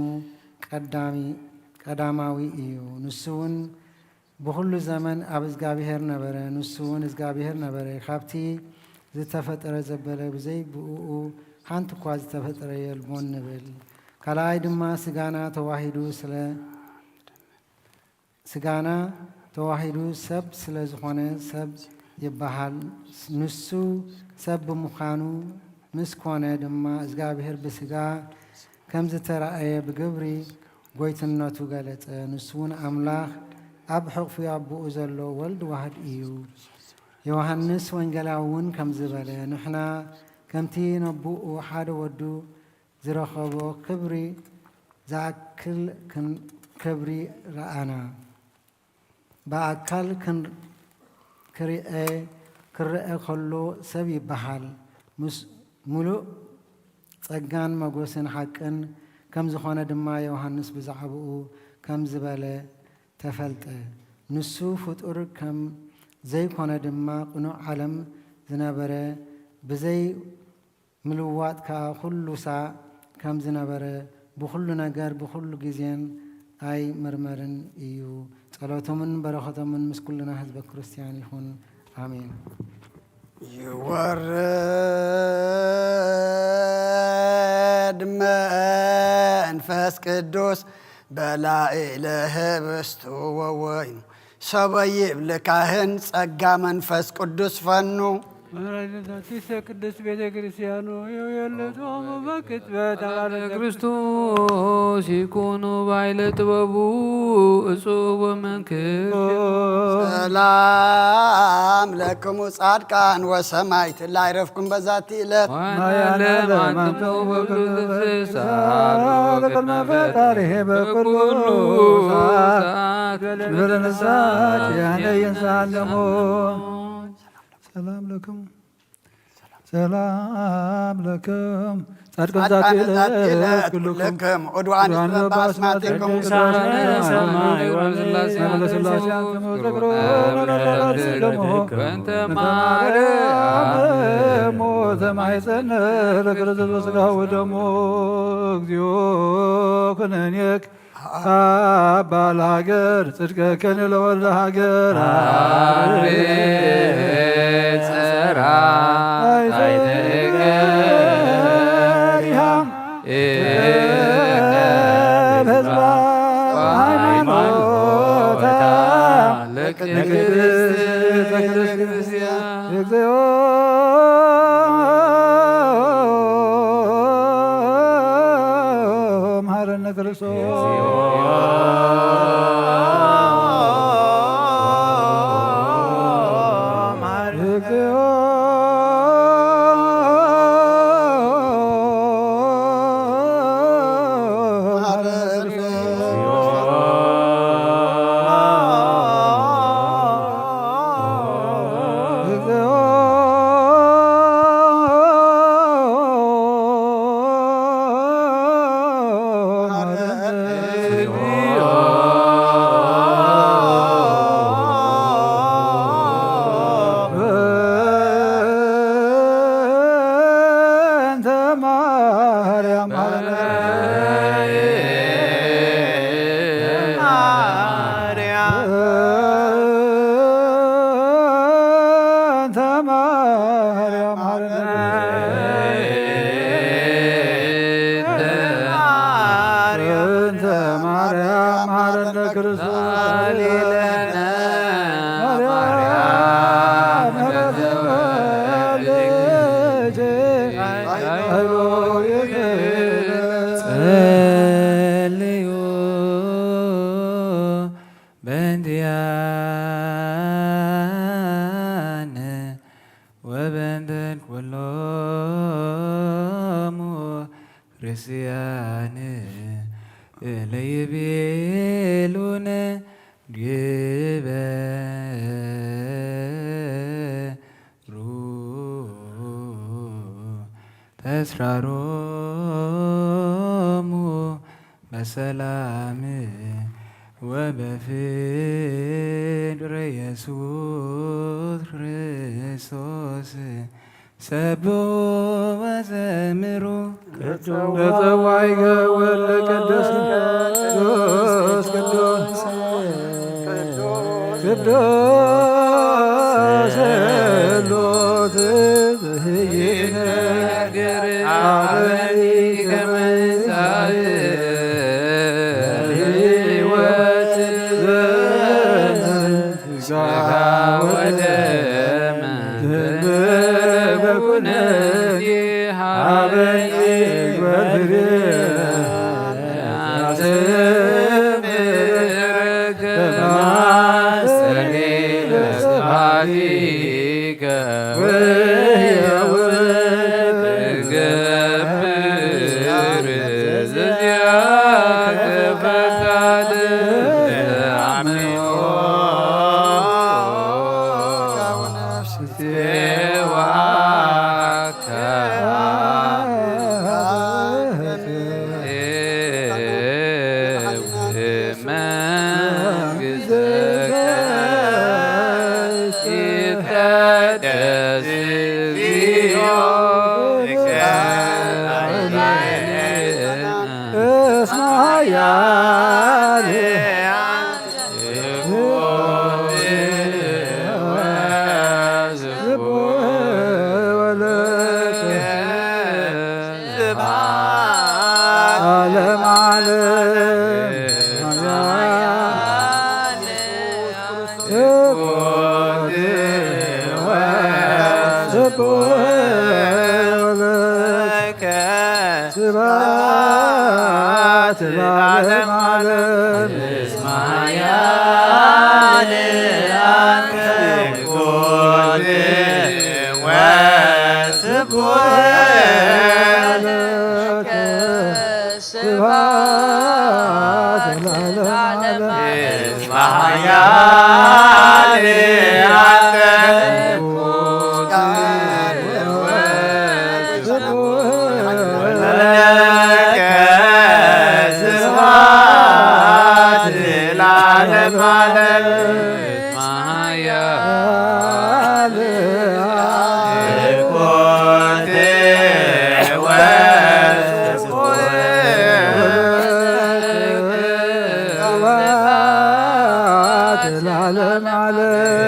ቀዳሚ ቀዳማዊ እዩ። ንሱ እውን ብኹሉ ዘመን ኣብ እዝጋብሄር ነበረ። ንሱ እውን እዝጋብሄር ነበረ። ካብቲ ዝተፈጠረ ዘበለ ብዘይ ብእኡ ሓንቲ እኳ ዝተፈጠረ የልቦን ንብል። ካልኣይ ድማ ስጋና ተዋሂዱ ስለ ስጋና ተዋሂዱ ሰብ ስለ ዝኾነ ሰብ ይበሃል። ንሱ ሰብ ብምዃኑ ምስ ኮነ ድማ እግዚኣብሔር ብስጋ ከም ዝተራእየ ብግብሪ ጎይትነቱ ገለጸ። ንሱ እውን ኣምላኽ ኣብ ሕቕፊ ኣቦኡ ዘሎ ወልድ ዋህድ እዩ። ዮሃንስ ወንጌላዊ እውን ከምዚ በለ፣ ንሕና ከምቲ ነቦኡ ሓደ ወዱ ዝረኸቦ ክብሪ ዝኣክል ክን-፣ ክብሪ ረኣና። ብኣካል ክን-፣ ክርአ፣ ክርአ ከሎ ሰብ ይበሃል። ምስ ምሉእ ጸጋን መጎስን ሓቅን ከም ዝኾነ ድማ ዮሃንስ ብዛዕባኡ ከም ዝበለ ተፈልጠ። ንሱ ፍጡር ከም ዘይኮነ ድማ ቅኑዕ ዓለም ዝነበረ ብዘይ ምልዋጥ ከኣ ኩሉ ሳዕ ከም ዝነበረ ብኹሉ ነገር ብኹሉ ግዜን ኣይምርመርን እዩ። ጸሎቶምን በረኸቶምን ምስ ኩልና ህዝበ ክርስቲያን ይኹን። ኣሜን። ይወርድ መንፈስ ቅዱስ በላዕለ ህብስቱ ወወይኑ ሰበ ይብል ካህን ጸጋ መንፈስ ቅዱስ ፈኑ። መራሒተ ቅድስት ቤተ ክርስቲያኑ የውየለቶም በክትበት አባለ ክርስቶስ ይኩኑ ባይለ ጥበቡ እጹብ ወመንክር። ሰላም ለክሙ ጻድቃን ወሰማዕት ላይረፍኩም በዛቲ ዕለት። ወዓለም አንትሙ ወኩሉ እንስሳ ለቅድመ ፈጣሪ በኩሉ ሰዓት በለንሳ ያነ ይንሳለሙ። ሰላም ለክሙ ሰላም ለክሙ ጻድቃን ጻድቃን ዛቲ ዕለት ኩልክም ኩልክም ዑድዋን ዑድዋን በአስማቲክም በአስማቲክም ቅዱሳነ ሰማይ ወልድ ሥላሴ ወልድ ሥላሴ አንትሙ ዝክሩ ለነገራትክሙ በእንተ ማርያም ተማይጸነ ለክርስቶስ ሥጋ ወደሙ እግዚኦ ኩነኔክ አባ ለሀገር ጽድቀከን ለወልደ ሀገር አርዌ ጸራ አይተ እገሪሃ እገሪሃ ህዝባ ሃይማኖታ ለቅድስት ቤተክርስቲያን። እግዚኦ መሐረነ ክርስቶስ። እግዚኦ መሐረነ ክርስቶስ። እግዚኦ ወበእንተ ኩሎሙ ክርስቲያን ለይቤሉነ ግበሩ ተስራሮሙ በሰላም ወበፍቅር ኢየሱስ ክርስቶስ ሰብሑ ወዘምሩ። ተጸዋይከ ወልደ ቅዱስ ቅዱስ ቅዱስ ቅዱስ ሎት ዘህይነ አበኒ ከመንሳይ ሕይወት ስጋ ወደም ትንበረኩነኪ ሀበኒ ወፍሬ አስምር ከማስተርጌ ለስብሐቲከ ወሕይወት ትገብር ዝዚያከ ፈቃድ ለአምዮ ዓለም ዓለም ስብሐት ለዓለም ዓለም። ስብሐት ለዓለም ዓለም። ለዓለም ዓለም።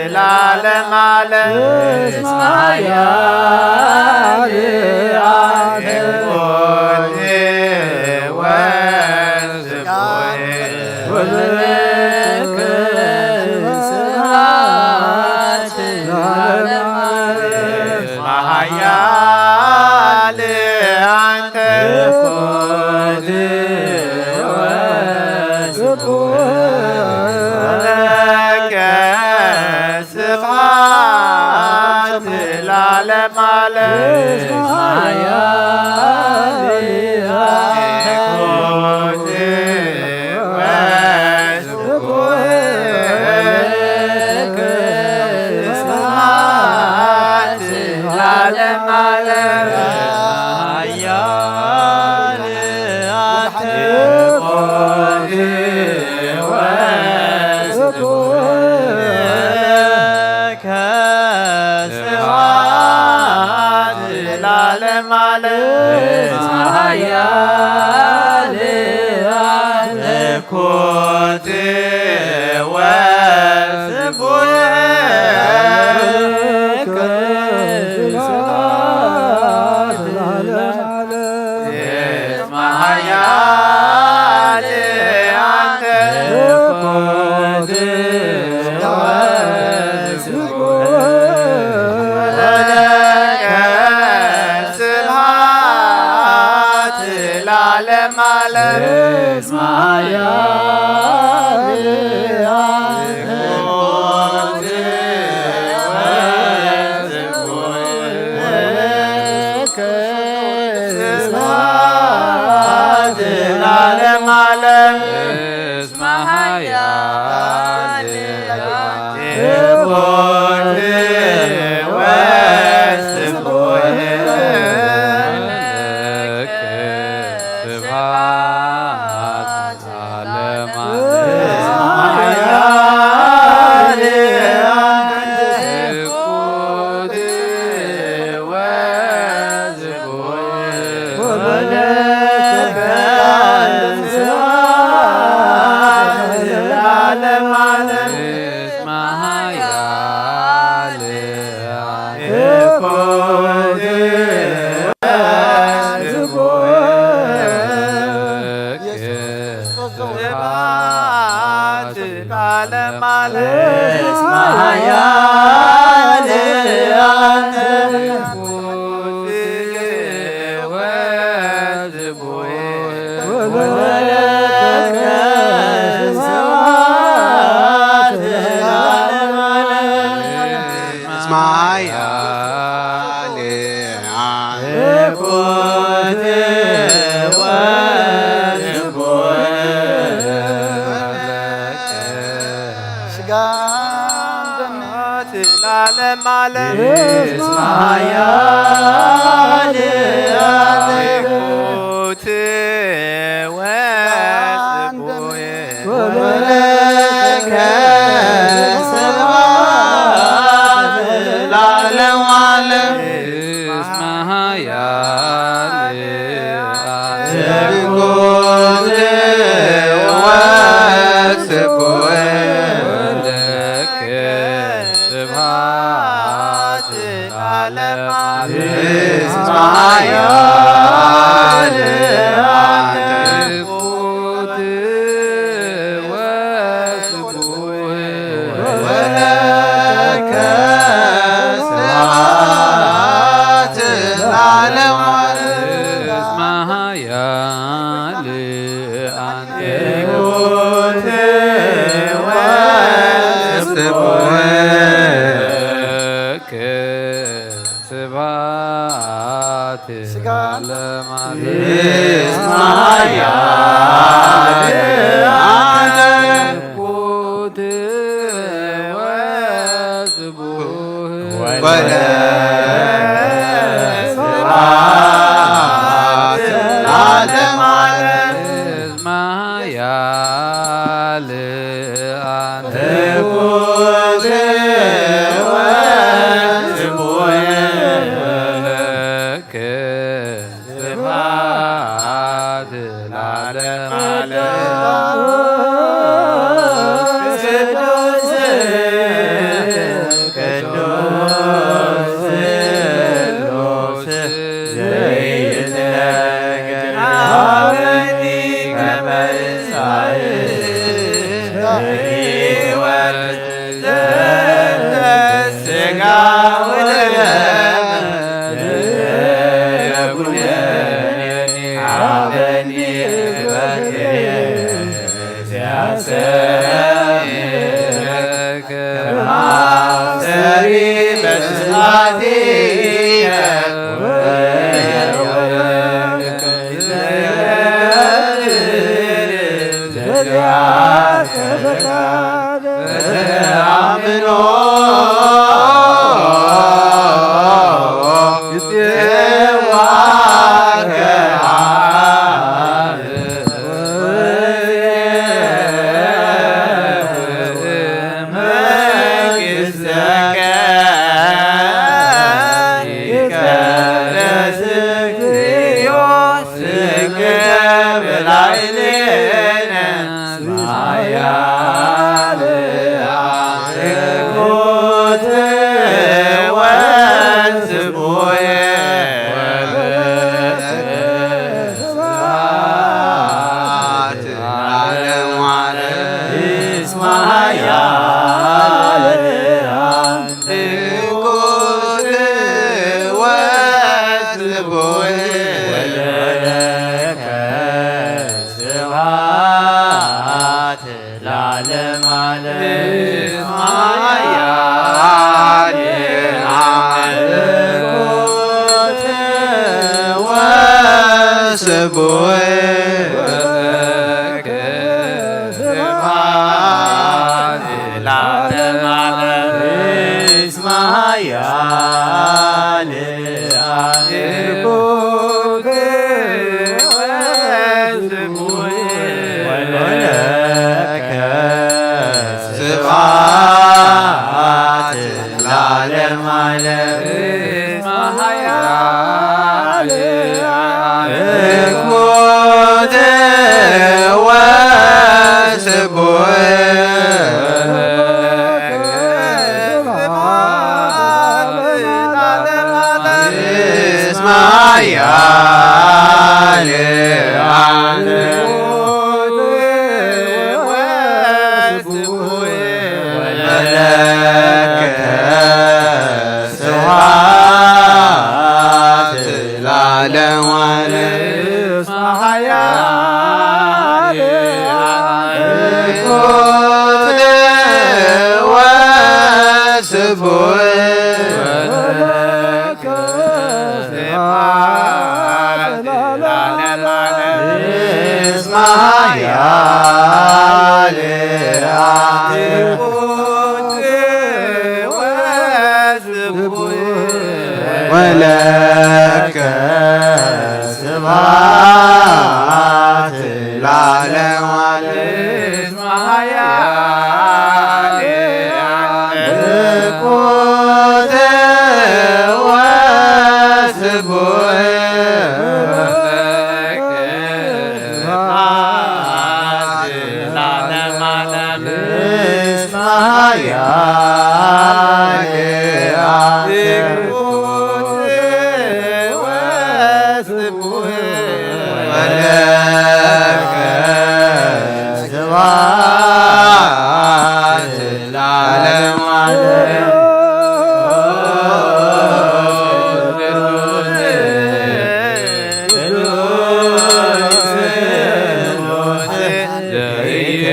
ስብሐት ለዓለም ዓለም። ስብሐት ለዓለም ዓለም። ስብሐት ለዓለም ዓለም። ኃያል አንተ ኮቴ ወስቡሕ። ስብሐት ለዓለም ዓለም። እስመ ኃያል አንተ ኮቴ ስጋን ደምን ለዓለመ ዓለም እስመ ኃያል ወስቡሕ ወለከ ስብሐት ለዓለመ ዓለም። እስመ ኃያል ትኩት ወስቡሕ ወለከ ስብሐት ለዓለመ ዓለም። እስመ ኃያል ትኩት ወስቡሕ ወለከ ስብሐት ለዓለመ ዓለም። እስመ ኃያል አንተ ትኩት ወስቡሕ ወለከ ስብሐት ስጋ ለዓለመ ዓለም። እስመ ኃያል አንተ ትኩት ወስቡሕ ወለከ ስብሐት ለዓለመ ዓለም። እስመ ኃያል አንተ ትኩት ወስቡሕ ወለከ ስብሐት ለዓለመ ዓለም። ቅዱስ ቅዱስ ስሉስ ዘይትነገር ሀበኒ ከመ ሕይወት ዘንተ ሥጋ ወደም ለዘይኩነኒ ሀበኒ በክየ ሲያሰምከ ማሰሪ በስማትየ ዘዚአከ ፈቃድ አምኖ ይጼዋከ መንግሥተከ ይቀደስ እግዚኦ ስምከ በላዕሌነ ኃያል ትኩት ወስቡሕ ወበክብር ስብሐት ለዓለመ ዓለም። እስመ ኃያል ትኩት ወስቡሕ ወለከ እስመ ኃያል ወለከ ስብሐት ለዓለመ ዓለም። እኩት ወስቡሕ እስመ ኃያል ወለከ ስብሐት ለዓለመ ዓለም። እኩት ወስቡሕ እስመ ኃያል ወለከ ስብሐት ለዓለመ ዓለም። እኩት ወስቡሕ እስመ ኃያል ወለከ ስብሐት ለዓለመ ዓለም።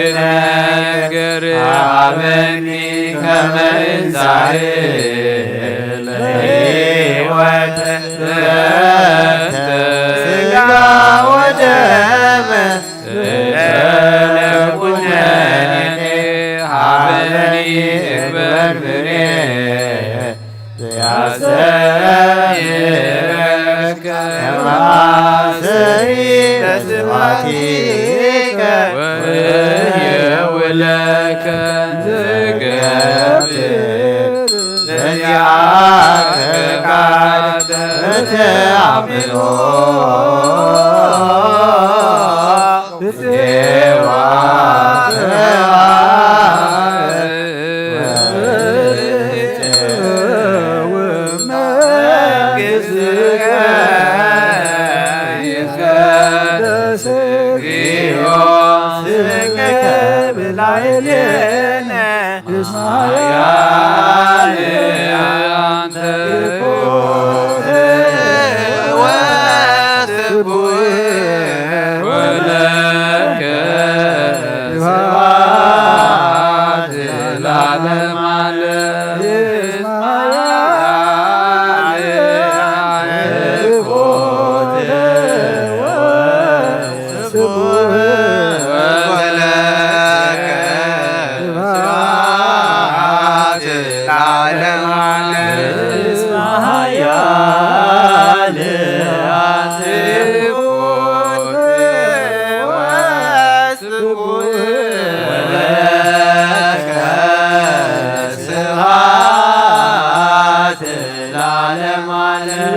ዘይትነግር ሀበኒ ከመ እንሳኤ ለሕይወት ዘንተ ሥጋ ወደም። እለ ኩነኔ ሀበኒ እግበር ፍሬ ዘያሰምረከ ከማሰይ ለስብሐቲከ ወየውለከ ዘገብር ለዚአከ ቃል በተአምኖ። ወለከ ስብሐት ለዓለመ ዓለም። ወለከ ስብሐት ለዓለመ ዓለም። እስመ ኃያል ወለከ ስብሐት ለዓለመ ዓለም።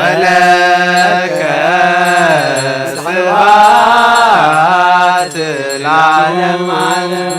ወለከ ስብሐት ለዓለመ ዓለም።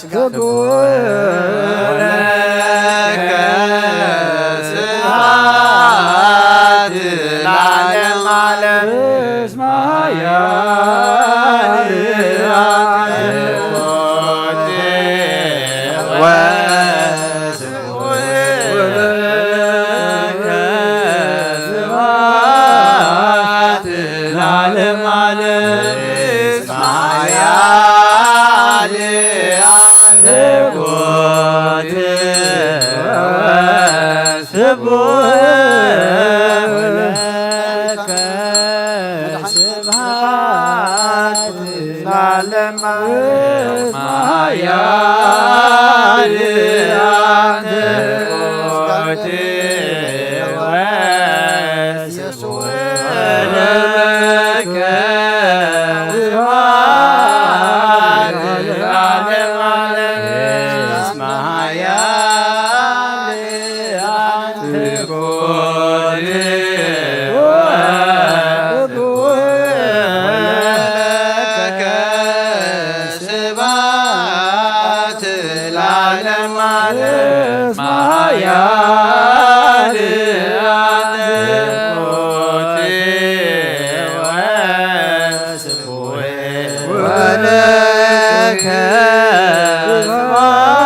ቅዱስ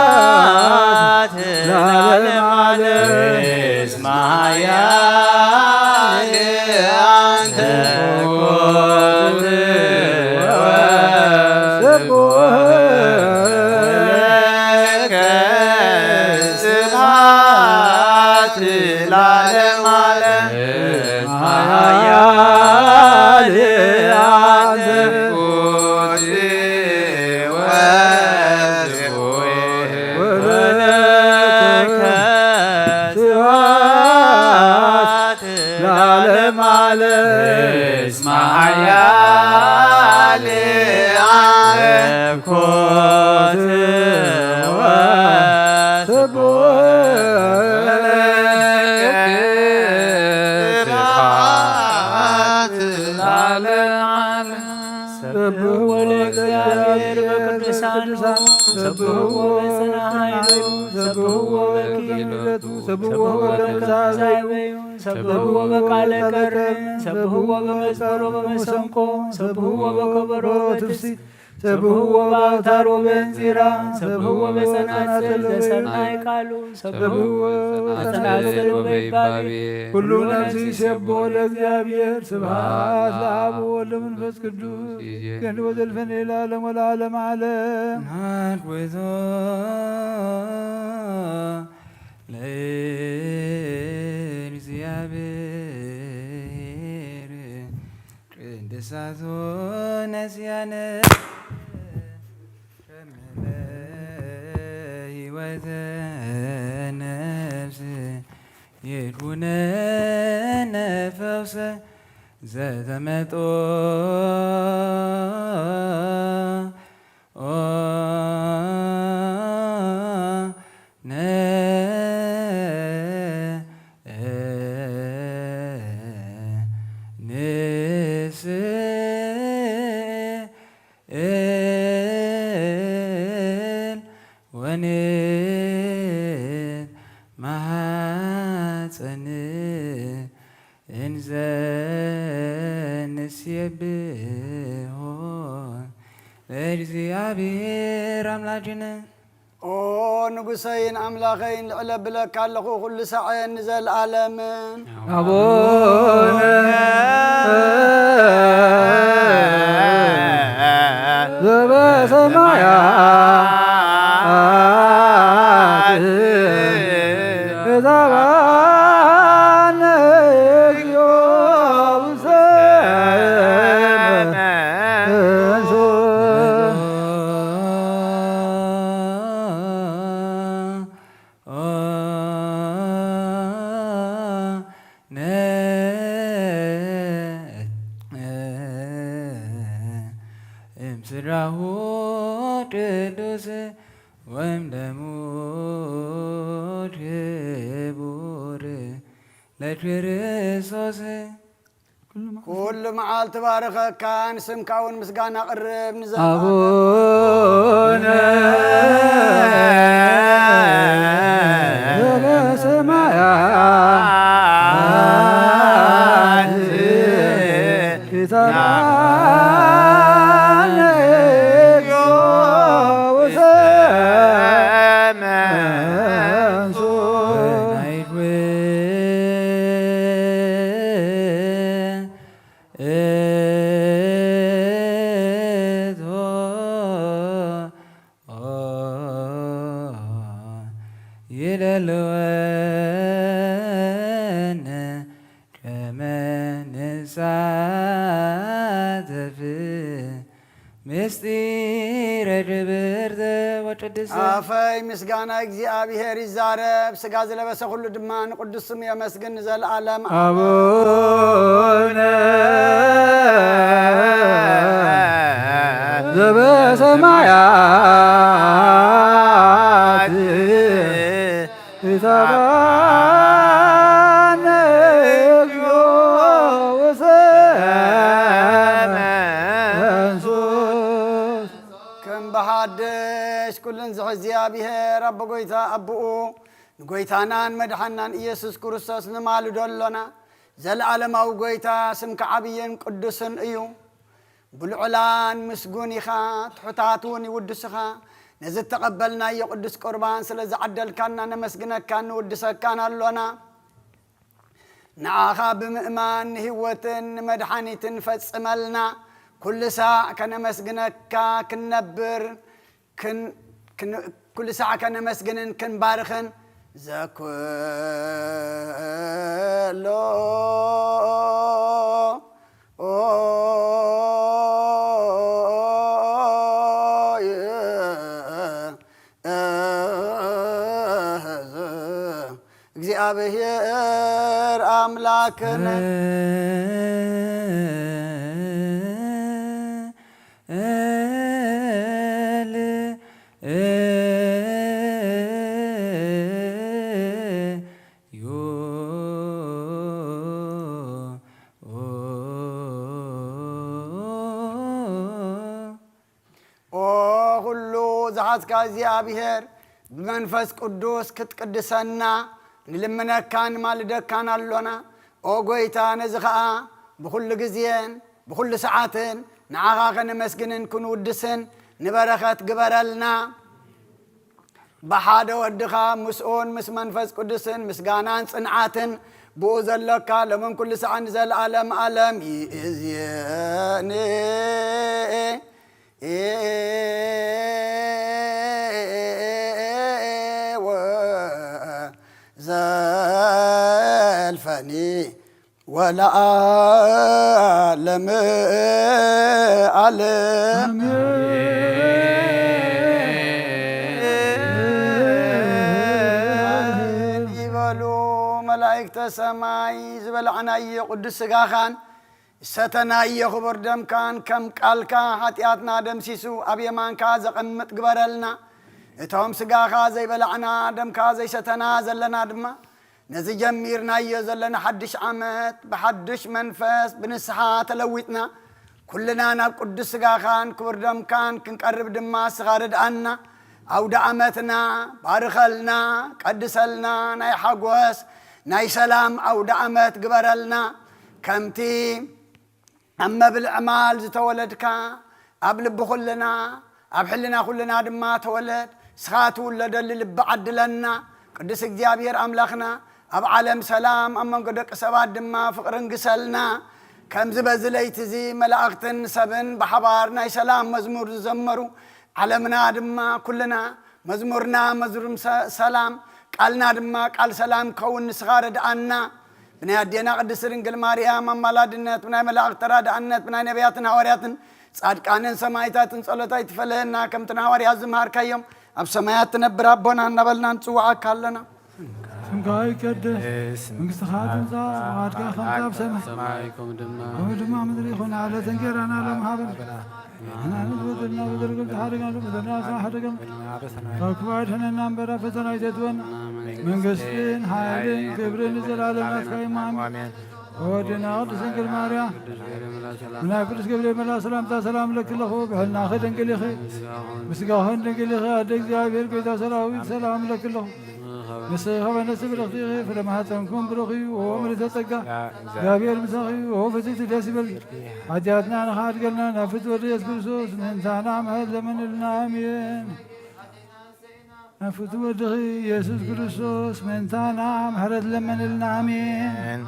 ከስብሐት ለዓለመ ዓለም። እስመ ኃያል አንተ ኮት ወስብሐት ለከ ስብሐት ለዓለመ ዓለም። ኃያል አንተ ወለከ ስብሐት ለዓለመ ዓለም። እስመ ኃያል አብ ኮት ወስብሐት ለዓለመ ዓለም። ሰብሕዎ ለእግዚአብሔር በቅዱሳኑ፣ ሰብሕዎ በጽንዓ ኃይሉ፣ ሰብሕዎ በኪ፣ ሰብሕዎ በክንዛቤሁ፣ ሰብሕዎ በቃለ ቀርኒ፣ ሰብሕዎ በመዝሙር ወበመሰንቆ፣ ሰብሕዎ በከበሮ ወበትፍሲት፣ ሰብሕዎ በአውታር ወበእንዚራ፣ ሰብሕዎ በጸናጽል ዘሰናይ ቃሉ፣ ሰብሕዎ በጸናጽል ወበይባቤ። ኩሉ ነፍስ ይሴብሖ ለእግዚአብሔር። ስብሐት ለአብ ወወልድ ወመንፈስ ቅዱስ። ይዜን ወዘልፈኔ ለዓለም ወለዓለመ ዓለም። ናግቦ ለእግዚአብሔር ቅድሳቶ ነስያነ ከመ ሕይወተ ነፍስ ይኩነነ ፈውሰ ዘተመጦ ኦ ነ ንስእል ወንት ማሐፀን እንዘ ንሴብሖ ለእግዚአብሔር አምላክነ። ኦ ንጉሰይን ኣምላኸይን፣ ልዕለ ብለካ ኣለኹ፣ ኩሉ ሳዕን ንዘለኣለምን። አቡነ ዘበሰማያት ይትባረክ ስምከ። ነ እምስራሁ ቅዱስ ወእምደሙ ክቡር ለክርስቶስ። ኩሉ መዓልቲ ባርኸካ፣ ንስምካ እውን ምስጋና ቅርብ ንዘ- አቡነ ዘበሰማያት ይትባረክ ስምከ። ይደልወነ ከመ ንሳተፍ ምስጢረ ክብርተ ወቅድስተ። ኣፈይ ምስጋና እግዚኣብሔር ይዛረብ፣ ስጋ ዝለበሰ ኩሉ ድማ ንቅዱስ ስሙ የመስግን ንዘለዓለም። አቡነ ዘበሰማያት ኢታባነ እግዚኦ ወሰመንሱስ። ከም ብሓድሽ ኩሉን ዝሕዚ እግዚኣብሔር ኣቦ ጎይታ ኣቦኡ ንጎይታናን መድሓናን ኢየሱስ ክርስቶስ ንማልዶ ኣሎና። ዘለዓለማዊ ጎይታ ስምካ ዓብይን ቅዱስን እዩ። ብልዑላን ምስጉን ኢኻ፣ ትሑታት እውን ይውድስኻ። ነዚ እተቐበልናዮ ቅዱስ ቁርባን ስለ ዝዓደልካና ነመስግነካን ንውድሰካን ኣሎና። ንዓኻ ብምእማን ንህይወትን ንመድሓኒትን ፈጽመልና። ኩሉ ሳዕ ከነመስግነካ ክንነብር፣ ክን-፣ ክን-፣ ኩሉ ሳዕ ከነመስግንን ክንባርኽን ዘኩሎ እግዚኣብሔር ኣምላክነ። ኦ ኩሉ ዝሓዝካ እግዚኣብሔር፣ ብመንፈስ ቅዱስ ክትቅድሰና ንልምነካን ንማልደካን ኣሎና። ኦ ጐይታ፣ ነዚ ኸኣ ብኹሉ ግዜን ብኹሉ ሰዓትን ንዓኻ ከነመስግንን ክንውድስን ንበረኸት ግበረልና። ብሓደ ወድኻ ምስኡን ምስ መንፈስ ቅዱስን ምስጋናን ጽንዓትን ብኡ ዘሎካ ሎምን ኩሉ ሰዓት ንዘለኣለም ኣለም ይእዜኒ። ወዘልፈኒ ወለዓለመ ዓለም። ኣሜን ይበሉ መላእክተ ሰማይ። ዝበላዕናዮ ቅዱስ ሥጋኻን ዝሰተናዮ ክቡር ደምካን ከም ቃልካ ሓጢኣትና ደምሲሱ ኣብ የማንካ ዘቐምጥ ግበረልና። እቶም ሥጋኻ ዘይበላዕና ደምካ ዘይሰተና ዘለና ድማ ነዚ ጀሚርናዮ ዘለና ሓድሽ ዓመት ብሓድሽ መንፈስ ብንስሓ ተለዊጥና፣ ኩልና ናብ ቅዱስ ሥጋኻን ክቡር ደምካን ክንቀርብ ድማ ንስኻ ርድኣና። ኣውደ ዓመትና ባርኸልና፣ ቀድሰልና፣ ናይ ሓጎስ ናይ ሰላም ኣውደ ዓመት ግበረልና። ከምቲ ኣብ መብል ዕማል ዝተወለድካ፣ ኣብ ልቢ ኩልና፣ ኣብ ሕልና ኩልና ድማ ተወለድ። ንስኻ ትውለደሉ ልቢ ዓድለና። ቅዱስ እግዚኣብሔር ኣምላኽና፣ ኣብ ዓለም ሰላም፣ ኣብ መንጎ ደቂ ሰባት ድማ ፍቕሪ ንግሰልና። ከምዚ በዚ ለይቲ እዚ መላእኽትን ሰብን ብሓባር ናይ ሰላም መዝሙር ዝዘመሩ፣ ዓለምና ድማ ኩልና መዝሙርና መዝሙር ሰ-፣ ሰላም፣ ቃልና ድማ ቃል ሰላም ክኸውን ንስኻ ርድኣና። ብናይ ኣዴና ቅድስት ድንግል ማርያም ኣማላድነት፣ ብናይ መላእኽቲ ተራድኣነት፣ ብናይ ነቢያትን ሃዋርያትን ጻድቃንን ሰማዕታትን ጸሎት ኣይትፈለየና። ከምቲ ንሃዋርያት ዝመሃርካዮም፣ ኣብ ሰማያት ትነብር ኣቦና እናበልና ንጽውዓካ ኣለና። ስምካ ይቀደስ፣ መንግስትኻ ትምጻእ፣ ፍቓድካ ከምቲ ኣብ ሰማይ፣ ሰማይ ከምኡ ድማ ከምኡ ድማ ምድሪ ይኹን። ዕለት እንጀራና ሎም ሃበና። ንሕና ንዝበደልና በደል ከም ዝሓደገና በደልና ንስኻ ሓደገና። ካብ ክፉእ ኣድሕነና እምበር ኣብ ፈተና ኣይተእትወና። መንግስትን ሓይልን ክብርን ንዘለኣለም ናትካ እዩ። ኣሜን። ኣሜን። ወድና ቅድስት ድንግል ማርያም፣ ቅዱስ ገብርኤል መልኣክ ሰላም፣ ናይ ቅዱስ ገብርኤል መልኣክ ሰላምታ ሰላም እለኪ ኣለኹ። ብሕልናኺ ድንግል ኢኺ፣ ብስጋኽን ድንግል ኢኺ። ኣደ እግዚኣብሔር፣ ጎይታ ሰራዊት፣ ሰላም እለኪ ኣለኹ። ንስኺ ከበነሲ ብርኽቲ ኢኺ፣ ፍረ ማህፀንኩም ብሩኽ እዩ። ኦ ምልዕተ ጸጋ፣ እግዚኣብሔር ምሳኺ እዩ። ኦ ፍጽምቲ ደስ ይበልኪ። ሓጢኣትና ንኽሓድገልና ናብ ፍትወ ወዲ የሱስ ክርስቶስ ምእንታና ምሕረት ለመንልና። ኣሜን። ናብ ፍትወ ወድኺ የሱስ ክርስቶስ ምእንታና ምሕረት ለመንልና። ኣሜን።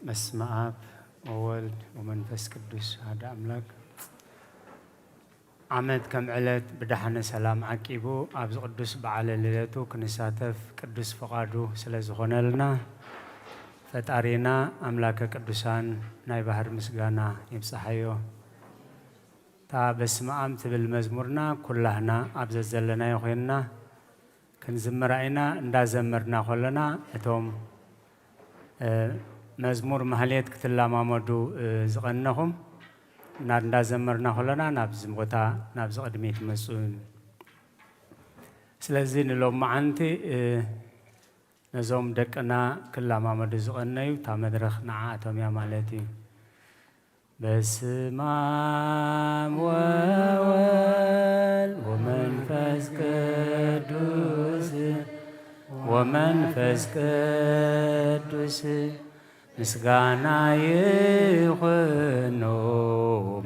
በስመ አብ ወወልድ ወመንፈስ ቅዱስ አሐዱ አምላክ። ዓመት ከም ዕለት ብደሓነ ሰላም ዓቂቡ ኣብዚ ቅዱስ በዓለ ልደቱ ክንሳተፍ ቅዱስ ፍቓዱ ስለ ዝኾነልና፣ ፈጣሪና ኣምላከ ቅዱሳን ናይ ባህር ምስጋና ይብጽሓዮ። እታ በስመ አብ ትብል መዝሙርና ኩላህና ኣብ ዘዘለናዮ ኮይንና ክንዝምራ ኢና። እንዳዘመርና ከለና እቶም፣ እ፣ መዝሙር ማህሌት ክትለማመዱ፣ እ፣ ዝቐነኹም፣ እና-፣ እንዳዘመርና ከለና ናብዚ ቦታ፣ ናብዚ ቅድሚት መጹ። ስለዚ ንሎማዓንቲ፣ እ፣ ነዞም ደቅና ክለማመዱ ዝቐነዩ እታ መድረኽ ንዓኣቶም እያ ማለት እዩ። በስመ አብ ወወልድ ወመንፈስ ቅዱስ፣ ወመንፈስ ቅዱስ ምስጋና ይኹኖ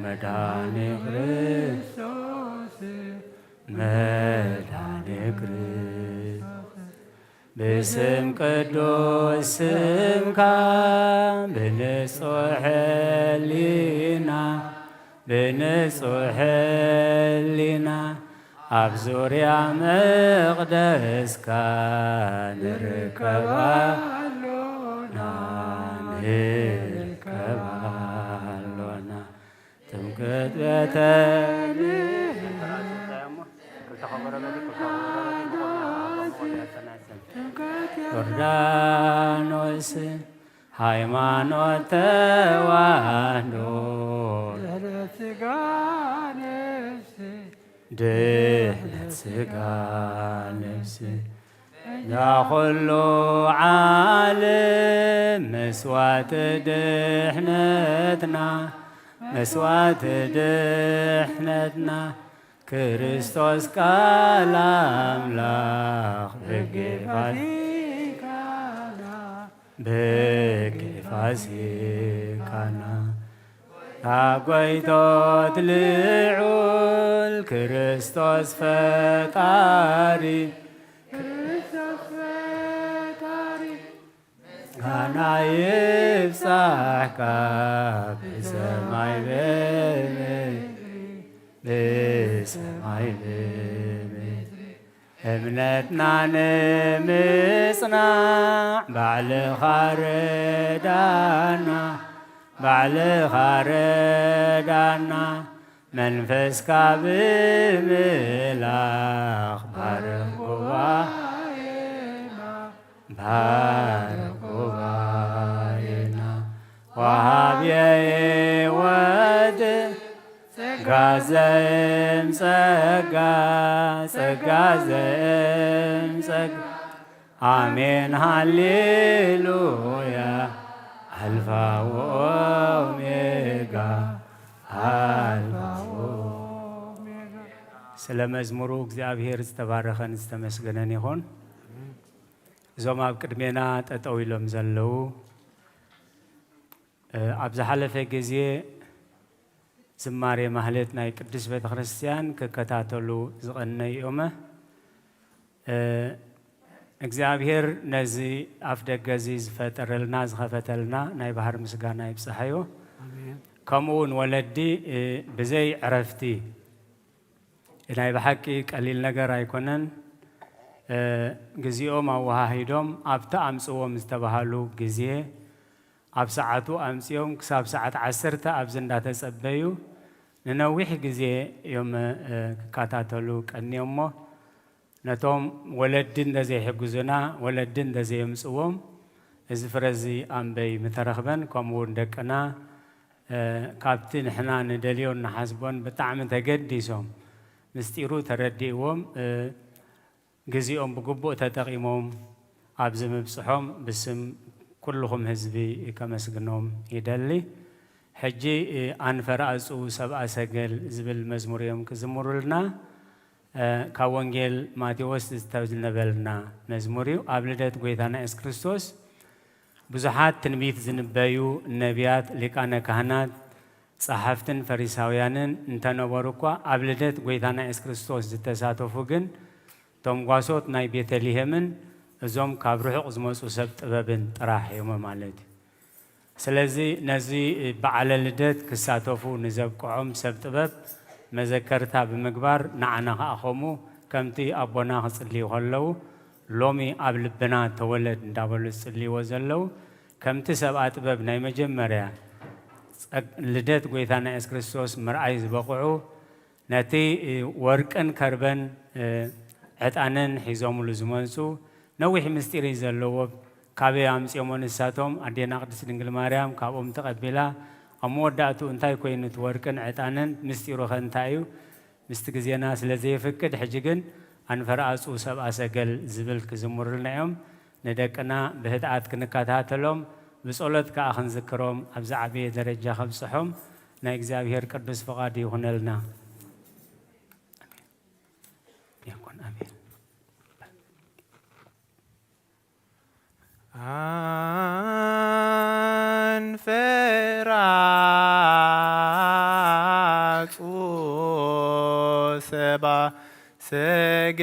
መድኃኔ ክርስቶስ፣ መድኃኔ ክርስቶስ። ብስም ቅዱስ ስምካ ብንጹሕ ሕሊና፣ ብንጹሕ ሕሊና ኣብ ዙርያ መቕደስካ ንርከብ ኣሎና፣ ንርከብ ኣሎና። ጥምቀት ቤተልሔም ዮርዳኖስ ሃይማኖት ተዋህዶ ድህነት ስጋ ነፍሲ፣ ድህነት ስጋ ነፍሲ እዛ ኩሉ ዓለም መስዋዕቲ ድሕነትና፣ መስዋዕቲ ድሕነትና ክርስቶስ ቃል ኣምላኽ ብጌፋ ፋሲካና፣ ብጌፋ ፋሲካና። ካብ ጎይቶት ልዑል ክርስቶስ ፈጣሪ፣ ክርስቶስ ፈጣሪ ምስጋና ይብጻሕካ ብሰማይ ብምድሪ፣ ብሰማይ ብምድሪ። እምነትና ንምጽናዕ ባዕልኻ ርዳና፣ ባዕልኻ ርዳና። መንፈስካ ብምምላኽ ባርኽ ጉባኤና፣ ባርኽ ጉባኤና። ወሃብየ ሕይወት ጸጋ ዘእም ጸጋ፣ ጸጋ ዘእም ጸጋ። ኣሜን ሃሌሉያ። ኣልፋ ወኦሜጋ፣ ኣልፋ ወኦሜጋ። ስለ መዝሙሩ እግዚኣብሔር ዝተባረኸን ዝተመስገነን ይኹን። እዞም ኣብ ቅድሜና ጠጠው ኢሎም ዘለዉ፣ እ፣ ኣብ ዝሓለፈ ግዜ ዝማሬ ማህሌት ናይ ቅድስት ቤተ ክርስቲያን ክከታተሉ ዝቐነዩ እዮመ። እ፣ እግዚኣብሔር ነዚ ኣፍ ደገ እዚ ዝፈጠረልና፣ ዝኸፈተልና ናይ ባህር ምስጋና ይብጽሓዮ። ኣሜን። ከምኡ እውን ወለዲ፣ እ፣ ብዘይ ዕረፍቲ ናይ ብሓቂ ቀሊል ነገር ኣይኮነን። እ፣ ግዜኦም ኣወሃሂዶም ኣብቲ ኣምጽዎም ዝተባሃሉ ግዜ ኣብ ሰዓቱ ኣምጺኦም ክሳብ ሰዓት ዓሰርተ ኣብዚ እንዳተጸበዩ ንነዊሕ ግዜ እዮም፣ እ፣ ክከታተሉ ቀንዮሞ። ነቶም ወለዲ እንተዘይሕግዙና፣ ወለዲ እንተዘየምጽዎም፣ እዚ ፍረ እዚ ኣምበይ ምተረኽበን። ከምኡ እውን ደቅና፣ እ፣ ካብቲ ንሕና ንደልዮን ንሓስቦን ብጣዕሚ ተገዲሶም፣ ምስጢሩ ተረዲእዎም፣ እ፣ ግዜኦም ብግቡእ ተጠቒሞም ኣብዚ ምብጽሖም ብስም ኩልኹም ህዝቢ ከመስግኖም ይደሊ። ሕጂ፣ እ፣ ኣንፈር ኣጽኡ ሰብኣ ሰገል ዝብል መዝሙር እዮም ክዝምሩልና። እ፣ ካብ ወንጌል ማቴዎስ ዝተነበልና መዝሙር እዩ። ኣብ ልደት ጐይታና የሱስ ክርስቶስ ብዙሓት ትንቢት ዝንበዩ ነቢያት፣ ሊቃነ ካህናት፣ ጸሓፍትን ፈሪሳውያንን እንተነበሩ እኳ፣ ኣብ ልደት ጐይታና የሱስ ክርስቶስ ዝተሳተፉ ግን፣ እቶም ጓሶት ናይ ቤተልሔምን እዞም ካብ ርሑቕ ዝመጹ ሰብ ጥበብን ጥራሕ እዮም ማለት እዩ። ስለዚ ነዚ በዓለ ልደት ክሳተፉ ንዘብቅዖም ሰብ ጥበብ መዘከርታ ብምግባር፣ ንዓና ኸኣ ኸምኡ ከምቲ ኣቦና ክጽልዩ ከለዉ፣ "ሎሚ ኣብ ልብና ተወለድ" እንዳበሉ ዝጽልይዎ ዘለዉ፣ ከምቲ ሰብኣ ጥበብ ናይ መጀመርያ ጸግ-፣ ልደት ጐይታና የሱስ ክርስቶስ ምርኣይ ዝበቕዑ፣ ነቲ፣ እ፣ ወርቅን ከርበን፣ እ፣ ዕጣንን ሒዞምሉ ዝመጹ፣ ነዊሕ ምስጢር እዩ ዘለዎ። ካበይ ኣምጺኦሞ ንሳቶም? ኣዴና ቅድስት ድንግል ማርያም ካብኦም ተቐቢላ፣ ኣብ መወዳእቱ እንታይ ኮይኑ እቲ ወርቅን ዕጣንን? ምስጢሩ ኸ እንታይ እዩ? ምስቲ ግዜና ስለ ዘይፍቅድ፣ ሕጂ ግን ኣንፈርኣጹ ሰብኣ ሰገል ዝብል ክዝምሩልና እዮም። ንደቅና ብህድኣት ክንከታተሎም፣ ብጸሎት ከኣ ክንዝክሮም፣ ኣብዚ ዓበየ ደረጃ ከብጽሖም ናይ እግዚኣብሔር ቅዱስ ፍቓድ ይኹነልና። ዲያቆን ኣቤል። ኣንፈራጹ ሰባ ሰገል፣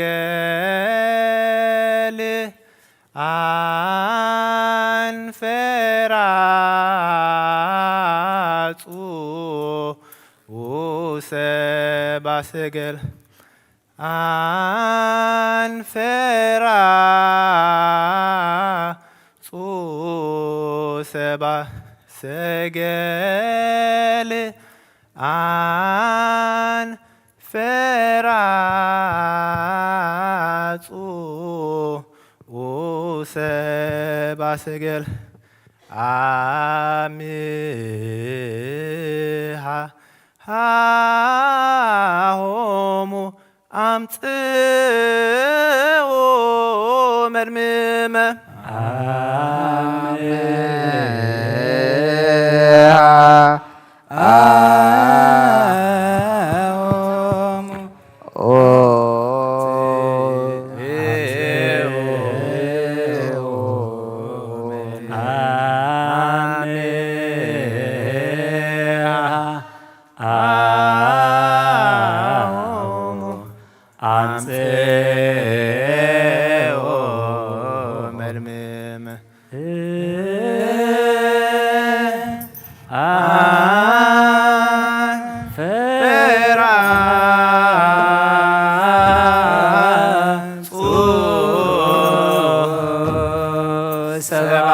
ኣንፈራጹ ሰባ ሰገል፣ ኣንፈራጹ ሰባ ሰገል፣ ኣንፈራጹ ሰባ ሰገል፣ ኣምሃ ሃሆሙ ኣምጽኡ መድምመ። ኣሜሃ ሃሆሙ ኦ ኣሜሃ ሃሆሙ ኣምጽኡ መድምመ። ኣንፈራጹ ሰባ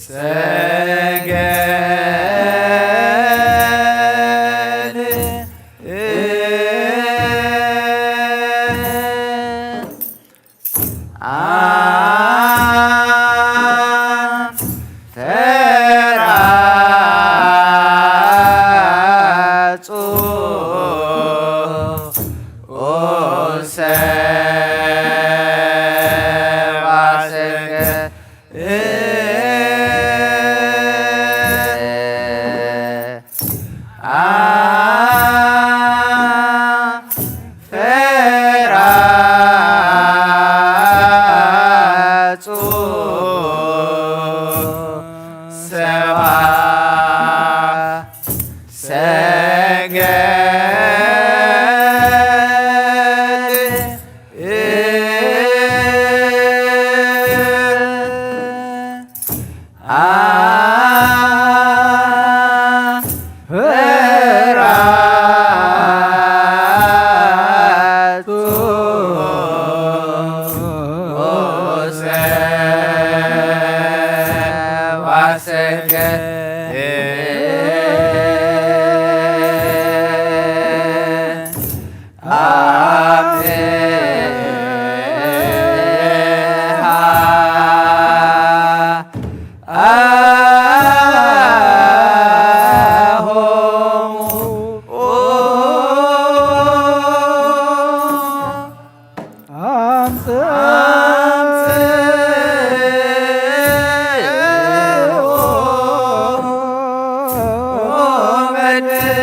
ሰገል፣ ኣንፈራጹ ሰባ ሰገል፣ ኣንፈራጹ ሰባ ሰገል፣ ኣንፈራጹ ሰባ ሰገል፣ ኣሜሃ ሃሆሙ ኣምጽኡ መድምመ።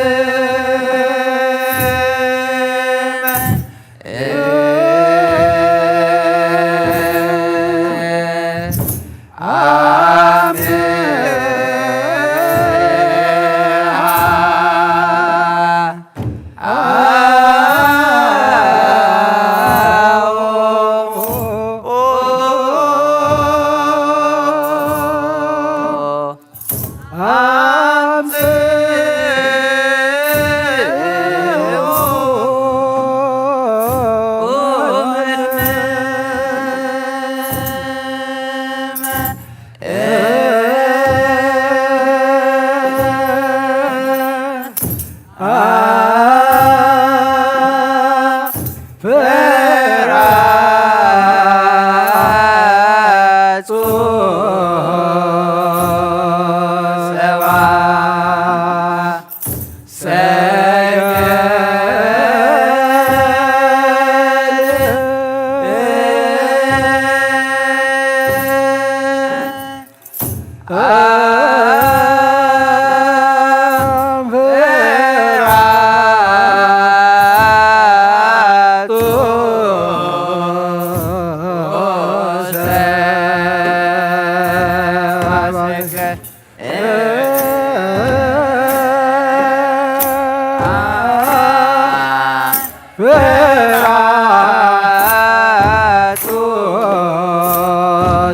ፍራቱ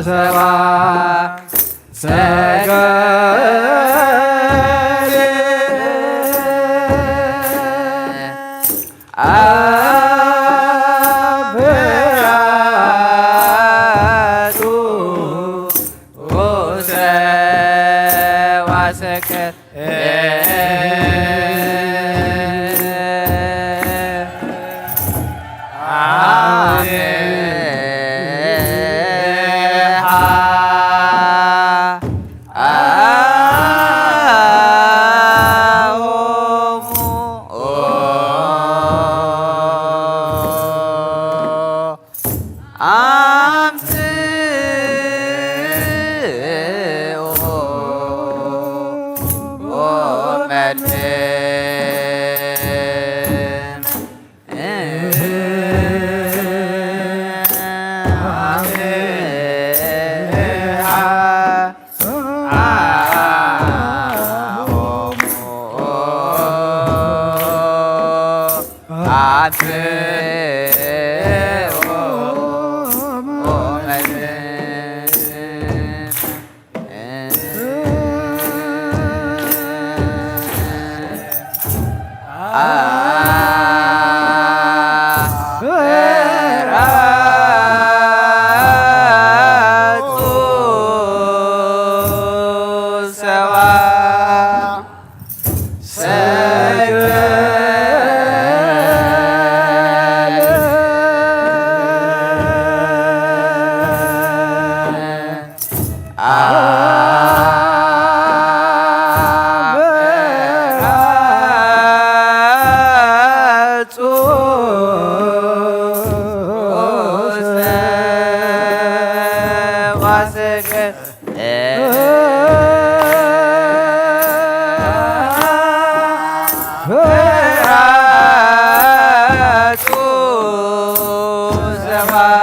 ሰባ ሰገል አብራቱ ሰባ ሰገል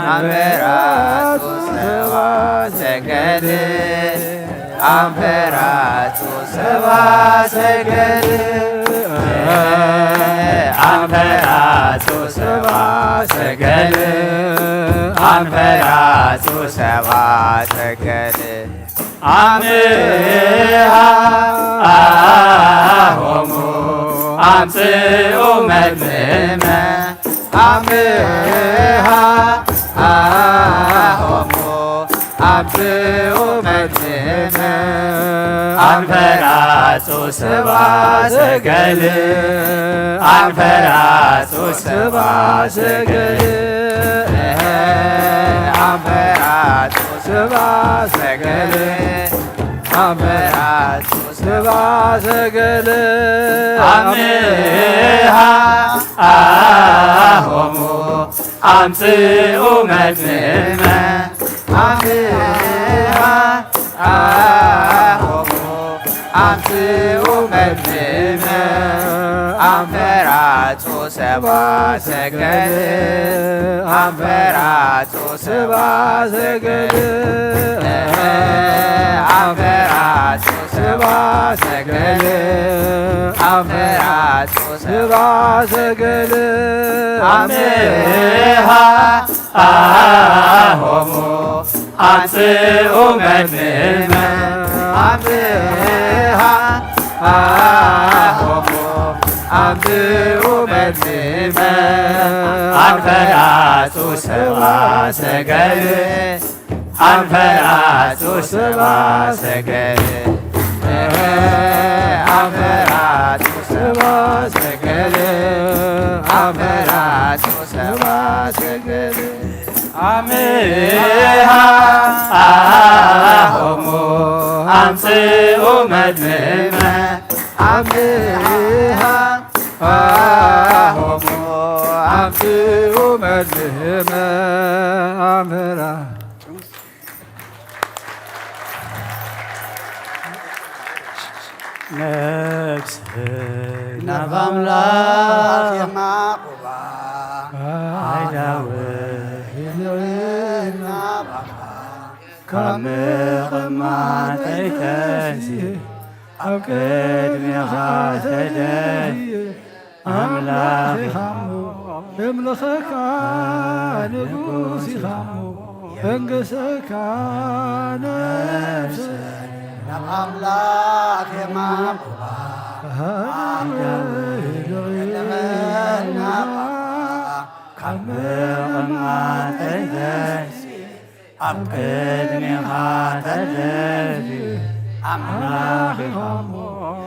አንበራቱ ሰባ ሰገል፣ አንበራቱ ሰባ ሰገል፣ አንበራቱ ሰባ ሰገል፣ አንበራቱ ሰባ ሰገል። አምሃ ሆሙ አምጽኡ መድምመ አምሃ ሆሙ አምጽኡ መድምመ አንፈራጹ ሰባ ሰገል አንፈራጹ ሰባ ሰገል አንፈራጹ ሰባ ሰገል አንፈራጹ ሰባ ሰገል አምሃ ሆሙ አምጽኡ መድምመ አምሃ ሆሙ አምጽኡ መድምመ አንፈራጹ ሰባ ሰገል አንፈራጹ ሰባ ሰገል አንፈራጹ ሰባ ሰገል ኣፈራጹ ሰባ ሰገል ኣሜሃ ኣሆሙ ኣንጽኡ መድንመ ኣሜሃ ኣሆሙ ኣንጽኡ መድንመ ኣፈራጹ ሰባ ሰገል ኣንፈራጹ ሰባ ሰገል ኣንፈራጹ ሰባ ሰገል ኣንፈራጹ ሰባ ሰገል ኣሜሃ ኣሆሙ ኣምጽኡ መድንመ ኣሜሃ ኣሆሙ ኣምጽኡ መድንመ ኣንፈራ ነፍሰይ ናብ ኣምላኽ የማቑባ ኣይዳወ ይልዕል ናባኻ ካብ ምቕማጠይ ተንስየ ኣብ ቅድሜኻ ተደፍየ ኣምላኽ ኢኻ እሞ የምልኸካ ንጉስ ኢኻ እሞ የንግሰካ ነፍሰይ ናብ ኣምላኽ የማቑባ ኣዳወ ይልዕል ናባኻ ካብ ምቕማጠይ ተንስየ ኣብ ቅድሜኻ ተደፊ ኣምላኽ ኢኻ እሞ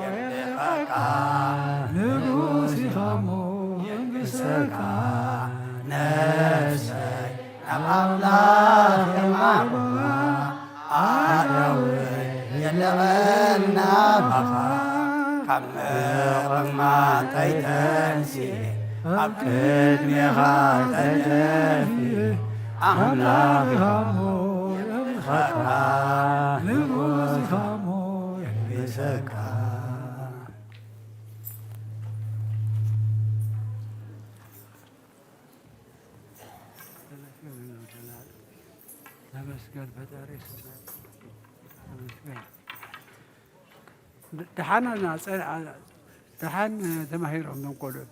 የምልኸካ ንጉስ ኢኻ እሞ የንግሰካ ነፍሰይ ናብ ኣምላኽ የማርዋ ኣዳወ የለቐል ናባኻ ካብ ምቕማጠይ ተንስየ ኣብ ቅድሜኻ ተደፊ ኣምላኽ ኢኻ እሞ የምልኸካ ንጉስ ኢኻ እሞ የንግሰካ ተመስገን ፈጣሪ ተመስገን። ደሓን ኣና ጸ- ደሓን ተማሂሮም ኖም ቆልዑ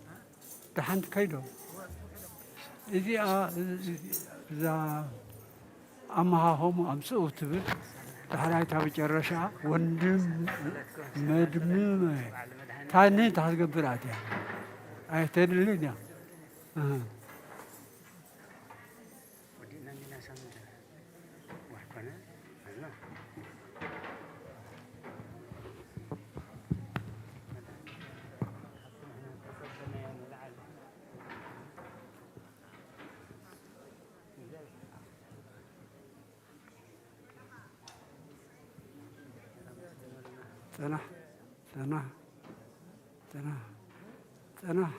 ደሓን ከይዶም እዚኣ እዛ ኣመሃሆሙ ኣምጽኡ ትብል ዳሕራይ እታ መጨረሻ ወንድም መድምመ ታኒ ታትገብር ኣትያ ኣይተድልን እያ። ጽናሕ ጽናሕ ጽናሕ ጽናሕ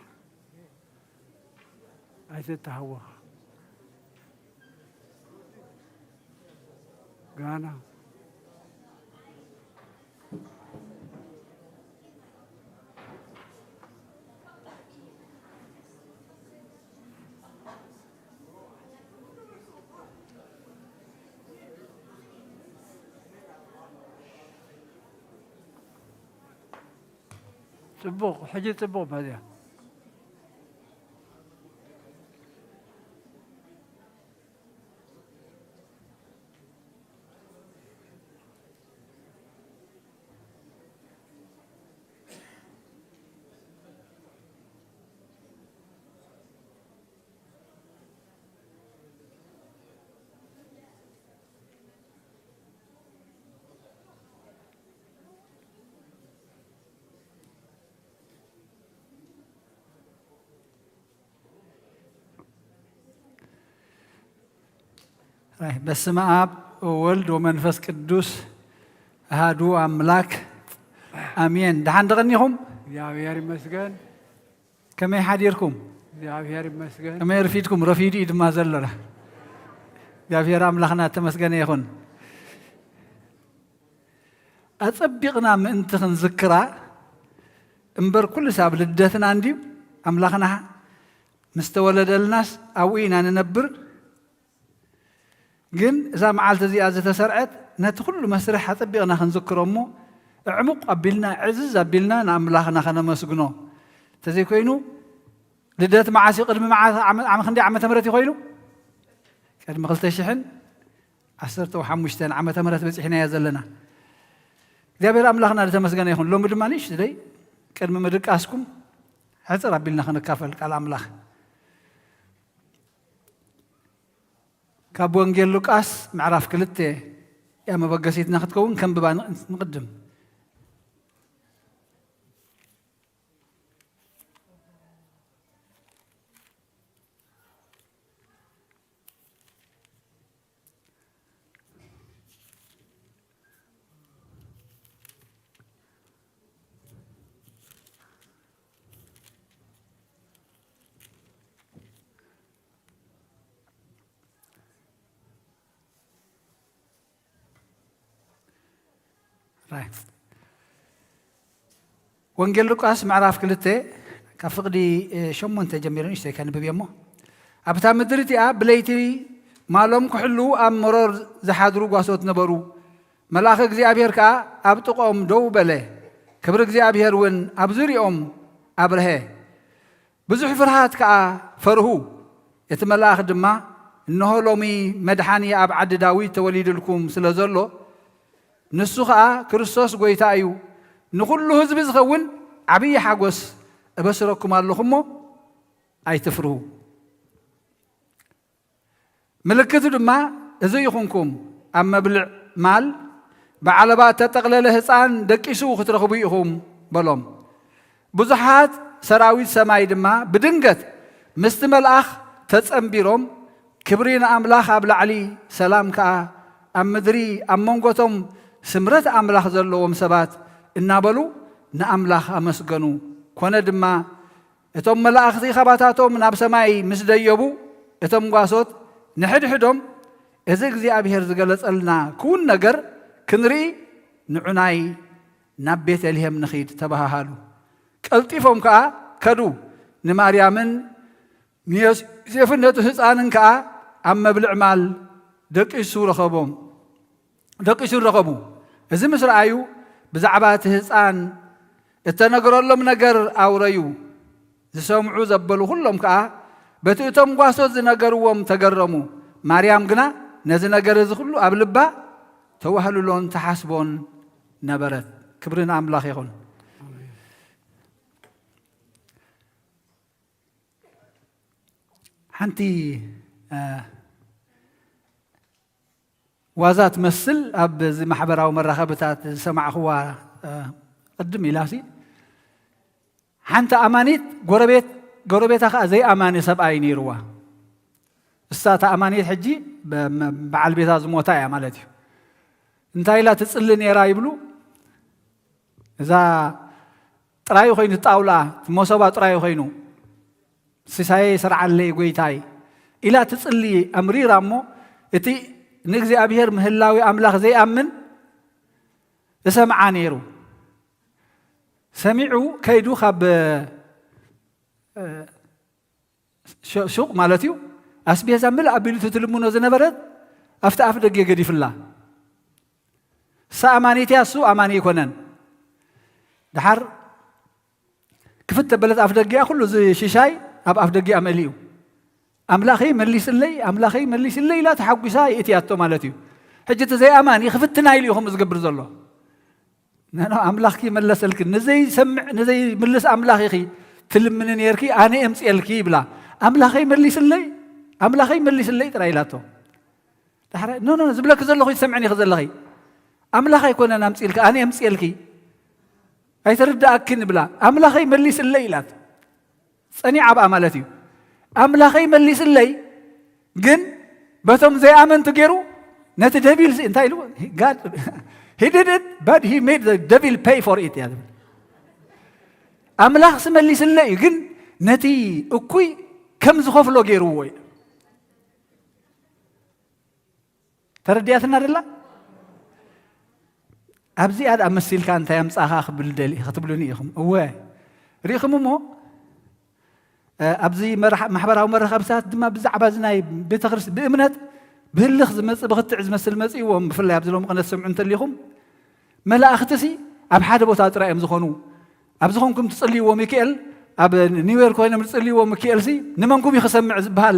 ኣይትተሃወኽ ጋና ጽቡቕ ሕጂ ጽቡቕ መዝያ። በስመ አብ ወወልድ ወመንፈስ ቅዱስ አሃዱ አምላክ አሜን። ደሓን ደቐኒኹም? እግዚኣብሔር ይመስገን። ከመይ ሓዲርኩም? እግዚኣብሔር ይመስገን። ከመይ ርፊድኩም? ረፊዱ እዩ ድማ ዘሎ። እግዚኣብሔር ኣምላኽና ተመስገነ ይኹን። ኣጸቢቕና ምእንቲ ክንዝክራ እምበር ኩሉ ሳብ ልደትና እንድዩ ኣምላኽና ምስ ተወለደልናስ ኣብኡ ኢና ንነብር። ግን እዛ መዓልቲ እዚኣ ዝተሰርዐት ነቲ ኩሉ መስርሕ ኣጸቢቕና ክንዝክሮ እሞ ዕሙቕ ኣቢልና፣ ዕዝዝ ኣቢልና ንኣምላኽና ከነመስግኖ። እንተዘይኮይኑ፣ ልደት መዓስ እዩ? ቅድሚ መዓስ? ዓመ-፣ ዓመ-፣ ክንደይ ዓመተ ምህረት እዩ ኮይኑ? ቅድሚ ክልተ ሽሕን ዓሰርተ ሓሙሽተን ዓመተ ምህረት በጺሕናዮ ዘለና። እግዚኣብሔር ኣምላኽና ዝተመስገነ ይኹን። ሎሚ ድማ ንእሽትደይ ቅድሚ ምድቃስኩም ሕጽር ኣቢልና ክንካፈል ቃል ኣምላኽ። ካብ ወንጌል ሉቃስ ምዕራፍ ክልተ እያ መበገሲትና ክትከውን፣ ከንብባ ን-፣ ንቕድም። ራይ። ወንጌል ሉቃስ ምዕራፍ ክልተ ካብ ፍቕዲ፣ እ፣ ሸሞንተ ጀሚሩ ንእሽተይ ከንብብ እየ እሞ፣ ኣብታ ምድሪ እቲኣ ብለይቲ ማሎም ክሕልዉ ኣብ መሮር ዝሓድሩ ጓሶት ነበሩ። መልኣኽ እግዚኣብሔር ከኣ ኣብ ጥቕኦም ደው በለ፣ ክብሪ እግዚኣብሔር እውን ኣብ ዙርያኦም ኣብርሀ። ብዙሕ ፍርሃት ከኣ ፈርሁ። እቲ መልኣኽ ድማ፣ "እንሆ ሎሚ መድሓኒ ኣብ ዓዲ ዳዊት ተወሊዱልኩም ስለ ዘሎ፣ ንሱ ኸኣ ክርስቶስ ጐይታ እዩ፣ ንኹሉ ህዝቢ ዝኸውን ዓብዪ ሓጎስ እበስረኩም ኣለኹ እሞ ኣይትፍርሁ።" ምልክቱ ድማ እዚ ይኹንኩም፣ ኣብ መብልዕ ማል ብዓለባ እተጠቕለለ ህፃን ደቂሱ ክትረኽቡ ኢኹም በሎም። ብዙሓት ሰራዊት ሰማይ ድማ ብድንገት ምስቲ መልኣኽ ተጸንቢሮም፣ "ክብሪ ንኣምላኽ ኣብ ላዕሊ፣ ሰላም ከኣ ኣብ ምድሪ፣ ኣብ መንጎቶም ስምረት ኣምላኽ ዘለዎም ሰባት" እናበሉ ንኣምላኽ ኣመስገኑ። ኮነ ድማ፣ እቶም መላእኽቲ ኻባታቶም ናብ ሰማይ ምስ ደየቡ፣ እቶም ጓሶት ንሕድሕዶም፣ "እዚ እግዚኣብሔር ዝገለጸልና ክውን ነገር ክንርኢ፣ ንዑናይ ናብ ቤተልሔም ንኺድ" ተባሃሃሉ። ቀልጢፎም ከኣ ከዱ። ንማርያምን ንዮሴፍን ነቲ ህፃንን ከኣ ኣብ መብልዕ ማል ደቂሱ ረኸቦም። ደቂሱ ረኸቡ። እዚ ምስ ረኣዩ፣ ብዛዕባ እቲ ህፃን እተነገረሎም ነገር ኣውረዩ። ዝሰምዑ ዘበሉ ኩሎም ከኣ በቲ እቶም ጓሶት ዝነገርዎም ተገረሙ። ማርያም ግና ነዚ ነገር እዚ ኩሉ ኣብ ልባ ተዋህልሎን ተሓስቦን ነበረት። ክብሪ ንኣምላኽ ይኹን። ሓንቲ፣ እ፣ ዋዛ ትመስል ኣብ እዚ ማሕበራዊ መራኸብታት ዝሰማዕኽዋ፣ እ፣ ቅድም ኢላሲ፣ ሓንቲ ኣማኒት ጎረቤት፣ ጎረቤታ ኸዓ ዘይኣማኒ ሰብኣይ ነይርዋ። እሳ እታ ኣማኒት ሕጂ ብ-፣ ም-፣ በዓል ቤታ ዝሞታ እያ ማለት እዩ። እንታይ ኢላ ትጽሊ ነይራ ይብሉ? እዛ ጥራዩ ኮይኑ ጣውላ፣ እቲ መሶባ ጥራዩ ኮይኑ፣ "ሲሳየይ ስርዓለይ ጎይታይ" ኢላ ትጽሊ ኣምሪራ እሞ፣ እቲ ንእግዚኣብሔር ምህላዊ ኣምላኽ ዘይኣምን እሰምዓ ነይሩ። ሰሚዑ ከይዱ ካብ፣ እ፣ ሸ-፣ ሹቕ ማለት እዩ፣ ኣስቤዛ ምልእ ኣቢሉ እቲ ትልምኖ ዝነበረት ኣብቲ ኣፍ ደገ ገዲፍላ። እሳ ኣማኒት እያ፣ እሱ ኣማኒ ኣይኮነን። ደሓር ክፍት ተበለት ኣፍ ደገኣ፣ ኩሉ እዚ ሽሻይ ኣብ ኣፍ ደገኣ መሊኡ። "ኣምላኸይ መሊስለይ፣ ኣምላኸይ መሊስለይ" ኢላ ተሓጒሳ የእትያቶ ማለት እዩ። ሕጂ እቲ ዘይኣማኒ ክፍትና ኢሉ እዩ ከምኡ ዝገብር ዘሎ። ኖ፣ ኖ፣ ኣምላኽኪ መለሰልኪ። ንዘይሰምዕ፣ ንዘይምልስ ኣምላኽ ኢኺ ትልምኒ ነይርኪ፣ ኣነ የምጽኤልኪ ይብላ። "ኣምላኸይ መሊስለይ፣ ኣምላኸይ መሊስለይ" ጥራይ ኢላቶ። ዳሕራይ፣ "ኖ፣ ኖ፣ ኖ፣ ዝብለኪ ዘለኹ ይትሰምዕኒ ኢኺ ዘለኺ። ኣምላኽ ኣይኮነን ኣምጽኢልኪ፣ ኣነ የምጽኤልኪ። ኣይተረድኣክን" ይብላ። "ኣምላኸይ መሊስለይ" ኢላት። ጸኒዓ ኣብኣ ማለት እዩ። "ኣምላኸይ መሊስለይ፣ ግን በቶም ዘይኣመንቱ ገይሩ ነቲ ደቪል ሲ-" እንታይ ኢሉ? God, he did it, but he made the devil pay for it እያ ዝብል። "ኣምላኽሲ መሊስለይ እዩ፣ ግን ነቲ እኩይ ከም ዝኸፍሎ ገይርዎ" እዩ። ተረዲኣትና ደላ? ኣብዚኣ ደኣ መሲልካ እንታይ ኣምጻኻ ክብል ደሊ-፣ ክትብሉኒ ኢኹም። እወ፣ ርኢኹም እሞ፣ እ፣ ኣብዚ መራሕ-፣ ማሕበራዊ መራኸብታት ድማ ብዛዕባ እዚ ናይ ቤተ ክርስ-፣ ብእምነት ብህልኽ ዝመጽእ ብኽትዕ ዝመስል መጺእዎም፣ ብፍላይ ኣብዚ ሎሚ ቅነ ትሰምዑ እንተሊኹም፣ መላእኽትሲ ኣብ ሓደ ቦታ ጥራይ እዮም ዝኾኑ። ኣብ ዝኾንኩም ትጽልይዎ ሚካኤል፣ ኣብ ኒውዮርክ ኮይኖም ዝጽልይዎ ሚካኤል ሲ ንመንኩም እዩ ክሰምዕ ዝበሃል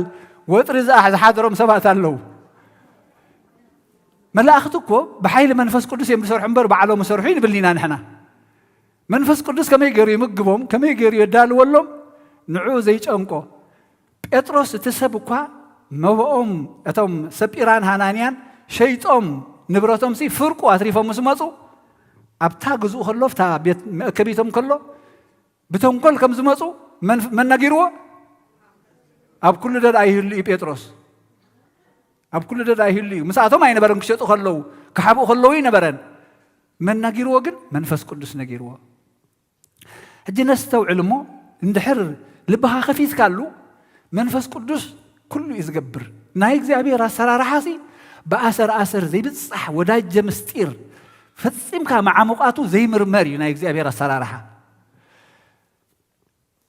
ወጥሪ ዝኣ-፣ ዝሓደሮም ሰባት ኣለዉ። መላእኽቲ እኮ ብሓይሊ መንፈስ ቅዱስ እዮም ዝሰርሑ እምበር ባዕሎም ይሰርሑ ይንብል ኢና ንሕና። መንፈስ ቅዱስ ከመይ ገይሩ ይምግቦም፣ ከመይ ገይሩ የዳልወሎም፣ ንዕኡ ዘይጨንቆ። ጴጥሮስ እቲ ሰብ እኳ መብኦም እቶም ሰጲራን ሃናንያን ሸይጦም ንብረቶም ሲ ፍርቁ ኣትሪፎም ምስ መጹ፣ ኣብታ ግዝኡ ከሎ፣ ኣብታ ቤት መእከቢቶም ከሎ፣ ብተንኮል ከም ዝመጹ መን፣ መን ነጊርዎ? ኣብ ኩሉ ደዳ ይህሉ እዩ ጴጥሮስ። ኣብ ኩሉ ደዳ ይህሉ እዩ። ምስኣቶም ኣይነበረን ክሸጡ ከለዉ፣ ክሓብኡ ከለዉ ኣይነበረን። መን ነጊርዎ ግን? መንፈስ ቅዱስ ነጊርዎ። ሕጂ ነስተውዕል እሞ፣ እንድሕር ልብኻ ከፊትካሉ፣ መንፈስ ቅዱስ ኩሉ እዩ ዝገብር። ናይ እግዚኣብሔር ኣሰራርሓ ሲ ብኣሰር ኣሰር ዘይብጻሕ ወዳጀ ምስጢር፣ ፈጺምካ መዓሙቓቱ ዘይምርመር እዩ ናይ እግዚኣብሔር ኣሰራርሓ።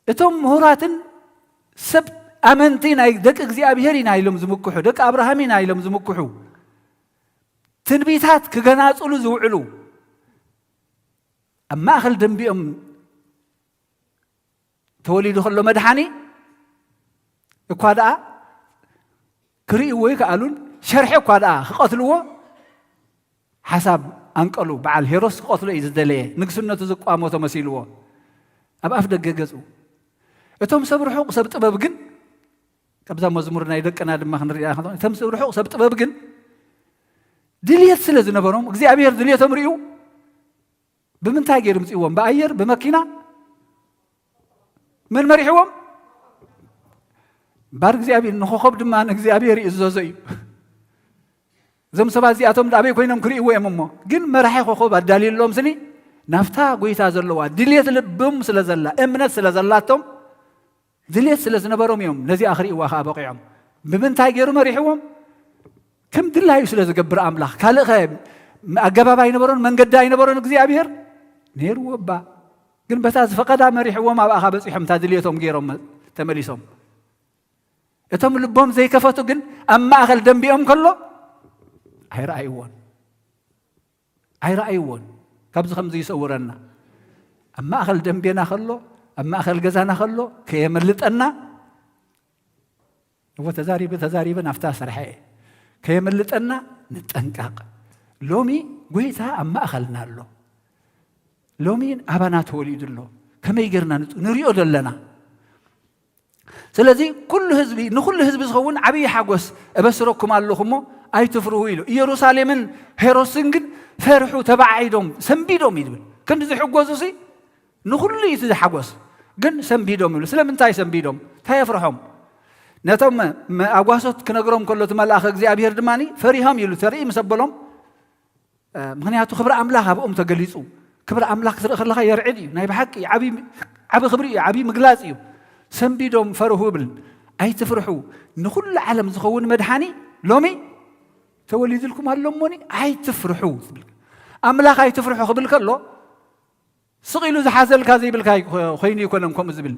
እቶም ምሁራትን ሰብ ኣመንቲ ናይ ደቂ እግዚኣብሔር ኢና ኢሎም ዝምክሑ፣ ደቂ ኣብርሃም ኢና ኢሎም ዝምክሑ፣ ትንቢታት ክገናጽሉ ዝውዕሉ፣ ኣብ ማእከል ደንቢኦም ተወሊዱ ከሎ መድሓኒ እኳ ደኣ ክርእይዎ ይከኣሉን፣ ሸርሒ እኳ ደኣ ክቐትልዎ ሓሳብ ኣንቀሉ። በዓል ሄሮድስ ክቐትሎ እዩ ዝደለየ፣ ንግስነቱ ዝቋሞ ተመሲልዎ ኣብ ኣፍ ደገ ገጹ። እቶም ሰብ ርሑቕ ሰብ ጥበብ ግን፣ ካብዛ መዝሙር ናይ ደቅና ድማ ክንሪኣ ከለና፣ እቶም ሰብ ርሑቕ ሰብ ጥበብ ግን ድልየት ስለ ዝነበሮም፣ እግዚኣብሔር ድልየቶም ርእዩ፣ ብምንታይ ገይሩ ምጽእዎም? ብኣየር? ብመኪና? መን መሪሕዎም? እምበር እግዚኣብሔር፣ ንኾኾብ ድማ ንእግዚኣብሔር ይእዘዞ እዩ። እዞም ሰባት እዚኣቶም ኣበይ ኮይኖም ክርእይዎ እዮም እሞ፣ ግን መራሒ ኮኾብ ኣዳልዩሎም ስኒ፣ ናብታ ጎይታ ዘለዋ ድልየት ልብም ስለ ዘላ፣ እምነት ስለ ዘላቶም፣ ድልየት ስለ ዝነበሮም እዮም ነዚኣ ክርእይዋ ኸኣ በቂዖም። ብምንታይ ገይሩ መሪሕዎም? ከም ድላዩ ስለ ዝገብር ኣምላኽ። ካልእ ኸ ኣገባብ ኣይነበሮን? መንገዲ ኣይነበሮን እግዚኣብሔር? ነይርዎ እባ። ግን በታ ዝፈቐዳ መሪሕዎም ኣብኣ ኸኣ በጺሖም፣ እታ ድልየቶም ገይሮም መ-፣ ተመሊሶም። እቶም ልቦም ዘይከፈቱ ግን ኣብ ማእከል ደንቢኦም ከሎ ኣይረኣይዎን። ኣይረኣይዎን። ካብዚ ከምዚ ይሰውረና። ኣብ ማእከል ደንቤና ከሎ፣ ኣብ ማእከል ገዛና ከሎ ከየመልጠና፣ እወ ተዛሪበ፣ ተዛሪበ ናብታ ስርሐ እየ። ከየመልጠና ንጠንቀቕ። ሎሚ ጎይታ ኣብ ማእከልና ኣሎ። ሎሚ ኣባና ተወሊዱ ኣሎ። ከመይ ጌርና ንጹ-፣ ንሪኦ ዶ ኣለና? ስለዚ ኩሉ ህዝቢ፣ ንኩሉ ህዝቢ ዝኸውን ዓብዪ ሓጎስ እበስረኩም ኣለኹ እሞ ኣይትፍርሁ ኢሉ። ኢየሩሳሌምን ሄሮድስን ግን ፈርሑ፣ ተባዓዒዶም፣ ሰንቢዶም እዩ ዝብል። ክንዲ ዝሕጎሱ ሲ ንኩሉ እዩ እቲ ሓጎስ። ግን ሰንቢዶም ይብሉ። ስለምንታይ ሰንቢዶም? እንታይ የፍርሖም? ነቶም መ-፣ ኣጓሶት ክነግሮም ከሎ እቲ መልኣኽ እግዚኣብሔር ድማ ፈሪሆም ኢሉ ተርኢ ምስ ኣበሎም፣ እ፣ ምኽንያቱ ክብሪ ኣምላኽ ኣብኦም ተገሊጹ። ክብሪ ኣምላኽ ክትርኢ ከለኻ የርዕድ እዩ። ናይ ብሓቂ ዓቢ፣ ዓቢ ክብሪ እዩ፣ ዓቢ ምግላጽ እዩ። ሰንቢዶም ፈርሁ ይብል። ኣይትፍርሑ፣ ንኹሉ ዓለም ዝኸውን መድሓኒ ሎሚ ተወሊድልኩም ኣሎ እሞኒ ኣይትፍርሑ ትብል። ኣምላኽ ኣይትፍርሑ ክብል ከሎ ስቕ ኢሉ ዝሓዘልካ ዘይብልካ ኮይኑ ይኮነን ከምኡ ዝብል።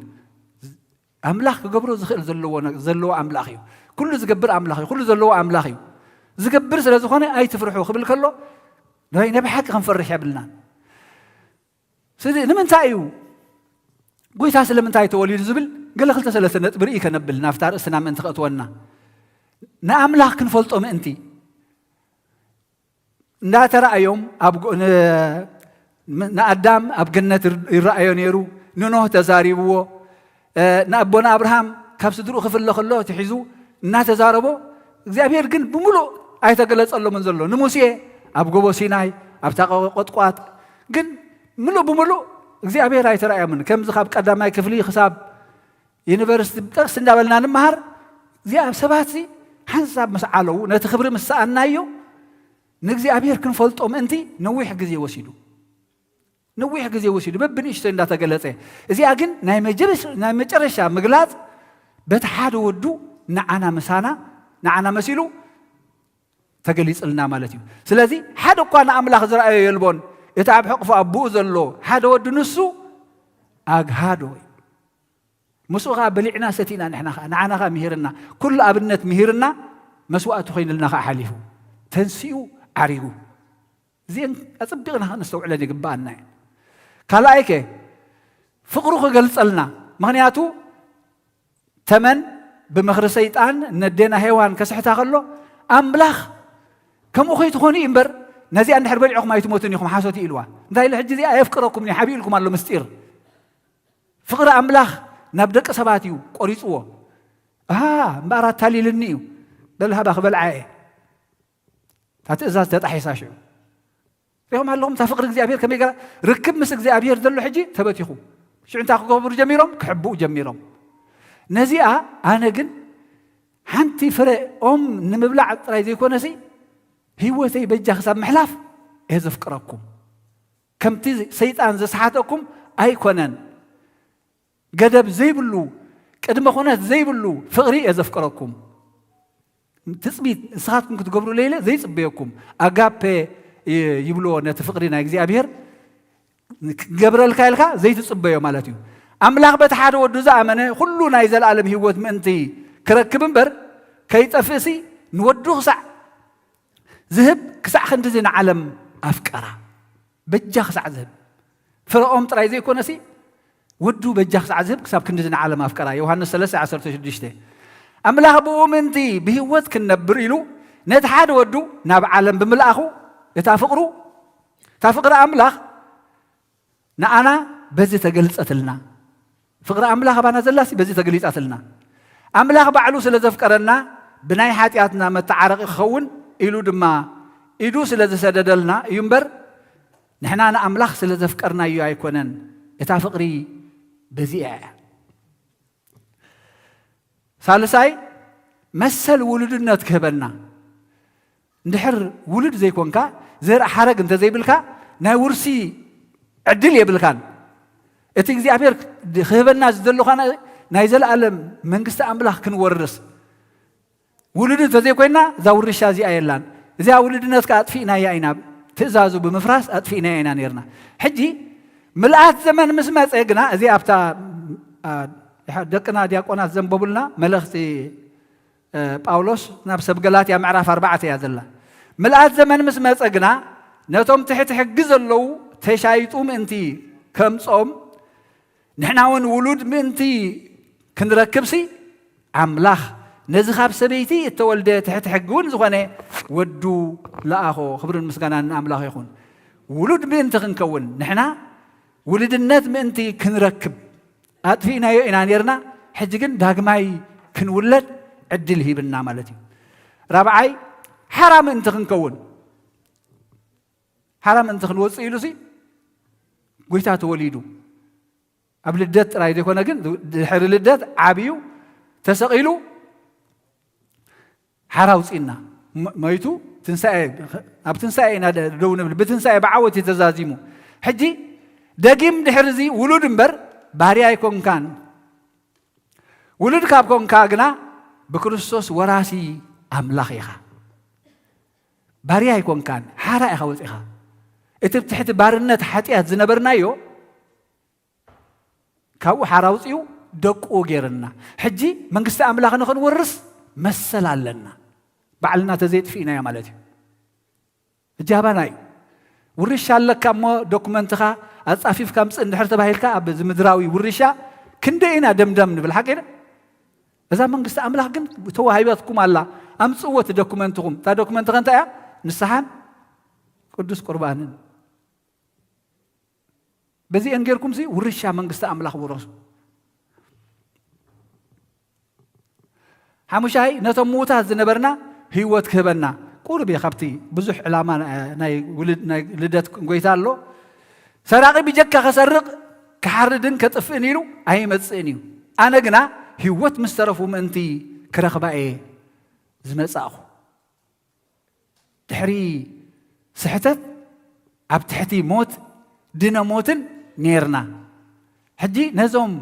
ኣምላኽ ክገብሮ ዝኽእል ዘለዎ ነ-፣ ዘለዎ ኣምላኽ እዩ። ኩሉ ዝገብር ኣምላኽ እዩ። ኩሉ ዘለዎ ኣምላኽ እዩ። ዝገብር ስለ ዝኾነ ኣይትፍርሑ ክብል ከሎ ናይ፣ ናይ ብሓቂ ክንፈርሕ የብልናን። ስለዚ ንምንታይ እዩ ጎይታ ስለምንታይ ተወሊዱ ዝብል ገለ ክልተ ሰለስተ ነጥቢ ርኢ ከነብል ናብታ ርእስና ምእንቲ ከእትወና። ንኣምላኽ ክንፈልጦ ምእንቲ። እንዳተራእዮም ኣብ ጎ-፣ ን-፣ ም-፣ ንኣዳም ኣብ ገነት ይር-፣ ይረኣዮ ነይሩ፣ ንኖህ ተዛሪብዎ፣ እ፣ ንኣቦና ኣብርሃም ካብ ስድርኡ ክፍለ ከሎ ትሒዙ እናተዛረቦ፣ እግዚኣብሔር ግን ብምሉእ ኣይተገለጸሎምን ዘሎ። ንሙሴ ኣብ ጎቦ ሲናይ፣ ኣብታ ቆ-፣ ቆጥቋጥ፣ ግን ምሉእ ብምሉእ እግዚኣብሔር ኣይተራእዮምን። ከምዚ ካብ ቀዳማይ ክፍሊ ክሳብ ዩኒቨርሲቲ ጠቅስ እንዳበልና ንምሃር፣ እዚኣ ሰባትሲ ሓንሳብ ምስ ዓለዉ፣ ነቲ ክብሪ ምስ ሰኣናዮ፣ ንእግዚኣብሔር ክንፈልጦ ምእንቲ ነዊሕ ግዜ ወሲዱ። ነዊሕ ግዜ ወሲዱ፣ በብንእሽቶይ እንዳተገለጸ። እዚኣ ግን ናይ መጀረሽ-፣ ናይ መጨረሻ ምግላጽ በቲ ሓደ ወዱ ንዓና ምሳና፣ ንዓና መሲሉ ተገሊጽልና ማለት እዩ። ስለዚ ሓደ እኳ ንኣምላኽ ዝረኣዮ የልቦን። እቲ ኣብ ሕቕፉ ኣቦኡ ዘሎ ሓደ ወዱ ንሱ ኣግሃዶ እዩ። ምስኡ ኸዓ በሊዕና ሰቲና ንሕና ኸዓ፣ ንዓና ኸዓ ምሂርና፣ ኩሉ ኣብነት ምሂርና፣ መስዋእቲ ኮይኑልና ኸዓ ሓሊፉ። ተንሲኡ ዓሪጉ። እዚአን ኣጸቢቕና ኸነስተውዕለን ይግብኣና እየን። ካልኣይ ከ ፍቕሩ ክገልጸልና። ምኽንያቱ ተመን ብምኽሪ ሰይጣን ነዴና ሄዋን ከስሕታ ከሎ ኣምላኽ ከምኡ ከይትኾኑ እዩ እምበር ነዚኣ እንድሕር በሊዕኹም ኣይትሞቱን ኢኹም ሓሶት ኢልዋ። እንታይ ኢሉ ሕጂ እዚኣ የፍቅረኩም እዩ ሓቢእልኩም ኣሎ ምስጢር። ፍቕሪ ኣምላኽ ናብ ደቂ ሰባት እዩ ቆሪጽዎ። ኣሃ እምበኣር ኣታሊልኒ እዩ። በል ሃባ ክበልዓ እየ። እታ ትእዛዝ ተጣሒሳ ሽዑ ሪኹም ኣለኹም። እታ ፍቕሪ እግዚኣብሔር ከመይ ገራ ርክብ ምስ እግዚኣብሔር ዘሎ ሕጂ ተበቲኹ። ሽዑ እንታይ ክገብሩ ጀሚሮም? ክሕብኡ ጀሚሮም። ነዚኣ ኣነ ግን ሓንቲ ፍረ ኦም ንምብላዕ ጥራይ ዘይኮነሲ ህይወተይ በጃ ክሳብ ምሕላፍ እየ ዘፍቅረኩም። ከምቲ ሰይጣን ዘስሓተኩም ኣይኮነን። ገደብ ዘይብሉ ቅድመ ኩነት ዘይብሉ ፍቕሪ እየ ዘፍቅረኩም። ትጽቢት ንስኻትኩም ክትገብሩ ለይለ ዘይጽበየኩም ኣጋፔ ይብልዎ ነቲ ፍቕሪ ናይ እግዚኣብሔር ክገብረልካ ኢልካ ዘይትጽበዮ ማለት እዩ። ኣምላኽ በቲ ሓደ ወዱ ዝኣመነ ኩሉ ናይ ዘለኣለም ህይወት ምእንቲ ክረክብ እምበር ከይጠፍእሲ ንወዱ ክሳዕ ዝህብ ክሳዕ ክንድዚ ንዓለም ኣፍቀራ። በጃ ክሳዕ ዝህብ ፍረኦም ጥራይ ዘይኮነሲ ወዱ በጃ ክሳዕ ዝህብ ክሳብ ክንድዚ ንዓለም ኣፍቀራ። ዮሃንስ ሰለስተ ዓሰርተ ሽዱሽተ ኣምላኽ ብኡ ምእንቲ ብህይወት ክንነብር ኢሉ ነቲ ሓደ ወዱ ናብ ዓለም ብምልኣኹ እታ ፍቕሩ እታ ፍቕሪ ኣምላኽ ንኣና በዚ ተገልጸትልና። ፍቕሪ ኣምላኽ ኣባና ዘላሲ በዚ ተገሊጻትልና። ኣምላኽ ባዕሉ ስለ ዘፍቀረና ብናይ ሓጢኣትና መተዓረቒ ክኸውን ኢሉ ድማ ኢዱ ስለ ዝሰደደልና እዩ እምበር ንሕና ንኣምላኽ ስለ ዘፍቀርናዮ ኣይኮነን። እታ ፍቕሪ በዚኣ እያ። ሳልሳይ መሰል ውሉድነት ክህበና። እንድሕር ውሉድ ዘይኮንካ ዘርኢ ሓረግ እንተዘይብልካ ናይ ውርሲ ዕድል የብልካን። እቲ እግዚኣብሔር ክህበና ዝደለኳና ናይ ዘለኣለም መንግስቲ ኣምላኽ ክንወርስ ውሉድ እንተዘይኮይና እዛ ውርሻ እዚኣ የላን። እዚኣ ውሉድነትካ ኣጥፊእናያ ኢና፣ ትእዛዙ ብምፍራስ ኣጥፊእናያ ኢና ነርና። ሕጂ ምልኣት ዘመን ምስ መፀ ግና እዚ ኣብታ ደቅና ዲያቆናት ዘንበቡልና መልእኽቲ ጳውሎስ ናብ ሰብ ገላትያ ምዕራፍ ኣርባዕተ እያ ዘላ። ምልኣት ዘመን ምስ መጸ ግና ነቶም ትሕቲ ሕጊ ዘለዉ ተሻይጡ ምእንቲ ከምጾም ንሕና እውን ውሉድ ምእንቲ ክንረክብሲ ኣምላኽ ነዚ ካብ ሰበይቲ እተወልደ ትሕቲ ሕጊ እውን ዝኾነ ወዱ ለኣኾ። ክብርን ምስጋናን ንኣምላኽ ይኹን። ውሉድ ምእንቲ ክንከውን ንሕና ውልድነት ምእንቲ ክንረክብ ኣጥፊእናዮ ኢና ነርና። ሕጂ ግን ዳግማይ ክንውለድ ዕድል ሂብና ማለት እዩ። ራብዓይ ሓራ ምእንቲ ክንከውን ሓራ ምእንቲ ክንወፅእ ኢሉሲ ጎይታ ተወሊዱ። ኣብ ልደት ጥራይ ዘይኮነ ግን ድሕሪ ልደት ዓብዩ ተሰቒሉ ሓራ ኣውፅእና። መይቱ ትንሳኤ ኣብ ትንሳኤ ኢና ደው ንብል። ብትንሳኤ ብዓወት እዩ ተዛዚሙ። ሕጂ ደጊም ድሕሪ እዚ ውሉድ እምበር ባርያ ኣይኮንካን። ውሉድ ካብ ኮንካ ግና ብክርስቶስ ወራሲ ኣምላኽ ኢኻ። ባርያ ኣይኮንካን፣ ሓራ ኢኻ ወፂኻ። እቲ ትሕቲ ባርነት ሓጢኣት ዝነበርናዮ ካብኡ ሓራ ኣውፅኡ ደቁ ገይርና። ሕጂ መንግስቲ ኣምላኽ ንኽንወርስ መሰል ኣለና። ባዕልና ተዘይጥፊእናዮ ማለት እዩ። እጃባና እዩ። ውርሻ ኣለካ እሞ ዶኩመንትኻ ኣጻፊፍካ ምጽእ እንድሕር ተባሂልካ ኣብዚ ምድራዊ ውርሻ ክንደይ ኢና ደምደም ንብል ሓቂ ዶ? እዛ መንግስቲ ኣምላኽ ግን ተዋሂበትኩም ኣላ። ኣምጽእዎ እቲ ዶኩመንትኹም። እታ ዶኩመንትኸ እንታይ እያ? ንስሓን ቅዱስ ቁርባንን። በዚአን ጌርኩም ሲ ውርሻ መንግስቲ ኣምላኽ ውረሱ። ሓሙሻይ ነቶም ምዉታት ዝነበርና ህይወት ክህበና ቁሩብ እየ ካብቲ ብዙሕ ዕላማ ናይ ውልድ ናይ ልደት ጎይታ ኣሎ። ሰራቒ ብጀካ ከሰርቕ ክሓርድን ከጥፍእን ኢሉ ኣይመጽእን እዩ። ኣነ ግና ህይወት ምስ ተረፉ ምእንቲ ክረኽባ እየ ዝመጻእኹ። ድሕሪ ስሕተት ኣብ ትሕቲ ሞት ድነ ሞትን ኔርና። ሕጂ ነዞም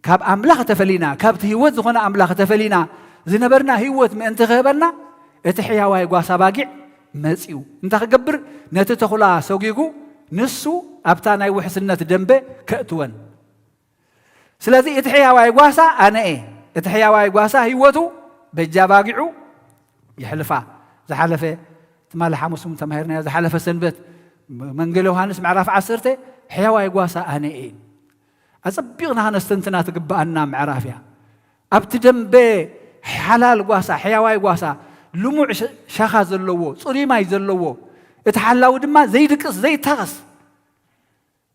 ካብ ኣምላኽ ተፈሊና ካብቲ ህይወት ዝኾነ ኣምላኽ ተፈሊና ዝነበርና ህይወት ምእንቲ ክህበና እቲ ሕያዋይ ጓሳ ባጊዕ መጺኡ እንታይ ክገብር ነቲ ተኹላ ሰጒጉ ንሱ ኣብታ ናይ ውሕስነት ደንበ ከእትወን ስለዚ እቲ ሕያዋይ ጓሳ ኣነ እየ። እቲ ሕያዋይ ጓሳ ህይወቱ በጃ ባጊዑ የሕልፋ። ዝሓለፈ ትማሊ ሓሙስ እውን ተማሂርናዮ። ዝሓለፈ ሰንበት መንገል ዮሃንስ ምዕራፍ ዓሰርተ ሕያዋይ ጓሳ ኣነ እየ። ኣጸቢቕና ከነስተንትና ትግብኣና ምዕራፍ እያ። ኣብቲ ደንበ ሓላል ጓሳ፣ ሕያዋይ ጓሳ፣ ልሙዕ ሸ-፣ ሻኻ ዘለዎ፣ ጽሩይ ማይ ዘለዎ፣ እቲ ሓላዊ ድማ ዘይድቅስ፣ ዘይታኸስ።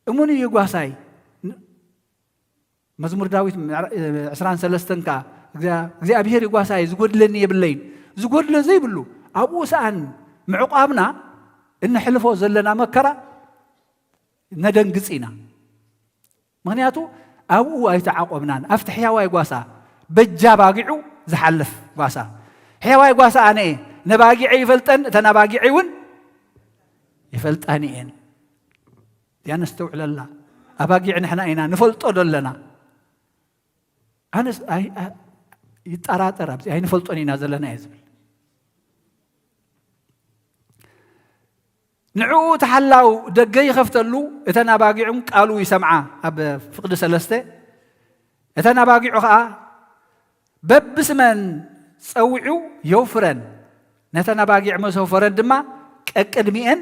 እሙን እዩ ጓሳይ። ን-፣ መዝሙር ዳዊት ምዕራ-፣ ዕስራን ሰለስተን ከኣ፣ "እግዚኣብ-፣ እግዚኣብሔር እዩ ጓሳይ፣ ዝጎድለኒ የብለይን።" ዝጎድሎ ዘይብሉ፣ ኣብኡ ሰኣን ምዕቋብና እነሕልፎ ዘለና መከራ ነደንግጽ ኢና። ምኽንያቱ ኣብኡ ኣይተዓቆብናን። ኣብቲ ሕያዋይ ጓሳ፣ በጃ ባጊዑ ዝሓልፍ ጓሳ። ሕያዋይ ጓሳ ኣነ እየ። ነባጊዐ ይፈልጠን፣ እተን ኣባጊዐይ እውን ይፈልጣኒ እየን። እዚኣ ነስተውዕለላ። ኣባጊዕ ንሕና ኢና፣ ንፈልጦ ዶ ኣለና? ኣነስ ኣይ-፣ ኣ-፣ ይጠራጠር፣ ኣብዚ ኣይንፈልጦን ኢና ዘለና እየ ዝብል። ንዕኡ እቲ ሓላው ደገ ይኸፍተሉ፣ እተን ኣባጊዑን ቃሉ ይሰምዓ። ኣብ ፍቕዲ ሰለስተ፣ እተን ኣባጊዑ ኸኣ በብስመን ጸዊዑ የውፍረን፣ ነተን ኣባጊዕ መሰፈረን ድማ ቀቅድሚኤን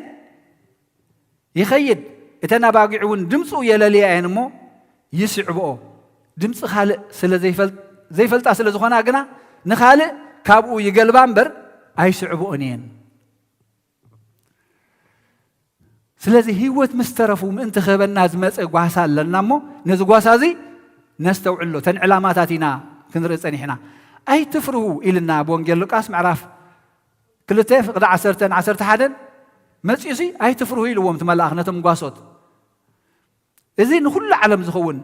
ይኸይድ። እተን ኣባጊዕ እውን ድምፁ የለልያ እየን እሞ ይስዕብኦ። ድምፂ ካልእ ስለ ዘይፈል-፣ ዘይፈልጣ ስለ ዝኾና ግና ንኻልእ ካብኡ ይገልባ እምበር ኣይስዕብኦን እየን። ስለዚ ህይወት ምስ ተረፉ ምእንቲ ክህበና ዝመፀ ጓሳ ኣለና እሞ ነዚ ጓሳ እዚ ነስተውዕሎ። እተን ዕላማታት ኢና ክንርኢ ፀኒሕና። ኣይትፍርሁ ኢልና ኣብ ወንጌል ሉቃስ ምዕራፍ ክልተ ፍቕዲ ዓሰርተን ዓሰርተ ሓደን መፂኡሲ ኣይትፍርሁ ኢልዎም እቲ መልኣኽ ነቶም ጓሶት። እዚ ንኹሉ ዓለም ዝኸውን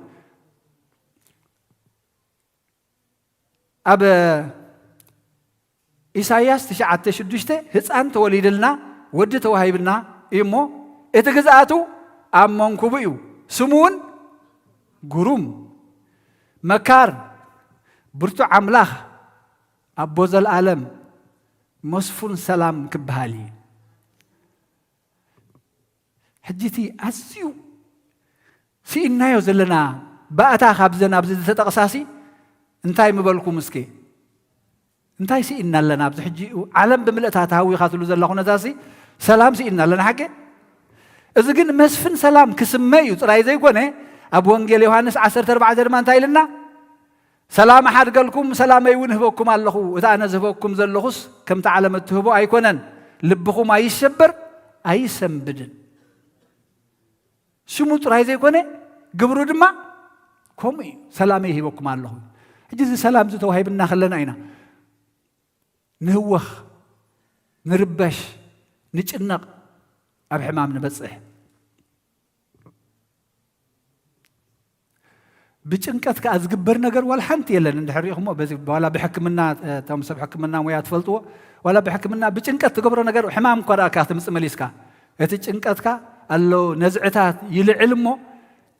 ኣብ ኢሳይያስ ትሽዓተ ሽዱሽተ ህፃን ተወሊድልና፣ ወዲ ተዋሂብና እዩ እሞ፣ እቲ ግዝኣቱ ኣብ መንኩቡ እዩ። ስሙ እውን ግሩም፣ መካር፣ ብርቱዕ ኣምላኽ፣ ኣቦ ዘለኣለም፣ መስፉን ሰላም ክበሃል እዩ። ሕጂ እቲ ኣዝዩ ስኢንናዮ ዘለና ባእታ ካብዘን ኣብዚ ዝተጠቕሳሲ እንታይ ምበልኩም እስኪ? እንታይ ስኢንና ኣለና? ኣብዚ ሕጂ ዓለም ብምልእታ ተሃዊኻትሉ ዘላ ኩነታሲ ሰላም ስኢንና ኣለና። ሓቂ? እዚ ግን መስፍን ሰላም ክስመ እዩ ጥራይ ዘይኮነ፣ ኣብ ወንጌል ዮሃንስ ዓሰርተ ኣርባዕተ ድማ እንታይ ኢልና? "ሰላም እሓድገልኩም፣ ሰላመይ እውን እህበኩም ኣለኹ። እቲ ኣነ ዝህበኩም ዘለኹስ ከምቲ ዓለም እትህቦ ኣይኮነን። ልብኹም ኣይሸበር፣ ኣይሰንብድን።" ሽሙ ጥራይ ዘይኮነ፣ ግብሩ ድማ ከምኡ እዩ። "ሰላመይ ሂበኩም ኣለኹ።" ሕጂ እዚ ሰላም እዚ ተዋሂብና ከለና ኢና ንህወኽ፣ ንርበሽ፣ ንጭነቕ፣ ኣብ ሕማም ንበጽሕ። ብጭንቀት ከኣ ዝግበር ነገር ዋላ ሓንቲ የለን። እንድሕር ሪኢኹሞ፣ በዚ ዋላ ብሕክምና፣ እቶም ሰብ ሕክምና ሞያ ትፈልጥዎ፣ ዋላ ብሕክምና ብጭንቀት ትገብሮ ነገር፣ ሕማም እኳ ደኣ ትምጽእ መሊስካ፣ እቲ ጭንቀትካ ኣሎ ነዝዕታት ይልዕል እሞ፣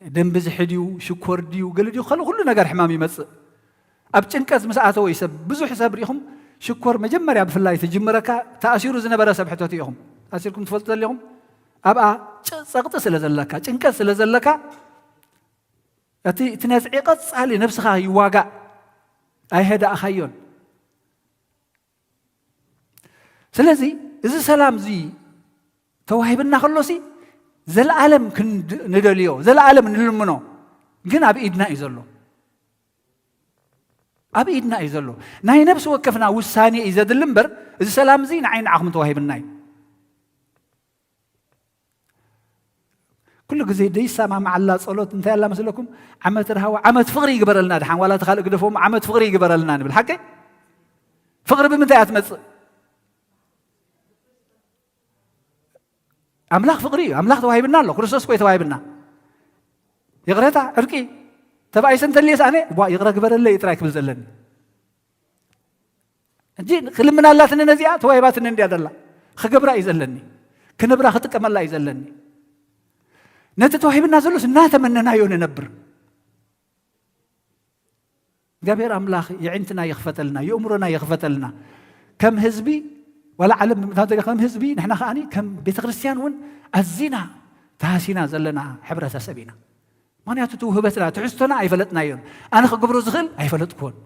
ደም ብዝሒ ድዩ፣ ሽኮር ድዩ፣ ገለ ድዩ፣ ከሉ-፣ ኩሉ ነገር ሕማም ይመጽእ። ኣብ ጭንቀት ምስ ኣተወ እዩ ሰብ፣ ብዙሕ ሰብ ርኢኹም፣ ሽኮር መጀመርያ ብፍላይ ትጅምረካ፣ ተኣሲሩ ዝነበረ ሰብ ሕተቱ ኢኹም። ተኣሲርኩም ትፈልጡ ዘሊኹም? ኣብኣ ጭ-፣ ጸቕጢ ስለ ዘለካ፣ ጭንቀት ስለ ዘለካ፣ እቲ፣ እቲ ነዝዒ ቀጻሊ ነብስኻ ይዋጋእ፣ ኣይሄዳእኻዮን። ስለዚ፣ እዚ ሰላም እዚ ተዋሂብና ከሎሲ፣ ዘለኣለም ክንድ-፣ ንደልዮ፣ ዘለኣለም ንልምኖ፣ ግን ኣብ ኢድና እዩ ዘሎ። ኣብ ኢድና እዩ ዘሎ። ናይ ነብሲ ወከፍና ውሳኔ እዩ ዘድሊ እምበር፣ እዚ ሰላም እዚ ንዓይ ንዓኹም ተዋሂብና እዩ። ኩሉ ግዜ ደይሰማማዓላ ጸሎት እንታይ ኣላ መስለኩም? ዓመት ርሃዋ፣ ዓመት ፍቕሪ ይግበረልና። ደሓን ዋላ እቲ ካልእ ግደፎም፣ ዓመት ፍቕሪ ይግበረልና ንብል። ሓቀይ? ፍቕሪ ብምንታይ እያ ትመጽእ? ኣምላኽ ፍቕሪ እዩ። ኣምላኽ ተዋሂብና ኣሎ። ክርስቶስ እኮ እዩ ተዋሂብና። ይቕረታ፣ ዕርቂ፣ ተባኢሰ እንተልየስ ኣነ፣ "ዋ፣ ይቕረ ግበረለይ" ጥራይ ክብል ዘለኒ። እንጂ ክልምናላትኒ ነዚኣ፣ ተዋሂባትኒ እንድያ ዘላ። ክገብራ እዩ ዘለኒ። ክነብራ ክጥቀመላ እዩ ዘለኒ። ነቲ ተዋሂብና ዘሎስ እናተመነናዮ ንነብር። እግዚኣብሔር ኣምላኽ የዒንትና ይኽፈተልና፣ የእምሮና ይኽፈተልና። ከም ህዝቢ፣ ዋላ ዓለም ብምእታው እንተሪኣ፣ ከም ህዝቢ፣ ንሕና ከኣኒ ከም ቤተ ክርስቲያን እውን ኣዚና ተሃሲና ዘለና ሕብረተሰብ ኢና። ምኽንያቱ እቲ ውህበትና፣ ትሕዝቶና ኣይፈለጥናዮን። ኣነ ክገብሮ ዝኽእል ኣይፈለጥኩዎን።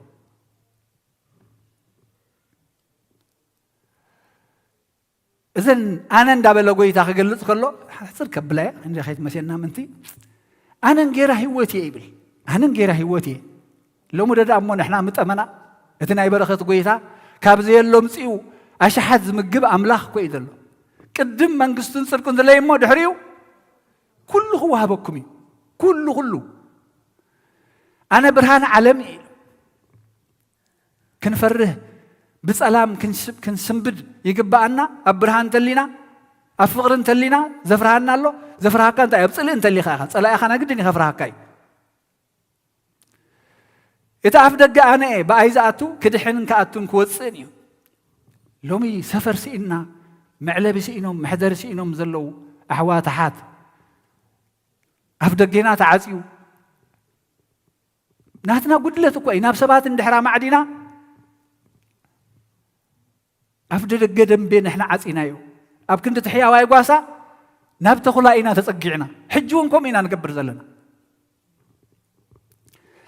እዘን ኣነ እንዳበለ ጎይታ ክገልጽ ከሎ፣ ሕጽር ከብላ እያ፣ እንደ ኸይት መሴና ምንቲ፣ ኣነ እንጌራ ህይወት እየ ይብል። ኣነ እንጌራ ህይወት እየ። ሎሚ ደዳ እሞ ንሕና ምጠመና፣ እቲ ናይ በረኸት ጎይታ ካብ ዘየሎ ምጽኡ ኣሽሓት ዝምግብ ኣምላኽ እኮ እዩ ዘሎ። ቅድም መንግስቱን ጽድቁን ዝለይ እሞ ድሕሪኡ ኩሉ ክወሃበኩም እዩ። ኩሉ፣ ኩሉ። ኣነ ብርሃን ዓለም እየ። ክንፈርህ፣ ብጸላም ክንስ-፣ ክንስንብድ ይግብኣና። ኣብ ብርሃን እንተሊና፣ ኣብ ፍቕሪ እንተሊና፣ ዘፍርሃና ኣሎ። ዘፍርሃካ እንታይ? ኣብ ጽልኢ እንተሊኻ ኢኻ። ጸላኢኻ ናይ ግድን እዩ ከፍርሃካ እዩ። እቲ ኣፍ ደገ ኣነ እየ፣ ብኣይ ዝኣቱ ክድሕንን ክኣቱን ክወጽእን እዩ። ሎሚ ሰፈር ስኢንና፣ መዕለቢ ስኢኖም፣ መሕደሪ ስኢኖም ዘለዉ ኣሕዋት ኣሓት፣ ኣፍ ደጌና ተዓጽዩ። ናትና ጉድለት እኮ እዩ። ናብ ሰባት እንድሕራ ማዕዲና፣ ኣፍ ደገ ደንቤ ንሕና ዓጺናዮ። ኣብ ክንዲ እቲ ሕያዋይ ጓሳ ናብ ተኹላ ኢና ተጸጊዕና። ሕጂ እውን ከምኡ ኢና ንገብር ዘለና።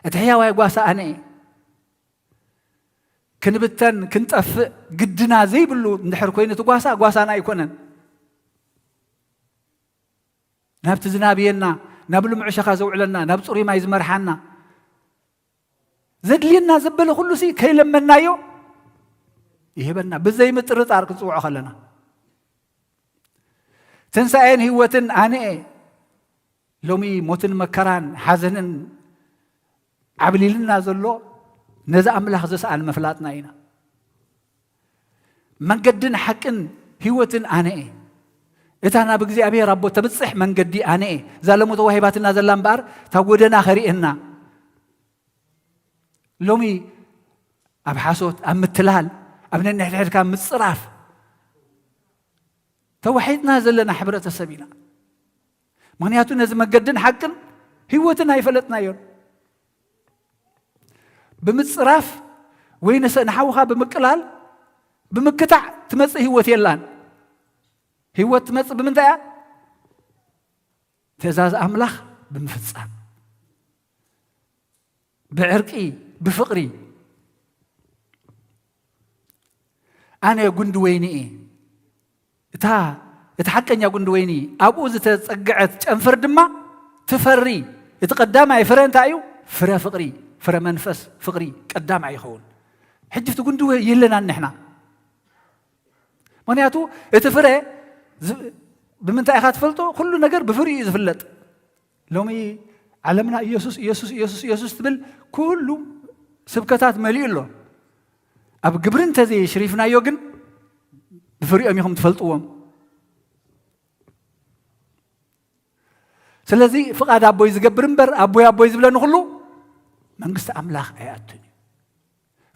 እቲ ሕያዋይ ጓሳ ኣነ እየ። ክንብተን፣ ክንጠፍእ ግድና ዘይብሉ እንድሕር ኮይኑ እቲ ጓሳ፣ ጓሳና ኣይኮነን። ናብቲ ዝናብየና፣ ናብ ልሙዕ ሸኻ ዘውዕለና፣ ናብ ጽሩይ ማይ ዝመርሓና፣ ዘድልየና ዘበለ ኩሉ ሲ ከይለመናዮ ይህበና፣ ብዘይ ምጥርጣር ክንጽውዖ ከለና። ትንሳኤን ህይወትን ኣነ እየ። ሎሚ ሞትን መከራን ሓዘንን ዓብሊልና ዘሎ ነዚ ኣምላኽ ዘስኣል ምፍላጥና ኢና። መንገድን ሓቅን ህይወትን ኣነ እየ። እታ ናብ እግዚኣብሔር ኣቦ ተብጽሕ መንገዲ ኣነ እየ። እዛ ሎሚ ተዋሂባትና ዘላ እምበኣር፣ እታ ጎደና ኸርእየና። ሎሚ ኣብ ሓሶት፣ ኣብ ምትላል፣ ኣብ ነንሕድሕድካ ምጽራፍ ተዋሒጥና ዘለና ሕብረተሰብ ኢና። ምኽንያቱ ነዚ መገድን ሓቅን ህይወትን ኣይፈለጥናዮን። ብምጽራፍ ወይ ንሰ-፣ ንሓውኻ ብምቅላል፣ ብምክታዕ ትመጽእ ህይወት የላን። ህይወት ትመጽእ ብምንታይ እያ? ትእዛዝ ኣምላኽ ብምፍጻም፣ ብዕርቂ፣ ብፍቕሪ። ኣነ ጉንዲ ወይኒ እየ። እታ፣ እቲ ሓቀኛ ጉንዲ ወይኒ፣ ኣብኡ ዝተጸግዐት ጨንፈር ድማ ትፈሪ። እቲ ቀዳማይ ፍረ እንታይ እዩ? ፍረ ፍቕሪ፣ ፍረ መንፈስ ፍቕሪ ቀዳማይ ይኸውን። ሕጂ እቲ ጉንዲ ወይ-፣ የለናን ንሕና። ምኽንያቱ እቲ ፍረ ዝ-፣ ብምንታይ ኢኻ ትፈልጦ? ኩሉ ነገር ብፍሪኡ እዩ ዝፍለጥ። ሎሚ ዓለምና ኢየሱስ፣ ኢየሱስ፣ ኢየሱስ፣ ኢየሱስ ትብል ኩሉ ስብከታት መሊኡ ኣሎ። ኣብ ግብሪ እንተዘይሽሪፍናዮ ግን ብፍሪኦም ኢኹም ትፈልጥዎም። ስለዚ ፍቓድ ኣቦይ ዝገብር እምበር ኣቦይ ኣቦይ ዝብለኒ ኩሉ መንግስቲ ኣምላኽ ኣይኣቱን እዩ።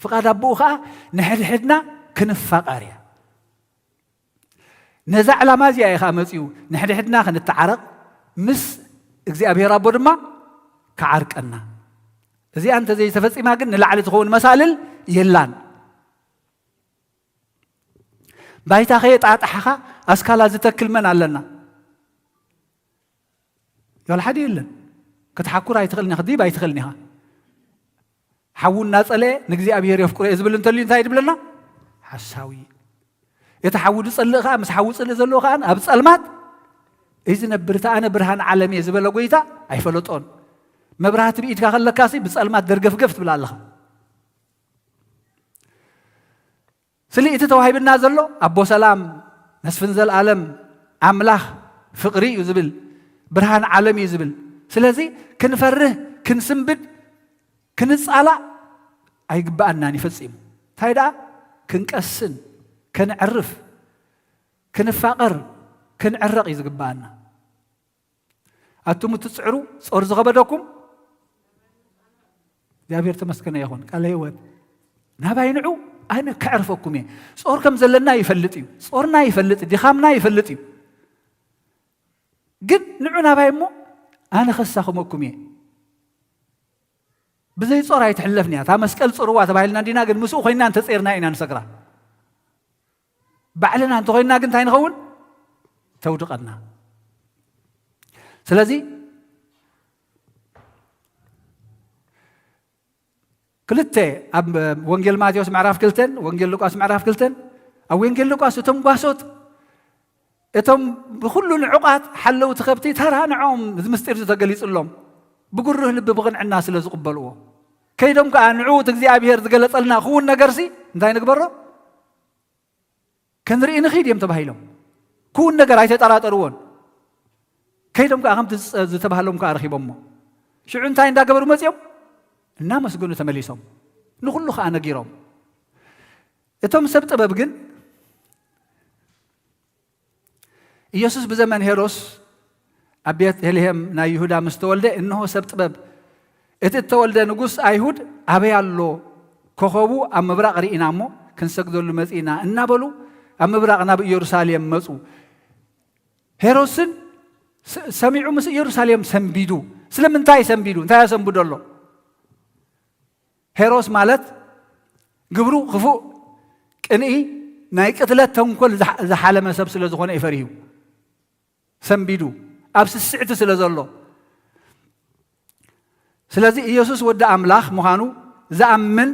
ፍቓድ ኣቦኡ ኸዓ ንሕድሕድና ክንፋቐር እያ። ነዛ ዕላማ እዚኣ እዩ ኸዓ መፂኡ ንሕድሕድና ክንተዓረቕ ምስ እግዚኣብሔር ኣቦ ድማ ክዓርቀና። እዚኣ እንተዘይተፈፂማ ግን ንላዕሊ ትኸውን መሳልል የላን። ባይታ ከየጣጣሕኻ ኣስካላ ዝተክል መን ኣለና? ዋላ ሓደ የለን። ክትሓኩር ኣይትኽእልን ኢኻ፣ ክትድይብ ኣይትኽእልን ኢኻ። ሓዉ እናጸለየ ንእግዚኣብሔር የፍቅሮ እየ ዝብል እንተልዩ እንታይ ድብለና? ሓሳዊ። እቲ ሓዉ ዝጸልእ ከኣ፣ ምስ ሓዉ ጽልእ ዘለዎ ከኣ ኣብ ጸልማት እዩ ዝነብር። እቲ ኣነ ብርሃን ዓለም እየ ዝበለ ጎይታ ኣይፈለጦን። መብራህቲ ብኢድካ ከለካሲ ብጸልማት ደርገፍገፍ ትብል ኣለኻ። ስለ እቲ ተዋሂብና ዘሎ ኣቦ ሰላም፣ መስፍን ዘልኣለም፣ ኣምላኽ ፍቕሪ እዩ ዝብል፣ ብርሃን ዓለም እዩ ዝብል። ስለዚ ክንፈርህ፣ ክንስንብድ፣ ክንጻላእ ኣይግብኣናን እዩ ፈጺሙ። እንታይ ደኣ ክንቀስን፣ ከነዕርፍ፣ ክንፋቐር፣ ክንዕረቕ እዩ ዝግብኣና። ኣቱም እትጽዕሩ ጾር ዝኸበደኩም እግዚኣብሔር ተመስገነ ይኹን። ቃለ ህይወት ናባይ ንዑ ኣነ ከዕርፈኩም እየ። ጾር ከም ዘለና ይፈልጥ እዩ። ጾርና ይፈልጥ፣ ድኻምና ይፈልጥ እዩ። ግን ንዑ ናባይ እሞ ኣነ ከሳኽመኩም እየ። ብዘይ ጾር ኣይትሕለፍን እያ። እታ መስቀል ጽርዋ ተባሂልና እንዲና፣ ግን ምስኡ ኮይንና እንተጸርና ኢና ንሰግራ። ባዕልና እንተኾይንና ግን እንታይ ንኸውን? ተውድቐና። ስለዚ ክልተ ኣብ ወንጌል ማቴዎስ ምዕራፍ ክልተን ወንጌል ሉቃስ ምዕራፍ ክልተን፣ ኣብ ወንጌል ሉቃስ እቶም ጓሶት እቶም ብኹሉ ንዑቓት ሓለውቲ ከብቲ ተራ ንዖም እዚ ምስጢር እዚ ተገሊጹሎም፣ ብግሩህ ልቢ ብቕንዕና ስለ ዝቕበልዎ። ከይዶም ከኣ ንዕኡ እቲ እግዚኣብሔር ዝገለጸልና ክውን ነገርሲ እንታይ ንግበሮ? ክንርኢ ንኺድ እዮም ተባሂሎም። ክውን ነገር ኣይተጠራጠርዎን። ከይዶም ከኣ ከምቲ ዝጸ-፣ ዝተባህሎም ከኣ ረኺቦሞ። ሽዑ እንታይ እንዳገበሩ መጺኦም? እናመስገኑ ተመሊሶም። ንኹሉ ከኣ ነጊሮም። እቶም ሰብ ጥበብ ግን ኢየሱስ ብዘመን ሄሮስ ኣብ ቤተልሔም ናይ ይሁዳ ምስ ተወልደ፣ እንሆ ሰብ ጥበብ፣ እቲ እተወልደ ንጉስ ኣይሁድ ኣበይ ኣሎ? ኮኸቡ ኣብ ምብራቕ ርኢና እሞ ክንሰግደሉ መጺእና እናበሉ ኣብ ምብራቕ ናብ ኢየሩሳሌም መጹ። ሄሮድስን ስ-፣ ሰሚዑ ምስ ኢየሩሳሌም ሰንቢዱ። ስለምንታይ ሰንቢዱ? እንታይ ኣሰንብዶ ኣሎ? ሄሮስ ማለት ግብሩ ክፉእ፣ ቅንኢ፣ ናይ ቅትለት ተንኮል ዝሓ-፣ ዝሓለመ ሰብ ስለ ዝኾነ እዩ ፈሪሁ። ሰንቢዱ፣ ኣብ ስስዕቲ ስለ ዘሎ። ስለዚ ኢየሱስ ወዲ ኣምላኽ ምዃኑ ዝኣምን፣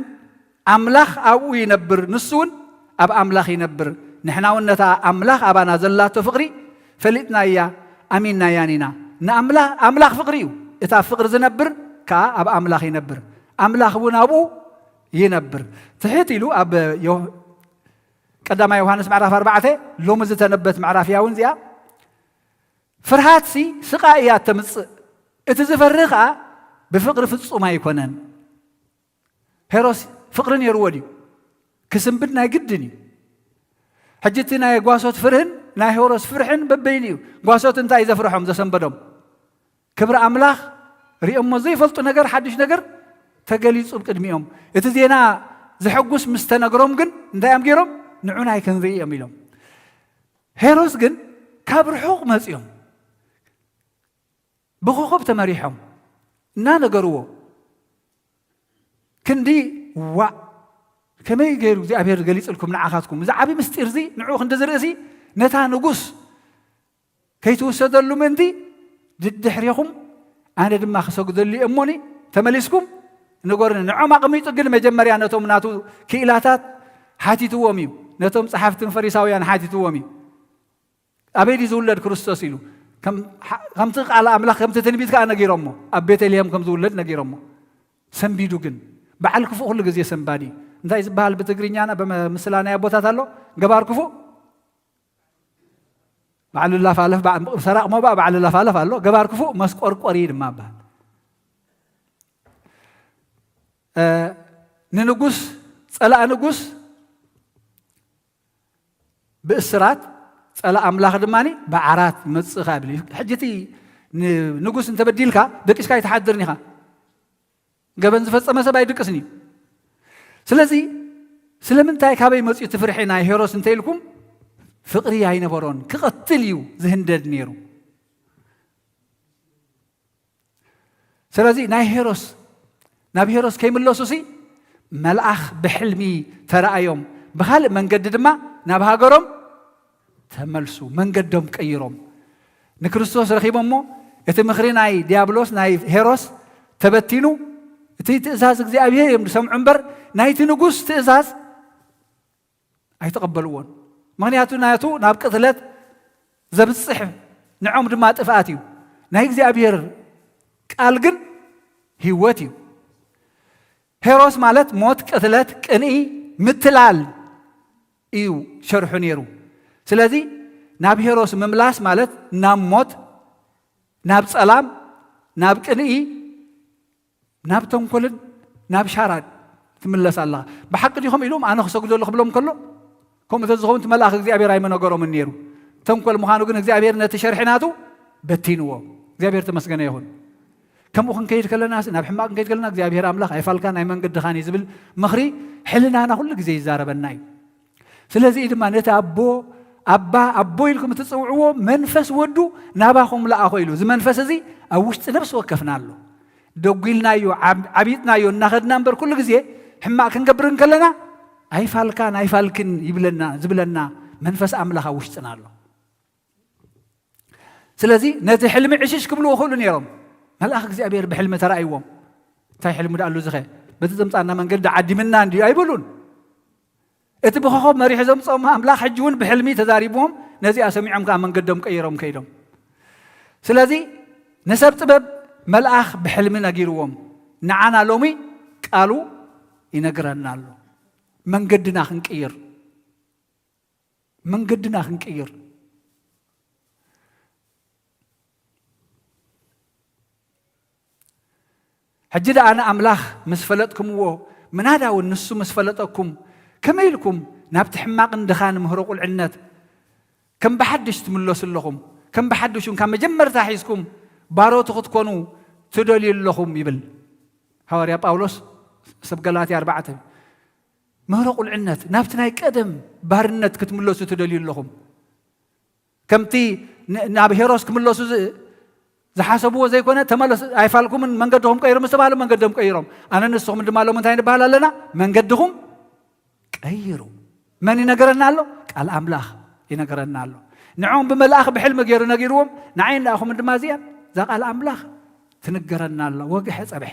ኣምላኽ ኣብኡ ይነብር፣ ንሱ እውን ኣብ ኣምላኽ ይነብር። ንሕና እውን ነታ ኣምላኽ ኣባና ዘላቶ ፍቕሪ ፈሊጥናያ፣ ኣሚንናያን ኢና። ንኣምላ-፣ ኣምላኽ ፍቕሪ እዩ። እቲ ኣብ ፍቕሪ ዝነብር ከኣ ኣብ ኣምላኽ ይነብር፣ ኣምላኽ እውን ኣብኡ ይነብር። ትሕት ኢሉ ኣብ ዮ-፣ ቀዳማይ ዮሃንስ ምዕራፍ ኣርባዕተ፣ ሎሚ ዝተነበት ምዕራፍ እያ እውን እዚኣ። ፍርሃትሲ ስቓይ እያ እተምጽእ፣ እቲ ዝፈርህ ከኣ ብፍቕሪ ፍጹም ኣይኮነን። ሄሮስ ፍቕሪ ነይርዎ ድዩ? ክስንብድ ናይ ግድን እዩ። ሕጂ እቲ ናይ ጓሶት ፍርህን ናይ ሄሮስ ፍርሕን በበይኑ እዩ። ጓሶት እንታይ ዘፍርሖም ዘሰንበዶም? ክብሪ ኣምላኽ ሪኦሞ ዘይፈልጡ ነገር፣ ሓድሽ ነገር ተገሊጹ ቅድሚኦም። እቲ ዜና ዘሐጉስ ምስ ተነግሮም ግን እንታይ እዮም ገይሮም? ንዑናይ ክንርኢ እዮም ኢሎም። ሄሮስ ግን ካብ ርሑቕ መጺኦም ብኾኾብ ተመሪሖም እናነገርዎ ክንዲ ዋእ፣ ከመይ ገይሩ እግዚኣብሔር ገሊጽልኩም ንዓኻትኩም? እዚ ዓቢ ምስጢር እዚ ንዑ ክንዲ ዝርእሲ ነታ ንጉስ ከይትውሰደሉ ምእንቲ ድድሕሬኹም ኣነ ድማ ክሰግደሉ እየ እሞኒ ተመሊስኩም ንገሩኒ። ንዖም ኣቐሚጡ ግን መጀመርያ ነቶም ናቱ ክኢላታት ሓቲትዎም እዩ። ነቶም ጸሓፍትን ፈሪሳውያን ሓቲትዎም እዩ። ኣበይ ድዩ ዝውለድ ክርስቶስ ኢሉ። ከም-፣ ሓ-፣ ከምቲ ቃል ኣምላኽ ከምቲ ትንቢት ከኣ ነጊሮሞ። ኣብ ቤተልሔም ከም ዝውለድ ነጊሮሞ። ሰንቢዱ ግን። በዓል ክፉእ ኩሉ ግዜ ሰንባዲ። እንታይ ዝበሃል ብትግርኛና፣ ብመ-፣ ምስላ ናይ ኣቦታት ኣሎ? ገባር ክፉእ በዓል ላፋለፍ፣ በዓ-፣ ሰራቕ ሞባእ በዓል ላፋለፍ ኣሎ። ገባር ክፉእ መስቆርቆሪ ድማ ይበሃል። እ፣ ንንጉስ፣ ጸላእ ንጉስ ብእስራት፣ ጸላእ ኣምላኽ ድማ ብዓራት ይመጽእ ከኣ ይብል። ሕጂ እቲ ን-፣ ንጉስ እንተበዲልካ ደቂስካ ኣይትሓድርን ኢኻ። ገበን ዝፈጸመ ሰብ ኣይድቅስን እዩ። ስለዚ ስለምንታይ ካበይ መጺኡ እቲ ፍርሒ ናይ ሄሮስ እንተ ኢልኩም፣ ፍቕሪ ኣይነበሮን፣ ክቐትል እዩ ዝህንደድ ነይሩ። ስለዚ ናይ ሄሮስ፣ ናብ ሄሮስ ከይምለሱሲ መልኣኽ ብሕልሚ ተረኣዮም፣ ብኻልእ መንገዲ ድማ ናብ ሃገሮም ተመልሱ፣ መንገዶም ቀይሮም። ንክርስቶስ ረኺቦሞ፣ እቲ ምኽሪ ናይ ዲያብሎስ፣ ናይ ሄሮስ ተበቲኑ፣ እቲ ትእዛዝ እግዚኣብሔር እዮም ዝሰምዑ እምበር፣ ናይቲ ንጉስ ትእዛዝ ኣይተቐበልዎን። ምኽንያቱ ናቱ ናብ ቅትለት ዘብጽሕ፣ ንዖም ድማ ጥፍኣት እዩ። ናይ እግዚኣብሔር ቃል ግን ህይወት እዩ። ሄሮስ ማለት ሞት፣ ቅትለት፣ ቅንኢ፣ ምትላል እዩ ሸርሑ ነይሩ። ስለዚ ናብ ሄሮስ ምምላስ ማለት ናብ ሞት፣ ናብ ጸላም፣ ናብ ቅንኢ፣ ናብ ተንኮልን ናብ ሻራን ትምለስ ኣለኻ። ብሓቂ ዲኹም ኢሎም ኣነ ክሰግደሉ ክብሎም ከሎ፣ ከምኡ ተዝኸውን እቲ መልኣኽ እግዚኣብሔር ኣይምነገሮምን ነይሩ። ተንኮል ምዃኑ ግን እግዚኣብሔር ነቲ ሸርሒ ናቱ በቲንዎ። እግዚኣብሔር ተመስገነ ይኹን። ከምኡ ክንከይድ ከለና፣ ናብ ሕማቕ ክንከይድ ከለና እግዚኣብሔር ኣምላኽ ኣይፋልካን ኣይመንገድኻን እዩ ዝብል ምኽሪ ሕልናና ኩሉ ግዜ ይዛረበና እዩ። ስለዚ ድማ ነቲ ኣቦ፣ ኣባ፣ ኣቦ ኢልኩም እትጽውዕዎ መንፈስ ወዱ ናባኹም ለኣኾ ኢሉ። እዚ መንፈስ እዚ ኣብ ውሽጢ ነፍሲ ወከፍና ኣሎ። ደጒልናዮ፣ ዓብ-፣ ዓቢጥናዮ እናኸድና እምበር ኩሉ ግዜ ሕማቕ ክንገብር እንከለና ኣይፋልካን ኣይፋልክን ይብለና፣ ዝብለና መንፈስ ኣምላኽ ኣብ ውሽጥና ኣሎ። ስለዚ ነቲ ሕልሚ ዕሽሽ ክብልዎ ክእሉ ነይሮም። መልኣኽ እግዚኣብሔር ብሕልሚ ተራእይዎም። እንታይ ሕልሚ ደኣሉ ዝኸ? በቲ ዘምጻና መንገዲ ዓዲምና እንድዩ ኣይበሉን። እቲ ብኾኾብ መሪሑ ዘምጾም ኣምላኽ ሕጂ እውን ብሕልሚ ተዛሪብዎም ነዚኣ ሰሚዖም ከዓ መንገዶም ቀይሮም ከይዶም። ስለዚ ንሰብ ጥበብ መልኣኽ ብሕልሚ ነጊርዎም፣ ንዓና ሎሚ ቃሉ ይነግረና ኣሎ። መንገድና ክንቅይር፣ መንገድና ክንቅይር። ሕጂ ደኣ ንኣምላኽ ምስ ፈለጥኩምዎ፣ ምናዳ እውን ንሱ ምስ ፈለጠኩም፣ ከመይ ኢልኩም ናብቲ ሕማቕን ድኻን ምህሮ ቁልዕነት ከም ብሓድሽ ትምለሱ ኣለኹም? ከም ብሓድሽ እውን ካብ መጀመርታ ሒዝኩም ባሮቱ ክትኮኑ ትደልዩ ኣለኹም ይብል ሃዋርያ ጳውሎስ ሰብ ገላትያ ኣርባዕተ። ምህሮ ቁልዕነት፣ ናብቲ ናይ ቀደም ባርነት ክትምለሱ ትደልዩ ኣለኹም? ከምቲ ን-፣ ናብ ሄሮስ ክምለሱ ዝ-፣ ዝሓሰብዎ ዘይኮነ፣ "ተመለሱ፣ ኣይፋልኩምን፣ መንገድኹም ቀይሩ" ምስ ተባሃሉ መንገዶም ቀይሮም። ኣነ ንስኹም ድማ ሎም እንታይ ንበሃል ኣለና? መንገድኹም ቀይሩ። መን ይነገረና ኣሎ? ቃል ኣምላኽ ይነገረና ኣሎ። ንዕኦም ብመልኣኽ ብሕልሚ ገይሩ ነጊርዎም፣ ንዓይ ንኣኹም ድማ እዚኣ እዛ ቃል ኣምላኽ ትንገረና ኣላ። ወግሐ ጸብሐ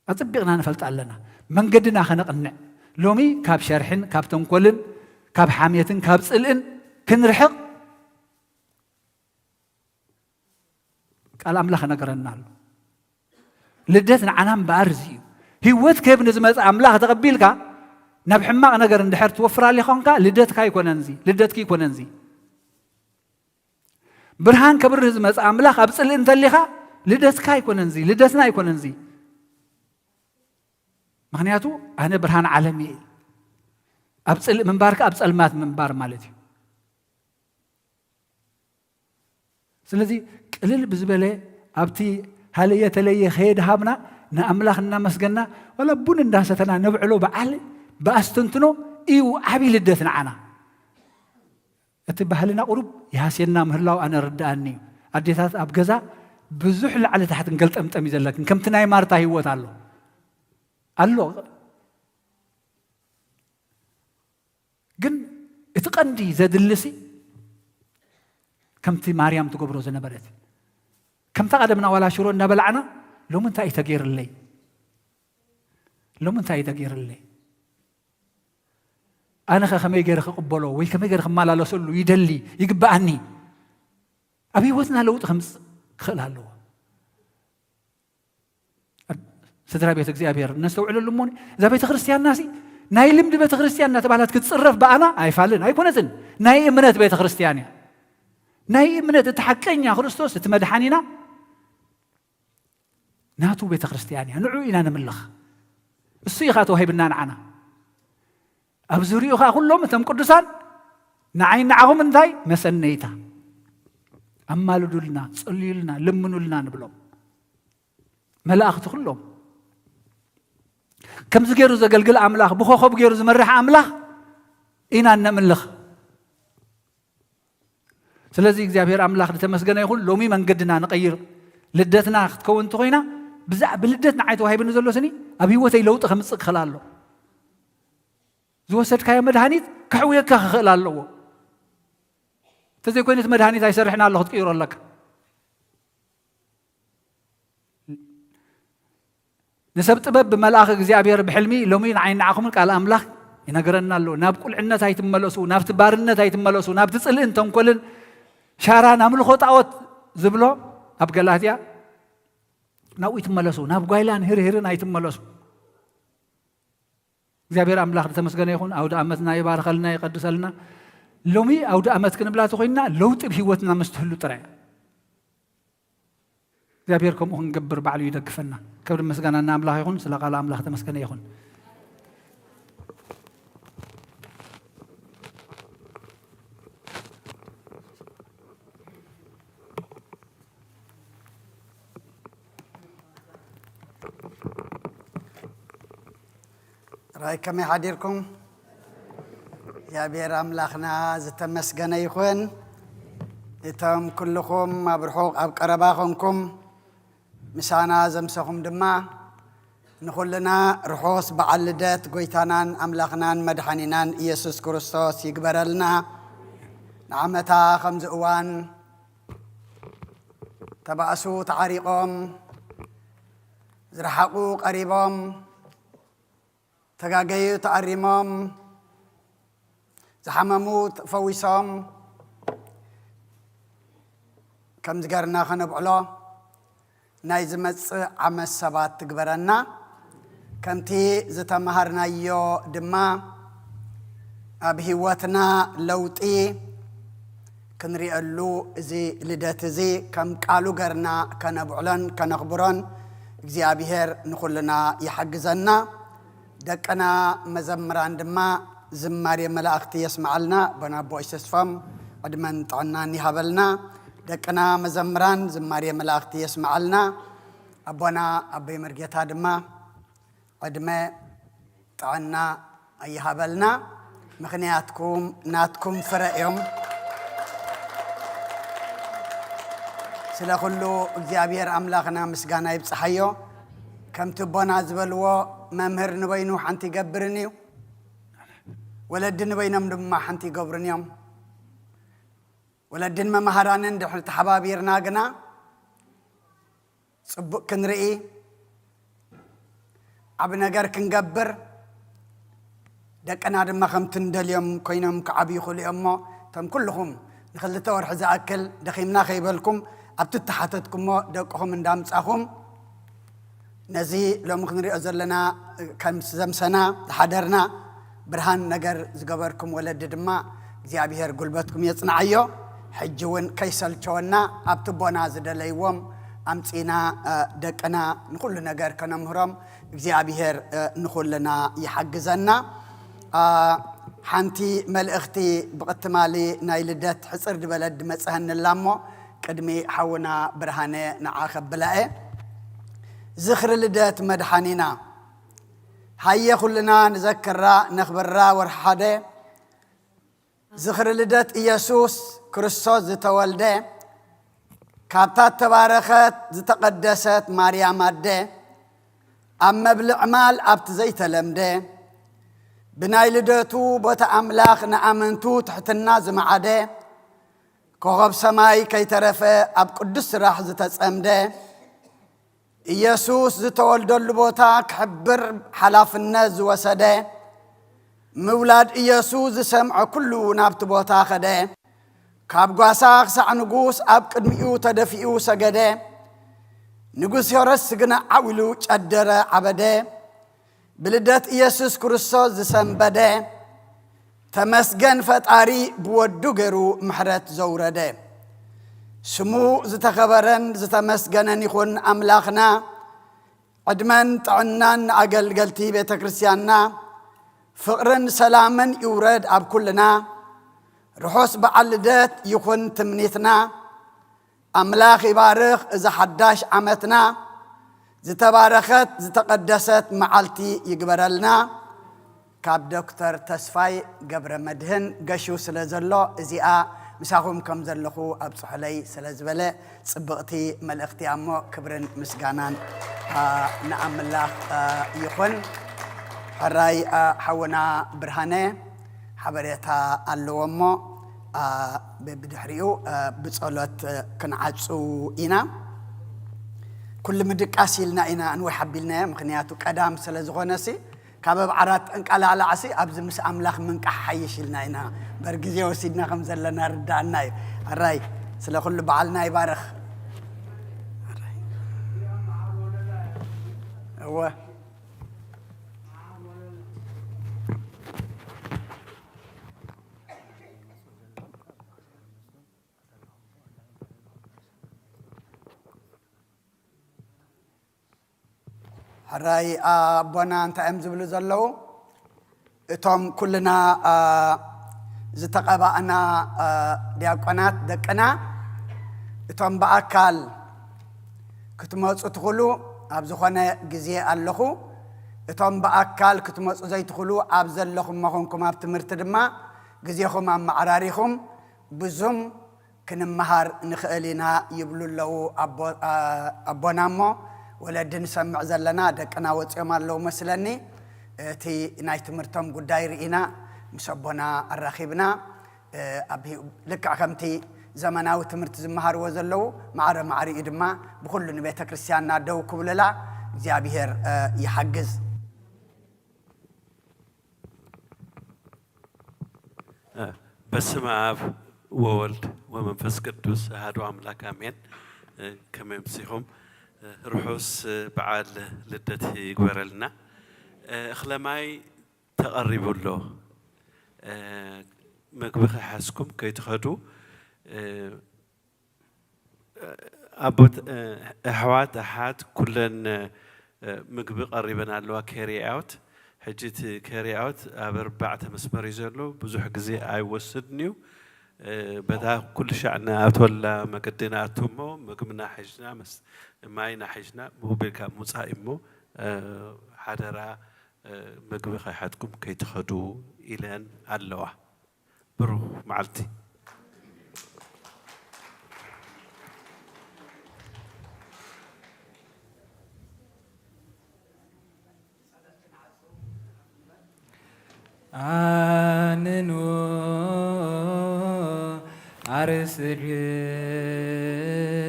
ኣጽቢቕና ንፈልጥ ኣለና። መንገድና ከነቕንዕ፣ ሎሚ ካብ ሸርሕን ካብ ተንኮልን ካብ ሓሜትን ካብ ጽልእን ክንርሕቕ ቃል ኣምላኽ ነገረና ኣሎ። ልደት ንዓና እምበኣር እዚ እዩ። ህይወት ክህብ ንዝመጽእ ኣምላኽ ተቐቢልካ ናብ ሕማቕ ነገር እንድሕር ትወፍር ኣሊኻ ኾንካ፣ ልደትካ ኣይኮነን እዚ፣ ልደትኪ ኣይኮነን እዚ። ብርሃን ከብርህ ዝመጽእ ኣምላኽ ኣብ ጽልኢ እንተሊኻ፣ ልደትካ ኣይኮነን እዚ፣ ልደትና ኣይኮነን እዚ። ምኽንያቱ ኣነ ብርሃን ዓለም እየ። ኣብ ጽልኢ ምንባር ከኣ ኣብ ጸልማት ምንባር ማለት እዩ። ስለዚ ቅልል ብዝበለ ኣብቲ ሃለየ ተለየ ከየድሃብና ንኣምላኽ እናመስገና ዋላ ቡን እንዳሰተና ነብዕሎ በዓል ብኣስተንትኖ እዩ ዓብዪ ልደት ንዓና። እቲ ባህልና ቁሩብ ይሃስየና ምህላው ኣነ ርድኣኒ እዩ። ኣዴታት ኣብ ገዛ ብዙሕ ላዕሊ ታሕትን ገልጠምጠም እዩ ዘለክን። ከምቲ ናይ ማርታ ህይወት ኣሎ። ኣሎ። ግን እቲ ቀንዲ ዘድልሲ ከምቲ ማርያም ትገብሮ ዝነበረት፣ ከምታ ቀደምና ዋላ ሽሮ እንዳበላዕና፣ "ሎሚ እንታይ እዩ ተገይርለይ? ሎሚ እንታይ እዩ ተገይርለይ? ኣነኸ ከመይ ገይረ ክቕበሎ ወይ ከመይ ገይረ ክመላለሰሉ ይደሊ፣ ይግብኣኒ?" ኣብ ህይወትና ለውጢ ከምጽእ ክኽእል ኣለዎ። ስድራ ቤት እግዚኣብሔር ነስተውዕለሉ እሞ፣ እዛ ቤተ ክርስቲያንና ሲ ናይ ልምዲ ቤተ ክርስቲያን እናተባህለት ክትጽረፍ ብኣና ኣይፋልን፣ ኣይኮነትን። ናይ እምነት ቤተ ክርስቲያን እያ። ናይ እምነት እቲ ሓቀኛ ክርስቶስ እቲ መድሓኒና ናቱ ቤተ ክርስቲያን እያ። ንዑ ኢና ንምልኽ። እሱ ኢኻ ተዋሂብና ንዓና። ኣብ ዙሪኡ ኸዓ ኩሎም እቶም ቅዱሳን ንዓይ ንዓኹም እንታይ? መሰነይታ። ኣማልዱልና፣ ጸልዩልና፣ ለምኑልና ንብሎም። መላእኽቲ ኩሎም። ከምዚ ገይሩ ዘገልግል ኣምላኽ፣ ብኾኾብ ገይሩ ዝመርሕ ኣምላኽ ኢና እነምልኽ። ስለዚ እግዚኣብሔር ኣምላኽ ዝተመስገነ ይኹን። ሎሚ መንገድና ንቐይር። ልደትና ክትከውን እንተኾይና፣ ብዛዕ-፣ ብልደት ንዓይ ተዋሂብኒ ዘሎ ስኒ ኣብ ህይወተይ ለውጢ ከምጽእ ክኽእል ኣሎ። ዝወሰድካዮ መድሃኒት ከሕውየካ ክኽእል ኣለዎ። እንተዘይኮይኑ እቲ መድሃኒት ኣይሰርሕን ኣሎ፣ ክትቅይሮ ኣለካ። ንሰብ ጥበብ ብመልኣኽ እግዚኣብሔር ብሕልሚ ሎሚ ንዓይ ንዓኹምን ቃል ኣምላኽ ይነግረና ኣሎ። ናብ ቁልዕነት ኣይትመለሱ፣ ናብቲ ባርነት ኣይትመለሱ፣ ናብቲ ጽልእን ተንኮልን ሻራን ኣምልኾ ጣዖት ዝብሎ ኣብ ገላትያ ናብኡ ይትመለሱ፣ ናብ ጓይላን ህርህርን ኣይትመለሱ። እግዚኣብሔር ኣምላኽ ዝተመስገነ ይኹን። ኣውደ ዓመትና ይባርኸልና፣ ይቐድሰልና። ሎሚ ኣውደ ዓመት ክንብላ ተኾይንና ለውጢ ብህይወትና ምስ ትህሉ ጥራይ። እግዚኣብሔር ከምኡ ክንገብር ባዕሉ ይደግፈና። ክብሪ ምስጋና ንኣምላኽ ይኹን። ስለ ቃል ኣምላኽ ተመስገነ ይኹን። ራይ ከመይ ሓዲርኩም? እግዚኣብሔር ኣምላኽና ዝተመስገነ ይኹን። እቶም ኩልኹም ኣብ ርሑቕ ኣብ ቀረባ ኾንኩም ምሳና ዘምሰኹም ድማ ንኹልና ርሑስ በዓል ልደት ጎይታናን ኣምላኽናን መድሓኒናን ኢየሱስ ክርስቶስ ይግበረልና። ንዓመታ ከምዚ እዋን ተባእሱ ተዓሪቖም፣ ዝረሓቑ ቀሪቦም፣ ተጋገዩ ተኣሪሞም፣ ዝሓመሙ ተፈዊሶም ከምዚ ገርና ከነብዕሎ ናይ ዝመጽእ ዓመት ሰባት ትግበረና። ከምቲ ዝተማሃርናዮ ድማ ኣብ ህይወትና ለውጢ ክንሪኤሉ እዚ ልደት እዚ ከም ቃሉ ገርና ከነብዕሎን ከነኽብሮን እግዚኣብሔር ንኹልና ይሓግዘና። ደቅና መዘምራን ድማ ዝማሬ መላእኽቲ የስምዓልና። ኣቦና ኣቦ ተስፎም ዕድመን ጥዕናን ይሃበልና። ደቅና መዘምራን ዝማሬ መላእኽቲ የስምዓልና። ኣቦና ኣቦይ መርጌታ ድማ ዕድመ ጥዕና ኣይሃበልና። ምኽንያትኩም ናትኩም ፍረ እዮም። ስለ ኩሉ እግዚኣብሔር ኣምላኽና ምስጋና ይብጽሓዮ። ከምቲ ኣቦና ዝበልዎ፣ መምህር ንበይኑ ሓንቲ ይገብርን እዩ፣ ወለዲ ንበይኖም ድማ ሓንቲ ይገብሩን እዮም። ወለድን መምሃራንን ድሕሪ ተሓባቢርና ግና ጽቡቕ ክንርኢ፣ ዓቢ ነገር ክንገብር፣ ደቅና ድማ ከምቲ እንደልዮም ኮይኖም ክዓብዩ ይኽእሉ እዮም። እሞ እቶም ኩልኹም ንኽልተ ወርሒ ዝኣክል ደኺምና ከይበልኩም ኣብቲ እተሓተትኩሞ ደቅኹም እንዳምጻኹም ነዚ ሎሚ ክንሪኦ ዘለና ከም ዘምሰና ዝሓደርና ብርሃን ነገር ዝገበርኩም ወለዲ ድማ እግዚኣብሔር ጉልበትኩም የጽንዓዮ። ሕጂ እውን ከይሰልቸወና ኣብቲ ኣቦና ዝደለይዎም ኣምጺና፣ እ፣ ደቅና ንኹሉ ነገር ከነምህሮም እግዚኣብሔር፣ እ፣ ንኹልና ይሓግዘና። እ፣ ሓንቲ መልእኽቲ ብቕትማሊ ናይ ልደት ሕጽር ዝበለት ድመጽሀንላ እሞ ቅድሚ ሓውና ብርሃነ ንዓ ከብላ እየ። ዝኽሪ ልደት መድሓኒና ሃየ ኩልና ንዘክራ ነኽብራ ወርሒ ሓደ። ዝኽሪ ልደት ኢየሱስ ክርስቶስ ዝተወልደ ካብታ እተባረኸት ዝተቐደሰት ማርያም ኣደ ኣብ መብልዕ ማል ኣብቲ ዘይተለምደ ብናይ ልደቱ ቦታ ኣምላኽ ንኣመንቱ ትሕትና ዝመዓደ ኮኸብ ሰማይ ከይተረፈ ኣብ ቅዱስ ስራሕ ዝተጸምደ ኢየሱስ ዝተወልደሉ ቦታ ክሕብር ሓላፍነት ዝወሰደ ምውላድ ኢየሱስ ዝሰምዖ ኩሉ ናብቲ ቦታ ኸደ። ካብ ጓሳ ክሳዕ ንጉስ ኣብ ቅድሚኡ ተደፊኡ ሰገደ። ንጉስ ሄሮድስ ግና ዓው ኢሉ ጨደረ ዓበደ። ብልደት ኢየሱስ ክርስቶስ ዝሰንበደ ተመስገን ፈጣሪ ብወዱ ገይሩ ምሕረት ዘውረደ። ስሙ ዝተኸበረን ዝተመስገነን ይኹን ኣምላኽና። ዕድመን ጥዕናን ንኣገልገልቲ ቤተ ክርስቲያንና። ፍቕርን ሰላምን ይውረድ ኣብ ኩልና። ርሑስ በዓል ልደት ይኹን ትምኒትና። ኣምላኽ ይባርኽ እዚ ሓዳሽ ዓመትና። ዝተባረኸት ዝተቐደሰት መዓልቲ ይግበረልና። ካብ ዶክተር ተስፋይ ገብረ መድህን ገሹ ስለ ዘሎ እዚኣ ምሳኹም ከም ዘለኹ ኣብጽሑለይ ስለ ዝበለ ጽብቕቲ መልእኽቲ እያ እሞ ክብርን ምስጋናን፣ አ፣ ንኣምላኽ፣ አ፣ ይኹን። ሕራይ፣ አ፣ ሓውና ብርሃነ ሓበሬታ ኣለዎ እሞ፣ አ፣ ብድሕሪኡ፣ አ፣ ብጸሎት፣ አ፣ ክንዓጹ ኢና። ኩሉ ምድቃስ ኢልና ኢና እንወይ ሓቢልናዮ፣ ምኽንያቱ ቀዳም ስለ ዝኾነሲ ካብ ኣብ ዓራት እንቀላዕላዕሲ ኣብዚ ምስ ኣምላኽ ምንቃሕ ሓይሽ ኢልና ኢና እምበር ግዜ ወሲድና ከም ዘለና ርዳእና እዩ። ኣራይ ስለ ኩሉ በዓልና ይባርኽ። ኣራይ። እወ። ሕራይ ኣቦና እንታይ እዮም ዝብሉ ዘለዉ? እቶም ኩልና፣ አ፣ ዝተቐባእና፣ አ፣ ዲያቆናት ደቅና፣ እቶም ብኣካል ክትመጹ ትኽእሉ ኣብ ዝኾነ ግዜ ኣለኹ። እቶም ብኣካል ክትመጹ ዘይትኽእሉ ኣብ ዘለኹሞ ኮንኩም ኣብ ትምህርቲ ድማ ግዜኹም ኣመዓራሪኹም ብዙም ክንመሃር ንኽእል ኢና ይብሉ ኣለዉ ኣቦ-፣ ኣ-፣ ኣቦና። እሞ ወለዲ ንሰምዕ ዘለና ደቅና ወፂኦም ኣለዉ መስለኒ። እቲ ናይ ትምህርቶም ጉዳይ ርኢና ምስ ኣቦና ኣራኺብና፣ እ፣ ኣብ ሂ-፣ ልክዕ ከምቲ ዘመናዊ ትምህርቲ ዝመሃርዎ ዘለዉ ማዕረ ማዕሪኡ ድማ ብኹሉ ንቤተ ክርስቲያንና ደው ክብልላ እግዚኣብሔር፣ እ፣ ይሓግዝ። በስመ አብ ወወልድ ወመንፈስ ቅዱስ አሐዱ አምላክ አሜን። ከመይ ኣምሲኹም? ርሑስ በዓል ልደት ይግበረልና። እኽለ ማይ ተቐሪቡ ኣሎ። መግቢ ከይሓዝኩም ከይትኸዱ። ኣቦት-፣ ኣሕዋት፣ ኣሓት፣ ኩለን ምግቢ ቀሪበን ኣለዋ። ካሪ ኣውት፣ ሕጂ እቲ ካሪ ኣውት ኣብ ኣርባዕተ መስመር እዩ ዘሎ። ብዙሕ ግዜ ኣይወስድን እዩ። በታ ኩሉ ሻዕ ንኣትወላ መገዲ ንኣቱ እሞ፣ ምግብና ሒዝና፣ መስ-፣ ማይና ሒዝና፣ ብኡ ኣቢልካ ምውጻእ እዩ እሞ፣ ሓደራ፣ ምግቢ ከይሓዝኩም ከይትኸዱ ኢለን ኣለዋ። ብሩኽ መዓልቲ። ኣንኑ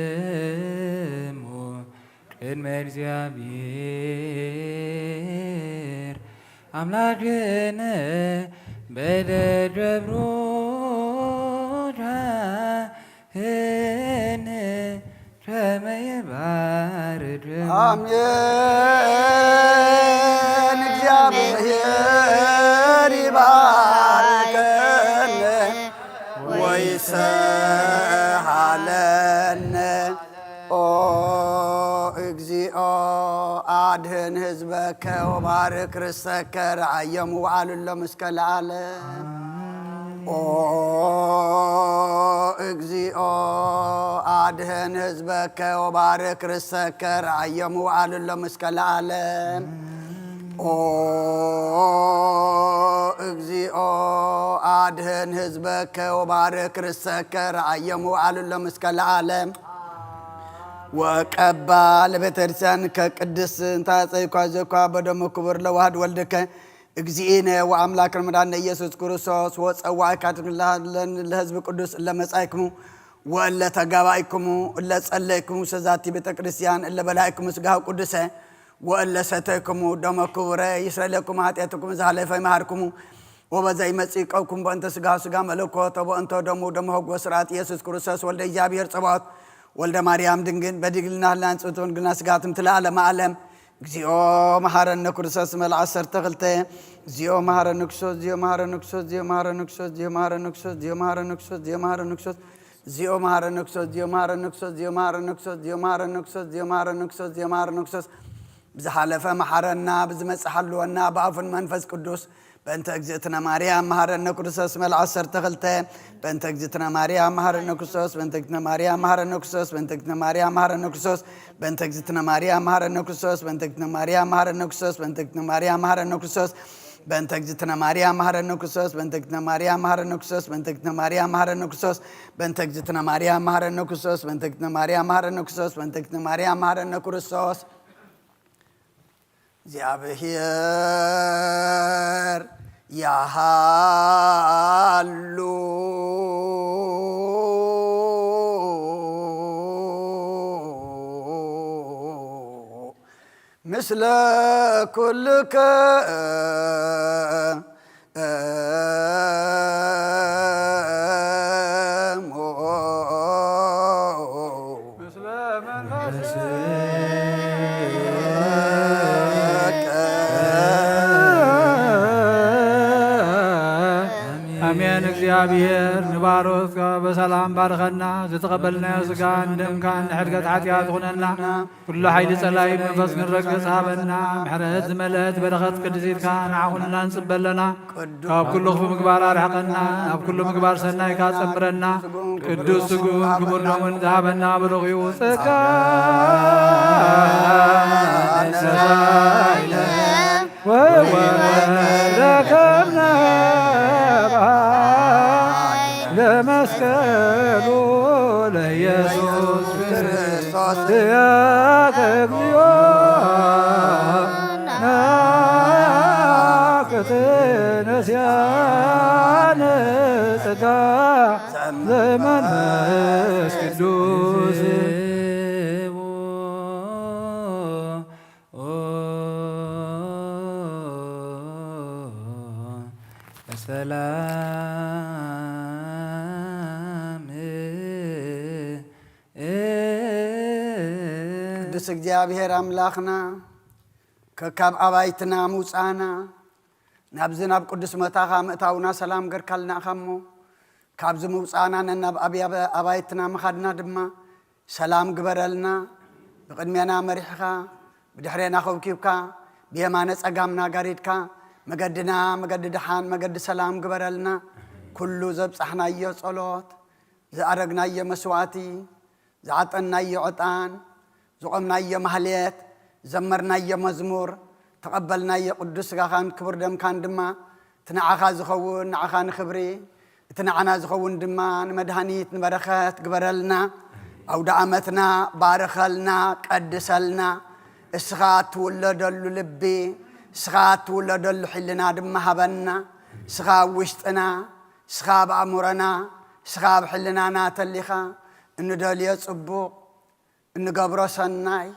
ኣርእስክሙ ቅድመ እግዚኣብሔር ኣምላክነ በደገብሩ ካህን ከመ ይባርክ። ኣሜን። እግዚኣብሔር ይባርከነ ወይሰሃለነ። ኦ እግዚኦ፣ ኣድህን ህዝበከ ወባርክ ርሰከ፣ ረዓዮም ወዓሉሎም እስከ ለዓለም። ኦ እግዚኦ፣ ኣድህን ህዝበከ ወባርክ ርሰከ፣ ረዓዮም ወዓሉሎም እስከ ለዓለም። ኦ እግዚኦ፣ ኣድህን ህዝበከ ወባርክ ርሰከ፣ ረዓዮም ወዓሉሎም እስከ ለዓለም። ወቀባ ለቤተ ክርስቲያን ከቅድስ እንተ አጸይኳ ዘኳ በደሙ ክቡር ለዋህድ ወልድከ እግዚእነ ወአምላክ መድኃኒነ ኢየሱስ ክርስቶስ ወጸዋዕካ ትምህላለን ለህዝብ ቅዱስ እለ መጻይክሙ ወእለ ተጋባይክሙ እለ ጸለይክሙ ሰዛቲ ቤተ ክርስቲያን እለ በላይክሙ ስጋሁ ቅዱሰ ወእለ ሰተይክሙ ደሞ ክቡረ ይስረይ ለኩም ኃጢአትኩም ዝሃለፈ ይመሃርክሙ ወበዘ ይመጽእ ይቀብኩም በእንተ ስጋሁ ስጋ መለኮት ወበእንተ ደሙ ደሞ ህጎ ስርዓት ኢየሱስ ክርስቶስ ወልደ እግዚኣብሔር ጸባኦት ወልደ ማርያም ድንግል በድንግልና ህላን ጽንቶ ድንግልና ስጋ ትምትለ ዓለመ ዓለም። እግዚኦ መሐረነ ክርስቶስ መልዓ ዓሰርተ ክልተ። እግዚኦ መሐረነ ክርስቶስ፣ እግዚኦ መሐረነ ክርስቶስ፣ እግዚኦ መሐረነ ክርስቶስ፣ እግዚኦ መሐረነ ክርስቶስ፣ እግዚኦ መሐረነ ክርስቶስ፣ እግዚኦ መሐረነ ክርስቶስ፣ እግዚኦ መሐረነ ክርስቶስ፣ እግዚኦ መሐረነ ክርስቶስ፣ እግዚኦ መሐረነ ክርስቶስ፣ እግዚኦ መሐረነ ክርስቶስ፣ እግዚኦ መሐረነ ክርስቶስ። ብዝሓለፈ መሓረና፣ ብዝመጽእ ሓልወና፣ ብኣፉን መንፈስ ቅዱስ። በእንተ እግዝእትነ ማርያም መሐረነ ክርስቶስ መልዓ ዓሰርተ ክልተ። በእንተ እግዝእትነ ማርያም መሐረነ ክርስቶስ፣ በእንተ እግዝእትነ ማርያም መሐረነ ክርስቶስ፣ በእንተ እግዝእትነ ማርያም መሐረነ ክርስቶስ፣ በእንተ እግዝእትነ ማርያም መሐረነ ክርስቶስ፣ በእንተ እግዝእትነ ማርያም መሐረነ ክርስቶስ፣ በእንተ እግዝእትነ ማርያም መሐረነ ክርስቶስ፣ በእንተ እግዝእትነ ማርያም መሐረነ ክርስቶስ፣ በእንተ እግዝእትነ ማርያም መሐረነ ክርስቶስ፣ በእንተ እግዝእትነ ማርያም መሐረነ ክርስቶስ፣ በእንተ እግዝእትነ ማርያም መሐረነ ክርስቶስ፣ በእንተ እግዝእትነ ማርያም መሐረነ ክርስቶስ፣ በእንተ እግዝእትነ ማርያም መሐረነ ክርስቶስ። እግዚኣብሔር ያሃሉ ምስለ ኩልከ እሞ ምስለ መንፈስከ። ኣሜን። እግዚኣብሔር ንባሮትካ በሰላም ባርኸና፣ ዝተቐበልናዮ ስጋን ደምካን ንሕድገት ሓጢኣት ይኹነና። ኩሉ ሓይሊ ጸላኢ መንፈስ ክንረግጽ ሃበና። ምሕረት ዝመልአት በረኸት ቅድሲትካ ንዓ ኩልና ንጽበ ኣለና። ካብ ኩሉ ክፉ ምግባር ኣርሕቐና፣ ኣብ ኩሉ ምግባር ሰናይካ ጸምረና። ቅዱስ ስግኡን ክቡር ደሙን ዝሃበና ብሩኽ እዩ። ጸጋ ነሳይነ ወወረከብነ በዓል ለመስቀሉ ለኢየሱስ ክርስቶስ። ስያከ እግዚኦ ናክትነ ስያነ ጸጋ ዘመንፈስ ቅዱስ። ሰላም ቅዱስ እግዚኣብሔር ኣምላኽና፣ ከካብ ኣባይትና ምውፃእና፣ ናብዚ ናብ ቅዱስ መታኻ ምእታውና ሰላም ገርካልና ኢኻ እሞ፣ ካብዚ ምውፃእና ነናብ ኣብያበ ኣባይትና ምኻድና ድማ ሰላም ግበረልና። ብቕድሜና መሪሕኻ፣ ብድሕሬና ኸብኪብካ፣ ብየማነ ጸጋምና ጋሪድካ፣ መገድና መገዲ ደሓን፣ መገዲ ሰላም ግበረልና። ኩሉ ዘብጻሕናዮ ጸሎት፣ ዝኣረግናዮ መስዋእቲ፣ ዝዓጠንናዮ ዕጣን፣ ዝቖምናዮ ማህሌት፣ ዝዘመርናዮ መዝሙር፣ ተቐበልናዮ ቅዱስ ስጋኻን ክቡር ደምካን ድማ፣ እቲ ንዓኻ ዝኸውን ንዓኻ ንኽብሪ፣ እቲ ንዓና ዝኸውን ድማ ንመድሃኒት ንበረኸት ግበረልና። ኣውደ ዓመትና ባርኸልና፣ ቀድሰልና። እስኻ እትውለደሉ ልቢ፣ እስኻ እትውለደሉ ሕልና ድማ ሃበና። እስኻ ኣብ ውሽጥና፣ እስኻ ኣብ ኣእምሮና፣ እስኻ ኣብ ሕልናና ተሊኻ፣ እንደልዮ ጽቡቕ፣ እንገብሮ ሰናይ፣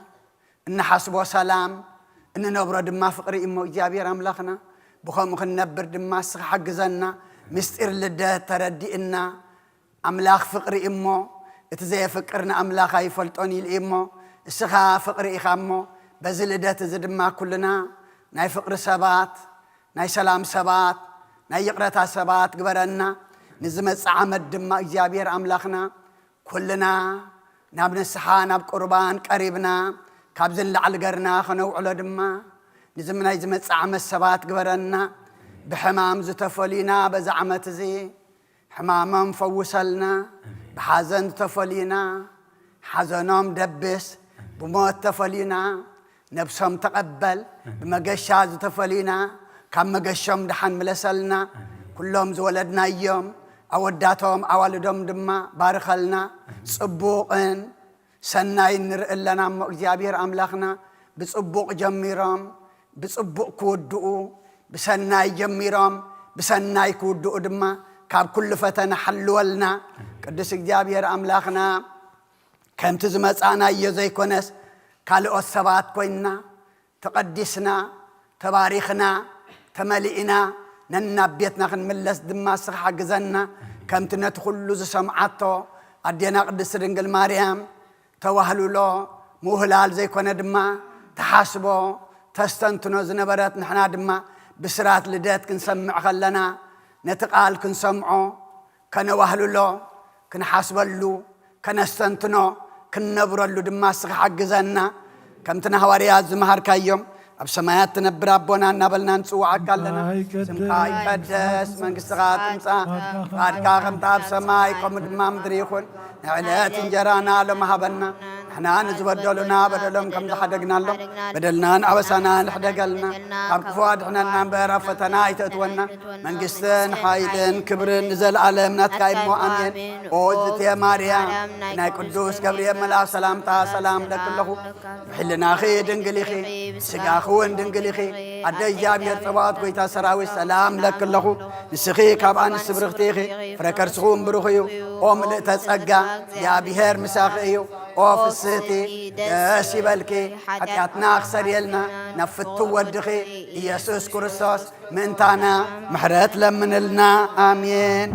እንሓስቦ ሰላም፣ እንነብሮ ድማ ፍቕሪ እሞ እግዚኣብሔር ኣምላኽና። ብኸምኡ ክንነብር ድማ እስኻ ሓግዘና። ምስጢር ልደት ተረዲእና፣ ኣምላኽ ፍቕሪ እሞ፣ እቲ ዘየፍቅር ንኣምላኽ ኣይፈልጦን ኢሉ እሞ፣ እስኻ ፍቕሪ ኢኻ እሞ፣ በዚ ልደት እዚ ድማ ኩልና ናይ ፍቕሪ ሰባት፣ ናይ ሰላም ሰባት፣ ናይ ይቕረታ ሰባት ግበረና። ንዝመጽእ ዓመት ድማ እግዚኣብሔር ኣምላኽና ኩልና ናብ ንስሓ፣ ናብ ቁርባን ቀሪብና፣ ካብዚ ንላዕሊ ገርና ኸነውዕሎ ድማ፣ ንዚ ናይ ዝመጽእ ዓመት ሰባት ግበረና። ብሕማም ዝተፈልዩና በዚ ዓመት እዚ ሕማሞም ፈውሰልና። ብሓዘን ዝተፈልዩና ሓዘኖም ደብስ። ብሞት ተፈልዩና ነብሶም ተቐበል። ብመገሻ ዝተፈልዩና ካብ መገሾም ደሓን ምለሰልና። ኩሎም ዝወለድናዮም ኣወዳቶም ኣዋልዶም ድማ ባርኸልና። ጽቡቕን ሰናይን ንርኢ ኣለና እሞ እግዚኣብሔር ኣምላኽና ብጽቡቕ ጀሚሮም ብጽቡቕ ክውድኡ፣ ብሰናይ ጀሚሮም ብሰናይ ክውድኡ ድማ ካብ ኩሉ ፈተና ሓልወልና። ቅዱስ እግዚኣብሔር ኣምላኽና ከምቲ ዝመጻእናዮ ዘይኮነስ ካልኦት ሰባት ኮይንና ተቐዲስና፣ ተባሪኽና፣ ተመሊእና ነናብ ቤትና ክንምለስ ድማ እስኻ ሓግዘና። ከምቲ ነቲ ኩሉ ዝሰምዓቶ ኣዴና ቅድስቲ ድንግል ማርያም ተዋህልሎ ምውህላል ዘይኮነ ድማ ትሓስቦ ተስተንትኖ ዝነበረት፣ ንሕና ድማ ብስራት ልደት ክንሰምዕ ከለና ነቲ ቃል ክንሰምዖ ከነዋህልሎ፣ ክንሓስበሉ፣ ከነስተንትኖ፣ ክንነብረሉ ድማ እስኻ ሓግዘና። ከምቲ ንሃዋርያት ዝመሃርካዮም፣ ኣብ ሰማያት ትነብር ኣቦና እናበልና ንጽውዓካ ኣለና። ስምካ ይቀደስ፣ መንግስትኻ ትምጻእ፣ ፍቓድካ ከምቲ ኣብ ሰማይ ከምኡ ድማ ምድሪ ይኹን። ንዕለት እንጀራና ሎም ሃበና። ንሕና ንዝበደሉና በደሎም ከም ዝሓደግናሎም፣ በደልናን ኣበሳናን ሕደገልና። ካብ ክፉ ኣድሕነና እምበር ኣብ ፈተና ኣይተእትወና። መንግስትን ሓይልን ክብርን ንዘለኣለም ናትካ እሞ፣ ኣሜን። ኦ ዝትየ ማርያም፣ ናይ ቅዱስ ገብርኤል መልኣኽ ሰላምታ ሰላም ለኪ ኣለኹ። ብሕልናኺ ድንግል ኢኺ፣ ስጋኺ እውን ድንግል ኢኺ። ኣደ እግዚኣብሔር ጸባኦት፣ ጎይታ ሰራዊት፣ ሰላም ለኪ ኣለኹ። ንስኺ ካብ ኣንስቲ ብርኽቲ ኢኺ፣ ፍረ ከርስኺ እውን ብሩኽ እዩ። ኦ ምልእተ ጸጋ፣ እግዚኣብሔር ምሳኺ እዩ። ኦ ፍስህቲ፣ ደስ ይበልኪ፣ ሓጢኣትና ክሰርየልና ናብ ፍትው ወድኺ ኢየሱስ ክርስቶስ ምእንታና ምሕረት ለምንልና። ኣሜን።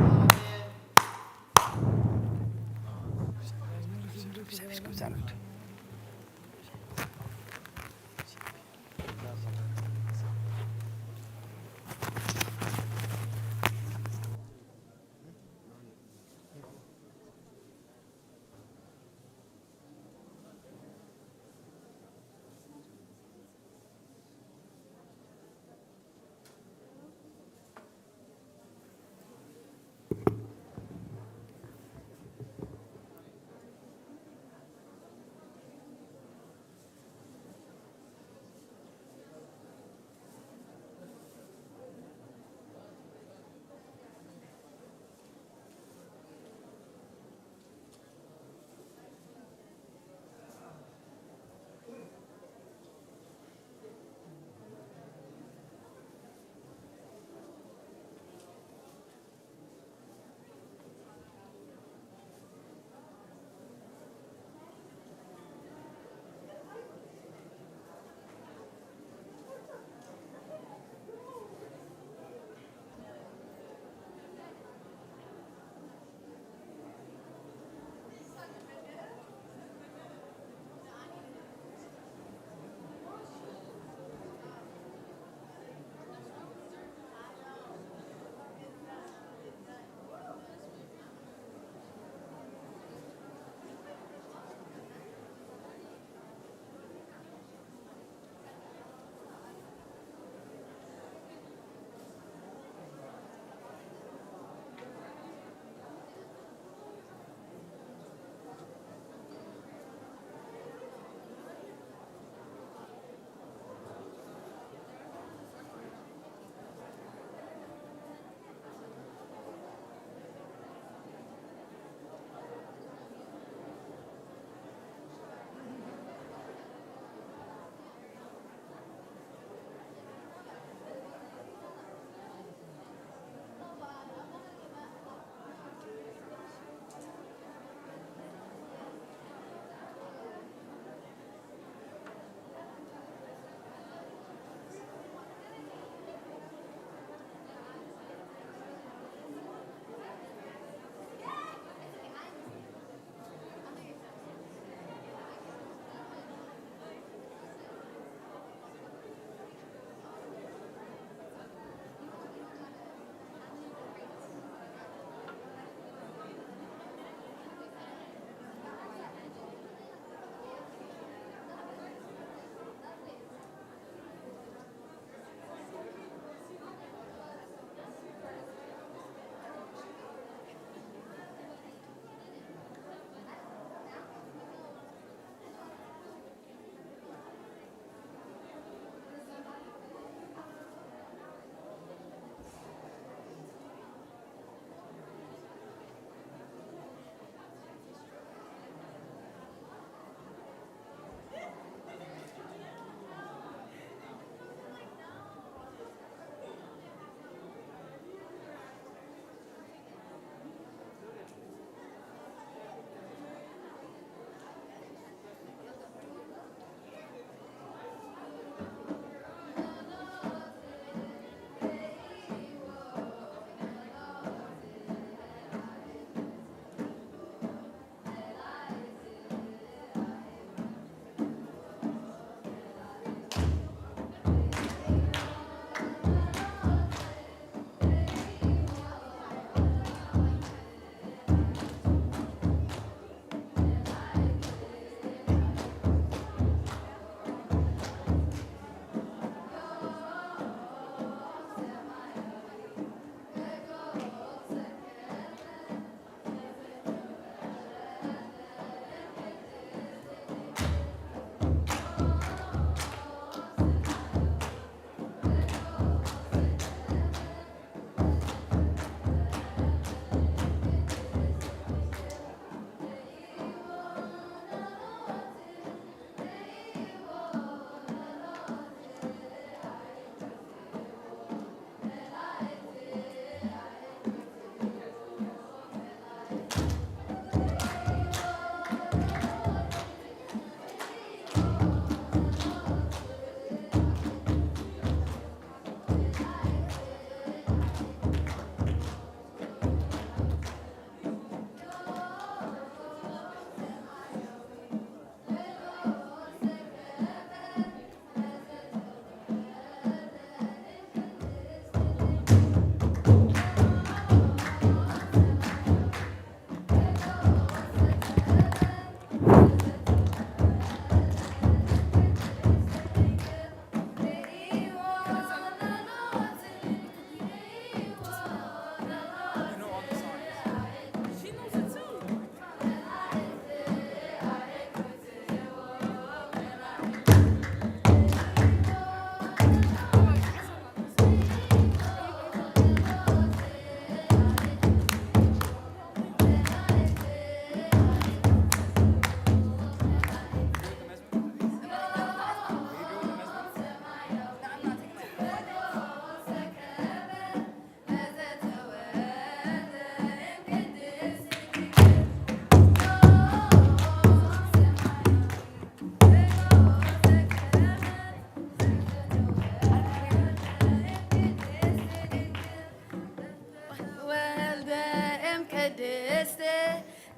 ቅድስት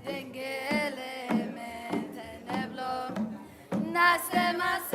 ድንግል ምን ተነብሎ ናሰማሰ